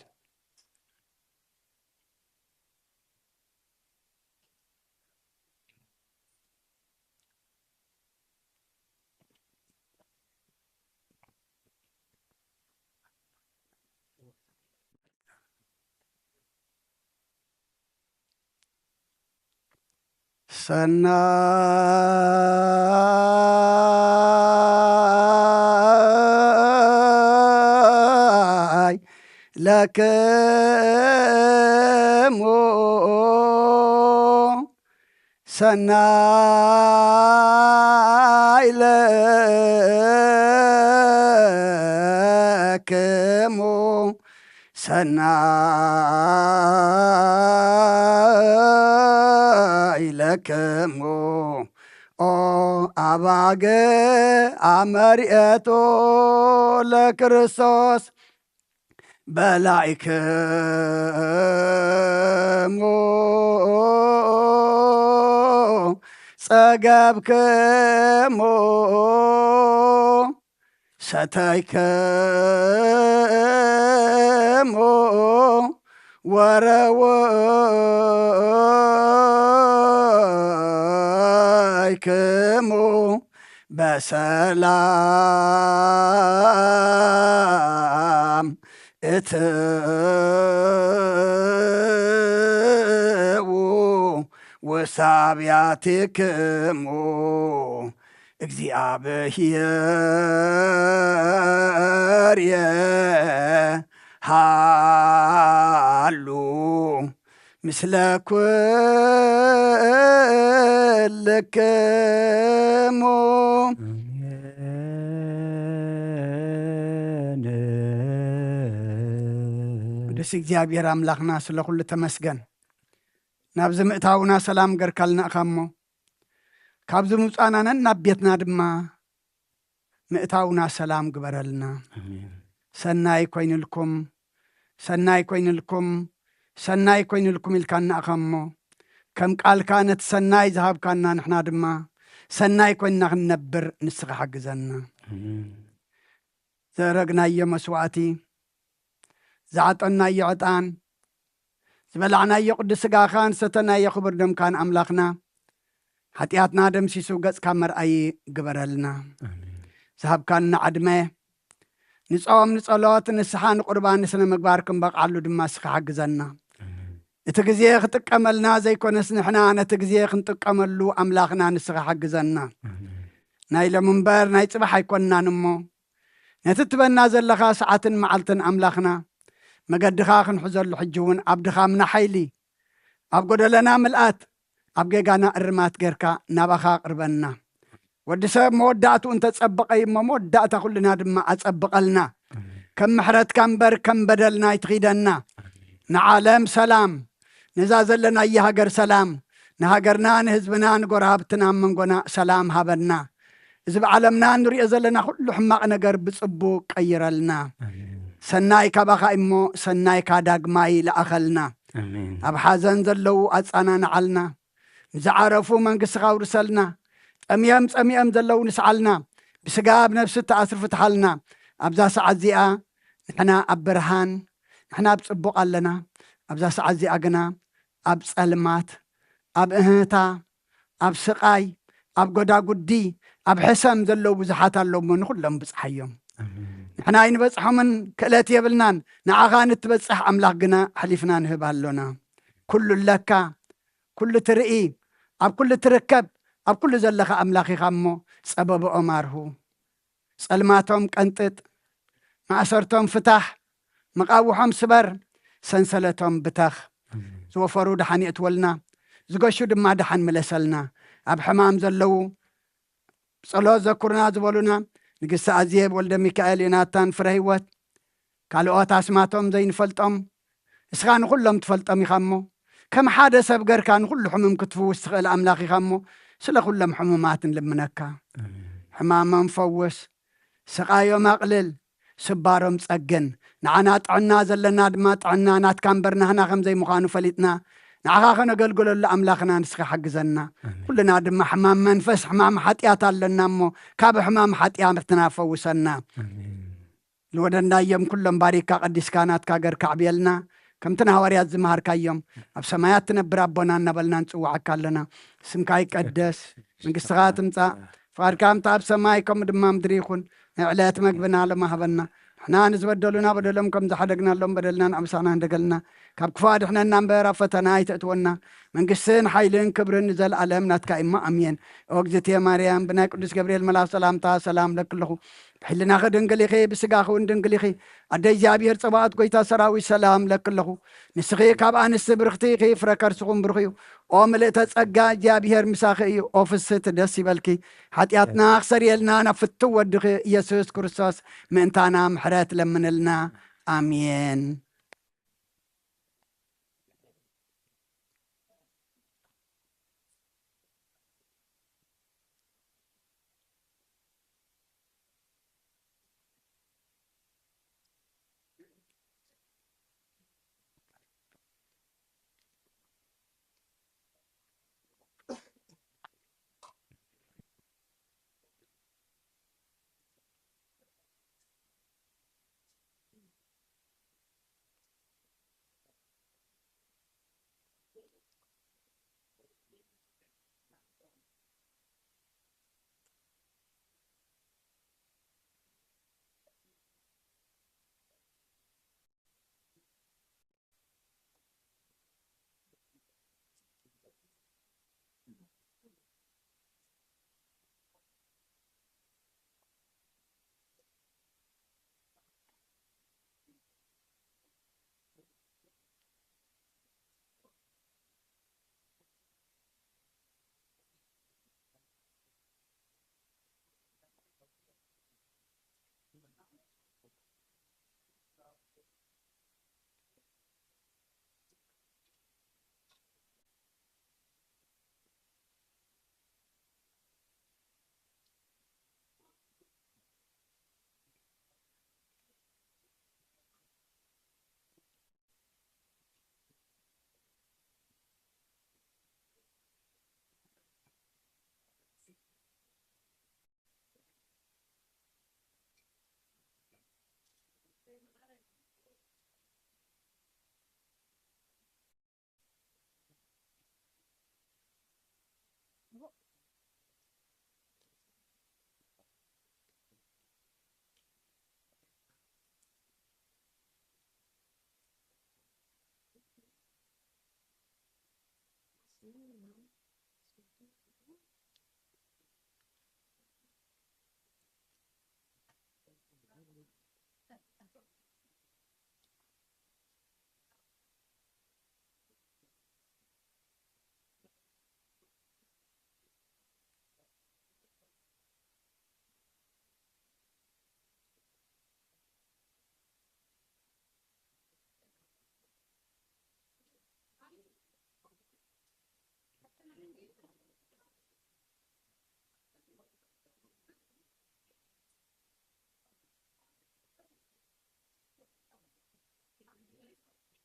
ሰናይ ለክሙ፣ ሰናይ ለክሙ፣ ሰናይ ለክሙ ኦ ኣባገ ኣመርኤቶ ለክርስቶስ በላዕክሙ ጸገብክሙ ሰተይክሙ ወረወይክሙ በሰላም እትዉ ውስተ አብያቲክሙ። እግዚኣብሔር የሃሉ ምስለ ኩልክሙ። ኣሜን። ቅዱስ እግዚኣብሔር ኣምላኽና ስለ ኩሉ ተመስገን። ናብዚ ምእታውና ሰላም ገርካልና ኢኻ እሞ፣ ካብዚ ምውጻእና ነናብ ቤትና ድማ ምእታውና ሰላም ግበረልና። ኣሜን። ሰናይ ኮይንልኩም፣ ሰናይ ኮይንልኩም፣ ሰናይ ኮይንልኩም ኢልካና ኢኻ እሞ፣ ከም ቃልካ ነቲ ሰናይ ዝሃብካና ንሕና ድማ ሰናይ ኮይንና ክንነብር ንስኻ ሓግዘና። ኣሜን። ዘእረግናዮ መስዋእቲ፣ ዝዓጠናዮ ዕጣን፣ ዝበላዕናዮ ቅዱስ ስጋኻን ዝሰተናዮ ክቡር ደምካን ኣምላኽና፣ ሓጢኣትና ደምሲሱ ገጽካ መርኣዪ ግበረልና። ኣሜን። ዝሃብካና ዕድመ፣ ንጾም፣ ንጸሎት፣ ንስሓ፣ ንቁርባን፣ ንስነ ምግባር ክንበቕዓሉ ድማ እስኻ ሓግዘና። ኣሜን። እቲ ግዜ ክጥቀመልና ዘይኮነስ ንሕና ነቲ ግዜ ክንጥቀመሉ ኣምላኽና ንስኻ ሓግዘና። ኣሜን። ናይ ሎም እምበር ናይ ጽባሕ ኣይኮንናን እሞ፣ ነቲ ትበና ዘለኻ ሰዓትን መዓልትን ኣምላኽና፣ መገድኻ ክንሕዘሉ ሕጂ እውን ኣብ ድኻምና ሓይሊ፣ ኣብ ጎደለና ምልኣት፣ ኣብ ጌጋና እርማት ጌርካ ናባኻ ኣቕርበና። ወዲ ሰብ መወዳእትኡ እንተጸበቐ እዩ እሞ፣ መወዳእታ ኩልና ድማ ኣጸብቐልና። ኣሜን። ከም ምሕረትካ እምበር ከም በደልና ኣይትኺደና። ኣሜን። ንዓለም ሰላም፣ ነዛ ዘለናያ ሃገር ሰላም፣ ንሃገርና፣ ንህዝብና፣ ንጎረባብትና፣ ኣብ መንጎና ሰላም ሃበና። እዚ ብዓለምና እንሪኦ ዘለና ኩሉ ሕማቕ ነገር ብጽቡቕ ቀይረልና። ኣሜን። ሰናይ ካባኻ እሞ፣ ሰናይካ ዳግማይ ለኣኸልና። ኣሜን። ኣብ ሓዘን ዘለዉ ኣጻናንዓልና። ንዝዓረፉ መንግስትኻ ኣውርሰልና። ጠምዮም ጸሚኦም ዘለዉ ንስዓልና። ብስጋ ኣብ ነፍሲ እተኣስሩ ፍትሓልና። ኣብዛ ሰዓት እዚኣ ንሕና ኣብ ብርሃን፣ ንሕና ኣብ ጽቡቕ ኣለና። ኣብዛ ሰዓት እዚኣ ግና ኣብ ጸልማት፣ ኣብ እህታ፣ ኣብ ስቓይ፣ ኣብ ጎዳጉዲ፣ ኣብ ሕሰም ዘለዉ ብዙሓት ኣለዉ እሞ፣ ንኹሎም ብጽሓዮም። ኣሜን። ንሕና ኣይንበጽሖምን፣ ክእለት የብልናን። ንዓኻ ንትበጽሕ ኣምላኽ ግና ኣሕሊፍና ንህብ ኣሎና። ኩሉ ኣለካ፣ ኩሉ ትርኢ፣ ኣብ ኩሉ ትርከብ፣ ኣብ ኩሉ ዘለኻ ኣምላኽ ኢኻ እሞ፣ ጸበብኦም ኣርሁ። ጸልማቶም ቀንጥጥ፣ ማእሰርቶም ፍታሕ፣ መቓውሖም ስበር፣ ሰንሰለቶም ብተኽ። ኣሜን። ዝወፈሩ ደሓን የእትወልና፣ ዝገሹ ድማ ደሓን ምለሰልና። ኣብ ሕማም ዘለዉ፣ ጸሎት ዘኩርና ዝበሉና፣ ንግስቲ ኣዜብ ወልደ ሚካኤል፣ ዮናታን ፍረ ህይወት፣ ካልኦት ኣስማቶም ዘይንፈልጦም፣ እስኻ ንኹሎም ትፈልጦም ኢኻ እሞ፣ ከም ሓደ ሰብ ገርካ ንኹሉ ሕሙም ክትፍውስ ትኽእል ኣምላኽ ኢኻ እሞ፣ ስለ ኩሎም ሕሙማት ንልምነካ። ኣሜን። ሕማሞም ፈውስ፣ ስቓዮም ኣቕልል፣ ስባሮም ጸግን። ንዓና ጥዕና ዘለና ድማ ጥዕና ናትካ እምበር ናህና ከም ዘይምዃኑ ፈሊጥና፣ ንዓኻ ከነገልግለሉ ኣምላኽና ንስኻ ሓግዘና። ኣሜን። ኩልና ድማ ሕማም መንፈስ፣ ሕማም ሓጢኣት ኣለና እሞ፣ ካብ ሕማም ሓጢኣትና ፈውሰና። ኣሜን። ዝወደድናዮም ኩሎም ባሪካ ቀዲስካ ናትካ ገርካ ኣዕብየልና። ከምቲ ንሃዋርያት ዝመሃርካዮም፣ ኣብ ሰማያት ትነብር ኣቦና እናበልና ንጽውዓካ ኣለና። ስምካ ይቀደስ፣ መንግስትኻ ትምጻእ፣ ፍቓድካ ከምቲ ኣብ ሰማይ ከምኡ ድማ ምድሪ ይኹን። ናይ ዕለት መግብና ሎሚ ሃበና። ንሕና ንዝበደሉና በደሎም ከም ዝሓደግናሎም በደልና ንኣምሳና እንደገልና፣ ካብ ክፉእ ኣድሕነና እምበር ኣብ ፈተና ኣይተእትወና። መንግስትን ሓይልን ክብርን ንዘለኣለም ናትካ እሞ ኣሜን። ኦ እግዝእትየ ማርያም፣ ብናይ ቅዱስ ገብርኤል መልኣኽ ሰላምታ ሰላም ለኪ ኣለኹ። ብሕልናኺ ድንግል ኢኺ፣ ብስጋኺ እውን ድንግል ኢኺ። ኣደ እግዚኣብሔር ጸባኦት፣ ጎይታ ሰራዊት፣ ሰላም ለኪ ኣለኹ። ንስኺ ካብ ኣንስቲ ብርኽቲ ኢኺ፣ ፍረ ከርስኹም ብሩኽ እዩ። ኦ ምልእተ ጸጋ፣ እግዚኣብሔር ምሳኺ እዩ። ኦ ፍስህቲ፣ ደስ ይበልኪ። ሓጢኣትና ክሰርየልና ናብ ፍትው ወድኺ ኢየሱስ ክርስቶስ ምእንታና ምሕረት ለምንልና። ኣሜን።